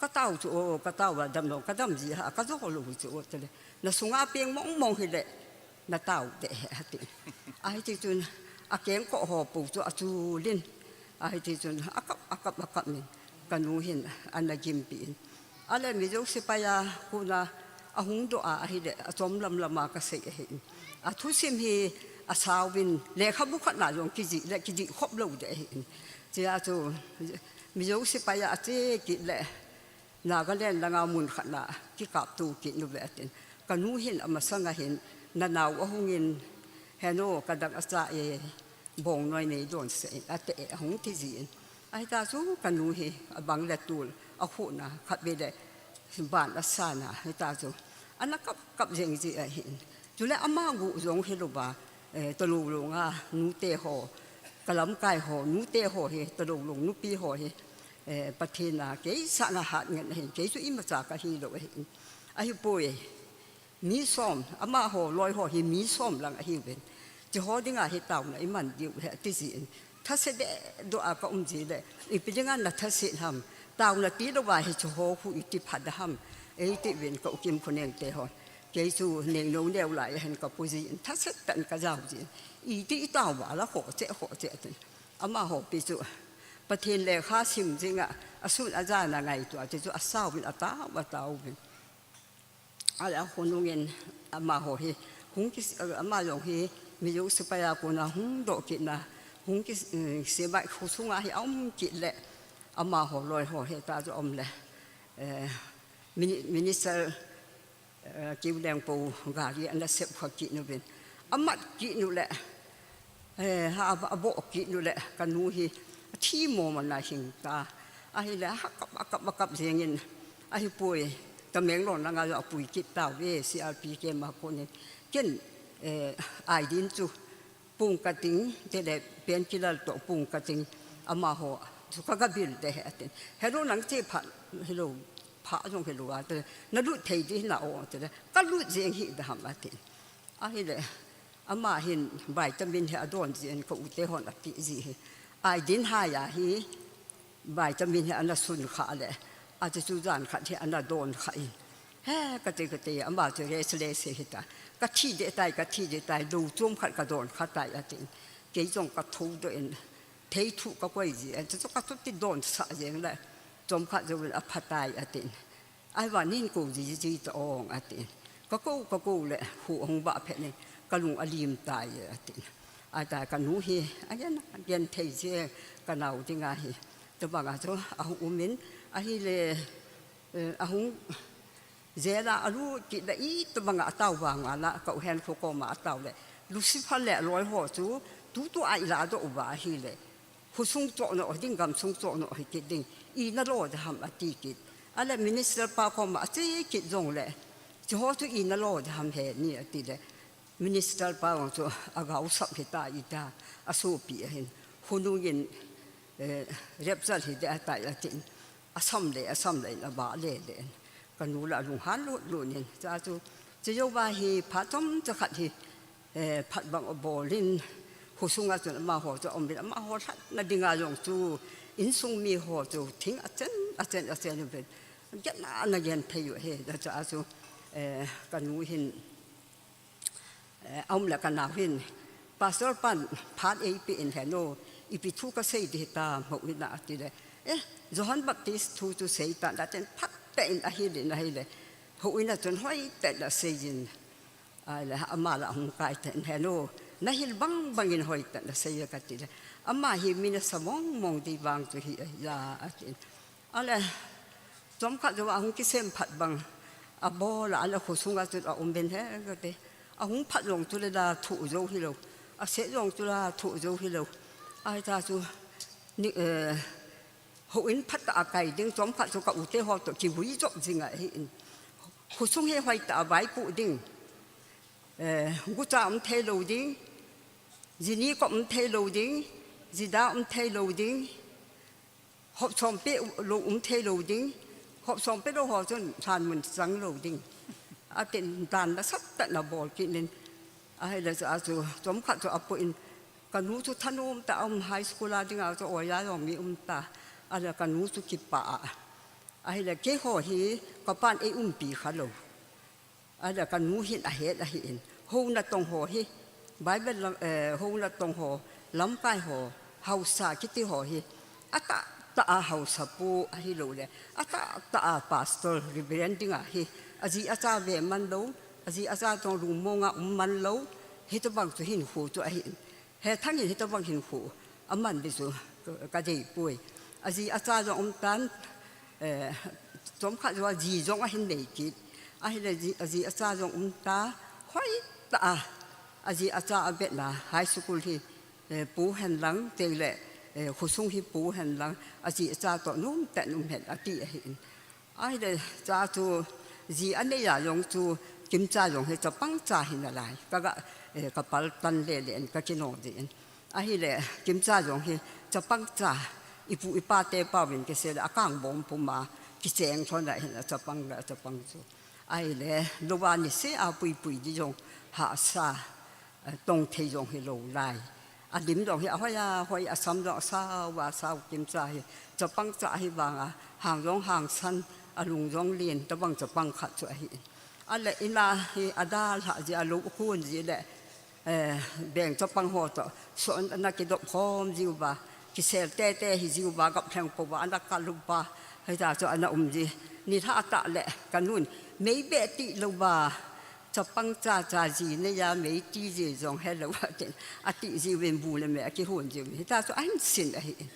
Ka tao chu, o, ka tao va dam lou, ka dam ji ha, ka jo lou chu, o, ti le. Na sunga peng mong mong hi le, na tao de he, a ti. Ahi ti chun, a keng ko ho pu chu a chu lin. Ahi ti chun, a kap, a kap, a kap min. Ka nu hin, ana gimpi in. A le Mizo sepai a kona a hung doh a, ahi le, a chom lam lam a ka sei ahi. A thusim hi a sauvin, lekhabu khat na jong kijih le, kijih khop lou de ahi. Chia chu, Mizo sepai a a che kit le, Nagaland langa mun khat na kikap tu kit nu ve a tin. Ka nu hin a masang a hin, na nao a hung in, he nu ka dang a cha e, bong noi nei don se in, a te a hung ti ji in. Ahi ta chu ka nu hi a bang le tul a khu na khat ve le ban a sa na, ahi ta chu ana kap kap jeng ji ahi in. Chu le ama gu jong hi lou va, eh, Talou Lung a nu te ho, ka lamkai ho, nu te ho hi, Talou Lung nupi ho hi, eh, Pathen a kei sa na hat ngen ahi in, kei chu ima cha ka hi lou ahi in. Ahi poi. Mi som, ama ho, loi ho hi mi som lang ahi uvin. Chi ho dinga hi tauna i man diu he ti ji in. Thase de do a ka um ji le. Ipi dinga na thase ham. Tauna ti lou va hi chi ho khu i ti phat ham. Ei ti uvin ka u Kimkhoneng te ho. Kei chu neng no neu lai hen ka pu ji in. Thase tan ka jao ji in. I ti i tao va la ho che ho che tin. Ama ho pi chu. Pathen lekha sim jinga. A sun a ja na ngai tu a ti chu a sao vin a tao a tao vin. A le a khonung in ama ho hi, hung ki, ama jong hi, Mizo sepai a kona hung doh kit na, hung ki, eh, sepai khu sunga hi a um kit le, ama ho loi ho hi ta chu um le, eh, mini-, minister, eh, Kiu Lengpo gari ana sep kha kit nu vin. A mat kit nu le, Eh, ha, a, a bo kit nu le, ka nu hi, a thi mo ma na hing ta. Ahi le, ha kap, a kap, a kap jeng in. Ahi poi, Tamenglong langa a pui kit ta ve, C R P ke ma ko ne. Ken, eh, ai din chu, pung ka ting, te le, pen kilal to pung ka ting, ama ho, chu ka ga bil de he a tin. Hello nang che pha, hello, pha jong hello a te, na lut thei di na o te le, ka lut jeng hi da ham a tin. Ahi le, ama hin vitamin hi a don ji in ka u te hon a ti ji hi. Ai din hai a hi, vitamin hi ana sun kha le, a ti chu jan khat hi ana don kha in. He, ka ti, ka ti, ama chu restless hi ta. Ka thi de tai, ka thi de tai, lo chom khat ka don kha tai a tin. Kei jong ka tho do in, thei thu ka koi ji, a ti chu ka thu ti don sa jeng le, chom khat jo a pha tai a tin. Ai va nin ko ji ji ta ong a tin. Ka ko, ka ko le, hu hung ba phe ne, ka lung a lim tai a tin. Ai ta ka nu hi, a gen, a gen thei je ka nau ding a hi. To bang a chu, a hung um in, ahi le, eh, a hung, jela a lu ki da i to bang a tau vang a la, ka u hen kho ko ma a tau le. Lucifer le a loi ho chu, tu tu ai la do u va hi le. Khosung chohnoh ding, gamsung chohnoh hi kit ding. I na lo de ham a ti kit. A le minister pa koma a che kit jong le. Chi ho chu i na lo de ham he ni a ti le. Minister pa jong chu a gau sap hi ta i ta. A sopi a hin. Hunung in, eh, repsal hi de a ta i a tin. A sam le, a sam le, a ba le le. Ka nu la lung han lut lut nin. Cha chu, chi jo ba hi pha chom cha khat hi. Eh, phat bang a bol in, kho sunga chun ama ho chu a um in, ama ho lhatna dinga jong chu, insung mi ho chu, thing a chen, a chen, a chen uvin. Gen a na gen thei u he, da cha chu, eh, ka nu hin, eh, a um le ka nau hin, Pastor pan phat ei pe in he no, ipi thu ka sei di ta, mo in a ti le. Eh, Johan Baptist thu chu sei ta, da chen phat te in a hi le, na hi le. Ho in a chun hoi te la sei in. Ai le, ama la hung kai ten he no. Na hil bang bang in hoi ten na sei ka ti le. Ama hi mi na sa mong mong di vang chu hi a hi la a tin. A le, chom khat jo a hung kisem phat bang. A bol a le kho sunga chu a um ben he ka te. A hung phat jong chu le la thu jo hi lo. A se jong chu la thu jo hi lo. Ai ta chu ni, eh, Ho in phat a kai ding, chom khat chu ka u te ho to kivui jop jing a hi in. Kho sung hi hoi ta a vaipu ding. Eh, gucha um thei lo ding. Jini ko um thei lo ding. Jida um thei lo ding. Hop som pe lo um thei lo ding. Hop som pe lo ho chun than mun chang lo ding. A tin dan na sat ta na bol kit nin. Ahile chu a chu, chomkhat chu apoh in, kanu chu thanom tah a um, high school a dinga chu oja jong mi um ta. Ahile kanu chu kipah a. Ahile keiho hi kapan eiumpi khalou. Ahile kanu hin ahet ahin. Hou natong ho hi, Bible lam, eh, hou natong ho, lamkai ho, haosa kiti ho hi, atahtah a haosapu ahilouleh, atahtah a pastor, reverend dinga hi, aji acha ve manlou, aji acha tong lungmonga um manlou, hitobang chu hinkho chu ahin. Hethang in hitobang hinkho aman ding chu ka, kadeipoi. Aji acha jong umtan, eh, chomkhat jong aji jong ahin nei kit. Ahile ji, aji acha jong umta, hoitah a, aji acha abetna, high school hi, eh, pu henlang, tengle, eh, khosung hi pu henlang, aji acha toh nomtah in um hen ati ahin. Ahile cha chu, ji anei a jong chu, Kimcha jong hi chapang cha hinalai. Kaga, eh, kapaltan lele in kakinong ding in. Ahile Kimcha jong hi chapang cha, ipu ipa te paovin kisei le akangbom puma kicheng lhon ahin, achapang le achapang chu. Ahile louva niseh a puipui ding jong hahsa, eh, tongthei jong hilou lai. Alim jong hi ahoi ahoi, asam jong asao asao, Kimcha hi chapang cha ahi vanga, hang jong hangsan, alung jong len, tobang chapang khat chu ahin. Ahile ina hi adalhah ji, alou akon ji le, eh, beng chapang ho toh, son ana kidop khom jiuva, kisel tete hijiuva, gaplheng pouva, ana kal uva, hita chu ana um ji. Nilhah tah le kanun, mei beh ti louva, chapang chacha ji neiya mei ti ji jong helou atin, ati jiuvin bu le me akihon jiuvin. Hita chu ahin sin ahin.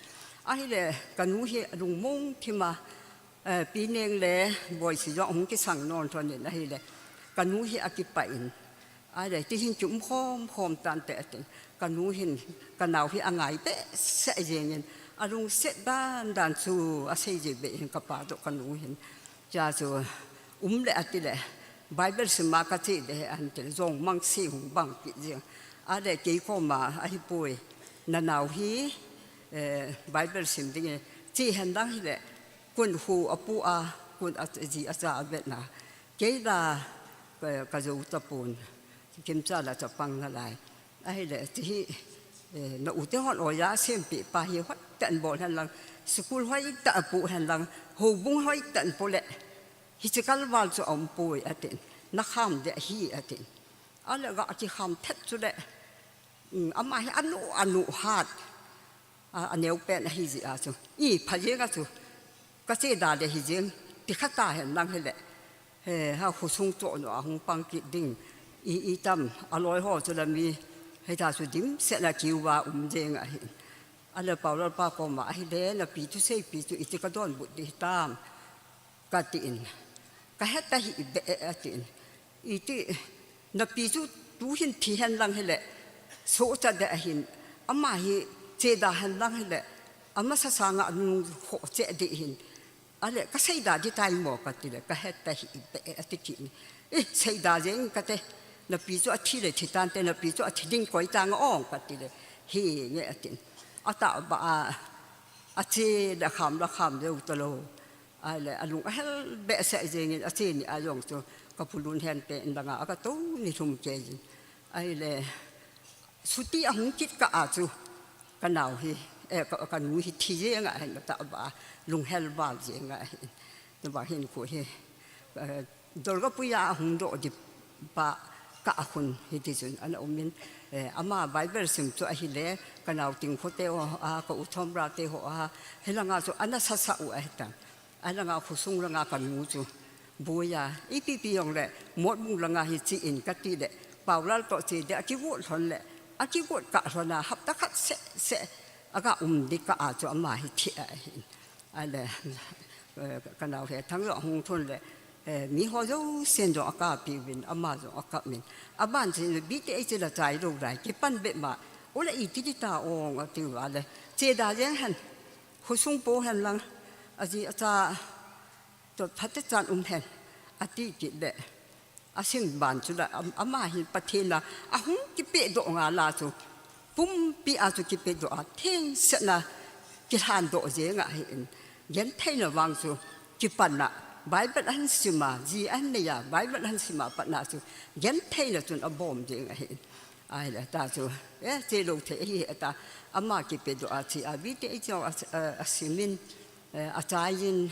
Ahile kanu hi alungmong thima, eh, Pineng le Boisi jong ahung kisang non lhon in ahile, kanu hi akipah in. Ahile, tihin kium khom khom tante atin. Kanu hin, kanao hi angai behseh jengin, alungset dan dan chu asei ji beh in kapa toh kanu hin. Cha chu, um le atile, Bible sima kache ding ahi ante, jong mang se hung bang kit jeng. Ahile, kei koma ahipoi, nanao hi, eh, Bible sim dingin, che henlang hile, kun hu apu a, kun aji acha avetna. Kei la, ka, kajou tapon, Kimcha la chapang nalai. Ahile, tihi, eh, na u te hon oja asempeh pa hi hoitah in bol henlang, school hoitah apu henlang, houbung hoitah in po le, hiche kalval chu aumpoi atin, nakham ding ahi atin. Ahile ga kikham thet chule, um, ama hi anu, anu hat. A, aneo pen ahi jeh a chu. I, pha jeng a chu. Kache da le hijeng. Ti kha ta henlang hile. He, ha khosung choh no ahung pang kit ding. I, itam, aloi ho chu la mi. Hita chu dimset na kiuva um jeng ahi. Ahile Paulal pa koma ahile, napi chu seipi chu iti kadonbut ding hitam. Katin, kahet tahih beh e atin. Iti, napi chu tuhin thi henlang hile, sohcha ding ahin, ama hi che da henlang hile, amasa sanga nung khoh cheh ding ahin. Ahile, kasei da ding tai mo katile, kahet tahih beh e ati kit in. Eh, sei da jeng kate, napi chu athi le thi tante, napi chu athi ding koi tang ong katile, henge atin. Atahbeh a, ache le kham le kham jeng talou. Ahile, alung ahel behseh jengin, ache ni a jong chu, kapulun hen pen langa, akatou ni lhum kei jin. Ahile, chuti ahung kit kah a chu, kanao hi, eh, ka, kanu hi thi jeng ahin, atahbeh a, lunghel val jeng ahin. Tabang hin khu hi, eh, Dolgapui a ahung doh ding pa kah a khun hiti chun ana um in, eh, ama Bible sim chu ahile, kanao Tingkho te ho a, ka u Thomra te ho a, hilanga chu ana sasa u ahitan. Alanga khosung langa kanu chu, boiya, ipi pi jongle, Motbung langa hi che in katile, Paulal toh che ding akigot lhon le, akigot kah lhon a, hapta khat seh seh, aga um ding kah a chu ama hi thi ahin. Ahile, eh, kanao Hethang jong ahung thun le, eh, miho jousen jong akap uvin, ama jong akap in. Aban chin le, B T H la chai lou lai, kipan beh ma, ole iti ding ta ong ati uva le, che da jeng hen, khosung po henlang, aji acha, toh phatechan um hen, ati kit le. Asim ban chu la, am-, ama hin Pathen a, ahung kipehdoh nga la chu. Pumpi a chu kipehdoh a, thengsetna kilhandoh jeng ahin. Gentheina vang chu, kipanna, Bible ahin sima, ji ahin neiya, Bible ahin sima patna chu, gentheina chun abom ding ahi. Ahile ta chu, eh, che lou thei ahi ta, ama kipedoh a che a, vite ichong a, a, asimin, eh, achaiyin,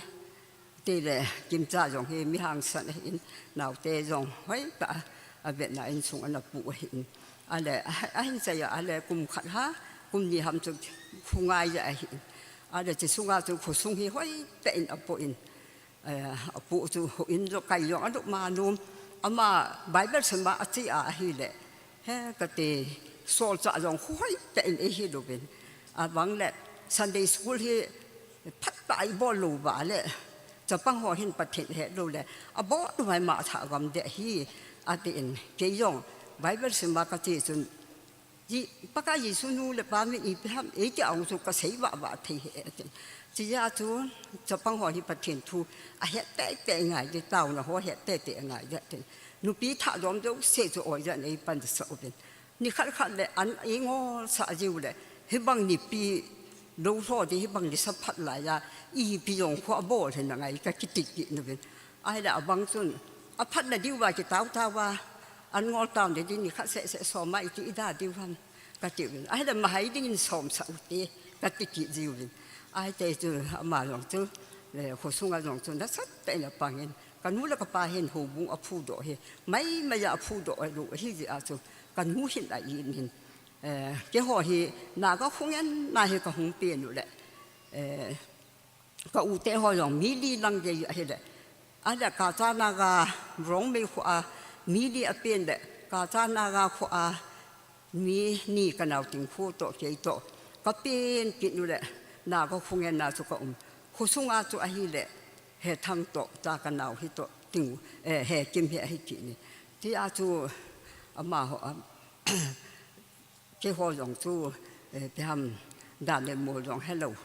tile, Kimcha jong hi mi hangsan ahin, naote jong hoitah a, avetna insung ana pu ahin. Ahile, a, ahin chaiya, ahile, kum khat ha, kum ni ham chu, khongai ja ahin. Ahile, che sunga chu, khosung hi hoitah in apoh in. Eh, apu chu houin jong kai jong alup ma nom. Ama Bible sima ache a ahile. He kati, solchah jong hoitah in eihi louvin. Abang le Sunday school hi phatah a ibol lou uva le. Chapang ho hin Pathen helou le. Abol uva ima thagam ding ahi. Atin, kei jong Bible sima kache chun Ji, Pakai Jesu nu le pa min ipi ham, eiti a ong chu kasei vah vah thei e, ati. Chijeh a chu, chapang ho hi Pathen thu ahet teitei ngai ding, taona ho ahet teitei ngai ding, ati. Nupi thah dom jouse chu oi jan eipan sah uvin. Nikhat khat le an eingol sah jiu le, hibang nipi lou lho ding, hibang nisa phat laiya, ipi jong khu abol hinangai kakiti kit uvin. Ahile abang chun, aphatna diuva kitao tao a, an ngol tao ding, ding nikhat seh seh som a iti ida diu ham, kati uvin. Ahile mahai dingin som sah ute, kati kit jiuvin. Ahite chu ama jong chu, eh, khosunga jong chu nasatah in apangin. Kanu le kapa hin houbung aphudoh hi, maimai a aphudoh lou ahi jeh a chu, kanu hin a-in in. Eh, keiho hi, Naga khongen na hi kahung pen u le. Eh, Ka u te ho jong mi li lang gei ahile. Ahile Kacha Naga Rongmei kho a mi li apen le Kacha Naga kho a mi ni ka nao Tingkhu toh kei toh. Ka pen kit u le Naga khongen na chu ka um. Khosunga chu ahile Hethang toh cha ka nao hi toh Ting, eh, Hekim hi ahi kit ni. Tia chu amaho a Keiho jong chu, eh, ipi ham, dan le mol jong helou.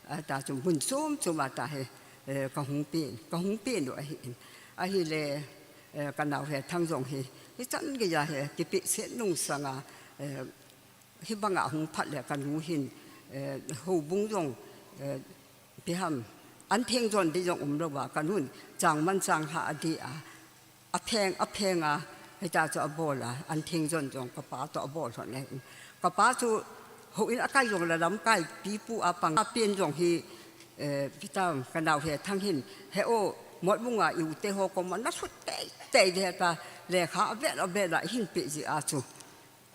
Ahita chu mun chom chom a ta hi, eh, kahung pen, kahung pen u ahi in. Ahile, eh, ka nao Hethang jong hi, hichan geiya hi, kipehset nungsanga, eh, hibanga hung phat le kanu hin, eh, houbung jong, eh, ipi ham, an theng jon ding jong umlou va, kanun, chang man chang ha adih a, Apheng, apheng a, hita chu abol a, an theng jon jong kapa toh abol lhon ahi. Kapa chu houin akai jong le lamkai pipu a pang. Apen jong hi, eh, hita ka nao Hethang hin, he o, Motbung a i u te ho koma na lhut teitei ding hita, lekha avel avel a hin pe jeh a chu.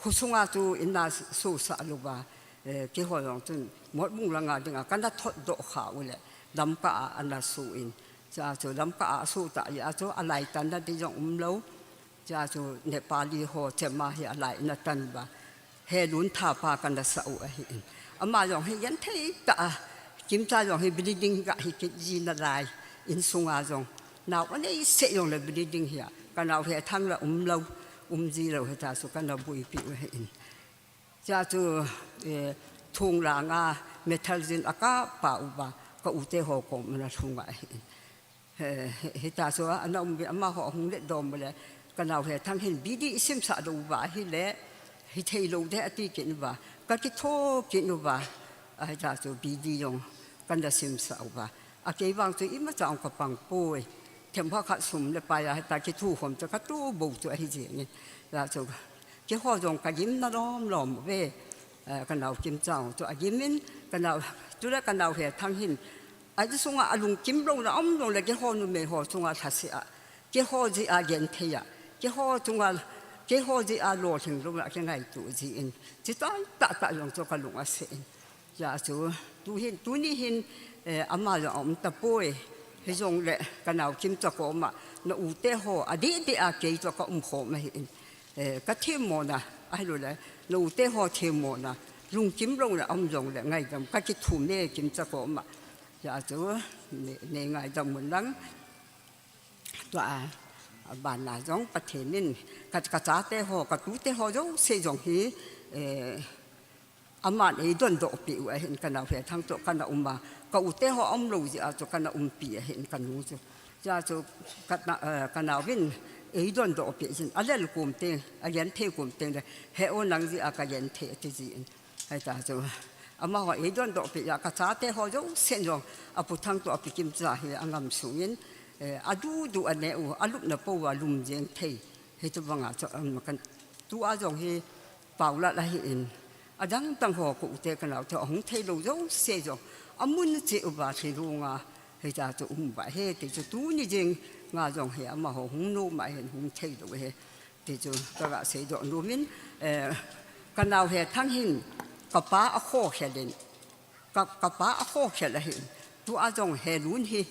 Khosunga chu ina susah lou va, eh, keiho jong chun Motbung langa dinga kana thot doh kha u le, lamka a ana su in. Chua chu lamka a asu ta jeh a chu alai tanna ding jong umlou. Chua chu Nepali ho chema hi alai na tan va. He lun thapa kana sa u ahi in. Ama jong hi genthei tah a. Kimcha jong hi building ga hi kit ji nalai. Insunga jong. Nao anei seh jong le building hi a. Ka nao Hethang la umlou. Um ji lou hita chu kana buipi u ahi in. Chua chu, eh, thung langa metal jin akap pa u va, ka u te ho koma ana lhung a ahi. He, he, hita chu ana um ve, amaho ahung let dom le, ka nao Hethang hin bidi isim sah lou va ahile, hithei lou ding ati kit u va, ka kitho kit u va, ahita chu bidi jong kana sim sah u va. Akei vang chu imacha ong ka pang poi. Themkhat khat sum le pai a hita kithu khom chu ka tu bou chu ahi jeng in. Hita chu keiho jong ka gim na lom lom ve. Eh, ka nao Kimcha chu agim in, ka nao, tu le ka nao Hethang hin. Aji sunga alungkim louna um lou le keiho numei ho chunga lhase a. Keiho jeh a genthei a. Keiho chunga, keiho jeh a lolhing louna kingaito ji in. Chitah tah tah jong chu ka lung ase in. Hijeh chun, tu hin, tuni hin, eh, ama jong aum tapoi. Hijongle, ka nao Kimcha koma, na u te ho, adeh deh a kei chu ka um khom ahi in. Eh, ka themmona, ahilou le, na u te ho themmona, lungkim louna um jongle, ngaidam, ka kithum e Kimcha koma. Hijeh chun, nei, nei ngaidam un lang. Tua, abana jong Pathen in, ka, ka chate ho, ka tute ho jouse jong hi, eh, aman eidondoh peh u ahin ka nao Hethang toh kana um a, ka u te ho aum lou jeh a chu kana umpi ahin ka nu chu. Hijeh chun ka na, eh, ka nao vin eidondoh peh jin, alel kom teng, agenthei kom teng le, he o nang jeh a ka genthei ati ji in. Hita chu, amaho eidondoh peh a, ka chate ho jousen jong, apu Thang toh api Kimcha hi angam sung in, Eh, adudu aneh u, alupna pou a lum jeng thei. Hitobanga chu, um, kan, tua jong hi Paulal ahin. Adangdang ho ko ute kanao te ahung thei lou jouse jong. Amun cheh uva thilunga, hitia chu um uva ahi, ti chu tuni jeng nga jong hi amaho hung nom ahin hung thei lou ahi. Ti chu kaga seidoh nomin, eh, kanao Hethang hin kapa akhokhel in, ka, kapa akhokhel ahin. Tua jong Helun hi,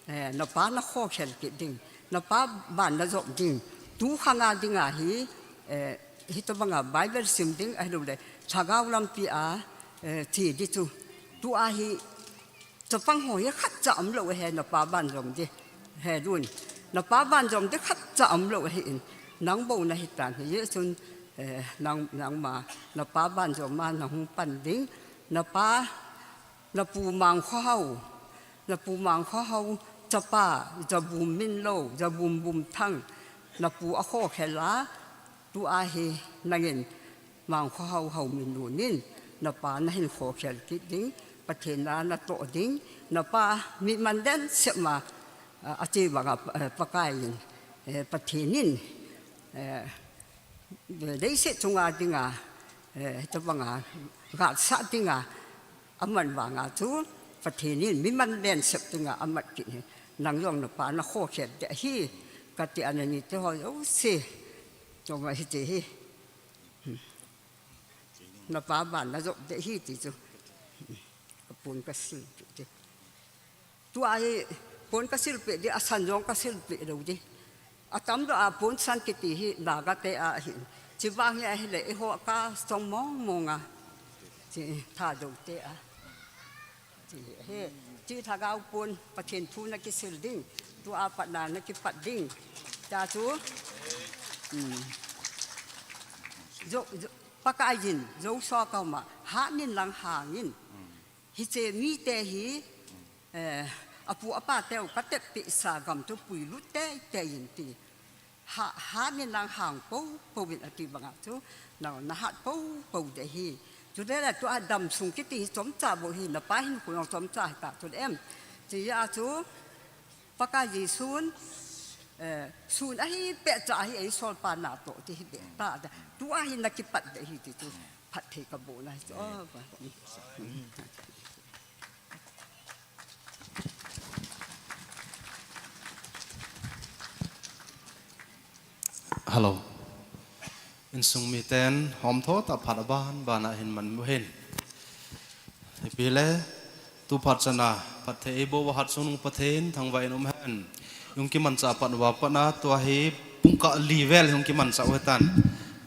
eh, napa nakhokhel kit ding, napa ban najop ding, tu khanga dinga hi, eh, hitobanga Bible sim ding ahilouleh lhagao lampi a, eh, che di chu. Tua hi Chapang ho hi khatcha umlou ahi, napa ban jom di. Helun. Napa ban jom di khatcha umlou ahin. Nang bou nahitan hijeh chun, eh, nang, nangma, napa ban jom ma nahung pan ding. Napa, napu Mangkhohao. Napu Mangkhohao, chapa, Jabum Minlou, Jabum Bumthang. Napu akhokhel a, tua hi nangin Mangkhohao Haominlun in, napa nahin khokhel kit ding, Pathen na natoh ding, napa mi man den sema, a, ache banga, eh, Pakai in, eh, Pathen in, eh, leiset chunga dinga, eh, hitobanga, gatsah dinga, aman vanga chu, Pathen in mi man den sep dinga, amat kit hi, nang jong napa nakhokhel di ahi, kati a nani te ho jouse, chunga hiti hi. Napa ban najop di ahi ti chu. Kapon kasilpeh di. Tua hi pon kasilpeh di, asan jong kasilpeh lou di. Atamjo a pon san kiti hi Naga te a ahin. Chuvang hi ahile eiho kasong mong mong a. Chi Thadou te a. Chi, he, chi lhagao pon, Pathen thu nakisil ding, tua pat na nakipat ding. Tia chu, um, jo, jo, Pakaiyin, Joshua koma, hatnin lang hangin. Hiche mite hi, eh, apu apa teu katepsa gam chu puilut teitei in ti. Ha, hatnin lang hang poupouin ati banga chu, na, nahat poupou di ahi. Chule la tua damsung kiti hi chomcha bou hi, napa hinkho jong chomcha hita chu em. Tia chu, Pakai Jesun, eh, sun ahi pehcha hi eisolpa natoh ti hi beh ta da. Tua hi nakipat di ahi ti chu, phatthei kaboh na hi chu. Oh, Hello. Insung miten, hom tho ta phat aban, bana hin man mu hin. Ipi le, tu phat chana, phatthei eiboh uva Hatchungnung Pathen, thangvah in um hen. Hung kimanchah pat uva pat na, tua hi pungkah li vel hung kimanchah u hitan.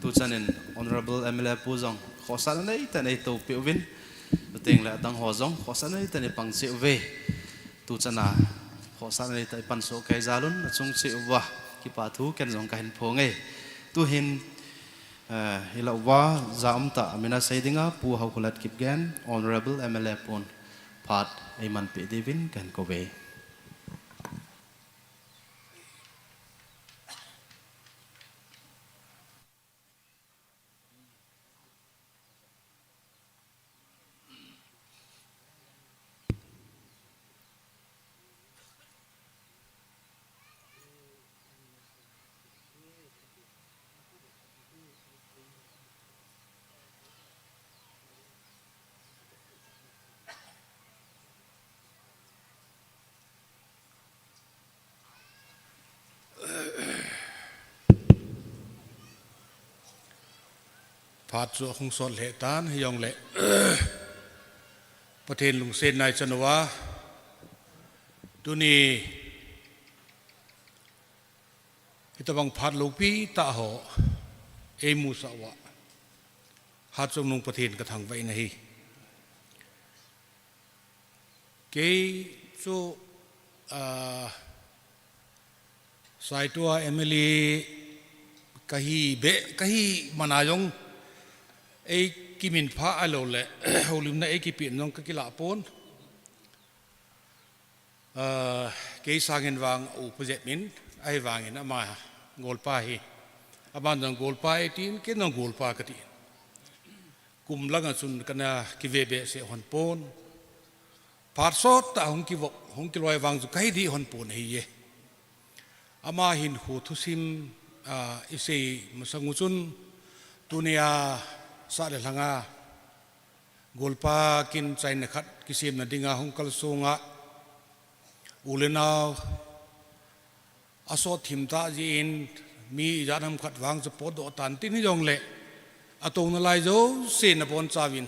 Tu chanin, Honorable M L A pu jong, khohsah na neitah in eitoupeh uvin. Chuteng le adang ho jong, khohsah na neitah in eipang cheh uve. Tu chana, khohsah na neitah in eipansoh kei jal un, achung cheh uva, kipa thu ken jong kahin phong e. Tuhin, eh, ilah uva, ja umtah, amin a sei dinga, Pu Haokholat Kipgen, Honorable M L A pun, phat eimanpeh diuvin kahin kouve. Phat chu ahung sot lheh tan, hijongle Pathen lungsetna ichan uva, tuni hitobang phat loupi tah ho eimusah uva, Hatchungnung Pathen kathangvah in ahi. Kei chu, ah, Saitua M L A kahi beh, kahi mana jong, eikiminphah ahilou le, houlimna eikipehna jong kakilah pon. Ah, kei sangin vang upa jep in, ahivangin ama golpa hi. Aman jong golpa eitin, ken jong golpa katin. Kum langa chun kana kive behseh hon pon. Phat sot tah hung kivop, hung kiloi vang chu kahi dih hon pon ahiye. Ama hinkho thusim, ah, isei masang u chun, tunia sah le lhanga golpa kin chaina khat kisemna dinga hung kalsonga u le nao asot thim tah jeh in mi ijat ham khat vang chu potdoh tan tin hijongle atouna lai jouse nabonchauvin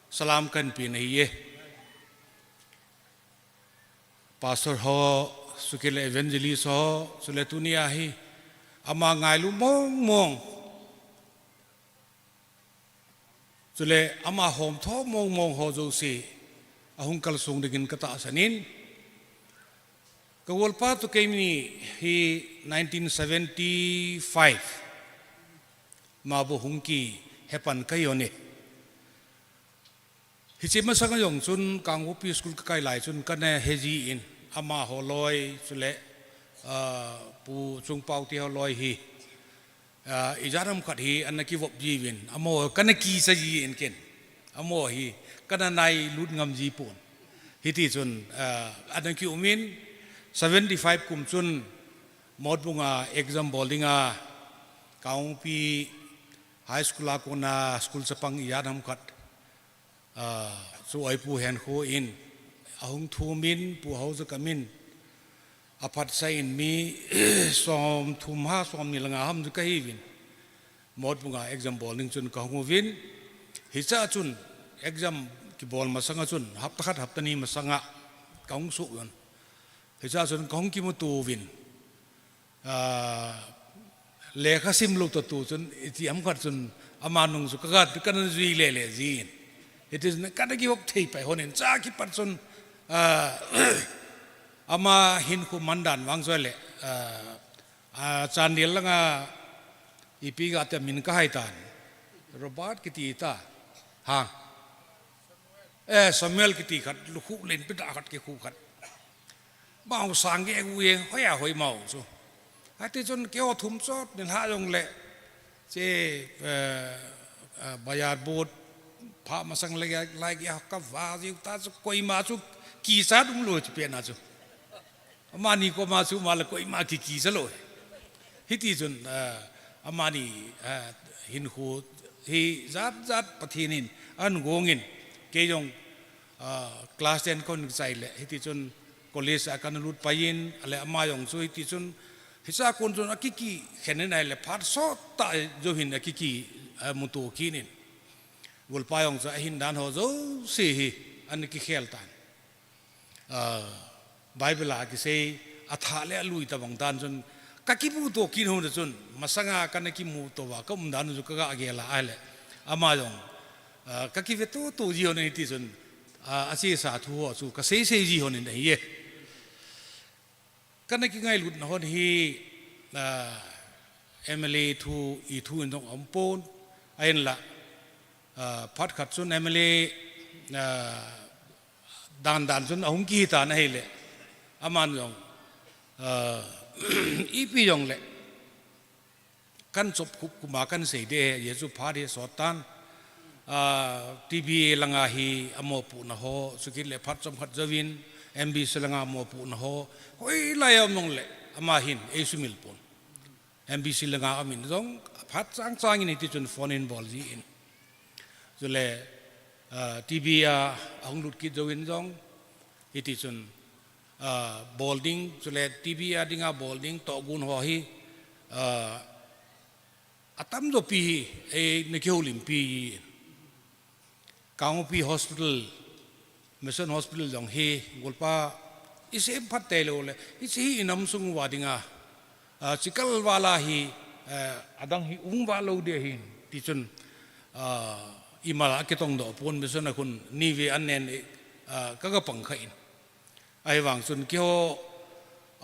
salam kahin pe nahi e. Pastor ho, chule evangelist ho, chule tunia hi ama ngailu mong mong, chule ama homtho mong mong ho jouse ahung kalsong dingin katahsan in. Ka golpa toh keini hi nineteen seventy-five ma bou hung kihepan kahi hon e. Hiche masanga jong chun Kangpokpi school kakai lai chun kana he jin, amaho loi, chule, ah, Pu Chungpao te ho loi hi, ah, ijat ham khat hi ana kivop jiuvin, amaho kana kicha jin ken. Amaho hi kana nailut ngam ji pon. Hiti chun, ah, ana kium in, seventy-five kum chun Motbung a exam bol dinga Kangpokpi High School a kona school chapang ijat ham khat, ah, chu Oipu Henkho in ahung thum in, Pu Haojakam in aphatsah in mi somthum ha somni le nga ham chu kahiuvin, Motbung a exam bol ding chun kahung uvin. Hichea chun exam kibol masanga chun hapta khat hapta ni masanga kahung soh uvin. Hichea chun kahung kimuto uvin. Ah, lekha simlou toh tu chun, iti ham khat chun, ama nung chu kaga, kana jui lele jin. Hiti chun kana kihop thei pai hon in, chua kipat chun, ah, ama hinkho mandan vang chu le, ah, ah, Chandel langa ipi ga te min kahai tan. Robert kiti ta. Ha. Eh, Samuel kiti khat, lukhuh lenpi tah khat, kikhuh khat. Bang sang ke gu yeng, hoiya hoi mau chu. Hiti chun keiho thum chot, nilhah jongle. Che, eh, eh, bazar board, pha masang le, lai ke kava jiu ta chu, koima chu kichat umlou chu pena chu. Amani koma chu ama le koima kikicha lou. Hiti chun, ah, amani, ah, hinkho hi jat jat Pathen in ahin gong in, kei jong, ah, class ten kon chai le, hiti chun college a kana lut pai in, ale ama jong chu hiti chun, hichea kon chun akikikhen in ahile phat sot tah jou hin akiki, ah, muto kit in. Golpa jong chu ahin dan ho jouse hi ana kikhel tan. Ah, Bible a kisei, athah le alui tabang dan chun, kakimuto kit hon chun, masanga kana kimuto uva, kaum dan chu kaga gel a ahile, ama jong, ah, kakiveto to ji hon hiti chun, ah, achesa thu ho chu, kasei sei ji hon in ahi e. Kana kingailutna hon hi, ah, M L A thu, i thu in jong aum pon, ahinla, ah, phat khat chun M L A, ah, dan dan chun ahung kihi tan ahile, aman jong, ah, ipi jongle, kan chop khup kuma kan sei de, Jesu phat hi sot tan, ah, T B A langa hi amopohna ho, chukit le phat chomkhat jouvin, M B C langa amopohna ho, hoilai a um jongle, ama hin, eisumil pon. M B C langa amin jong, phat chang chang in hiti chun phone in bol ji in. Chule, ah, T B A a ahung lut kit jouvin jong, hiti chun, ah, bol ding, chule T B A dinga bol ding, tohgon ho hi, ah, atamjo pi hi, eina kihoulimpi in. Kangpokpi Hospital, Mission Hospital jong hi, golpa, isem phat tei lou le, hiche hi inam sung uva dinga, ah, chikal vala hi, eh, adang hi um val lou ding ahin, ti chun, ah, imal a kitong doh pon Mission a khun ni vei an nen, eh, ah, kaga pang kha in. Ahivang chun keiho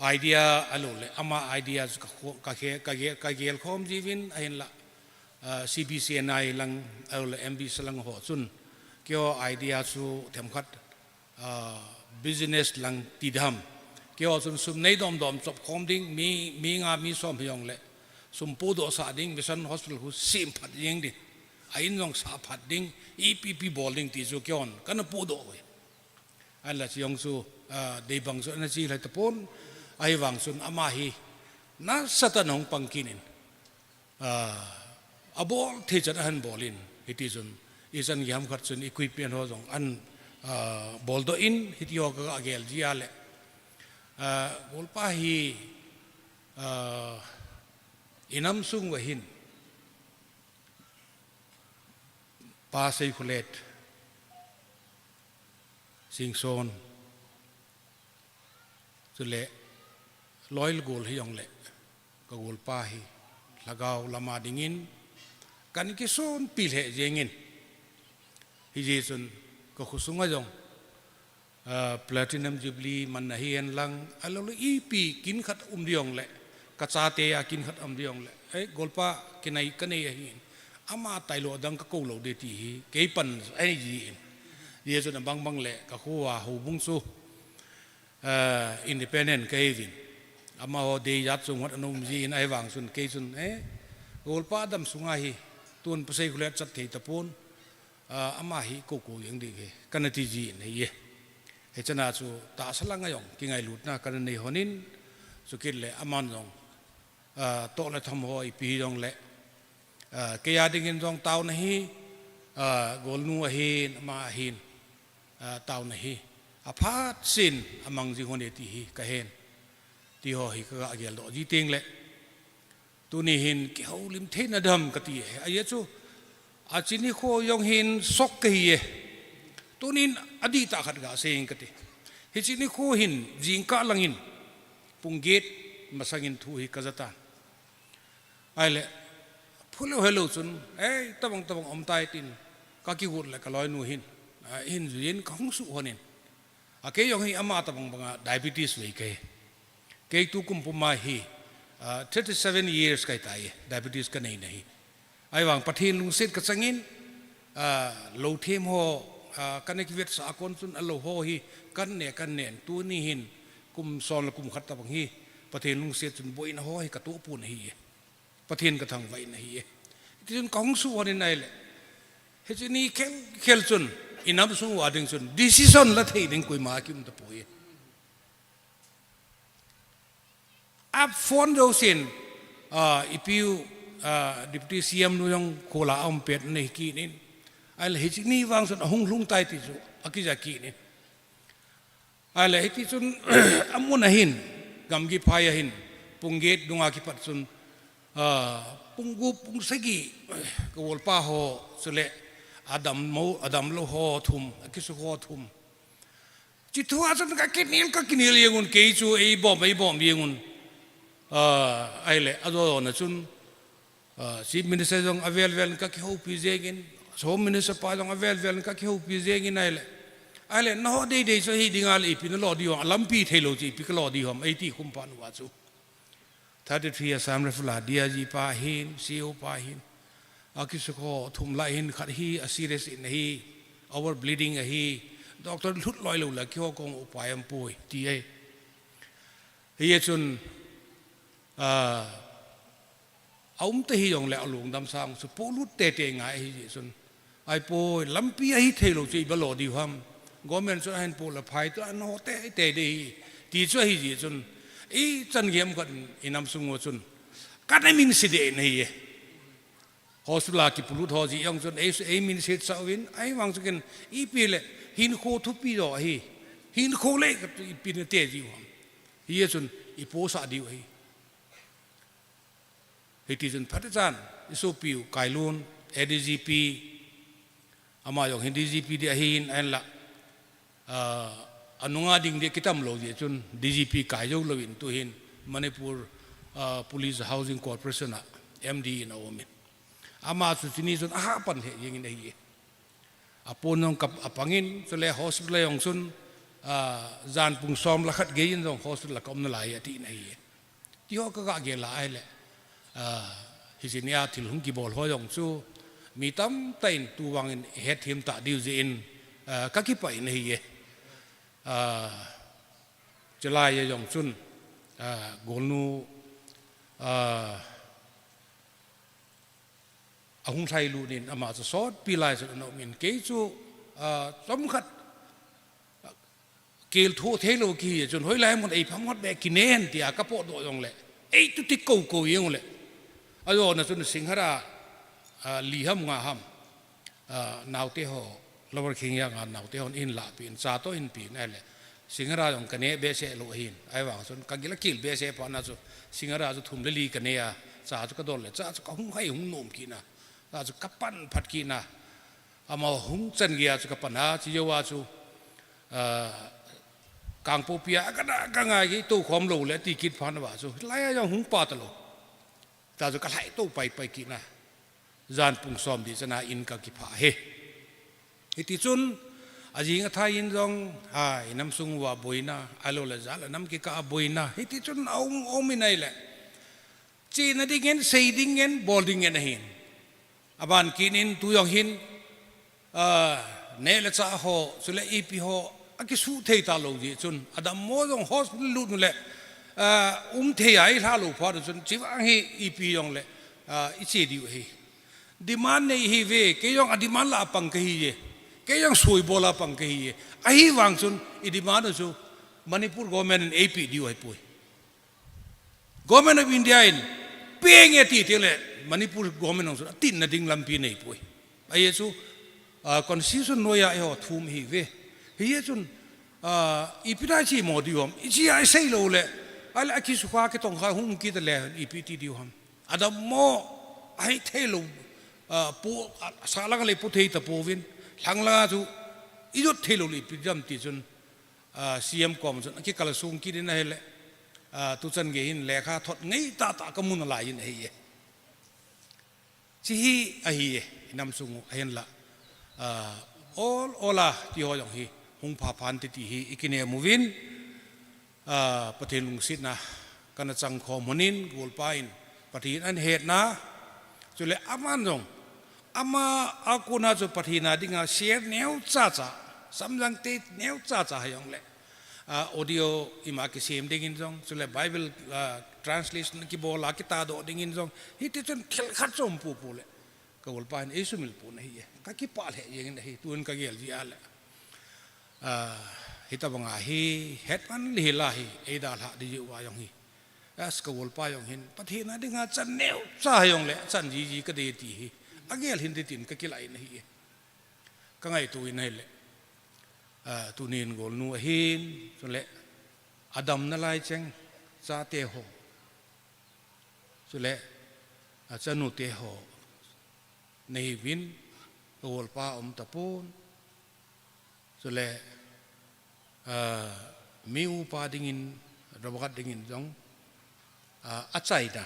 idea ahilou le, ama idea chu ka kho-, ka khe-, ka ge-, ka gel khom jiuvin ahinla, ah, C B C N I lang, ahilou le M B C lang ho chun keiho idea chu themkhat, ah, business lang ti dam. Keiho chun sum nei dom dom chop khom ding, mi, mi nga mi som hi jongle sum podoh sah ding, Mission Hospital khu sem phat jeng ding. A in jong sah phat ding, ipi ipi bol ding ti chu keihon kana podoh uve. Ahinla chu jong chu, ah, deibang chu ana chi lhai tapon, ahivang chun ama hi, nasatah in ahung pang kit in, ah, abol thei chan ahin bol in, hiti chun, ichan gei ham khat chun equipment ho jong ahin, ah, boldoh in, hiti ho ka, ka gel jia le, ah, golpa hi, ah, inam sung uva hin, Pa Seikholet, Singson, chule loi le gol hijongle, ka golpa hi lhagao lama dingin kana kisonpi lheh jengin. Hijeh chun ka khosung a jong, ah, Platinum Jubilee man ahi hen lang, ahilouleh ipi kin khat um ding jongle, ka chate a kin khat um ding jongle, "Ei, golpa, kinai, kanei ahin. Ama tailou adang kakou lou ding," ti hi kei pan ahi jin. Hijeh chun abang bang le ka kho a houbung chu, ah, independent kahi uvin. Amaho dei jat chung hot ana um jin, ahivang chun kei chun, "Eh, golpa adam sunga hi, tun Pa Seikholet chat thei tapon, ah, ama hi kou kou jeng ding hi," kana ti jin ahi e. Hichana chu tahsa langa jong kingailutna kana nei lhonin, chukit le aman jong, ah, toh le tham ho ipi hijongle, ah, kei a dingin jong taona hi, ah, golnu ahin, ama ahin, ah, taona hi aphat sen amang jing lhon e ti hi kahen. Ti ho hi ka, ka geldoh ji teng le, tuni hin kihoulim theina dam kati e. Ajeh chu, hiche nikho jong hin shock kahi e. Tunin adihtah khat gasei inge kati. Hiche nikho hin jingkah langin pung get masangin thu hi kaja tan. Ahile, phu lou helou chun, "Ei, tabang tabang um tai," tin, ka kigot le ka loinu hin, ah, hin juiyin kahung suh lhonin. A kei jong hi ama tabang banga diabetes vei kahi. Kei tukum puma hi, ah, thirty seven years kahi tai, diabetes kaneina hi. Ahivang Pathen lungset kachangin, ah, lou them ho, ah, kana kivetsah a kon chun alou ho hi kana ne, kana ne, tuni hin kum som le kum khat tabang hi Pathen lungset chun boina ho hi katoh pon ahi e. Pathen kathangvah in ahi e. Hiti chun kahung suh lhonin ahile, hiche ni khel khel chun, inam sung uva ding chun decision la thei ding koima kium tapoi. A phone jousen, ah, ipiu, ah, Deputy C M nu jong khola aum pet nei kit in. Ahile hiche ni vang chun ahung lhung tai ti chu akija kit in. Ahile hiti chun amun ahin, gamgi phai ahin, pung get dunga kipat chun, ah, pung gup, pung sagi, ka golpa ho, chule adammo, adamlou ho thum, akisukho thum. Hiche thua chun ka kinel, ka kinel jeng un, kei chu eibom, eibom jeng un. Ah, ahile, ajo jona chun, ah, Chief Minister jong avel vel in ka kihoupi jengin, Home Minister pa jong avel vel in ka kihoupi jengin ahile. Ahile, nangho deidei chu hiding ahile ipi nalo diu ham, alampi theilou chu ipi kalo diu ham, eiti khum phat uva chu. Thirty-three Assam Rifle a D I G pa hin, C O pa hin. Akisukho thum lai hin khat hi a serious in ahi, over bleeding ahi, doctor lhut loi lou le keiho kong upai aumpoi, ti ahi. Hijeh chun, ah, aum te hijongle alungdam sang chu polut tete ngai ahi jeh chun. Ahipoi, lampi ahi theilou chu ipi alo diu ham. Government chun ahin polut le phai tu anho te, te ding ahi. Ti chu ahi jeh chun. Ichan gei ham khat inam sung uva chun. Kana minse deh in ahi e. Hospital a kipolut ho jeh jong chun ei, ei minse sah uvin, ahivang chu ken ipi le hinkho thupi jo ahi. Hinkho le kati ipi nate jiu ham. Hijeh chun iposah diu ahi. Hiti chun phatechan isopiu Kailun, A D G P, ama jong hin D G P ding ahin, ahinla, ah, anunga ding ding kitam lou jeh chun D G P kai jou louvin tuhin Manipur, ah, Police Housing Corporation a M D in aumin. Ama chu chuni chun aha pan lheh jengin ahi. Apon jong ka, apangin, chule hospital a jong chun, ah, jan pung som le khat geiyin jong hospital a ka um nalai atin ahi. Tiho ka ga gel a ahile, ah, hiche nia thil hung kibol ho jong chu mi tamtah in tuvangin hetthem ta diu jeh in, ah, ka kipah in ahi e. Ah, chulai a jong chun, ah, golnu, ah, ahung lhailut in ama chu sotpi lai chun ana um in kei chu, ah, chomkhat, ah, kel tho theilou kihi chun hoilai mun ei pham hot be kinen tia ka potdoh jongle. Ei tu ti ko ko jeng le. Ajo na chun Singhara, ah, li ham nga ham. Ah, naute ho, Lower Khengjang a naute hon in la pi in, cha to in pi in, ahile. Singhara jong ka ne behseh lou ahin. Ahivang chun ka gil a kil behseh pa na chu. Singhara chu thum le li ka ne a. Cha chu ka dol le. Cha chu ka hung hai hung nom kit na. Cha chu ka pan phat kit na. Ama hung chan gei a chu ka pan a, chi jou a chu, ah, Kangpokpi a, ka da, ka ngai kei, tou khom lou le, ti kit phat na ba chu. Lai a jong hung pa ta lou. Ta chu ka lai tou pai pai kit na. Jan pung som di chana in ka kipha e. Hiti chun, ajing athai in jong, ha, i nam sung uva boina, ahilou le jal a nam kikah a boina. Hiti chun, a um, um in ahile. Chena ding ngen, sei ding ngen, bol ding ngen ahin. Aban kit in tu jong hin, ah, neh le chah ho, chule ipi ho, akisuh thei ta lou jeh chun, adammo jong hospital lut nu le, ah, um thei a i lha lou phat u chun, chivang hi ipi jong le, ah, i che diu ahi. Demand nei hi ve, kei jong a demand la a pang ka hi e. Kei jong soi bol a pang ka hi e. Ahivang chun, i demand u chu Manipur government in ei pe diu ahi poi. Government of India in peng e ti teng le Manipur government hung sun a tin na ding lampi nei poi. Ahi chu, ah, constitution noi a eiho thum hi ve. Hi chun, ah, ipi da chi mo diu ham. I chi a i sei lou le. Ahile a kisukha kitong kha hung kit le ipi ti diu ham. Adammo ahi thei lou, ah, po, ah, sa lang le po thei ta pouvin. Lhang lang a chu i jot thei lou le ipi dam ti chun. Ah, C M kom chun, akikal sung kit in ahile, ah, tuchan gei hin lekha thot ngei tah tah ka mu nalai in ahi e. Chi hi ahi e, i nam sung u ahin la. Ah, ol, ol a, ti ho jong hi, hung pha phan ti ti hi, i kinem uvin, ah, Pathen lungsetna, kana chang khom hun in, golpa in, Pathen ahin hetna, chule aman jong, ama a kona chu Pathen a dinga share neo cha cha, samjang te neo cha cha ha jong le. Ah, audio ima kisem ding in jong, chule Bible, ah, translation kibol a kitadoh ding in jong, hiti chun thil khat chom pu pu le. Ka golpa hin ei sumil pu na hi e, ka kipah lheh jeng in ahi, tun ka gel ji a le. Ah, hita banga hi, het man li hi la hi, ei dalha di ji uva jong hi. As ka golpa jong hin, Pathen a dinga chan neo cha jong le, chan ji ji ka dei ti hi. A gel hin di tin ka kilai na hi e. Ka ngaito in ahile. Ah, tunin golnu ahin, chule, a dam nalai cheng, chate ho. Chule, a chanu te ho. Nei vin, ka golpa um tapon. Chule, ah, mi upa dingin, Robert dingin jong, ah, achaina.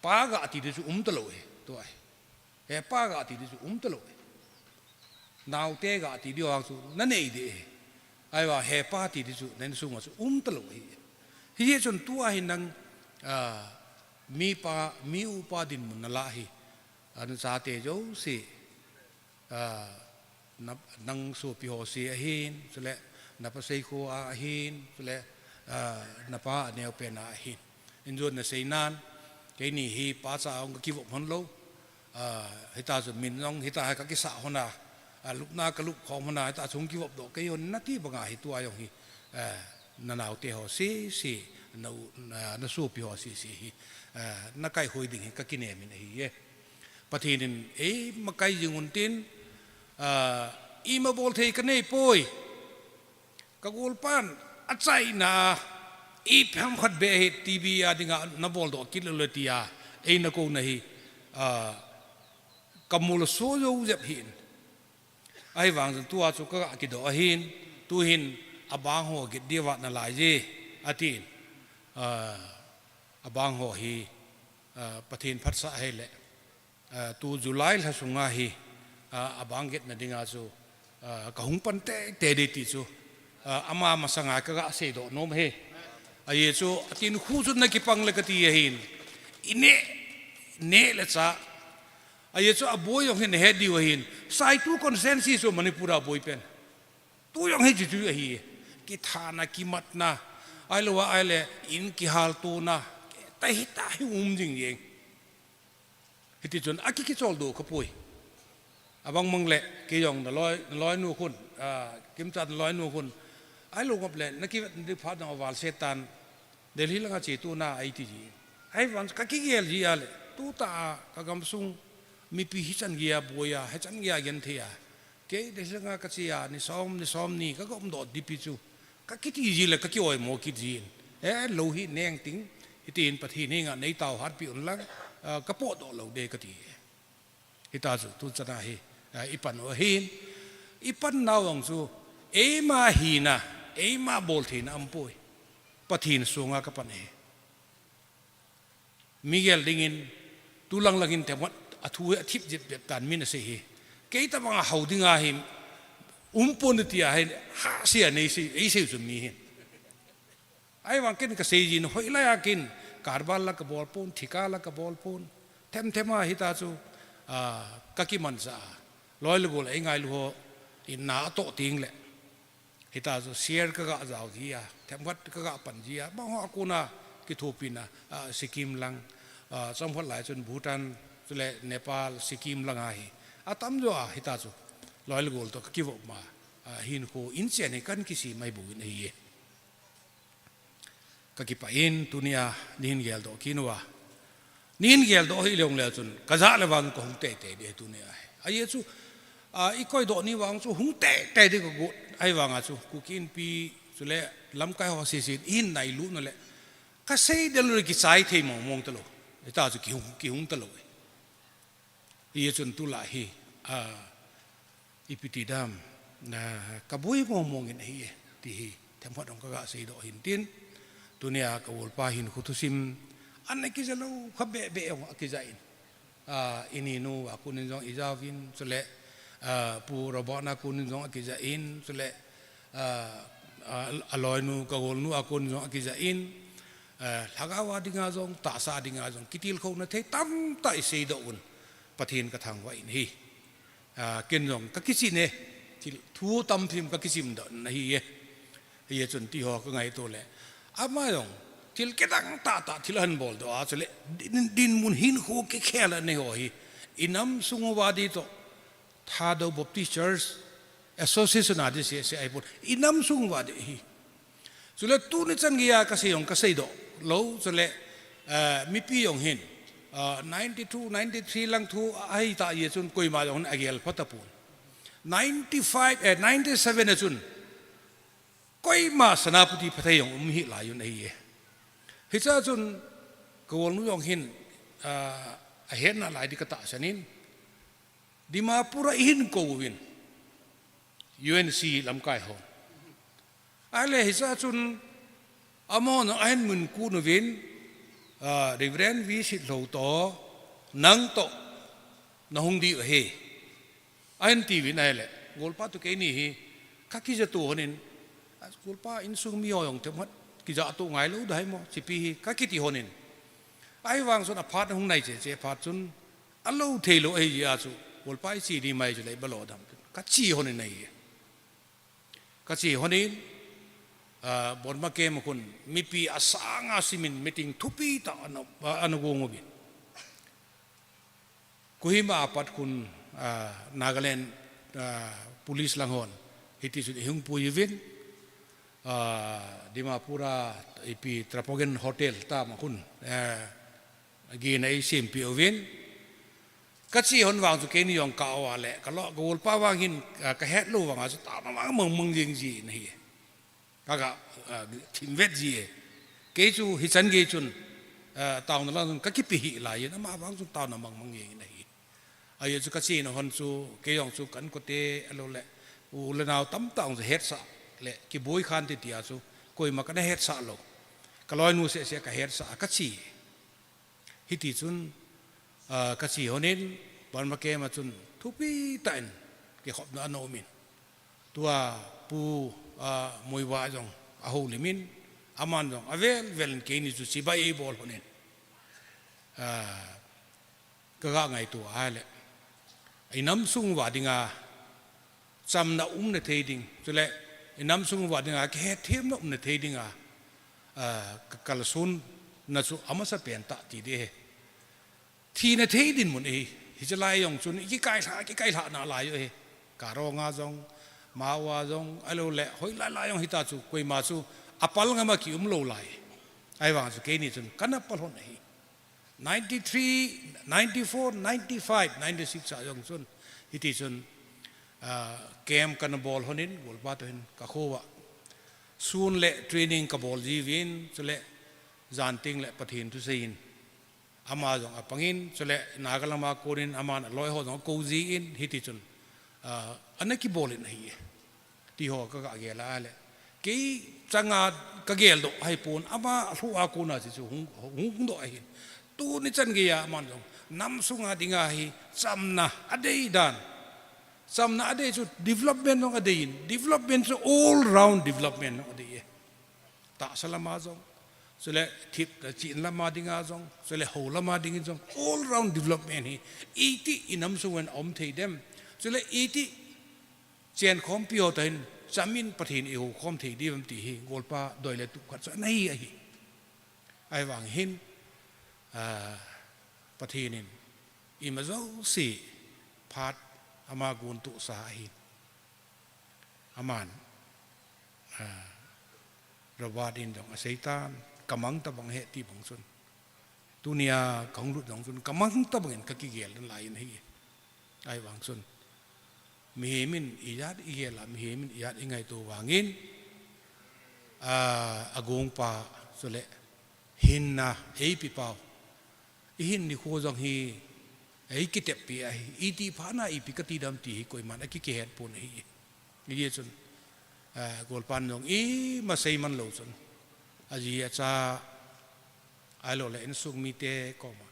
Pa ga ti di chu um talou e, tua e. Hepa ga ti di chu um talou e. Naote ga ti di vang chu na nei de e. Ahivang hepa ti di chu na insung a chu um talou e. Hijeh chun tua hi nang, ah, mi pa, mi upa dinmun nala hi. An chate jouse. Ah, na, nang sopi ho se ahin, chule na pasei kho a ahin, chule, ah, na pa a neopen a ahin. Injun na sei nan, keini hi pa cha a hung ka kivop hon lou, ah, hita chu min jong, hita hi ka kisa hon a, ah, lupna ka lup khom hon a, hita chu hung kivop doh kei hon na ti banga hi tua jong hi, ah, na naote ho se se, na u, na, na sopi ho se se hi, ah, na kaihoi ding hi ka kinem in ahi e. Pathen in ei makai jing un tin, ah, ima bol thei ka nei poi. Ka golpan achaina, ipi ham khat beh hi T V a dinga na bol doh kit lou le tia, ei na kou na hi, ah, ka mol so jo jep hin. Ahivang chun tua chu ka ga kidoh ahin, tu hin abang ho git diu va nalai je, atin. Ah, abang ho hi, ah, Pathen phatsah ahile. Ah, tu July lha sunga hi, ah, abang getna dinga chu, ah, ka hung pan teitei ding ti chu, ah, ama masanga ka ga seidoh nom e. Ajeh chu, atin khu chu na kipang le ka ti ahin. I neh, neh le chah. Ajeh chu, aboi jong hin he diu ahin. Saitu constituency chu Manipur a boi pen. Tu jong hi chu chu ahi. Kithana, kimatna. Ahilou a, ahile, in kihaltona. Tahita hi um jing jeng. Hiti chun aki kicholdo khapoi. Abang mang le, kei jong na loi, na loinu khun, ah, kimchat na loinu khun. Ahilou ngap le, na kivet na di phat jong aval setan. Delhi langa che tona ahi ti ji. Ahivang ka kigel ji a le, tuta a ka gamsung mipi hichan geiya boi a, hichan geiya genthei a. Kei Delhi langa ka che a, ni som, ni som ni ka gom doh dipi chu. Ka kiti ji le ka kioimo kit ji in. Eh, lou hi neng ting, hitin Pathen henga nei tao hatpi un lang, ah, ka potdoh lou de ka ti. Hita chu, tu chana hi, ah, i pan u ahin. I pan nau ang chu, eima hina, eima bol theina aum poi. Pathen sunga ka pan ahi. Mi gel dingin, tu lang langin themkhat a thu hi a thip jep jep tan min a sei hi. Kei tabang a hau dinga hi, um pon ti a hi, ha sia nei sei, ei sei chu mi hin. Ahivang ken ka sei jin, hoilai a ken, karbal la ka bol pon, thika la ka bol pon. Them them a hita chu, ah, ka kimansa a. Loi le gol ei ngailu ho, in na a toh ting le. Hita chu share ka ga jao ji a, themkhat ka ga pan ji a, bang ho a kona kithopina, ah, Sikkim lang, ah, chomkhat lai chun Bhutan, chule Nepal, Sikkim lang ahi. Atam jo a hita chu, loi le gol to ka kivop ma, ah, hinkho in chen hi kan kisem mai bou in ahi e. Ka kipah in tunia, nihin geldoh kit uva. Nihin geldoh hi leong le chun, ka jah le vang ka hung teitei ding tunia. Ahi chu, a, i koidoh ni vang chu hung teitei ding ka got, ahivanga chu, Kuki Inpi, chule lamkai ho sese in, i hin nailut na le, ka sei del le kichai thei mong mong talou. Hita chu kihung, kihung talou. Hijeh chun tulai hi, a, ipi ti dam, a, ka boi mong mong in ahi e, ti hi, themkhat jong ka ga seidoh hin tin, tunia ka olpa hin khu thusim, ana kija lou, kha be be jong akija in. A, i ninu a kon in jong i jaovin, chule, a, Pu Robert na kon in jong akija in, chule, a, a, a loinu, ka olnu a kon in jong akija in, a, lhagao a dinga jong, tahsa a dinga jong, kitilkhouna thei tamtah i seidoh un, Pathen ka thangvah in ahi. A, ken jong ka kichen e, thil, thu tampi ka kisimdoh na ahi e. Hijeh chun ti ho ka ngaito le. Ama jong, thil kidang tah tah, thil ahin boldoh a, chule, din, dinmun hinkho kikhel a nei ho hi. I nam sung uva ding toh, Thadou Baptist Church Association a ding sese ahipon. I nam sung uva ding ahi. Chule tuni chan geiya ka sei jong ka seidoh lou, chule, eh, mipi jong hin, eh, ninety-two, ninety-three lang thu ahi ta jeh chun koima jong hin agel pha tapon. Ninety-five, eh, ninety-seven a chun koima Senapati phatthei jong um hih lai un ahi e. Hichea chun ka olnu jong hin, eh, ahetna lai ding ka tahsan in, Dimapur a i hin kou uvin, U N C lamkai hon. Ahile hichea chun, amahon ahin mun kun uvin, a, Reverend V. Sitlhou toh, nang toh, na hung ding ahi. Ahin tiuvin ahile, golpa toh keini hi, ka kija to honin, a, golpa insung mi ho jong themkhat, kija to ngai lou dai mo, chipi hi, ka kiti honin. Ahivang chun aphat hung nai cheh cheh phat chun, alou thei lou ahi jeh a chu, golpa i che ding mai chu lei balo dam. Ka che honin ahi. Ka che honin, ah, Burma camp a khun, mipi asang a simin meeting thupi tah ana, ah, ana gong uvin. Kohima a pat khun, ah, Nagaland, ah, police lang hon, hiti chun i hung pui uvin, ah, Dimapur a ipi Trapogen Hotel tah ma khun, eh, Gin a i sempeh uvin. Ka che hon vang chu keini jong ka o a le, ka lo, ka golpa vang hin, ah, ka het lou vang a chu taona mang mang mang jing ji in ahi. Ka ga, ah, thim vet ji e. Kei chu hichan gei chun, ah, taona lang chun ka kipe hih lai in, ama vang chun taona mang mang jing in ahi. Ajeh chu ka chena hon chu, kei jong chu kan kote, alou le, u le nao tamtah jong chu hetsah le, kiboi khan ti tia chu, koima kana hetsah lou. Ka loinu seh seh ka hetsah a ka che. Hiti chun, ah, ka che honin, Burma camp a chun thupi tah in kikhopna ana um in. Tua Pu, ah, Muivah jong ahoulim in, aman jong avel vel in keini chu chibai ei bol honin. Ah, ka ga ngaito a le. I nam sung uva dinga, chamna umna thei ding, chule i nam sung uva dinga, kihetthemna umna thei dinga, ah, ka kalsonna chu amasapen tah ti ding ahi. Thina thei dinmun ahi, hiche lai jong chun i kikailhah, kikailhah na lai u ahi. Karong a jong, Mao a jong, alou le, hoilai lai jong hita chu, koima chu, apal ngam a kium lou lai. Ahivang chu keini chun kana pal hon ahi. Ninety-three, ninety-four, ninety-five, ninety-six a jong chun, hiti chun, ah, camp kana bol honin, golpa toh hin ka khoa. Sun le training ka bol jiuvin, chule jan teng le Pathen thusei in. Ama jong apangin, chule Naga lama konin aman aloi ho jong akou jin, hiti chun, ah, ana kibol in ahi. Ti ho ka, ka gel a le. Kei changa ka geldoh ahipon, ama lhu a kona chu hung, hung, hung doh ahin. Tuni chan geiya aman jong nam sunga dinga hi chamna adei dan. Chamna adei chu development jong adei in. Development chu all round development jong adei e. Tahsa lama jong, chule thip le chin lama dinga jong, chule ho lama dingin jong, all round development hi iti i nam sung uva aum thei dem. Chule iti chen khompi ho toh hin chamin Pathen i hou khom thei diu vem ti hi golpa doi le tup khat chu ana hi ahi. Ahivang hin, ah, Pathen in ima jouse phat ama gon tohsa ahi. Aman, ah, Robert in jong asei tan, ka mang tabang ahi ti bang chun. Tunia ka hung lut jong chun, ka mang tabang in ka kigel den lai in ahi. Ahivang chun. Mihem in ijat igel a, mihem in ijat ingaito vangin, ah, agongpa chule hinna eipeh pau. Ihin nikho jong hi, eikiteppi ahi, iti phat na ipi kati dem ti hi koiman akikihet pon ahi. Hijeh chun, eh, golpan jong ima seiman lou chun. Aji acha, ahilou le insung mite koma.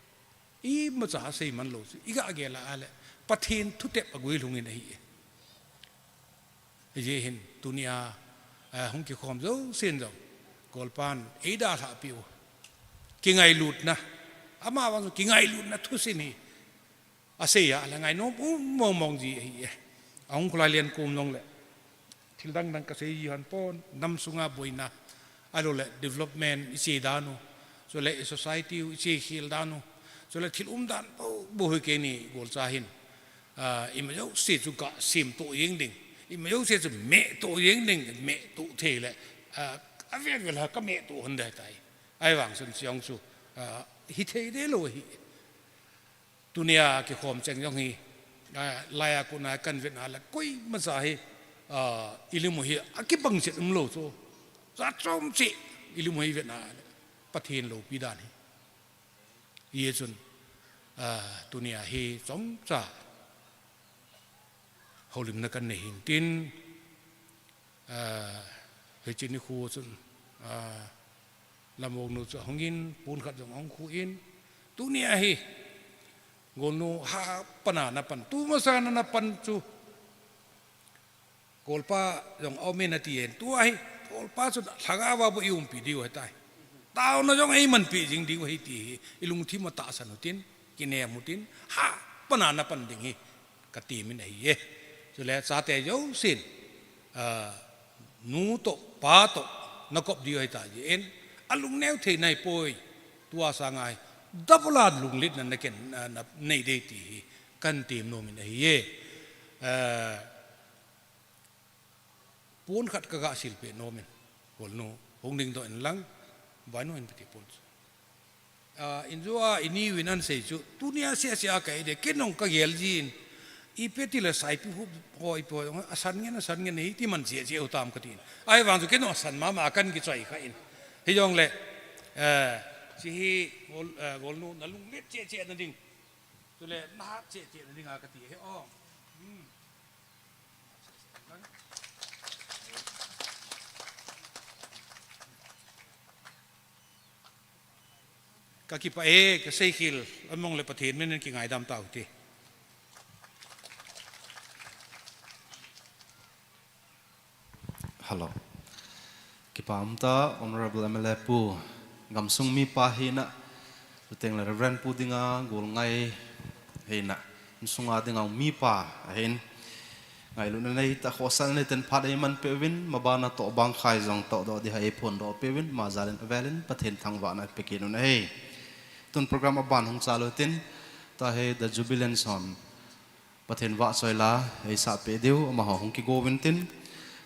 Imacha seiman lou chun. Iga gel a le, Pathen thutep aguilhung in ahi. Hijeh hin, tunia, eh, hung kikhom jousen jong. Golpan, eidalhah piu. Kingailutna. Amavang chu kingailutna thusim hi. Asei a, le ngainom um mong mong ji ahi e. Ahung kholai len kum jong le. Thil dang dang kasei ji hon pon, nam sunga boina. Ahilou le development iche dan u. Chule i society u iche khel dan u. Chule thil umdan bou bou hi keini golcha hin. Ah, ima jouse chu ka semtoh jeng ding. Ima jouse chu mehtoh jeng ding, mehtoh thei le. Ah, avel vel a ka mehtoh hon ding tai. Ahivang chun chujong chu, ah, hithei deh lou ahi. Tunia kikhom cheng jong hi, ah, laiya kona kan vet na le koimacha hi, ah, ilim u hi akibang chet umlou chu. Jat chom cheh ilim u hi vet na le Pathen loupi dan hi. Hijeh chun, ah, tunia hi chomcha houlimna kan nei hin tin, ah, hiche nikho chun, ah, Lamong nu chu ahung in, pon khat jong ahung khu in, tunia hi, golnu hapan a napan, tumasang a napan chu, golpa jong aum in ati in, tua hi, golpa chun lhagao a bou i umpi diu ahitai. Taona jong eimanpi jing diu ahi ti hi, i lungthim a tahsan u tin, kinem u tin, hapan a napan ding hi, ka temin ahi e. Chule chate jousen, ah, nu toh, pa toh, nakop diu ahitai jeh in, alungneo thei nahipoi, tua sanga hi, double a lunglhaina na ken, na, na nei ding ti hi, kan tem nom in ahi e. Ah, Pon khat kaga silpeh nom in. Golnu, hung dingdoh in lang, vainu in piti pon chu. Ah, injo a, ini uvin ahin sei chu, tunia sese a kahi ding, ken jong kagel jin. Ipi ti le saipi hu, ho ipi ho, asan ngen, asan ngen, hiti man sese u tam kati in. Ahivang chu ken jong asan mama kan kichoi kha in. Hijongle, eh, hiche hi, gol, eh, golnu, nalunglet cheh cheh na ding. Chule, nahat cheh cheh na ding a kati hi, o. Hmm. Ka kipah e, ka seikhel, amongle Pathen min in kingaidam tau hite. Hello. Kipa um tah, Honorable M L A Pu, gamsung mipa hina, chuteng le Reverend Pu dinga, golngai hina, insunga dinga mipa ahin. Ngailutna neitah, khohsahna neitah in phat eiman peh uvin, mabana toh bangkhai jong tohdoh ding a eiphondoh peh uvin, ama jal in avel in, Pathen thangvahna pe kit un ahi. Tun program aban hung chal u hitin, tua hi The Jubilants hon Pathen vahchoi la eisah peh diu, amaho hung kigo uvin tin,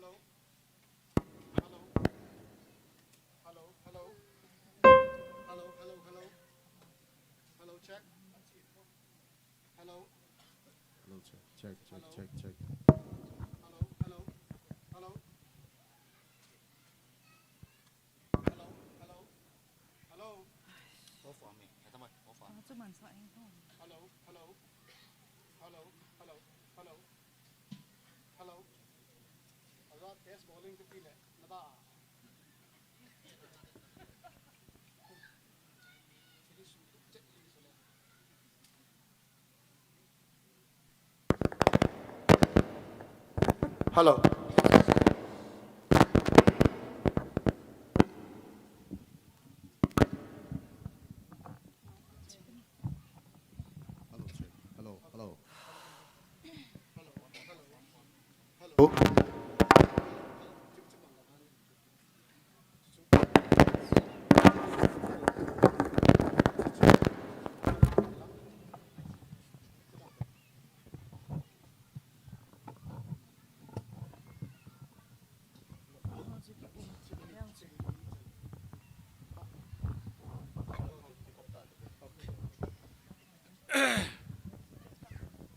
Hello, hello, hello. Hello, hello, hello. Hello, check. Hello. Hello, check, check, check, hello, check, check. Hello, hello, hello. Hello, hello, hello. Off for me. Hello, hello, hello, hello, hello, hello. Hello. Aza test bowling tu pile. Nada. Hello. Hello, hello. Hello.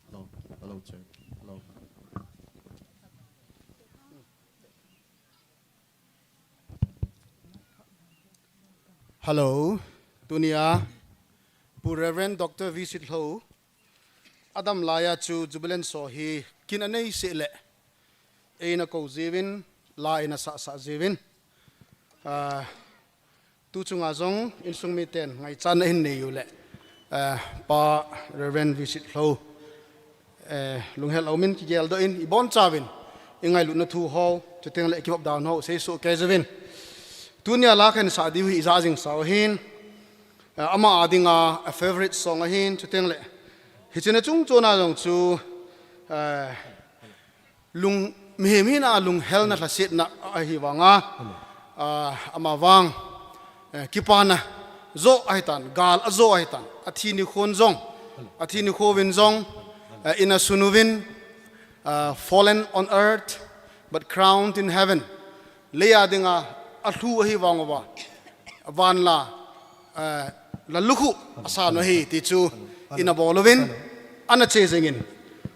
Hello, hello, check. Hello. Hello. Tunia, Pu Reverend Doctor V. Sitlhou, adam laiya chu jubilant so hi kin anei seh le, eina kou jiuvin, la eina sahsah jiuvin. Ah, tu chunga jong insung miten ngaichatna hin nei u le, ah, Pa Reverend V. Sitlhou, eh, lunghel aumin kigeldoh in, ibonchauvin, i ngailutna thu ho, chuteng le i kivop dan ho, seisoh kei jouvin. Tunia la kahin sah diu hi ija jing sau ahin, eh, ama a dinga a favorite song ahin, chuteng le. Hiche na chung chona jong chu, eh, lung, mihem hina lunghelna lhasetna ahi vanga, ah, ama vang, eh, kipana jo ahitan, gal ajo ahitan, athi nikhon jong, athi nikho uvin jong, eh, ina sun uvin, ah, fallen on earth, but crowned in heaven. Leiya dinga alhu ahi vang uva, van la, eh, la lukhu asan u ahi ti chu ina bol uvin, ana che jingin.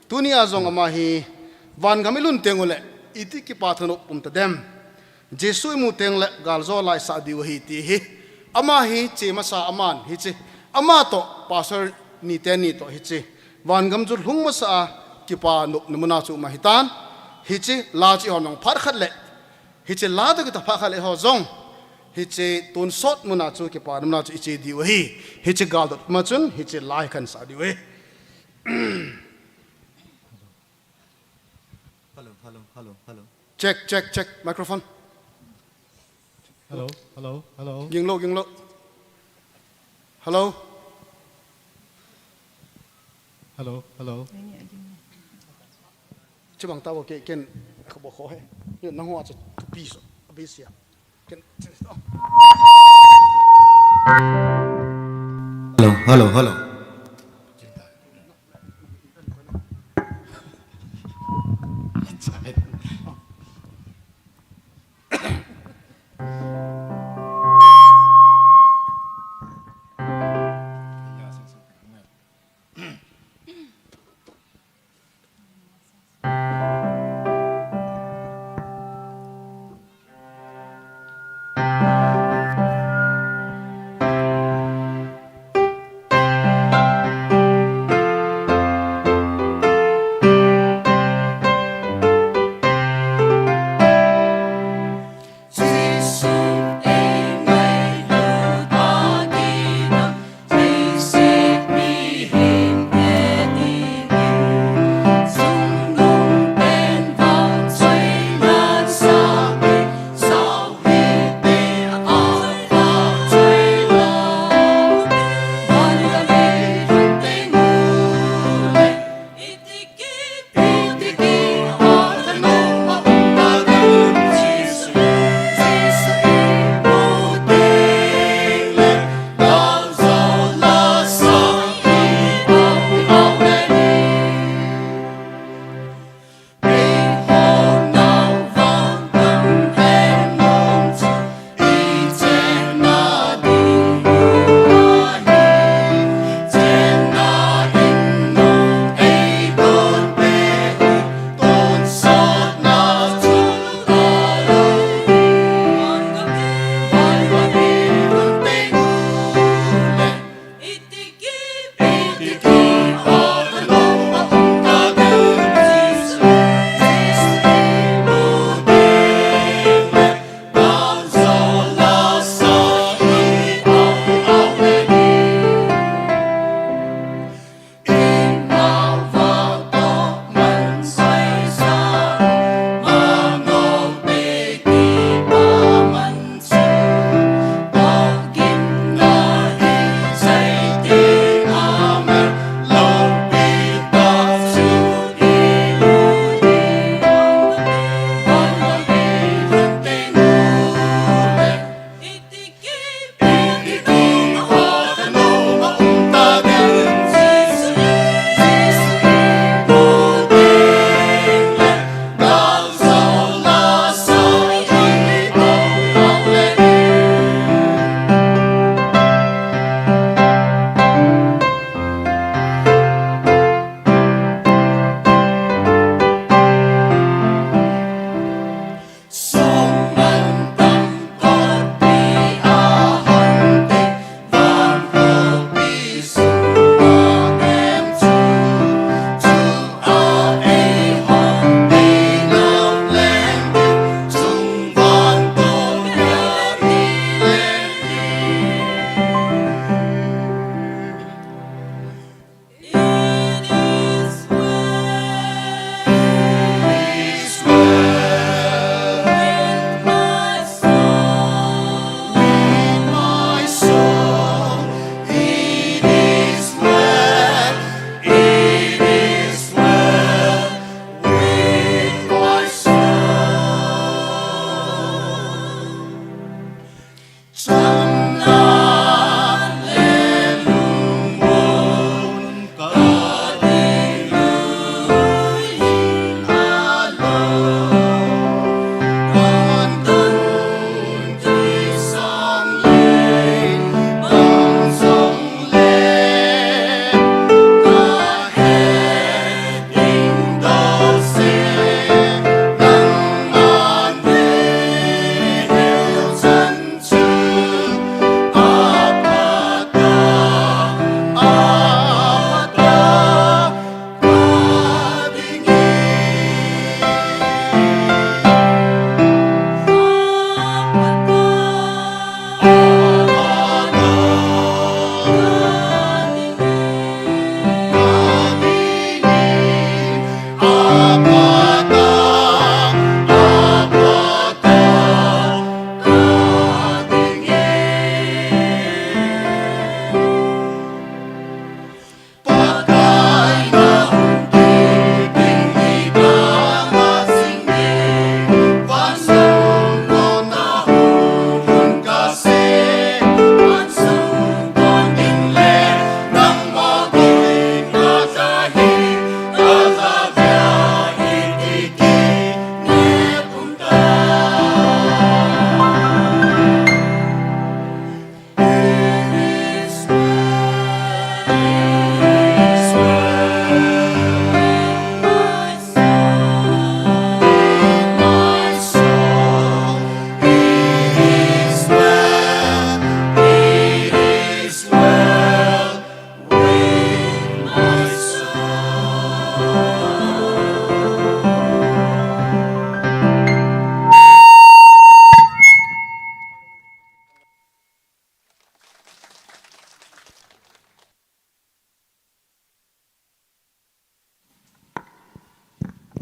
Tunia jong ama hi vangam i lhun teng ule, iti kipa thanop um tadem. Jesu i mu teng le gal jo la i sah diu ahi ti hi. Ama hi che masa aman hiche. Ama toh pastor ni teni toh hiche. Vangam chu lhung masa a kipa nopna muna chu ama hitan. Hiche la chu i hon jong phat khat le. Hiche la toh kitapha khat le ho jong. Hiche tonsot muna chu kipa nopna chu i che diu ahi. Hiche gal dot ma chun hiche la hi kahin sah diu ahi. Hello, hello, hello, hello. Check, check, check. Microphone. Hello, hello, hello. Ging lo, ging lo. Hello. Hello, hello. Chibang tabo ke ken kabo kho he. Ni nang ho a chu thupi so. Abi sia. Ken. Hello, hello, hello.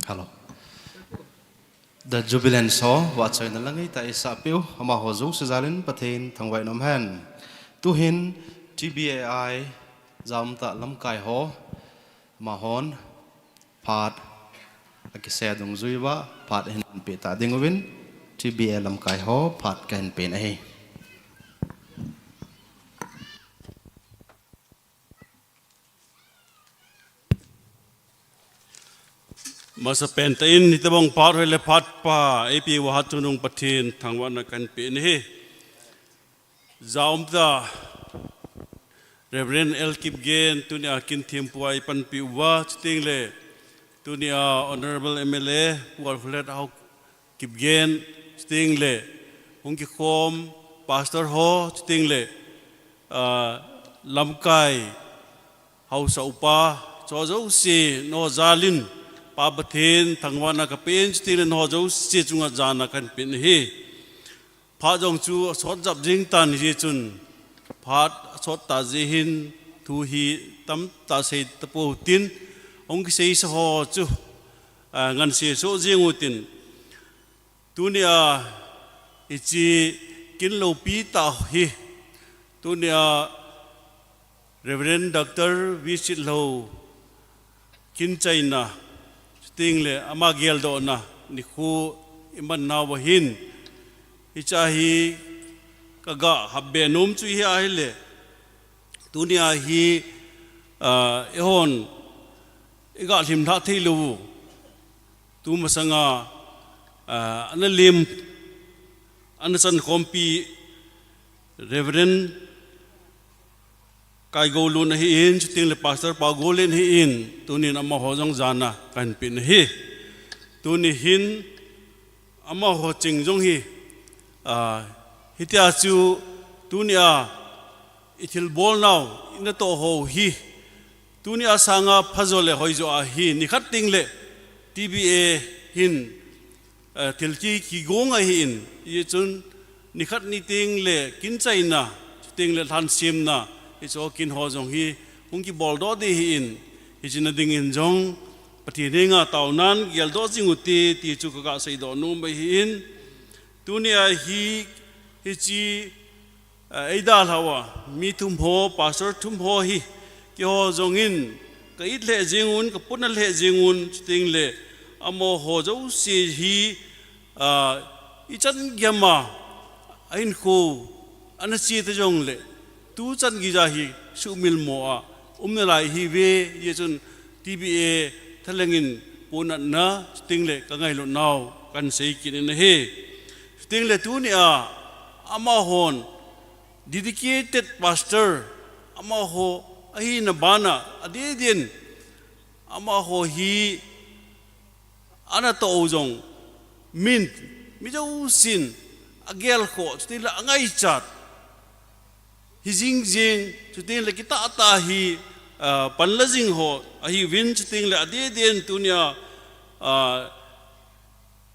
Hello. The jubilant ho, vahchoina la ngeitah a eisah peh u, amaho jouse jalin Pathen thangvah in umhen. Tuhin T B A I, Jaumtah lamkai ho, amahon phat akisei dungjui uva, phat ahin peh ta ding uvin, T B A lamkai ho, phat kahin pen ahi. Masapen tah in, hitobang phat hoi le phat pha, eipeh uva hat chungnung Pathen thangvahna kahin pe ahi. Jaumtah Reverend L Kipgen, tunia kin thempu a eipanpi uva, chuteng le, tunia Honorable M L A, Pu Alfred Hau Kipgen, chuteng le, hung kikhom, Pastor ho, chuteng le, ah, lamkai, haosa upa, chu jouse, nangho jalin, Pa Pathen, thangvahna kapen, chuteng le nangho jouse chunga jana kahin pe ahi. Phat jong chu asot jap jing tan hijeh chun, phat asot tah jeh hin, thu hi tamtah sei tapou hitin, hung kiseisa ho chu, ah, nganse soh jing utin, tunia, hiche kin loupi tah hi, tunia, Reverend Doctor V. Sitlhou kin chaina, chuteng le ama geldohna nikho iman nauva hin, hiche hi kaga hap be nom chu hi ahile, tunia hi, ah, eihon iga lhim lhah thei lou u. Tumasanga, ah, ana lem, ana chankhompi Reverend Kaigoulun ahin, chuteng le Pastor Paugoulen ahin, tunin amaho jong jana kahin pe ahi. Tuni hin amaho ching jong hi, ah, hitia chu tunia ithilbol nau, inatoh ho hi, tunia sanga phajo le hoijo ahi, nikhat teng le T B A hin, eh, thil ki, kigong ahin, hijeh chun nikhat ni teng le kin chaina, chuteng le lhansemna, hiche kin ho jong hi, hung kibol doh ding ahin, hiche na dingin jong, Pathen henga taonan, geldoh jing ute, ti chu kaga seidoh nom ahin, tunia hi, hiche, ah, eidalhau a, mi thum ho, pastor thum ho hi, keiho jongin, ka it lheh jing un, ka puna lheh jing un, chuteng le, amaho jouse hi, ah, ichan geiya, ahinkho, ana che ta jongle, tuchan gija hi sumil mo a um nalai ahiuve. Hijeh chun T B A thalheng in pohnatna, chutengle ka ngailutnau kahin sei kit in ahi. Chutengle tunia amahon dedicated pastor, amaho ahina bana adeh deh in amaho hi ana toh u jong min, mi jousen agelkhoh, chutengle angaichat hi jing jing, chutengle kitah tah hi, ah, panla jing ho ahiuvin, chutengle adeh deh in tunia, ah,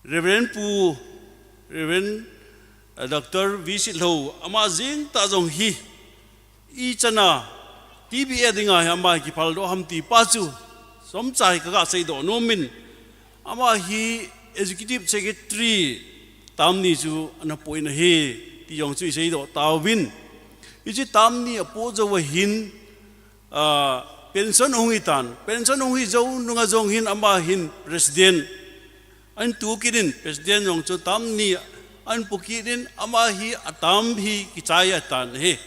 Reverend Pu, Reverend, ah, Doctor V Sitlhou, ama jeng tah jong hi, ichan a T B A dinga hi ama kiphaldoh ham ti pa chu chomcha hi ka ga seidoh nom in, ama hi Executive Secretary term ni chu ana poh in ahi, ti jong chu i seidoh tauvin. Hiche term ni apoh jou a hin, ah, pension ahung hi tan. Pension ahung hi jou nunga jong hin ama hin President ahin tu kit in, President jong chu term ni ahin po kit in, ama hi a term hi kichai ahitan ahi.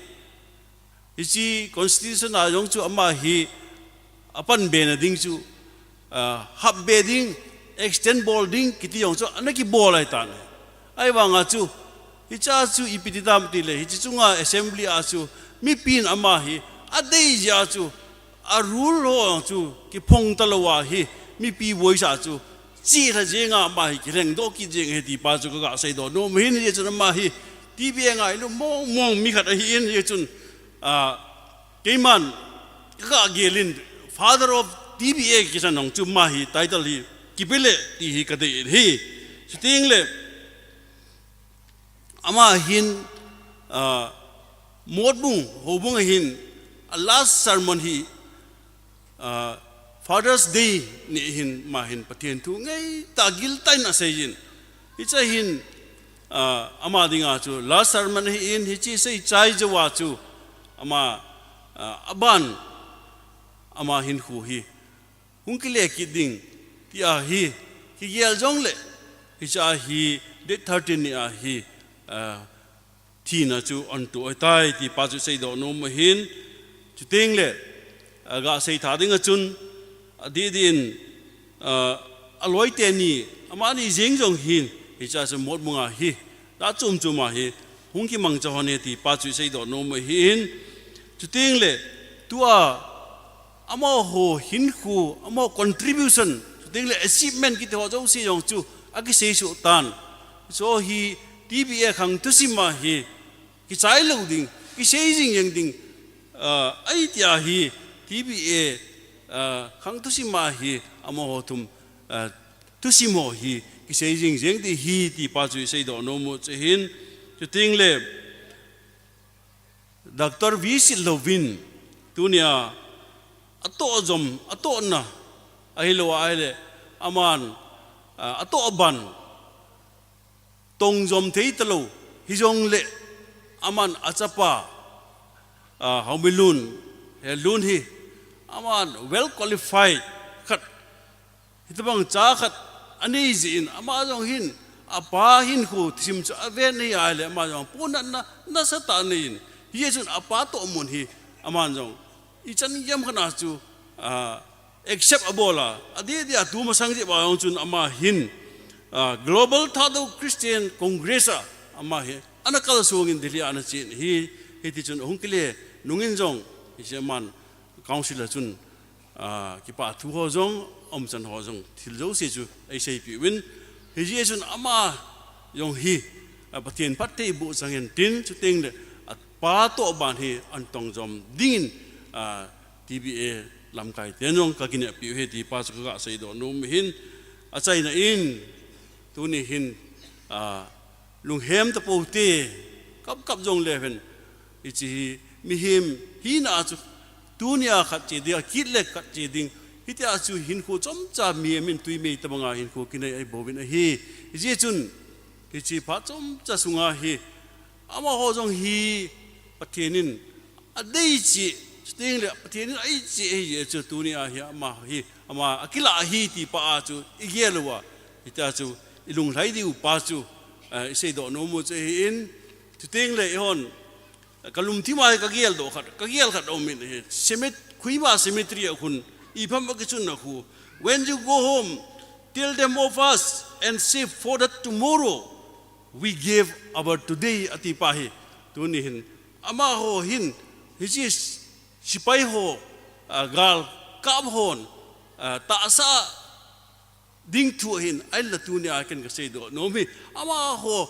Hiche Constitution a jong chu ama hi apan be na ding chu, ah, hap be ding, extend bol ding, kiti jong chu ana kibol ahitan ahi. Ahivanga chu, hichea chu ipi ti dam tile, hiche chunga Assembly a chu, mipin ama hi adei jeh a chu, a rule ho chu kiphong talou a hi, mipi voice a chu, chihla jenga ama hi kilhengdoh kit jeng ahi ti pa chu ka ga seidoh nom in, hijeh chun ama hi T B A ngailu mong mong mi khat ahin, hijeh chun, ah, keiman ka ga gel in Father of T B A kisan jong chu ama hi title hi kipe le ti hi ka dei in ahi. Chutengle ama hin, ah, Motbung, Houbung a hin, a last sermon hi, ah, Father's Day ni hin ama hin Pathen thu ngeitah giltah in asei in. Hichea hin, ah, ama dinga chu last sermon ahin, hiche seichai jou a chu ama, ah, aban ama hinkho hi hung kile kit ding, ti ahi, kigel jongle, hichea hi date thirteen ni a hi, ah, thina chu ahin to ahitai, ti pa chu seidoh nom ahin, chutengle, ah, ga seitha dinga chun, adeh deh in, ah, aloi teni, amani jeng jong hin, hichea chu Motbung a hi, da chom chom a hi, hung kimangcha hon ahi ti pa chu seidoh nom ahin, chutengle, tua, amaho hinkho, amaho contribution, chutengle achievement kiti ho jouse jong chu akisei soh tan. Hiche hi T B A khang thusim a hi kichai lou ding, kisei jing jeng ding, ah, ahi tia hi T B A, ah, khang thusim a hi amaho thum, ah, thusim ho hi kisei jing jeng ding ahi ti pa chu i seidoh nom u chu ahin, chutengle, Doctor V Sitlhou vin, tunia, atoh jom, atohna, ahilou ahile, aman, ah, atoh ban, tong jom thei talou, hijongle, aman achapa, ah, Haomailun, he Lun hi, aman well qualified khat, hitobang cha khat anei jeh in, ama jong hin, apa hinkho thusim chu aven ahi ahile, ama jong pohnatna nasatah anei in. Hijeh chun apa tohmun hi, aman jong, ichan geiya khat a chu, ah, accept abol a, adeh deh a tu masang jeh uva jong chun ama hin, ah, Global Thadou Christian Congress a, ama hi, ana kalsong in Delhi a ana chen ahi, hiti chun ahung kile nungin jong, hiche aman council a chun, ah, kipa thu ho jong, aumchan ho jong, thil jouse chu eiseipeh uvin. Hijeh chun ama jong hi, ah, Pathen phattheiboh chang hen tin, chutengle, apa toh ban hi ahin tong jom dingin, ah, T B A lamkai ten jong ka kineppi u ahi ti pa chu ka ga seidoh nom u ahin, achaina in, tuni hin, ah, lunghem tapou te, kap kap jongleu hen, hiche hi, mihem hina a chu, tunia khat che ding, akit le khat che ding, hitia chu hinkho chomcha mihem in twi mei tobanga hinkho kinei ahi bouvin ahi, hijeh chun, hiche phat chomcha sunga hi, amaho jong hi Pathen in adei cheh, chutengle Pathen in adei cheh ahi chu tunia hi ama hi, ama akilah ahi ti pa a chu igel uva, hitia chu ilunglhai diu pa chu, eh, iseidoh nom u chu ahin, chutengle eihon, Kalungthim a hi kagel doh khat, kagel khat aum in ahi. Cemet-, Kohima cemetery a khun, ipi ham akichunna khu. When you go home, tell them of us and say, "For that tomorrow, we gave our today," ati pa hi. Tuni hin, amaho hin, hiche sipai ho, ah, galkap hon, ah, tahsa ding thu ahin, ahinla tunia ken kasei doh nom hi. Amaho,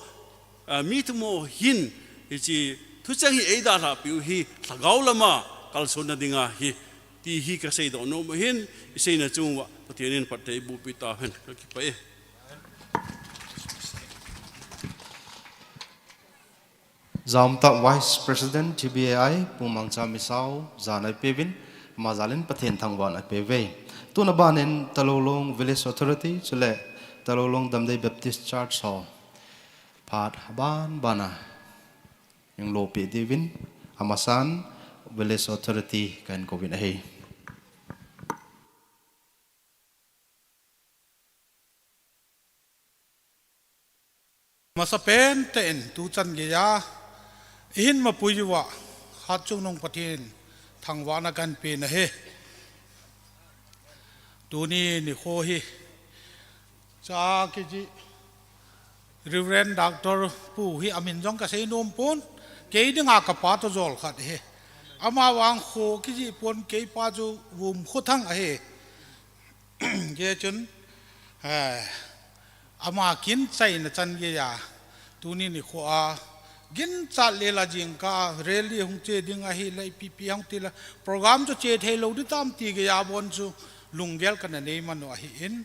ah, mi thum ho hin, hiche thucheng hi eidalhah piu hi, lhagao lama kalsonna dinga ahi, ti hi kasei doh nom ahin, iseina chung uva, Pathen in phatthei eiboh pi tahen, kakipah e. Jamtap Vice President T B A I, Pu Mangcha Misao, jana eipeuvin, ama jal in Pathen thangvahna eipeuve. Tuna ban in Talulong Village Authority, chule Talulong Damdei Baptist Church ho, phat aban bana, eilopeh diuvin, amasan Village Authority kahin kouvin ahi. Masapen tah in tuchan geiya, ihin mapui uva, Hatchungnung Pathen thangvahna kahin pe ahi. Tuni nikho hi, cha kiti, Reverend Doctor Pu hi amin jong kasei nom pon, kei dinga kapa toh jol khat ahi. Ama vang kho kijih pon, keipa chu Vumkhothang ahi. Hijeh chun, eh, ama kin chaina chan geiya, tuni nikho a, ginchat le la jingkah a, rally hung che ding ahileh, ipi ipi hung tileh, program chu che thei lou ding tam ti geiya bon chu, lunggel kana nei man u ahin.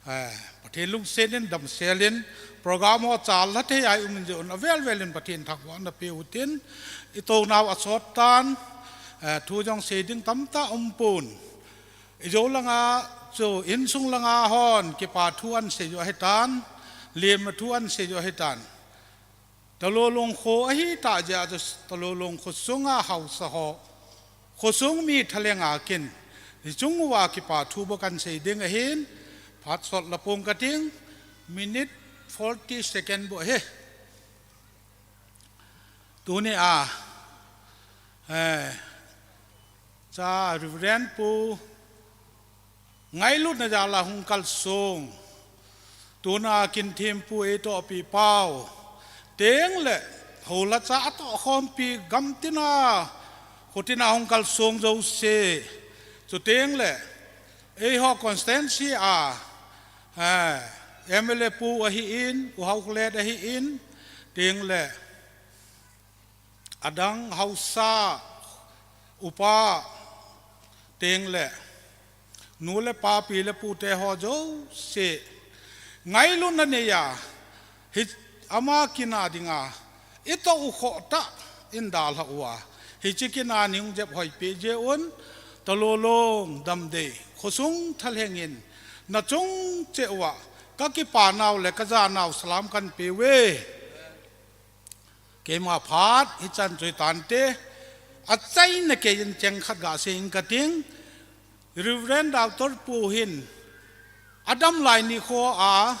Eh, Pathen lungset in damsel in, program ho chalha thei a i um in jeh un avel vel in Pathen thangvahna pe utin, i tounau asot tan, eh, thu jong sei ding tamtah um pon. I jou langa chu insung langa hon kipa thu ahin sei u ahitan, lemna thu ahin sei u ahitan. Talulong kho ahitah jeh a chu Talulong kho sunga haosa ho, khosung mi thalheng a kin, i chung uva kipa thu bou kahin sei ding ahin, phat sot la pong kating, minute forty second bou ahi. Tunia, eh, cha Reverend Pu ngailutna jal a hung kalsong, tuna kin thempu eitoh pi pau, tengleh, hoilai cha atoh khompi gamtina, khotina hung kalsong jouse, chutengleh, eiho constituency a, eh, M L A pu ahin, U Haokholet ahin, tengleh, adang haosa, upa, tengleh, nu le pa, pi le pu te ho jouse, ngailutna neiya, hi ama kin a dinga, itoh u khoh tah in dalha uva, hiche kin a nei jep hoipeh jeh un, Talulong Damdei khosung thalheng in, nachung cheh uva, kakipa nau le kajanau salam kahin pe uve. Keima phat hichan chu hitante, achaina keiyin cheng khat gasei ing kating, Reverend Doctor Pu hin, adam lai nikho a,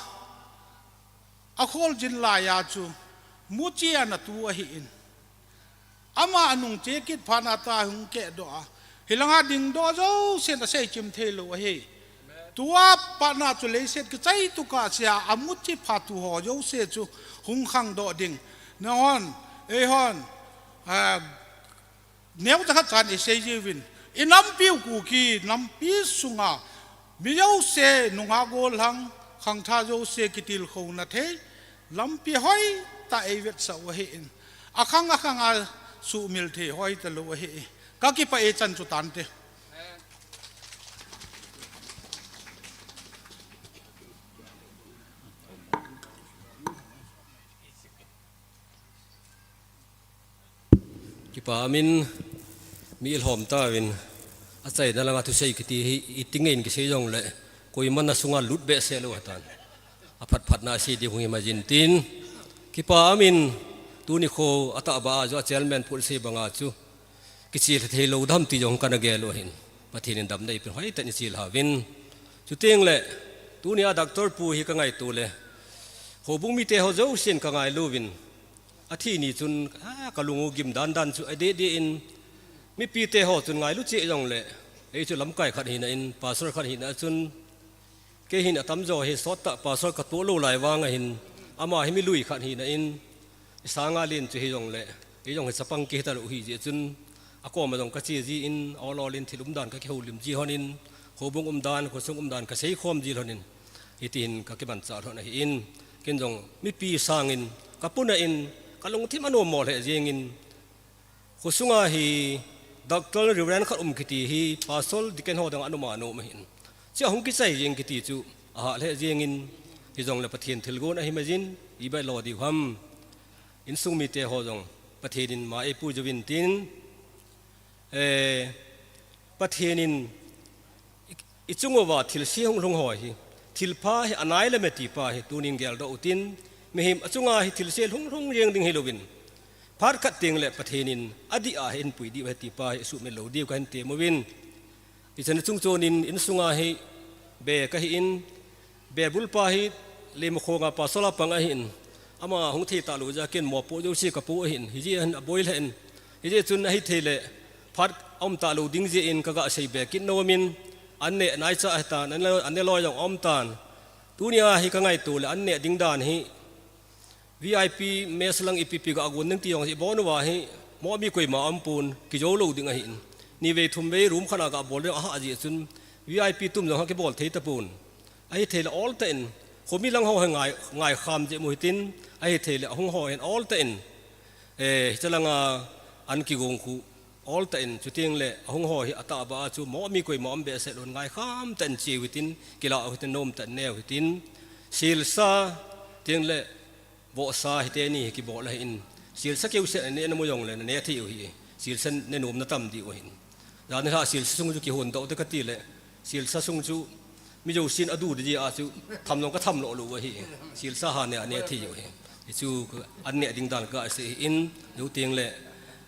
akholjin laiya chu, muchi ana tu ahin. Ama anung che kit phat na tua hung kehdoh a, hilanga dingdoh jousen asei chim thei lou ahi. Tua pat na chu leiset kichai tu kah sea, amuchi phatu ho jouse chu hung khangdoh ding. Nahon, eihon, ah, neocha khat chan isei jiuvin. I nampi u Kuki, nampi sunga, mi jouse, nungah gollhang, khangthah jouse kitilkhouna thei, lampi hoitah eivetsah u ahin. Akhang akhang a suhmil thei hoitah lou ahi. Kakipah e, chan chu tante. Kipa umin, mi ilhom tauvin, achaina langa thusei kiti hi, iti ngeiyin kisei jongleh, koiman asunga lut behseh lou ahitan. Aphat phat na sei ding hung himajin tin. Kipa umin, tuni kho atahbeh a chu a chairman pu sei banga chu, kichih thei lou dam ti jong kana gel u ahin. Pathen in damna eipeh hoitah in chih uvin. Chutengleh, tunia Doctor Pu hi kangaito leh, houbung mite ho jousen kangailuvin. Athi ni chun, a, kalung u gim dan dan chu adeh deh in, mipi te ho chun ngailu cheh jongle, ei chu lamkai khat hina in, pastor khat hina chun, kei hin atamjo hi sot tah pastor katoh lou lai vang ahin, ama hi milui khat hina in, isanga len chu hijongle, ei jong hi chapang kihita lou hi jeh chun, akoma jong kache ji in, ol ol in thil umdan kakihoulim ji lhon in, houbung umdan, khosung umdan kasei khom ji lhon in, hiti hin kakimanchah lhon ahi in, ken jong mipi sangin, kapuna in, kalungthim anom mo lheh jeng in, khosunga hi Doctor Reverend khat um kiti hi Pastor Deacon ho dang anuma nom ahin. Chu ahung kichai jeng kiti chu ahah lheh jeng in, hijongle Pathen thilgon ahi mai jin, ibai lo diu ham. Insung mite ho jong Pathen in ma eipu jouvin tin, eh, Pathen in i, ichung uva thilse hung lhung ho hi, thilpha hi anai le meti pa hi tunin geldoh utin, mihem achunga hi thilse lhung lhung jeng ding hilouvin, phat khat teng le Pathen in adih a hi eipui diu ahi ti pa hi isuhmil lou diu kahin temuvin. Ichan chung chon in insunga hi be kahi in, be bulpa hi Leimakhong a pastor a pang ahin, ama hung thei talou jeh a ken mopoh jouse kapoh ahin, hijeh hin aboi lheh in, hijeh chun ahithei le phat aum talou ding jeh in kaga sei be kit nom in, an neh naicha ahitan, an ne, an ne loi jong aum tan. Tunia hi kangaito le an neh ding dan hi, V I P mess lang ipi ipi ga gon ding ti jong hi, ibon uva hi, momi koima aumpon, kijou lou ding ahin. Nivei thumvei room khat a ga bol ding ahah jeh chun, V I P tum jong ha kibol thei tapon. Ahithei le oltah in, khomi lang ho hi ngai, ngai kham jeh u hitin, ahithei le ahung ho hin oltah in, eh, hiche langa an kigong khu, oltah in, chuteng le ahung ho hi atahbeh a chu momi koima aum behseh lou in ngai kham tah in cheu hitin, kila u hitin, nom tah in neu hitin, silsa, teng le, vohsa hiti ni hi kibol ahin. Silsa keu se ne namu jongle nane thei u hi. Silsa ne nom na tam diu ahin. Jan nilhah silsa sung chu kihon doh te kati le. Silsa sung chu mi jousen adu di jeh a chu tham jong katham lou lou ahi. Silsa ha ne ane thei u hi. Hichu an neh ding dan kasei in, jou teng le,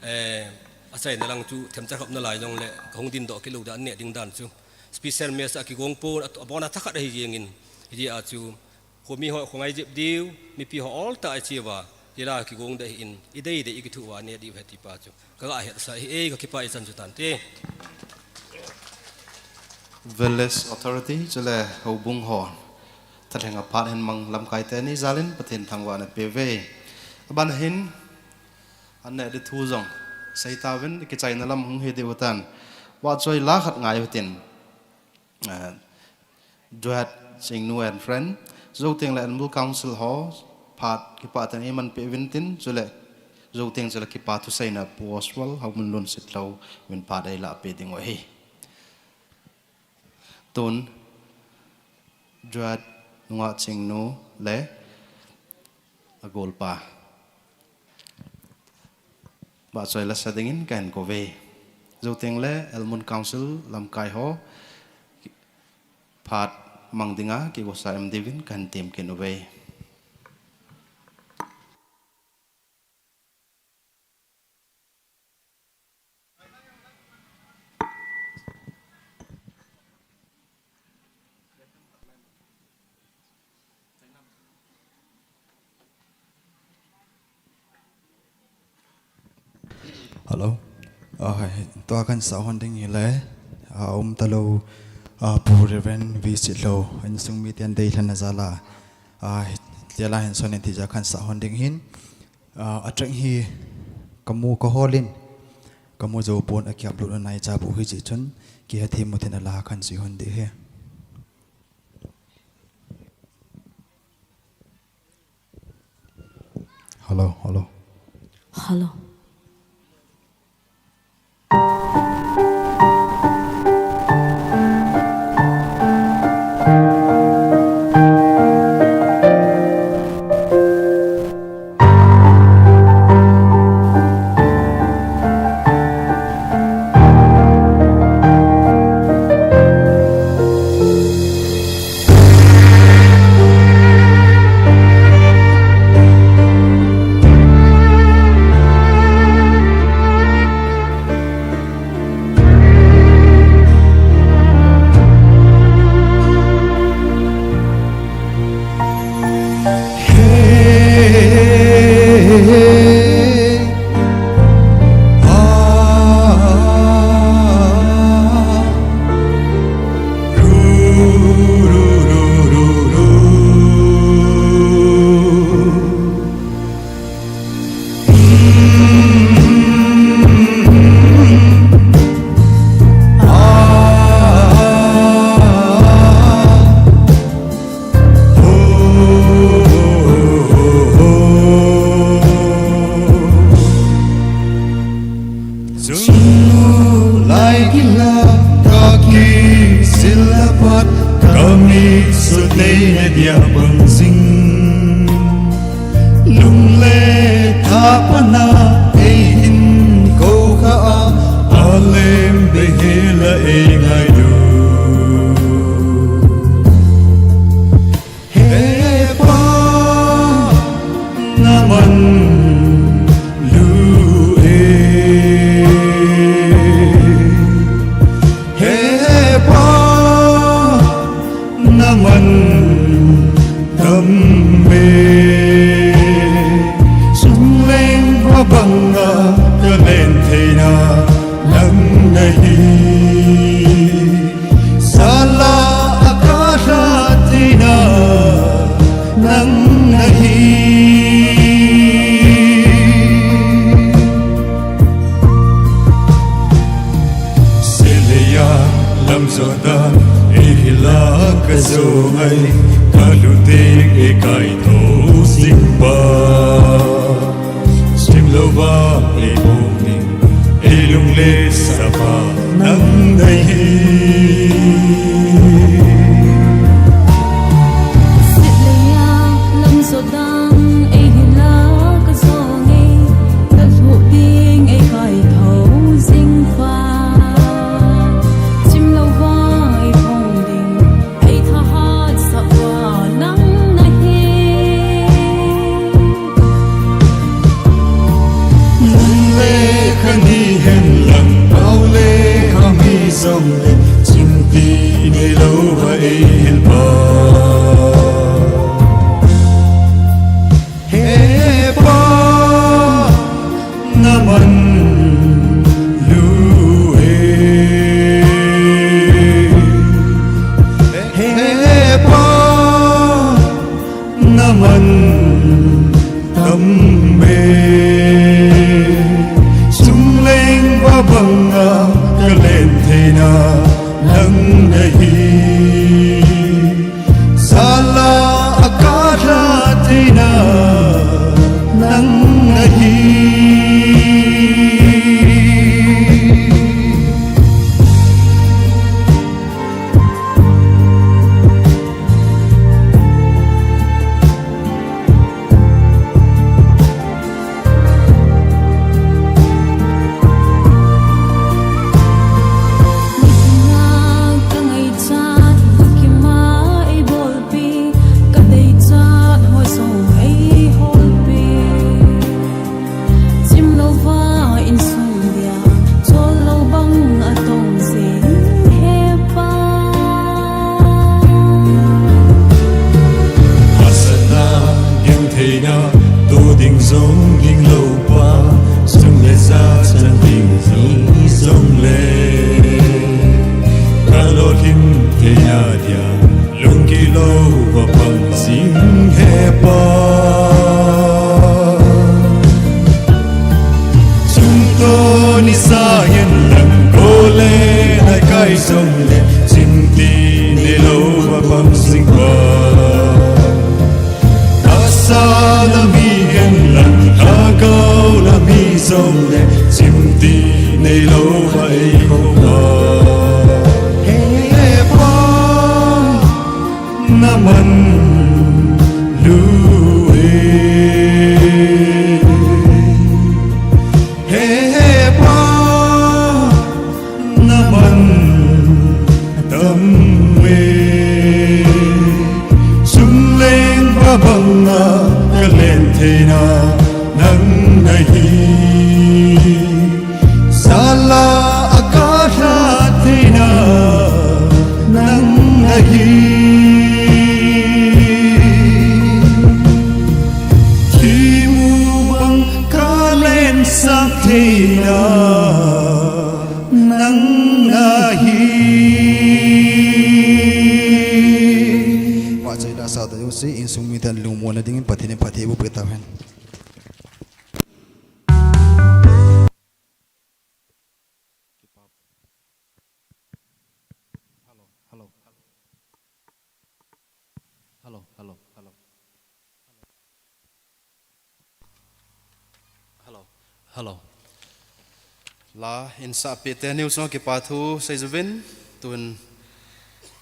eh, achaina lang chu themcha khop nalai jongle, kahung ding doh kit lou dan an neh ding dan chu. Special mess a kigong pon, abon a thakhat ahi jeng in. Hijeh a chu, khomi ho khongai jep diu, mipi ho oltah a iche uva, tila kigong ding ahin, idei dei ikithu uva ne diu ahi ti pa chu. Kaga hetsah ahi e, kakipah e, ichan chu tante. Village Authority, chule houbung ho. Thalheng a phat hin mang lamkai teni jal in, Pathen thangvahna pe uve. Aban hin, an neh ding thu jong, seitauvin, kichaina lam hung hi diu tan. Vahchoi la khat ngai utin. Eh, Duat Chingnu and friend, jou teng le Elmul Council ho, phat kipah tah in eiman peh uvin tin, chule, jou teng chule kipa thuseina Pu Oswald Haomunlun Sitlhou in phat eilah peh ding u ahi. Tun, Duat Nungah Chingnu le, agolpa. Vahchoi la sa dingin kahin kouve. Jou teng le Elmul Council lamkai ho phat mang dinga kigosa em diuvin kahin tem kit uve. Hello. Ah, tua kahin sah hon ding hile, ah, umtalou, ah, Pu Reverend V Sitlhou, insung miten deilhenna jal a, ah, tela hin son in tija kahin sah hon ding ahin, ah, a track hi kamu kahol in, kamu jou pon akiupload nai cha bu hijeh chun, kihethem u tin ala kahin sui hon ding ahi. Hello, hello. Hello. Nei ne dia bang jing, lung le tha pana ei hin kou kha a, a lem be hela ei ngailu. He Pa, na man lu e. He Pa, na man tam e. Sum leng va banga ka len theina nang na hi. Sala a ka hla theina nang na hi. Seleya lam jo dan ei hila ka jo ngai, ka lu ding ei kai tho sing pa. Sim lo va ei bong ding, ei lung le sa pa nang na hi. Seleya lam jo dan ei hila ka jo ngai, ka lu ding ei kai tho sing pa. Sim lo va ei bong ding, ei thahat sa pa nang na hi. Nang le ka ni hen lang, pau le ka mi jong le, chim ti nei lo va ei hil pa. He Pa, na man lu e. He Pa, na man tam e. Sum leng va banga ka len theina nang na hi. Sala a ka hla theina nang na hi. Chim lo va insung dia, chol lo bang a tong sing he Pa. Hasatna, gentheina, tu ding jong ding lo pa, sum le ja chan ding hi jong le. Ka lolhin theina dia, lungki lo va pang jing he Pa. Chungto ni sa hen lang ko le nai kai jong le, chim ti nei lo va pang jing pa. Tahsa lam hi hen lang, lhagao lam hi jong le, chim ti nei lo va ei kho pa. He Pa, na man lu e. He Pa, na man tam e. Sum leng va banga ka len theina nang na hi. Sala a ka hla theina nang na hi. Thi mu bang ka len sak theina nang na hi. Vahchoina sa ta jouse, insung miten lungmonna dingin Pathen in phatthei eiboh peh tahen. Hello, hello. Hello, hello, hello. Hello, hello. La, insahpi te news no kipa thu sei juvin, tun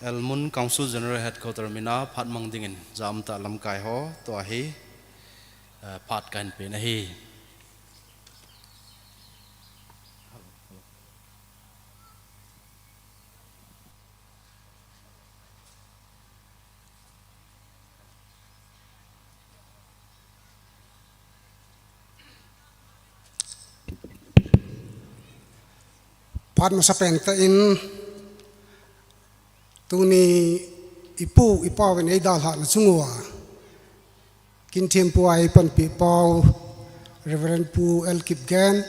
Elmun Council General Headquarter mina phat mang dingin jamta lamkai ho, tua hi, eh, phat kahin pen ahi. Phat masa pen tah in, tuni ipu ipa vin eidalhah na chung uva, kin thempu a eipanpi pau, Reverend Pu L Kipgen,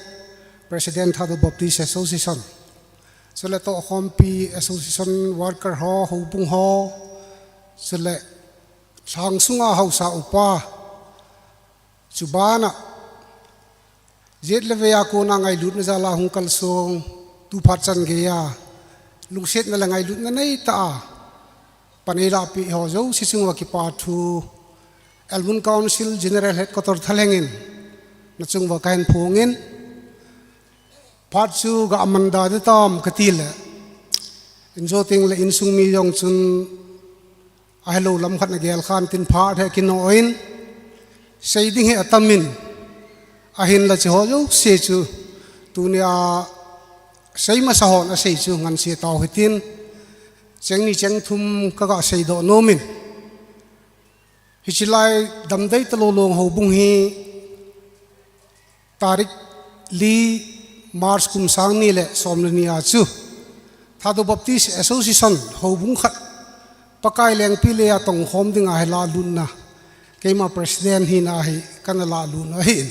President Thadou Baptist Association, chule tohkhompi association worker ho, houbung ho, chule lhang sunga hausa upa, chubana, jet le vei a kona ngailutna jal a hung kalsong, tu phat chan geiya lungsetna le ngailutna neitah a pan eilahpeh ho jouse chung uva kipa thu, Elmun Council General Headquarter thalheng in na chung uva kahin phongin, phat chu ga man da ding tam kati le, injo teng le insung mi jong chun ahilou lam khat na gel khan tin phat hi kinoh in, sei ding hi atam in, ahinla hiche ho jouse chu tunia sei masa hon asei chu ngansi tau hitin, cheng ni cheng thum kaga seidoh nom in, hiche lai Damdei Talou Long houbung hi tarik li March kum sang ni le som le ni a chu Thadou Baptist Association houbung khat Pakai lengpi lei a tongkhom dinga hi lahlutna, keima president hina hi kana lahlutna ahin,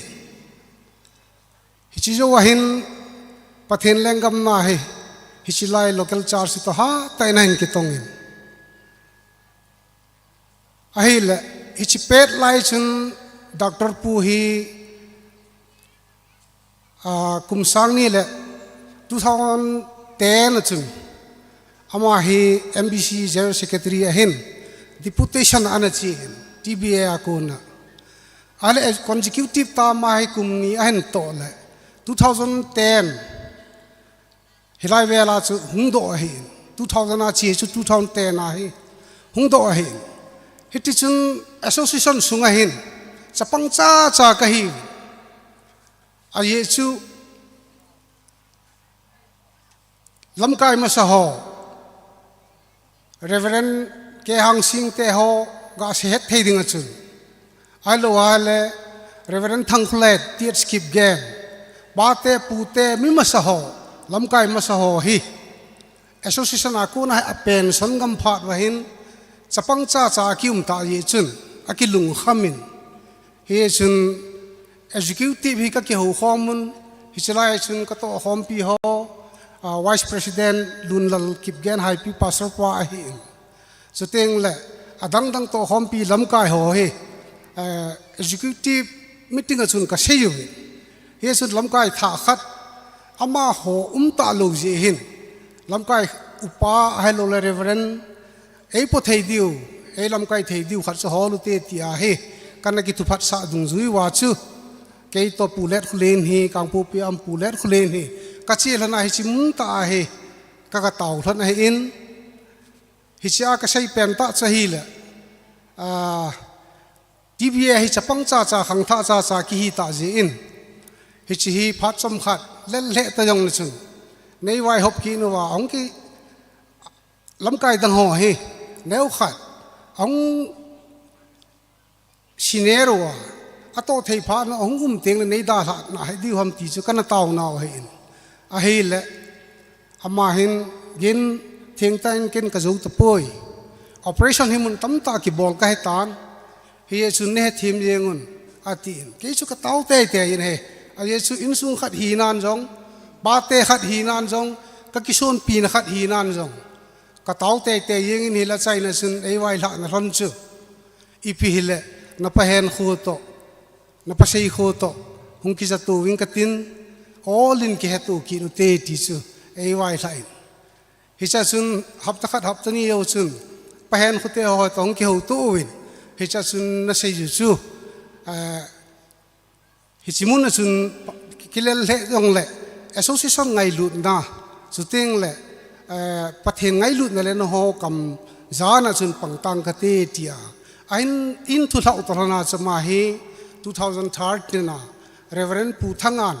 hiche jou ahin Pathen lenggam na hi hiche lai local church toh hatah in ahin kitong in, ahile hiche pet lai chun Doctor Pu hi, ah, kum sang ni le two thousand ten a chun ama hi M B C General Secretary ahin, deputation ana che in, T B A a kona, ahile consecutive tah a ama hi kum ni ahin toh le, two thousand ten hilai vel a chu hung doh ahin, two thousand a che chu two thousand ten a hi hung doh ahin, hiti chun association sunga hin chapang chacha kahi, ajeh chu lamkai masa ho, Reverend K Hangsing te ho ga sei het thei ding a chun, ahilou ahile Reverend Thangkholet, T H Kipgen, pate pute mi masa ho, lamkai masa ho hi association a kona hi apension gam phat uva hin chapang chacha akium tah jeh chun akilungkham in, hichun executive hi kakihoukhom un, hiche lai chun katohkhompi ho, ah, Vice President Lunlal Kipgen Haipi Pastor pa ahin, chuteng le adang dang tohkhompi lamkai ho hi, eh, executive meeting a chun kasei uvin, hichun lamkai thah khat amaho um talou jeh hin, lamkai upa ahilou le Reverend eipo thei diu, eilamkai thei diu khat chu hol ute tia hi kana kithuphatsah dungjui uva chu, keitoh Pu Letkholen hi, Kangpokpi a um Pu Letkholen hi kache lhon a hiche mun tah a hi kaga tao lhon ahin, hiche a kasei pen tah chu ahile, ah, T B A hi chapang chacha, khangthah chacha kihi tah jeh in, hiche hi phat chomkhat lel lheh ta jongle chun neivaihop kit uva, ahung ki, lamkai dang ho hi neokhat ahung senior uva, atoh thei phat na ahung um tengle neidalhah nahet diu ham ti chu kana taonau ahin, ahile ama hin, Gen, thengtah in ken kajou tapoi, operation hi mun tamtah kibol kahetan, hichun neihethem jeng un, atin, kei chu katao teitei in ahi, ajeh chu insung khat hinan jong, pate khat hinan jong, kakisonpina khat hinan jong katao teitei jeng in, hila chaina chun eivailhahna lhon chu ipi hile, napa henkho toh, napa seikho toh hung kijatouving katin, olin kiheto kit ute ti chu eivailhah in, hichea chun hapta khat hapta ni jou chun pa henkho te ho toh hung kihouto uvin, hichea chun nasei u chu, eh, hiche mun a chun kilel lheh jongle association ngailutna, chuteng le Pathen ngailutna le nangho kam jana chun pangtang kate tia. Ahin in thu lhau toh lhona chama hi two thousand thirteen a Reverend Pu Thangan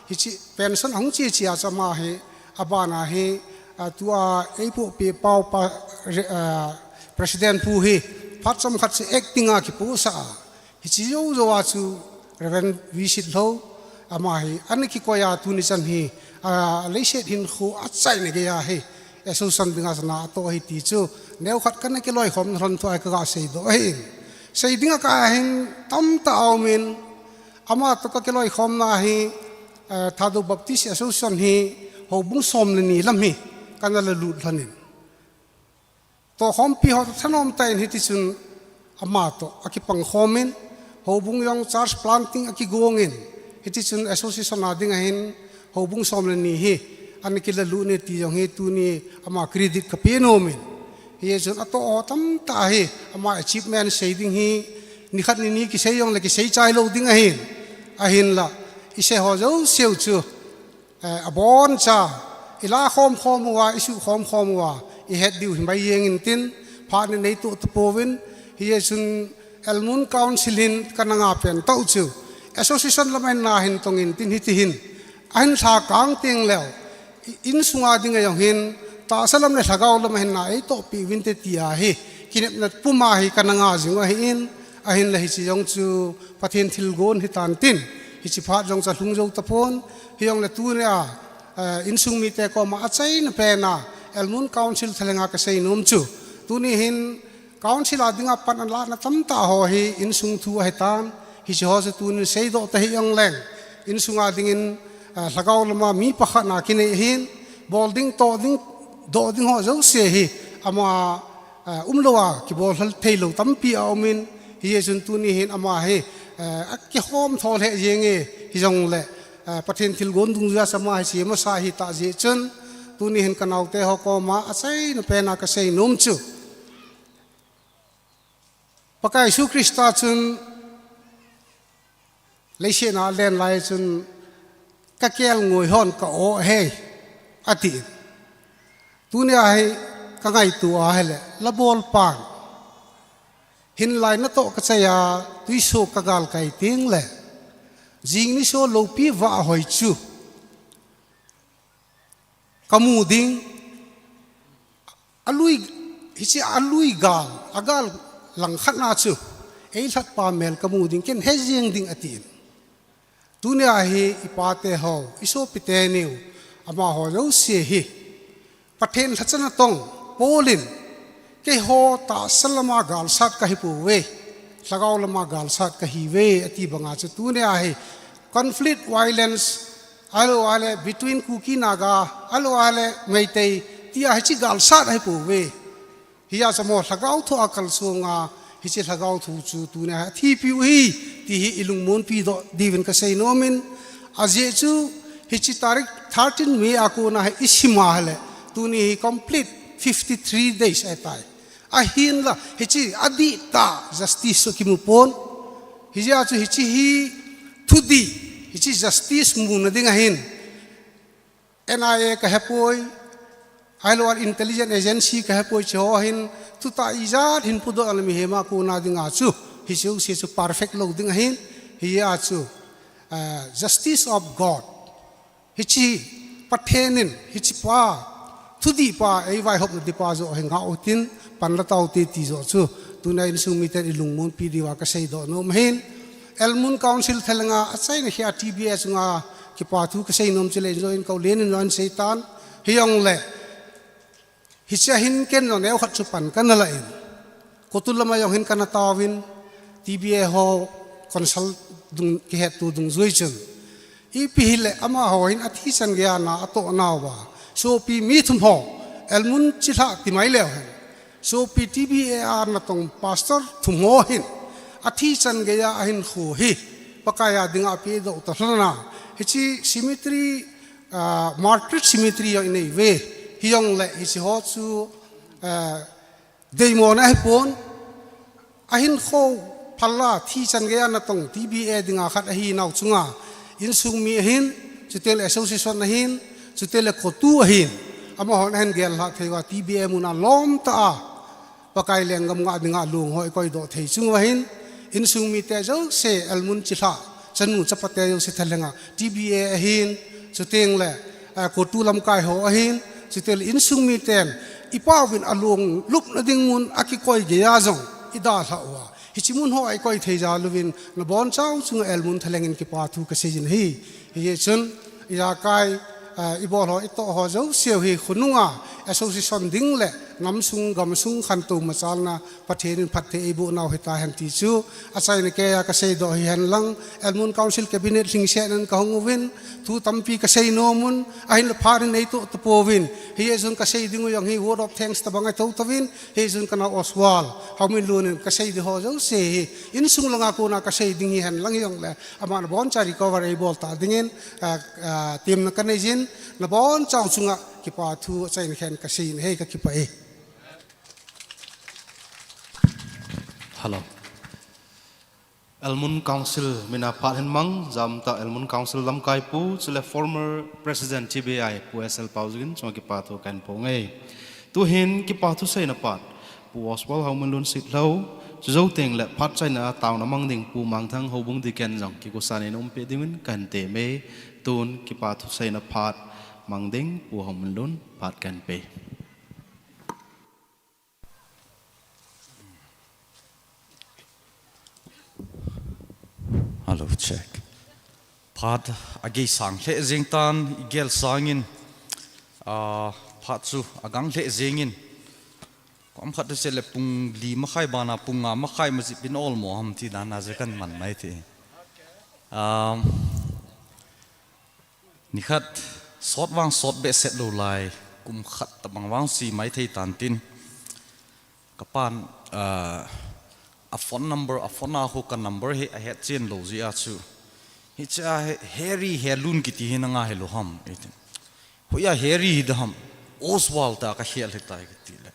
hichi pension ahung che chia chama hi abana hi tua eipu pe pau pa President Pu hi phat chomkhat se acting a kipusa a. Hichi jou jou a chu Reverend Visit Lho ama hi ana kikoi a tuni chan hi leiset hinkho achaina gei a hi association dinga chana atoh hi ti chu neokhat kana kiloikhomna lhon thu a kaga seidoh ahi. Sei dinga kahin tamtah aumin ama toh kakiloikhomna hi Thadou Baptist Association hi houbung som le ni lam hi kana lalut lhonin. Tohkhompi ho toh thanom tah in hitichun ama toh akipangkhomin, houbung jong church planting akigongin, hitichun association a dinga hin houbung som le ni hi ana kilalut e ti jong hi tuni ama credit kape nomin. Hichun atoh ho tamtah hi ama achievement sei ding hi nikhat nini kisei jongle kisei chailou ding ahin. Ahinla isei ho jouseu chu aboncha ilakhom khom uva, isuhkhom khom uva ihet diu himai jengin tin, phat in neitoh tapouvin. Hichun Elmun Council hin kana ngapen tah u chu association lama hin na hin tongin tin hitihin ahin lhakang tengleu insunga dinga jong hin tahsa lam le lhagao lama hin na eitohpeh uvinte tia hi kinepna puma hi kana nga jing u ahin. Ahinla hichi jong chu Pathen thilgon hitan tin, hichi phat jong chu alhung jou tapon. Hijongle tunia insung mite koma achaina pena Elmun Council thalhenga kasei nom chu, tuni hin Council a dinga pan alahna tamtah ho hi insung thu ahitan, hichi ho chu tunin seidoh tahih jongleng insunga dingin lhagao lama mi pakhatna kinei ahin, bol ding toh ding doh ding ho jouse hi ama umlouva kibol lhal theilou tampi aumin, hichun tuni hin ama hi akikhom tho lheh jenge hijongle Pathen thilgon dungjuia chama hi che masa ahitah jeh chun tuni hin kanaote ho koma achaina pena kasei nom chu Pakai Jesu Christa chun leiset a alen lai chun kakelngoi hon ka-o ahi atin. Tunia hi kangaito ahile labolpan hinlai natoh kachai a twiso kagalkai tengle jing niso loupi vah hoi chu kamu ding, alui, hiche alui gal, agal langkhat na chu eilhatpa mel kamu ding, ken hejeng ding atin. Tunia hi ipate ho, isopi teniu, amaho jouse hi Pathen lhacha natong Paul in, keiho tahsa lama galsat kahipouve, lhagao lama galsat kahiuve ati banga chu tunia hi conflict, violence, ahilou ahile between Kuki Naga, ahilou ahile Meitei tia hiche galsat ahipouve. Hijeh chun amaho lhagao thoa kalsonga hiche lhagao tho chu tunia hi athipiu ahi ti hi ilungmonpi doh diuvin kasei nomin, ajeh chu hiche tarik thirteen May a kona hi isima ahile tuni hi complete fifty three days ahitai. Ahinla hiche adihtah justice chu kimupon. Hijeh chun hiche hi thudih, hiche justice muna dinga hin N I A kahepoi, ahilou intelligence agency kahepoi, hicheho hin thutah ijat hin pudoh a le mihema kona dinga chu hiche jouse chu perfect lou ding ahin. Hijeh chun justice of God, hiche Pathen in hichepa thudihpa eivaihopna dingpa joh hi ngah utin, panla taute ti joh chu tunia insung miten ilungmonpi diuva kaseidoh nom ahin. Elmun Council thalhenga achaina hi a T B A chunga kipa thu kasei nom chule injo in kau lenin jong aseitan. Hijongle hichea hin ken jong neokhat chu pan kana lah in, Kotul lama jong hin kana taovin, T B A ho consult kihetto dungjui chun ipi hile amaho hin athi chan geiya na atohnauva sopi mi thum ho, Elmun chilhah timai leu hen, sopi T B A a natong pastor thum ho hin athi chan geiya ahinkho hi Pakaiya dinga apedoh talhona, hiche cemetery, Martyrs Cemetery jong ineiuve. Hijongle hicheho chu deimona ahipon, ahinkho phalla thi chan geiya natong T B A dinga khat ahinau chunga insung mi ahin, chuteng le association ahin, chuteng le Kotul ahin, Amahon ahin gel lhah thei uva T B A muna lom tah a Pakai lenggam ngah dinga lung ho i koidoh thei chung uva hin, insung mite jouse, elmun chilhah, chanu chapate jouse thalhenga T B A ahin, chuteng le, eh, kotu lamkai ho ahin, chuteng le insung miten, i pauvin alung lupna ding mun a kikoi geiya jong, i dalhah uva. Hichi mun ho a i koi thei jal uvin, nabonchau chunga elmun thalhengin kipa thu kasei jin ahi. Hijeh chun, ijakai, ah, i bol ho, i toh ho jouseu hi khonunga association ding le namsung gamsung khantou machalna Pathen in phatthei eiboh nau hita hen ti chu achaina keiya kasei doh hihen lang, Elmun Council Cabinet lhingset nan kahung uvin, thu tampi kasei nom un, ahinla phat in eitoh tapouvin, hijeh chun kasei ding u jong hi word of thanks tabang ahi thou thou vin, hijeh chun kanao Oswald Haominlun in kasei ding ho jouse hi, insung langa kona kasei ding hihen lang hijongle, aman aboncha recover eibol ta dingin, ah, ah, temna kanei jin, nabonchau chunga kipa thu achaina khen kasei in ahi, kakipah e. Hello. Elmun Council mina phat hin mang, jamta Elmun Council lamkai pu, chule former President T B I, Pu S L Paojing in chunga kipa thu kahin phong e. Tuhin kipa thu seina phat, Pu Oswald Haominlun Sitlhou, chujou teng le phat chaina a taona mang ding Pu Mangthang Houbung Deacon jong kikusa nei na umpi dingin kahin tem e. Tun kipa thu seina phat mang ding Pu Haominlun phat kahin pe. Hello, check. Phat agei sang lheh jeng tan, igel sangin, ah, phat chu agang lheh jengin. Kom khat se le pung li makhai bana pung nga makhai ma jipin olmo ham ti dan a je kan man mai ti. Um, Nikhat sot vang sot behseh lou lai, kum khat tabang vang si mai thei tan tin. Kapan, ah, a phone number, a phone a ho ka number hi ahet chen lou jeh a chu. Hiche a he, Harry Helun kiti hi nanga helou ham, eitin. Hoiya Harry hi da ham, Oswald ta ka hel hitai kati le.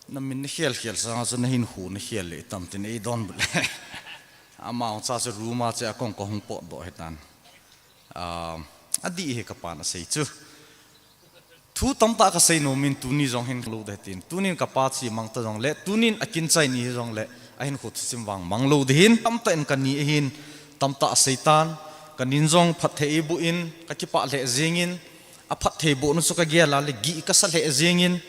Na min na khel khel sanga chu na hinkho na khel le tam tin eidonbut le. Amau cha chu room a che a kong ka hung potdoh hitan. Ah, adih hi kapan asei chu. Thu tamtah kasei nom in tuni jong hin lou ding tin. Tunin kapa chi mang ta jongle, tunin akin chai ni hi jongle, ahinkho thusim vang mang lou ding hin, tamtah in kani ahin, tamtah asei tan, kanin jong phatthei eiboh in, kakipah lheh jengin, aphatthei bohna chu kagel a le gih kasa lheh jengin,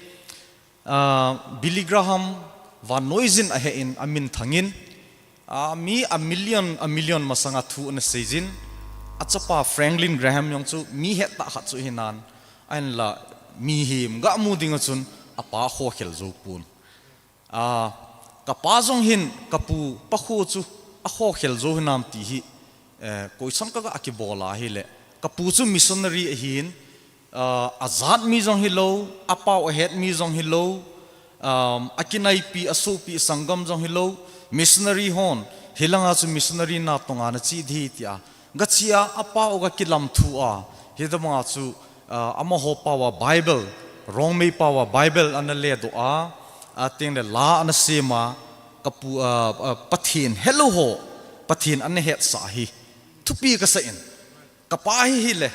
Ah, Billy Graham vannoi jin ahe in amin thangin, ah, mi a million, a million masanga thu ana seijin, achapa Franklin Graham jong chu mi hettah khat chu hinan, ahinla mihem ga mu dinga chun apa khokhel jou pon. Ah, kapa jong hin kapu pa kho chu akhokhel jou hinam ti hi, eh, koisan kaga kibol a hile, kapu chu missionary ahin, ah, ajat mi jong hilou, apao ahet mi jong hilou, um, akinaipi, asopi, asanggam jong hilou, missionary hon, hilanga chu missionary na tonga nache ding tia, gache a, apao ga kilamthu a, hitobanga chu, ah, amaho pao a Bible, Rongmei pao a Bible ana ledoh a, ateng le la ana sem a, kapu, ah, ah, Pathen helou ho, Pathen ana hetsah hi, thupi kasa in. Kapa hi hile,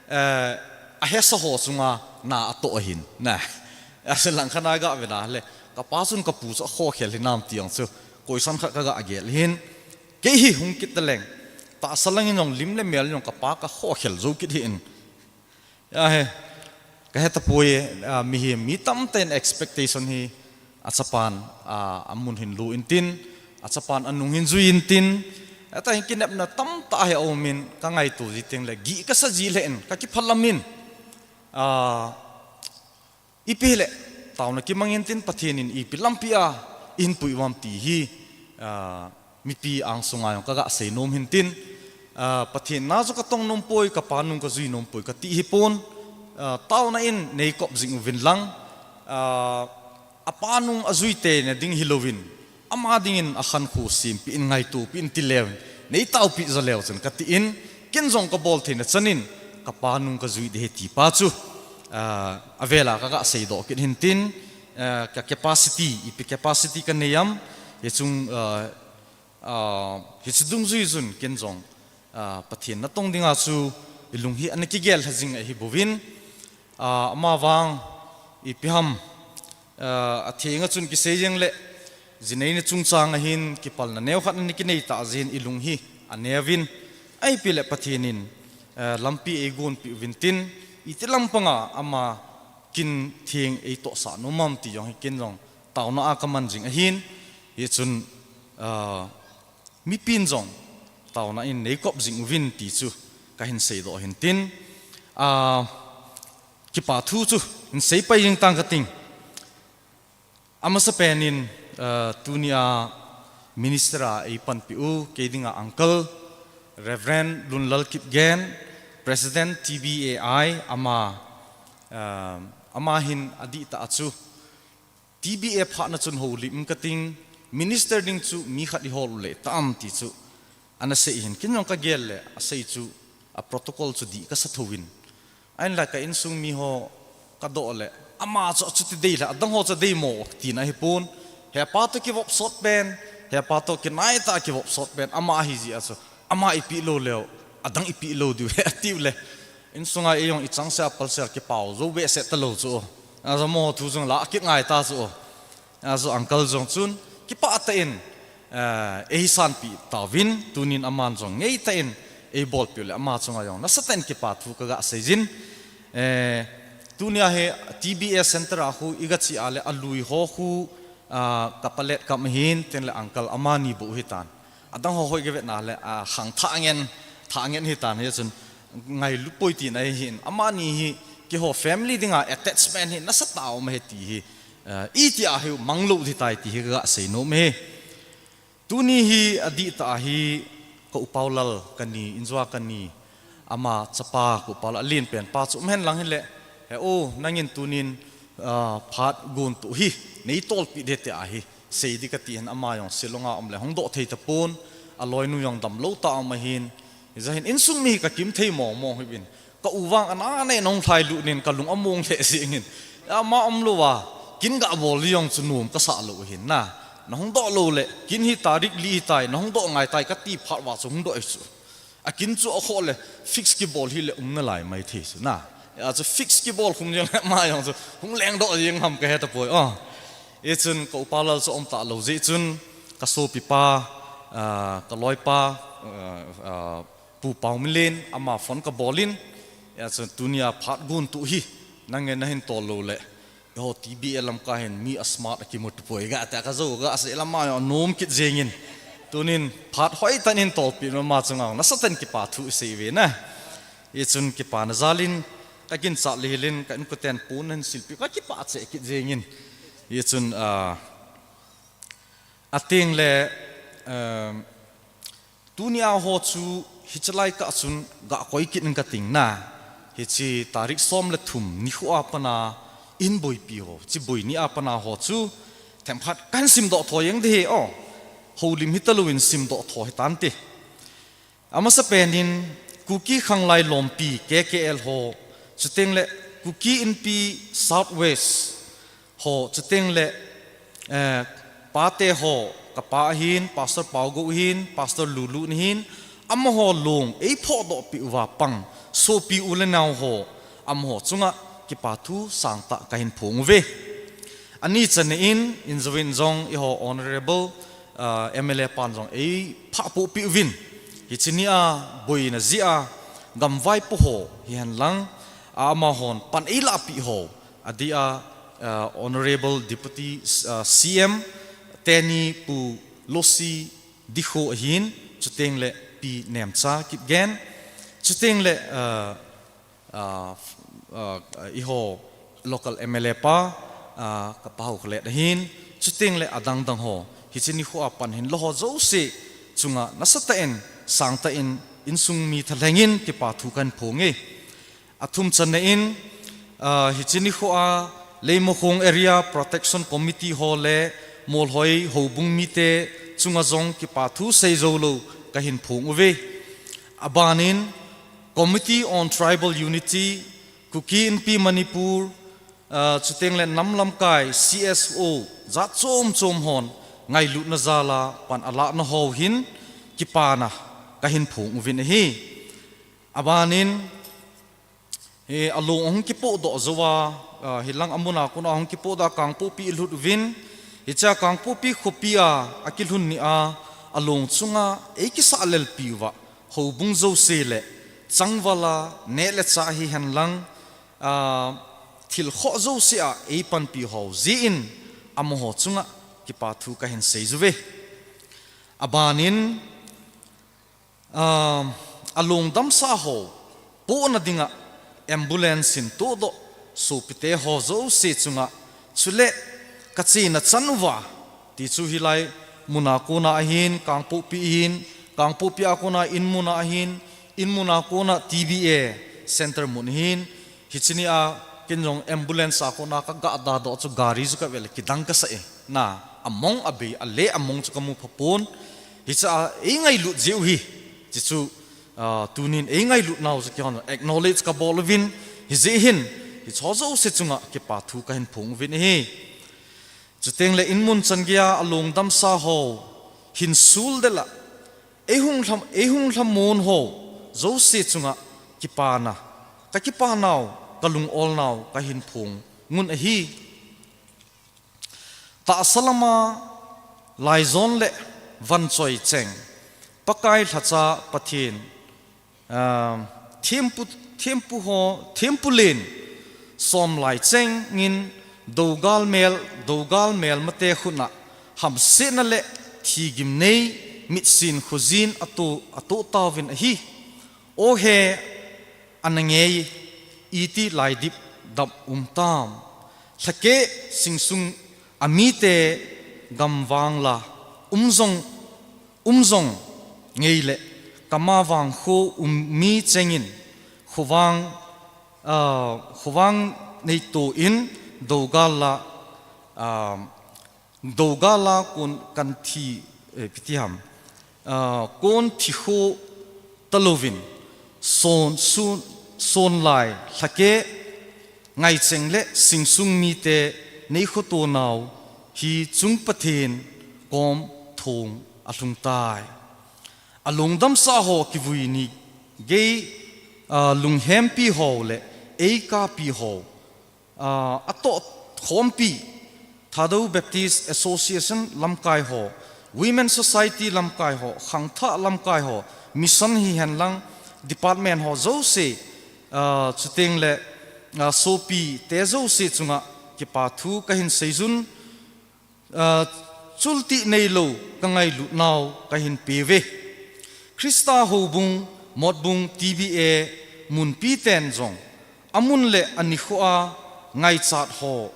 eh, ahesa ho chunga na atoh ahin, na. Ase langkhat a ga vena le, kapa chun kapu chu akhokhel hinam ti jong chu, koisan khat kaga gel hin, kei hi hung kit taleng, tahsa langin jong lim le mel jong kapa kakhokhel jou kit hih in. Ahe, kahe tapoi, ah, mihem, mi tamtah in expectation hi, achapan, ah, amun hin lu intin, achapan anung hin jui intin, ata hin kinepna tamtah hi aumin, kangaito ji teng le, gih kasa ji lheh in, kakiphalam in, ah, ipi hile, taona kimang intin, Pathen in ipi lampi a, ihin pui uvam ti hi, ah, mipi angsunga jong kaga sei nom hintin, ah, Pathen na chu katong nom poi, kapa nung kajui nom poi, kati hipon, ah, taona in neikop jing uvin lang, ah, apa nung ajui tei na ding hilouvin, ama dingin akhankho sempi in ngaitopi in ti leu, neitaopi jo leu chun kati in, ken jong kabol theina chanin, kapa nung kajui ding ahi ti pa chu, ah, avela kaga seidoh kit hintin, ah, ka capacity, ipi capacity kanei am, hichung, ah, Ah, hiche dungjui chun ken jong, ah, Pathen natong dinga chu ilung hi ana kigel lha jing ahi bouvin, Ah, ama vang, ipi ham, ah, athenga chun kisei jeng le, jinei ni chungchang ahin, kipalna neo khat ni kinei ta jin ilung hi, aneovin, aipi le Pathen in, ah, lampi eigonpi uvin tin, iti lampanga ama kin theng eitohsah nom am ti jong hi kin jong, tauna a kaman jing ahin, hichun, ah, mipin jong, tauna in neikop jing uvin ti chu, kahin seidoh hin tin, ah, kipa thu chu, hin seipai jing tang kating. Amasapen in, ah, tunia minister a eipanpi u, kei dinga uncle, Reverend Lunlal Kipgen, President T B A I, ama, ah, ama hin adih tah a chu, T B A phatna chun houlim kating, minister ding chu mi khat ihol u le tam ti chu, ana sei hin, kin jong kagel le, asei chu, a protocol chu dih kasa thouvin. Ahinla ka insung mi ho kadoh le, ama chu achuti dei le, adang ho chu dei mo, tina hipon, hepa toh kivop sot pen, hepa toh kinai tah a kivop sot pen, ama ahi jeh a chu, ama ipeh lou leu, adang ipeh lou diu he, atiu le. Insunga eijong ichangseh a palseh a kipao jou behseh talou chu. Ajo mo thu jong la kit ngai ta chu. Ajo uncle jong chun, kipah tah in, eh, eisanpi tauvin, tunin aman jong ngeitah in eibolpiu le ama chunga jong nasatah in kipa thu kaga seijin. Eh, tunia hi T B A center a khu iga che a le alui ho khu, ah, ka palet kam ahin, tin le uncle amani bou hitan. Adang ho hoi kavetna le, ah, khang thah ngen, thah ngen hitan hichun ngailu poi tina ahin. Amani hi keiho family dinga attachment hi nasatah a um ahi ti hi, ah, itia hi manglou hitai ti hi kaga seinom ahi. Tuni hi adih tah a hi ka u Paulal kani, injua kani, ama chapa ka u Paulal alen pen pa chu um hen lang hile, he u, nangin tunin, ah, phat gontoh hi neitolpeh ding tia hi sei ding kati hin ama jong Shillong a um le hung doh thei tapon, aloinu jong damlou tah a um ahin, hijeh hin insung mi hi kakim thei mong mong hih in, ka u vang ana nei nahung lhailut nin kalung among lheh jeng in, ama umlou a kin gabol ding jong chu nom kasah lou ahin na, nahung doh lou le kin hi tarik li hitai, nahung doh ngai tai kati phat uva chu hung doh ahi chu. Akin chu akhoh le fix kibol hile um nalai maithei chu na. Achu fix kibol khum jeng le ama jong chu hung lengdoh jeng ham kahe tapoi o. Hichun ka u Paulal chu aum talou jeh chun ka sopipa, ah, ka loipa, ah, ah, Pu Paomilen, ama phone kabol in, hichun tunia phat gontoh hi, nangin nahin tol lou le, eiho T B A lamkai hin mi a smart akimu tapoi ga tia kajou ga sei le ama jong anom kit jeng in. Tunin phat hoitah in tolpeh in ama chunga nasatah in kipa thu isei uve na. Hichun kipana jal in, kaginchat le hel in, ka inkoten pon nahin silpeh, kakipah cheh kit jeng in. Hichun, ah, ateng le, ah, tunia ho chu hiche lai kah chun gakoi kit in kating na. Hiche tarik som le thum nikho a pat a ihin boipi ho, hiche boi ni a pat a ho chu themkhat kahin simdoh tho jeng ding ahi o. Houlim hitalou in simdoh tho hitante. Amasapen in Kuki Khanglai Lompi, K K L ho, chuteng le Kuki Inpi South West ho, chuteng le, eh, pate ho, kapa ahin, Pastor Paogou ahin, Pastor Lulu ahin, amaho long eiphodohpeh uva pang sopi u le nao ho, amaho chunga kipa thu sangtah kahin phong uve. Ani channa in, injou in jong eiho Honorable, ah, M L A pan jong eiphah pohpeh uvin. Hiche nia boina jeh a gamvaipo ho hihen lang, amahon pan eilahpeh ho, adeh a, ah, Honorable Deputy, ah, C M teni Pu Lucy Dikho ahin, chuteng le Pi Nemcha Kipgen, chuteng le, ah, ah, ah, eiho local M L A pa, ah, ka Pa Haokholet ahin, chuteng le adang dang ho, hiche nikho a pan hinlou ho jouse chunga nasatah in, sangtah in, insung mi thalheng in kipa thu kahin phong e. Athum channa in, ah, hiche nikho a Leimakhong Area Protection Committee ho le Molhoi houbung mite chunga jong kipa thu seijou lou kahin phong uve. Aban in, Committee on Tribal Unity, Kuki Inpi Manipur, ah, chuteng le nam lamkai C S O jat chom chom hon ngailutna jal a pan alahna ho hin kipana kahin phong uvin ahi. Aban in, Hi along ahung kipohdoh jou a, ah, hilang amun a kona ahung kipohdoh a Kangpokpi ilut uvin, hichea Kangpokpi khopi a akilhun ni a, along chunga eikisah lelpi uva, houbung jouse le changval a neh le chah hihen lang, ah, thil khoh jouse a eipanpi ho jeh in amaho chunga kipa thu kahin sei uve. Aban in, ah, along damsah ho pohna dinga ambulance in tohdoh sopite ho jouse chunga, chule kachena chan uva, ti chu hilai mun a kona ahin, Kangpokpi ahin, Kangpokpi a kona in mun a ahin, in mun a kona T B A center mun ahin, hiche ni a ken jong ambulance a kona kaga dadoh chu gari chu kave le kidang kasah e. Na, among abei, ale among chu kamu phapon. Hichea eingailut jeh u hi, ti chu, ah, tunin eingailut nau chu keihon acknowledge kabol uvin, hijeh hin hicheho jouse chunga kipa thu kahin phong uvin ahi. Chuteng le in mun chan geiya along damsah ho hin sul dela, eihung lham, eihung lhamon ho jouse chunga kipana, kakipa nau, kalung ol nau kahin phong un ahi. Tahsa lama laijon le vanchoi cheng, Pakai lhacha Pathen, ah, thempu, thempu ho, thempu len som lai chengin dogal mel, dogal melmate khut a hamsetna le thigim nei, mitsin khojin ato, ato tauvin ahi. O he, ana ngei, iti laidip dam um tam. Lhakeh singsung a mite gam vang la um jong, um jong ngei le, kama vang kho um mi chengin khovang, ah, khovang neito in dogal la, ah, dogal a kon kan thi, eh, ipi ti ham, ah, kon thi kho talouvin, son, sun, son lai, lhakeh, ngaicheng le singsung mite neikhoto nau hi chung Pathen kom thong alhung tai. Along damsah ho kivui ni gei, ah, lunghempi ho le eikapi ho, ah, atoh khompi, Thadou Baptist Association lamkai ho, Women Society lamkai ho, khangthah lamkai ho, mission hihen lang department ho jouse, ah, chuteng le, ah, sopite jouse chunga kipa thu kahin seijun, ah, chultih neilou kangailut nau kahin peuve. Christa Houbung, Motbung, T B A, munpi ten jong amun le anikho a ngaichat ho,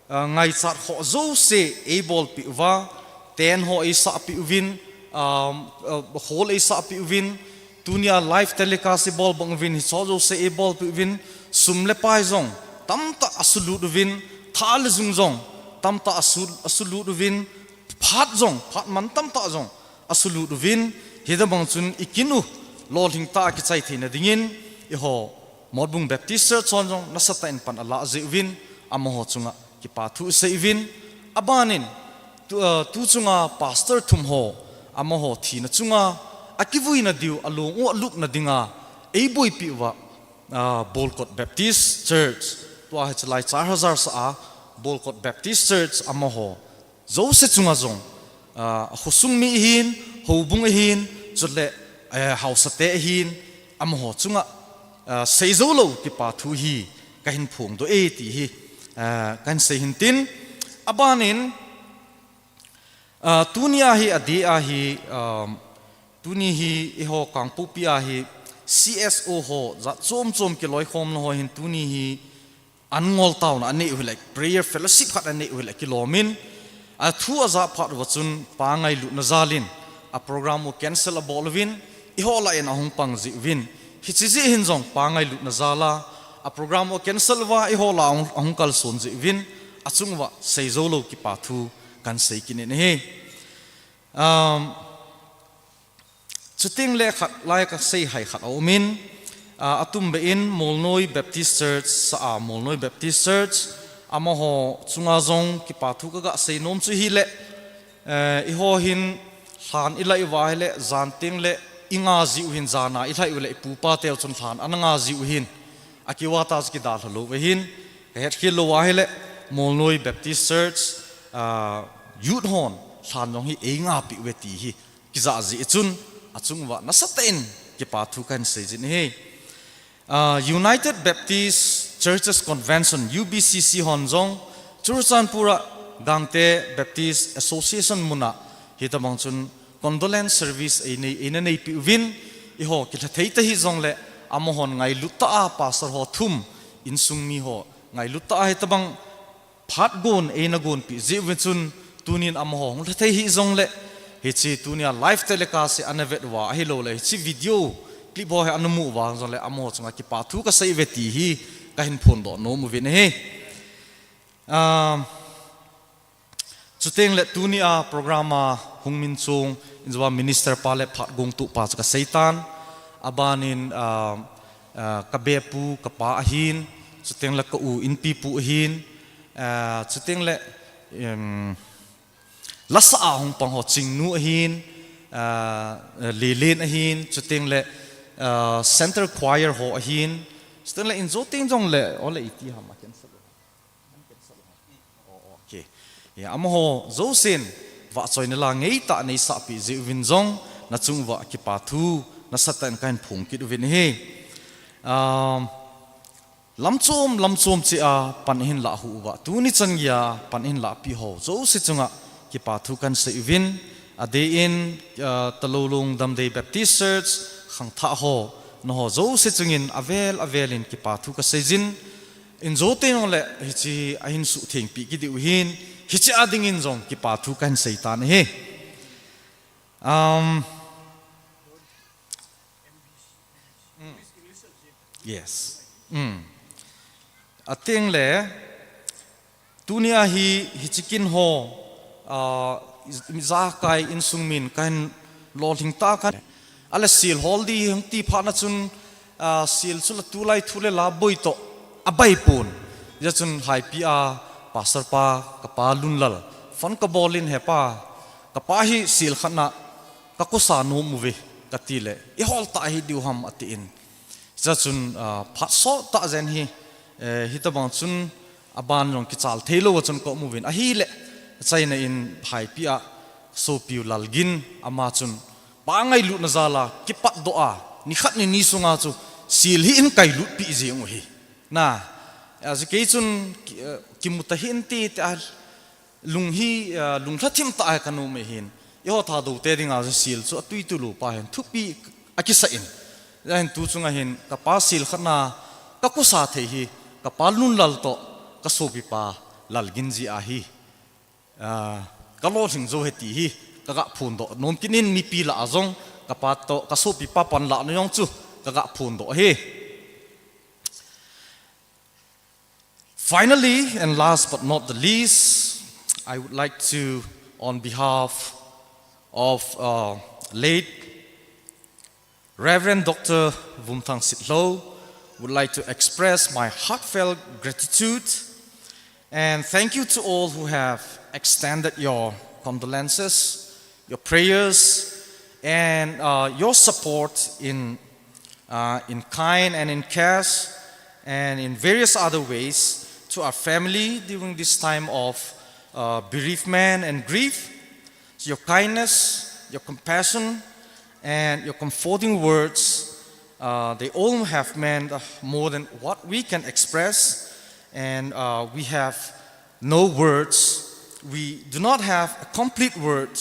ah, ngaichat ho jouse eibolpeh uva, tent ho eisahpeh uvin, ah, ah, hall eisahpeh uvin, tunia live telecast eibol bang uvin, hicheho jouse eibolpeh uvin, sum le pai jong tamtah asulut uvin, tha le jung jong tamtah asu-, asulut uvin, phat jong, phat man tamtah jong asulut uvin, hitobang chun ikin u lolhing tah a kichai theina dingin, eiho Motbung Baptist Church hon jong nasatah in pan alah jeh uvin, amaho chunga kipa thu isei uvin, aban in, tu, ah, tu chunga pastor thum ho, amaho thina chunga akivuina diu, along u alupna dinga eiboipi uva, ah, Bolkot Baptist Church, tua hiche lai Charhazar sah a Bolkot Baptist Church amaho jouse chunga jong, ah, khosung mi ahin, houbung ahin, chule, eh, haosate ahin, amaho chunga, ah, seijou lou kipa thu hi kahin phongdoh e ti hi, ah, kahin sei hin tin, aban in, ah, tunia hi, adeh a hi, ah, tuni hi eiho Kangpokpi a hi C S O ho jat chom chom kiloikhomna ho hin tuni hi an ngol taona anei u hile, prayer fellowship khat anei u hile kilom in, athu ajah phat uva chun pa ngailutna jal in a program u cancel abol uvin, eiho lah in ahung pang jeh uvin, hiche jeh hin jong pa ngailutna jal a, a program u cancel uva eiho lah ahung, ahung kalson jeh uvin, achung uva seijou lou kipa thu kahin sei kit in ahi. Um, Chuteng le khat lai kasei hai khat aum in, ah, atumbeh in Molnoi Baptist Church, sah a Molnoi Baptist Church, amaho chunga jong kipa thu kaga sei nom chu hile, eh, eiho hin lhan ilai uva hile, jan teng le inga jiu hin, jan a ilhai u le ipu ipa teu chun lhan ana nga jiu hin, Akiva ta chu kidalha lou ve hin, ka het khel lou ahile, Molnoi Baptist Church, ah, youth hon, lhan jong hi ei ngah peh uve ti hi, kija jeh chun, achung uva nasatah in, kipa thu kahin sei jin ahi. Ah, United Baptist Churches Convention, U B C C hon jong, Churachandpur a Gangte Baptist Association mun a, hitabang chun, condolence service ei nei, eina nei peh uvin, eiho kilha thei ta hih jongle, amahon ngailut tah a pastor ho thum, insung mi ho, ngailut tah a hitabang phat gon eina gon peh jeh uvin chun, tunin amaho hung lha thei hih jongle, hiche tunia live telecast hi ana vet uva, ahilouleh hiche video clip ho hi ana mu uva jongle, amaho chunga kipa thu kasei uve ti hi, kahin phondoh nom uvin ahi. Ah, Chuteng le tunia program a hung min chung, injua minister pa le phat gongtu pa chu kasei tan. Abanin, ah, ah, ka bepu, ka pa ahin, chuteng le ka u inpipu ahin, ah, chuteng le, em, lasa a hung pang ho Chingnu ahin, ah, Lelen ahin, chuteng le, ah, Centre Choir ho ahin, chuteng le injo teng jong le, ole iti ham a cancel. Okay. Ya, amaho jousen, vahchoina la ngeitah neisah peh jeh uvin jong, nachung uva kipa thu, nasatah in kahin phong kit uvin ahi. Um, lamchom, lamchom cheh a pan ahin lah u uva, tuni chan geiya pan ahin lah peh ho jouse chunga kipa thu kahin sei uvin, adeh in, uh, Talulong Damdei Baptist Church, khangthah ho, nangho jouse chungin avel, avel in kipa thu kasei jin, injo teng le, hiche ahin suhtheng peh kit diu ahin, hiche a dingin jong kipa thu kahin sei tan ahi. Um, mm. Yes. Mm. Ateng le, tunia hi, hiche kin ho, ah, ijakai insung min kahin lolhing tah kan. Ale sel hol ding hung ti phat na chun, ah, sel chu la tulai thu le la boi toh, abai pon. Hijeh chun Lhaipi a, pastor pa, ka pa Lunlal, phone kabol in, "He pa, ka pa hi sel khat na, ka kosa nom uve," kati le, "I hol tah hih diu ham," atin. Hijeh chun, ah, phat sot tah jen hi, eh, hitabang chun aban jong kichal thei lou a chun ka um uvin. Ahile, achaina in Lhaipi a sopi u Lalgin ama chun, pa ngailutna jal a, kipatdoh a, nikhat nini sunga chu sel hi in kailut peh jeng u ahi. Na, ajeh kei chun ki, eh, kimu ta hih inte tia, lung hi, ah, lunglha thim tah a ka nom e hin. Eiho Thadou te dinga sel chu atui tulou pa hin thupi akisah in. Ahin tu chunga hin ka pa sel khat na ka kosa thei hi ka pa Lunlal toh ka sopi pa Lalgin jeh ahi. Ah, ka lolhing jou ahi ti hi ka ga phondoh nom kit in mipi lah a jong ka pa toh ka sopi pa pan lah na jong chu ka ga phondoh ahi. Finally, and last but not the least, I would like to, on behalf of, uh, late Reverend Doctor Vumthang Sitlhou, would like to express my heartfelt gratitude and thank you to all who have extended your condolences, your prayers, and, uh, your support in, uh, in kind and in cash and in various other ways to our family during this time of, uh, bereavement and grief. Your kindness, your compassion, and your comforting words, uh, they all have meant, uh, more than what we can express, and, uh, we have no words. We do not have a complete word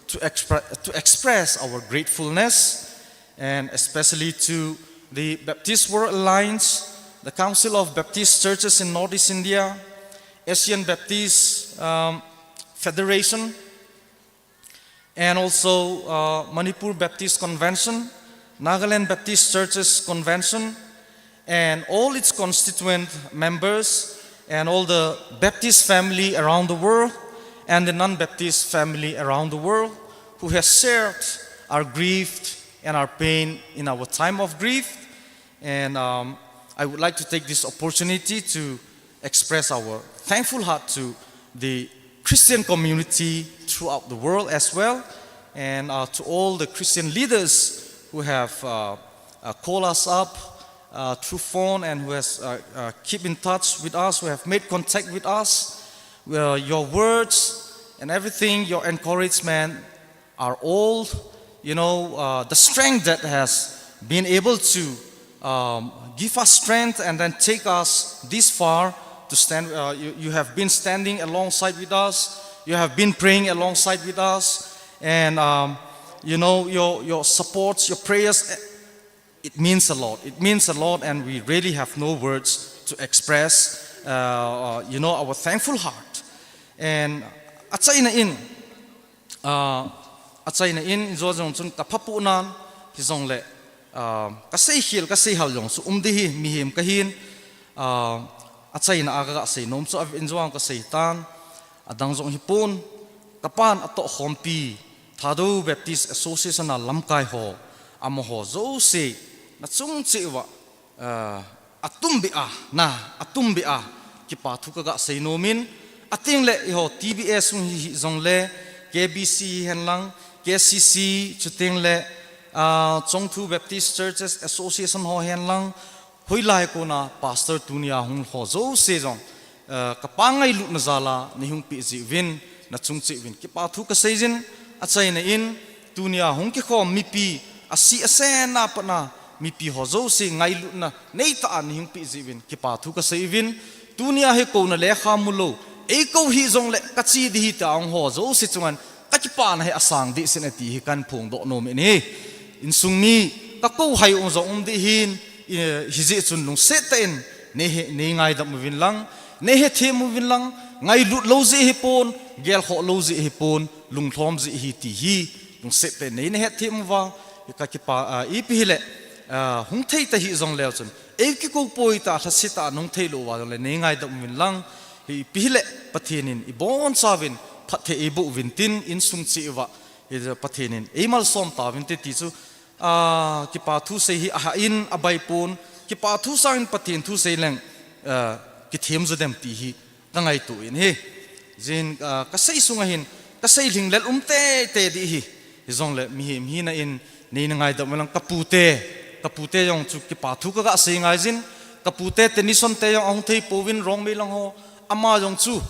to expre-, to express our gratefulness, and especially to the Baptist World Alliance, the Council of Baptist Churches in Northeast India, Asian Baptist, um, Federation, and also, uh, Manipur Baptist Convention, Nagaland Baptist Churches Convention, and all its constituent members, and all the Baptist family around the world, and the non-Baptist family around the world, who has shared our grief and our pain in our time of grief. And, um, I would like to take this opportunity to express our thankful heart to the Christian community throughout the world as well, and, uh, to all the Christian leaders who have, uh, uh, called us up, uh, through phone and who has uh, uh, keep in touch with us, who have made contact with us. Uh, your words and everything, your encouragement are all, you know, uh, the strength that has been able to um, give us strength and then take us this far to stand. Uh, you, you have been standing alongside with us. You have been praying alongside with us. And, um, you know, your, your supports, your prayers, it means a lot. It means a lot, and we really have no words to express, uh, uh, you know, our thankful heart. And achaina in, uh, achaina in, ijo jong chun ka phapu nan, hijongle, uh, ka seikhel, ka seihal jong chu um ding hi, mihem ka hin, uh, achaina a ka ga seinom chu, a in jong ka sei tan, adang jong hi pon, ka pan a toh khompi, Thadou Baptist Association a lamkai ho, amaho jouse, na chung cheh uva, ah, atum beh a, na, atum beh a, kipa thu ka ga seinom in, ating le eiho T B S hung hi, hi jongle, K B C hi hen lang, K C C, chuteng le, ah, Chongthu Baptist Churches Association ho hi hen lang, hoilai kona pastor tunia hung ho jouse jong, eh, ka pa ngailutna jal a nei hung peh jeh uvin, na chung cheh uvin kipa thu ka sei jin, achaina in tunia hung kikhom mipi, asi asen a pat na mipi ho jouse ngailutna nei tah a nei hung peh jeh uvin kipa thu ka sei uvin, tunia hi kouna lekha mu lou, ei kou hi jongle ka che ding hi tia hung ho jouse chunga ka kipana hi asang deh seh in ati hi kahin phongdoh nom in ahi. Insung mi ka kou hai um jong um deh hin, eh, hijeh chun lungset tah in nei he, nei ngaidam uvin lang, nei hethem uvin lang, ngailut lou jeh hi pon, gelkhoh lou jeh hi pon, lunglhom jeh hi ti hi, lungset tah in nei na hethem uva, ka kipa, ah, ipi hile, ah, hung thei ta hi jongleu chun, ei kikou poi ta, lhasetah a hung thei lou uva jongle nei ngaidam uvin lang, ipi hile Pathen in ibonchauvin phatthei eiboh uvin tin, insung cheh uva, hi Pathen in eimalsom tauvin te ti chu, ah, kipa thu sei hi ahah in abai pon, kipa thu sangin Pathen thu sei leng, ah, kithem jo dem ti hi ka ngaito in ahi. Jin, ah, ka sei sunga hin, ka sei lhinglel um teitei ding ahi. Hijongle mihem hina in nei na ngaidam uvin lang ka pute, ka pute jong chu kipa thu ka ga sei ngai jin, ka pute Tenison te jong ahung thei pouvin Rongmei lang ho, ama jong chu,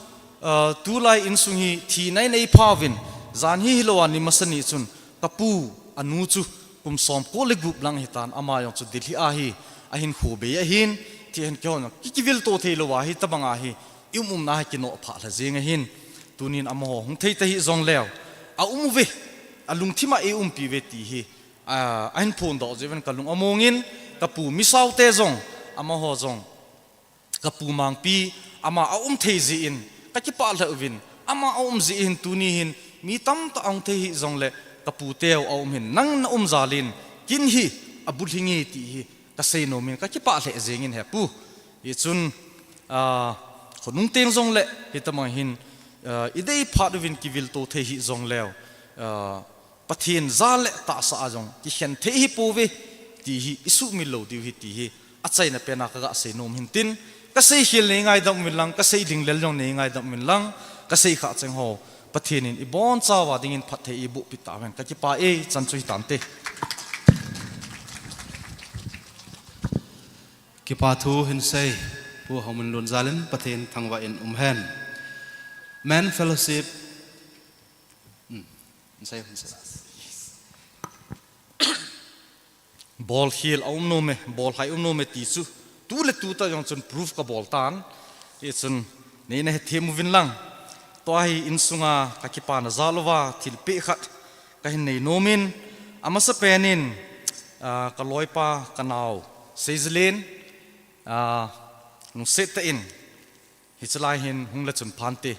ah, tulai insung hi thina in eipha uvin, jan hi hilou a ni masa ni chun, ka pu, anu chu kum somko le gup lang ahitan, ama jong chu Delhi a hi ahin kho bei ahin, ti hin keiho jong ki, kivil to thei lou a hi tabang a hi i um umna hi kinoh phah lha jeng ahin, tunin amaho hung thei ta hi jongleu, a um uve, alungthim a ei umpi uve ti hi, a, ahin phondoh jeh uvin ka lung among in, ka pu Misao te jong, amaho jong, ka pu Mangpi, ama a um thei jeh in, ka kipah lheh uvin, ama a um jeh hin tuni hin, mi tamtah a hung thei hi jongle, ka puteu a um hin, nang na um jal in, kin hi, abulhing e ti hi, ka seinom in, ka kipah lheh jeng in he pu. Hichun, ah, khonung teng jongle, hitabang hin, ah, i dei phat uvin kivil to thei hi jongleu, ah, Pathen jal le tahsa a jong kikhen thei hi pouve, ti hi i sumil lou diu hi ti hi achaina pen a ka ga seinom hin tin, ka seikhel nei ngaidam uvin lang, ka sei lhinglel jong nei ngaidam uvin lang, ka sei khah cheng ho Pathen in ibonchauva dingin phatthei eiboh peh tahen, ka kipah e, chan chu hitante. Kipa thu hin sei, Pu Haominlun jal in Pathen thangvah in um hen. Men Fellowship, hmm, hin sei, hin sei. Bolkhel a um nom e, bolhai um nom e ti chu, tu le tu tah jong chun proof ka bol tan. Hichun, nei na hethem uvin lang. Tua hi insunga ka kipana jal uva, thilpeh khat ka hin nei nom in, amasapen in, ah, ka loipa, ka nao, Seijalin, ah, lungset tah in, hiche lai hin hung le chun phante.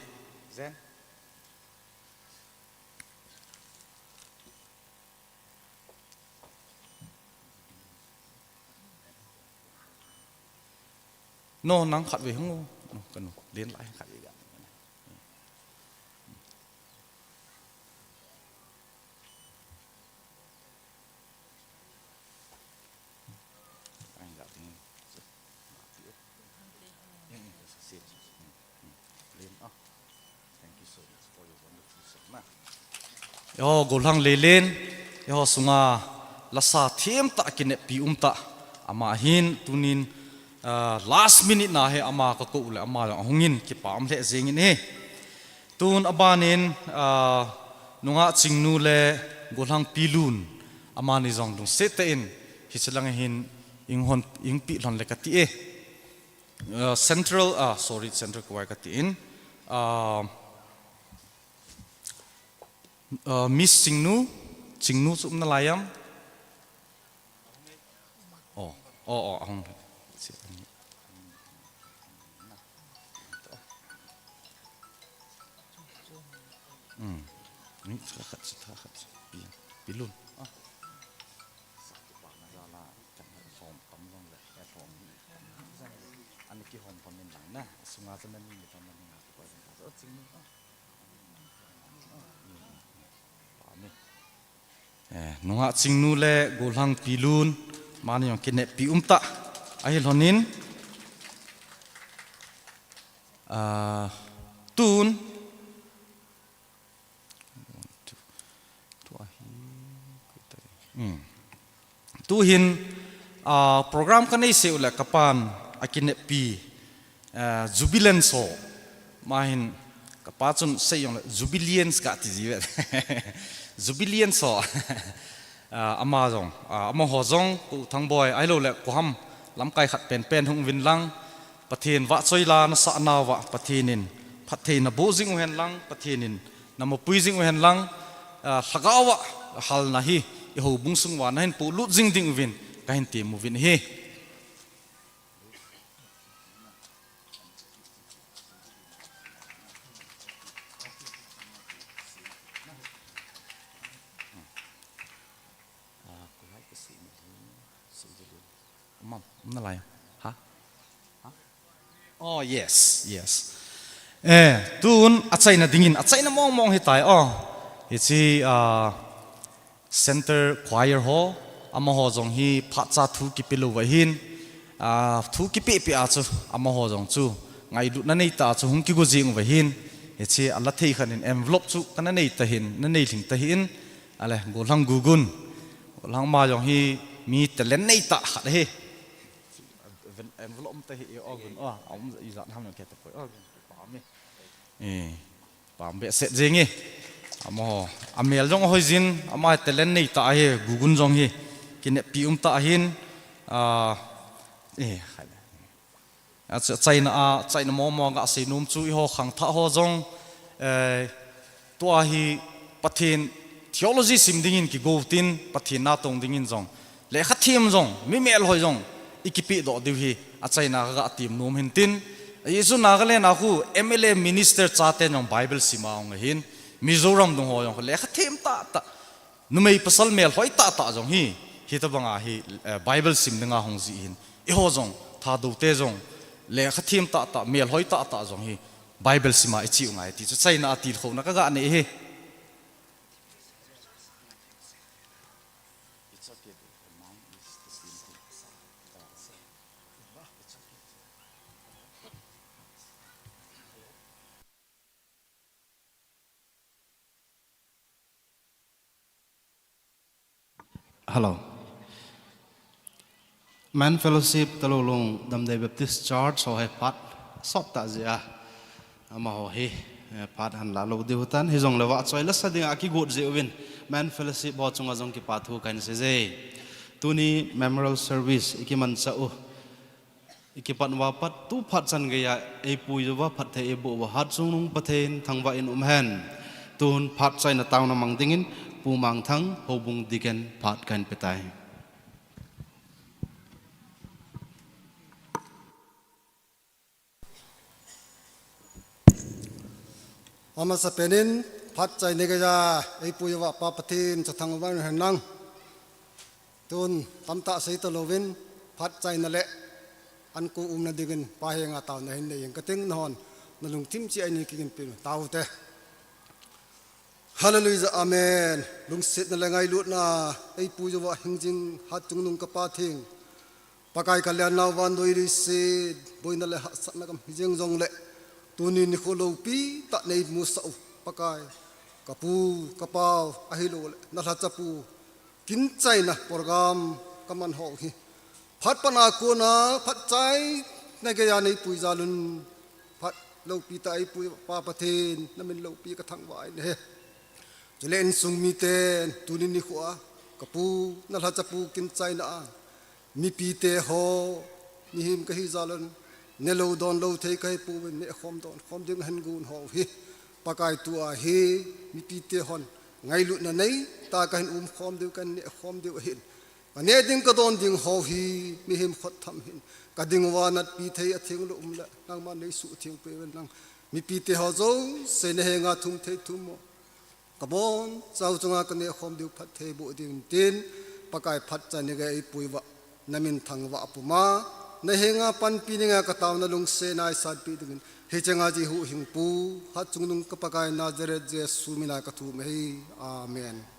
No, nang khatvei hung o. No, ka nu, len lai khatvei ga. Eiho, gollhang Leilen, eiho sunga lasa themtah, kineppi umtah, Ama hin tunin, ah, last minute na hi ama kakou le ama jong ahungin kipa um lheh jengin ahi. Tun abanin, ah, nungah Chingnu le Golhang Pilun amani jong lungset tah in hiche lang hin eihon, eihon pi lhon le kati e. Ah, Central, ah, sorry, Central Choir kati in. Ah, ah, Miss Chingnu, Chingnu chu um nalai am? Oh, oh, oh, ahung. Hmm. Ni thakhat, thakhat. Pi, Pilun. Ah. Ani kihom pam in lang na, sunga chu nani ni pam in lang. Chingnu. Eh, nungah Chingnu le Golhang Pilun, amani jong kineppi umtah ahi lhonin, ah, tun, hmm. Tuhin, ah, program kanei seh u le kapan akineppi, ah, jubilant so. Ama hin kapa chun sei jong le jubileans kati ji ve. Jubileans so. Ah, ama jong, ah, amaho jong, Pu Thangboi, ahilou le, Koham lamkai khat penpen hung uvin lang, Pathen vahchoi la nasah nauva, Pathen in phatthei naboh jing uhen lang, Pathen in namopui jing uhen lang, ah, lhagao a halna hi, i houbung sung uva nahin polut jing ding uvin, kahin temmu uvin ahi. Mam, nalai. Ha? Ha? Oh, yes, yes. Eh, tun achaina dingin, achaina mong mong hitai, oh. Hiche, ah, Center Choir ho, amaho jong hi phatcha thu kipe lou uva hin, ah, thu kipe pe a chu, amaho jong chu, ngailutna neitah a chu hung kigo jing uva hin, hiche ala thei khat in envelope chu kana nei tahin, nanei lhing tahin, ale, Golhang Gugun, Golhang ama jong hi mi talent neitah khat ahi. Envelope um tahi, eh, o Gun, o, a um ijat ham jong kei tapoi, o Gun, pa mi. Eh. Pam behseh jeng e. Amaho. Amel jong ahoi jin, ama talent neitah ahi, Gugun jong hi. Kineppi umtah ahin. Ah, eh, khai le. Achaina a, achaina mong mong a seinom chu eiho khangthah ho jong. Eh, tua hi Pathen theology sim dingin kigo tin, Pathen natong dingin jong. Lekha them jong, mi melhoi jong, i kipedoh diu hi, achaina kaga tem nom hin tin. Ajeh chu Nagaland a khu M L A minister chate jong Bible sim a hung ahin, Mizoram dung ho jong khu lekha them tahtah, numei pasal melhoi tahtah jong hi, hitobang a hi, eh, Bible sim dinga hung ji hin. Eiho jong, Thadou te jong, lekha them tahtah, melhoi tahtah jong hi, Bible sim a i che u ngai ti chu achaina a tilkhouna kaga nei hi. Hello. Men Fellowship, Talulong Damdei Baptist Church, ho hi phat sot tah jeh a. Amaho hi, eh, phat ahin la lou diu ahitan, hijongle vahchoi lasa dinga kigot jeh uvin, Men Fellowship ho chunga jong kipa thu kahin sei e. Tuni Memorial Service i kimanchah u, i kipat uva pat tu phat chan geiya eipui uva phatthei eiboh uva Hatchungnung Pathen thangvah in umhen. Tun phat chaina taona mang dingin Pu Mangthang, Houbung Deacon phat kahin petai. Amasapen in, phat chaina geiya eipui uva Pa Pathen chu thangvah in umhen lang. Tun tamtah sei talouvin, phat chaina le anko umna dingin Pa henga taona hin nei inge kating, nahon nalungthim cheh a nei kit in pen taute. Hallelujah, amen. Lungsetna le ngailutna eipui uva hingjing Hatchungnung ka Pathen, Pakai kaliannau, vannoi leiset boina le hahsatna gam hijeng jongle, tuni nikho loupi tah neimusah u Pakai, ka pu, ka pau, ahilouleh nalhacha pu, kin chaina program kaman ho hi Phat pana kona phat chai na geiya neipui jal un, phat loupi tah eipui Pa Pathen, namin loupi kathangvah in ahi. Chule insung miten tuni nikho a kapu, nalhacha pu kin chaina a mipite ho, mihem kahi jal un, nelou donlou thei kahi pouvin, nehkhom donkhom ding ahin gon ho hi Pakai tua hi mipite hon ngailutna neitah a kahin umkhom diu, kahin nehkhom diu ahin. Kaneh ding kadon ding ho hi mihem khut tham hin, kading uva natpi thei atheng lou um le, nangman neisuh theng peh uvin lang. Mipite ho jouse nahenga thum thei thum mo, kabonchauva chunga kanehkhom diu phatthei boh ding tin, Pakai phat chai na geiya eipui uva, namin thangvah puma, nahenga panpi dinga kataona lungsetna eisanpeh dingin, hicheng a hiche huhhingpu, hatchungnung ka Pakai Nazareth Jesu mina kathum ahi. Amen.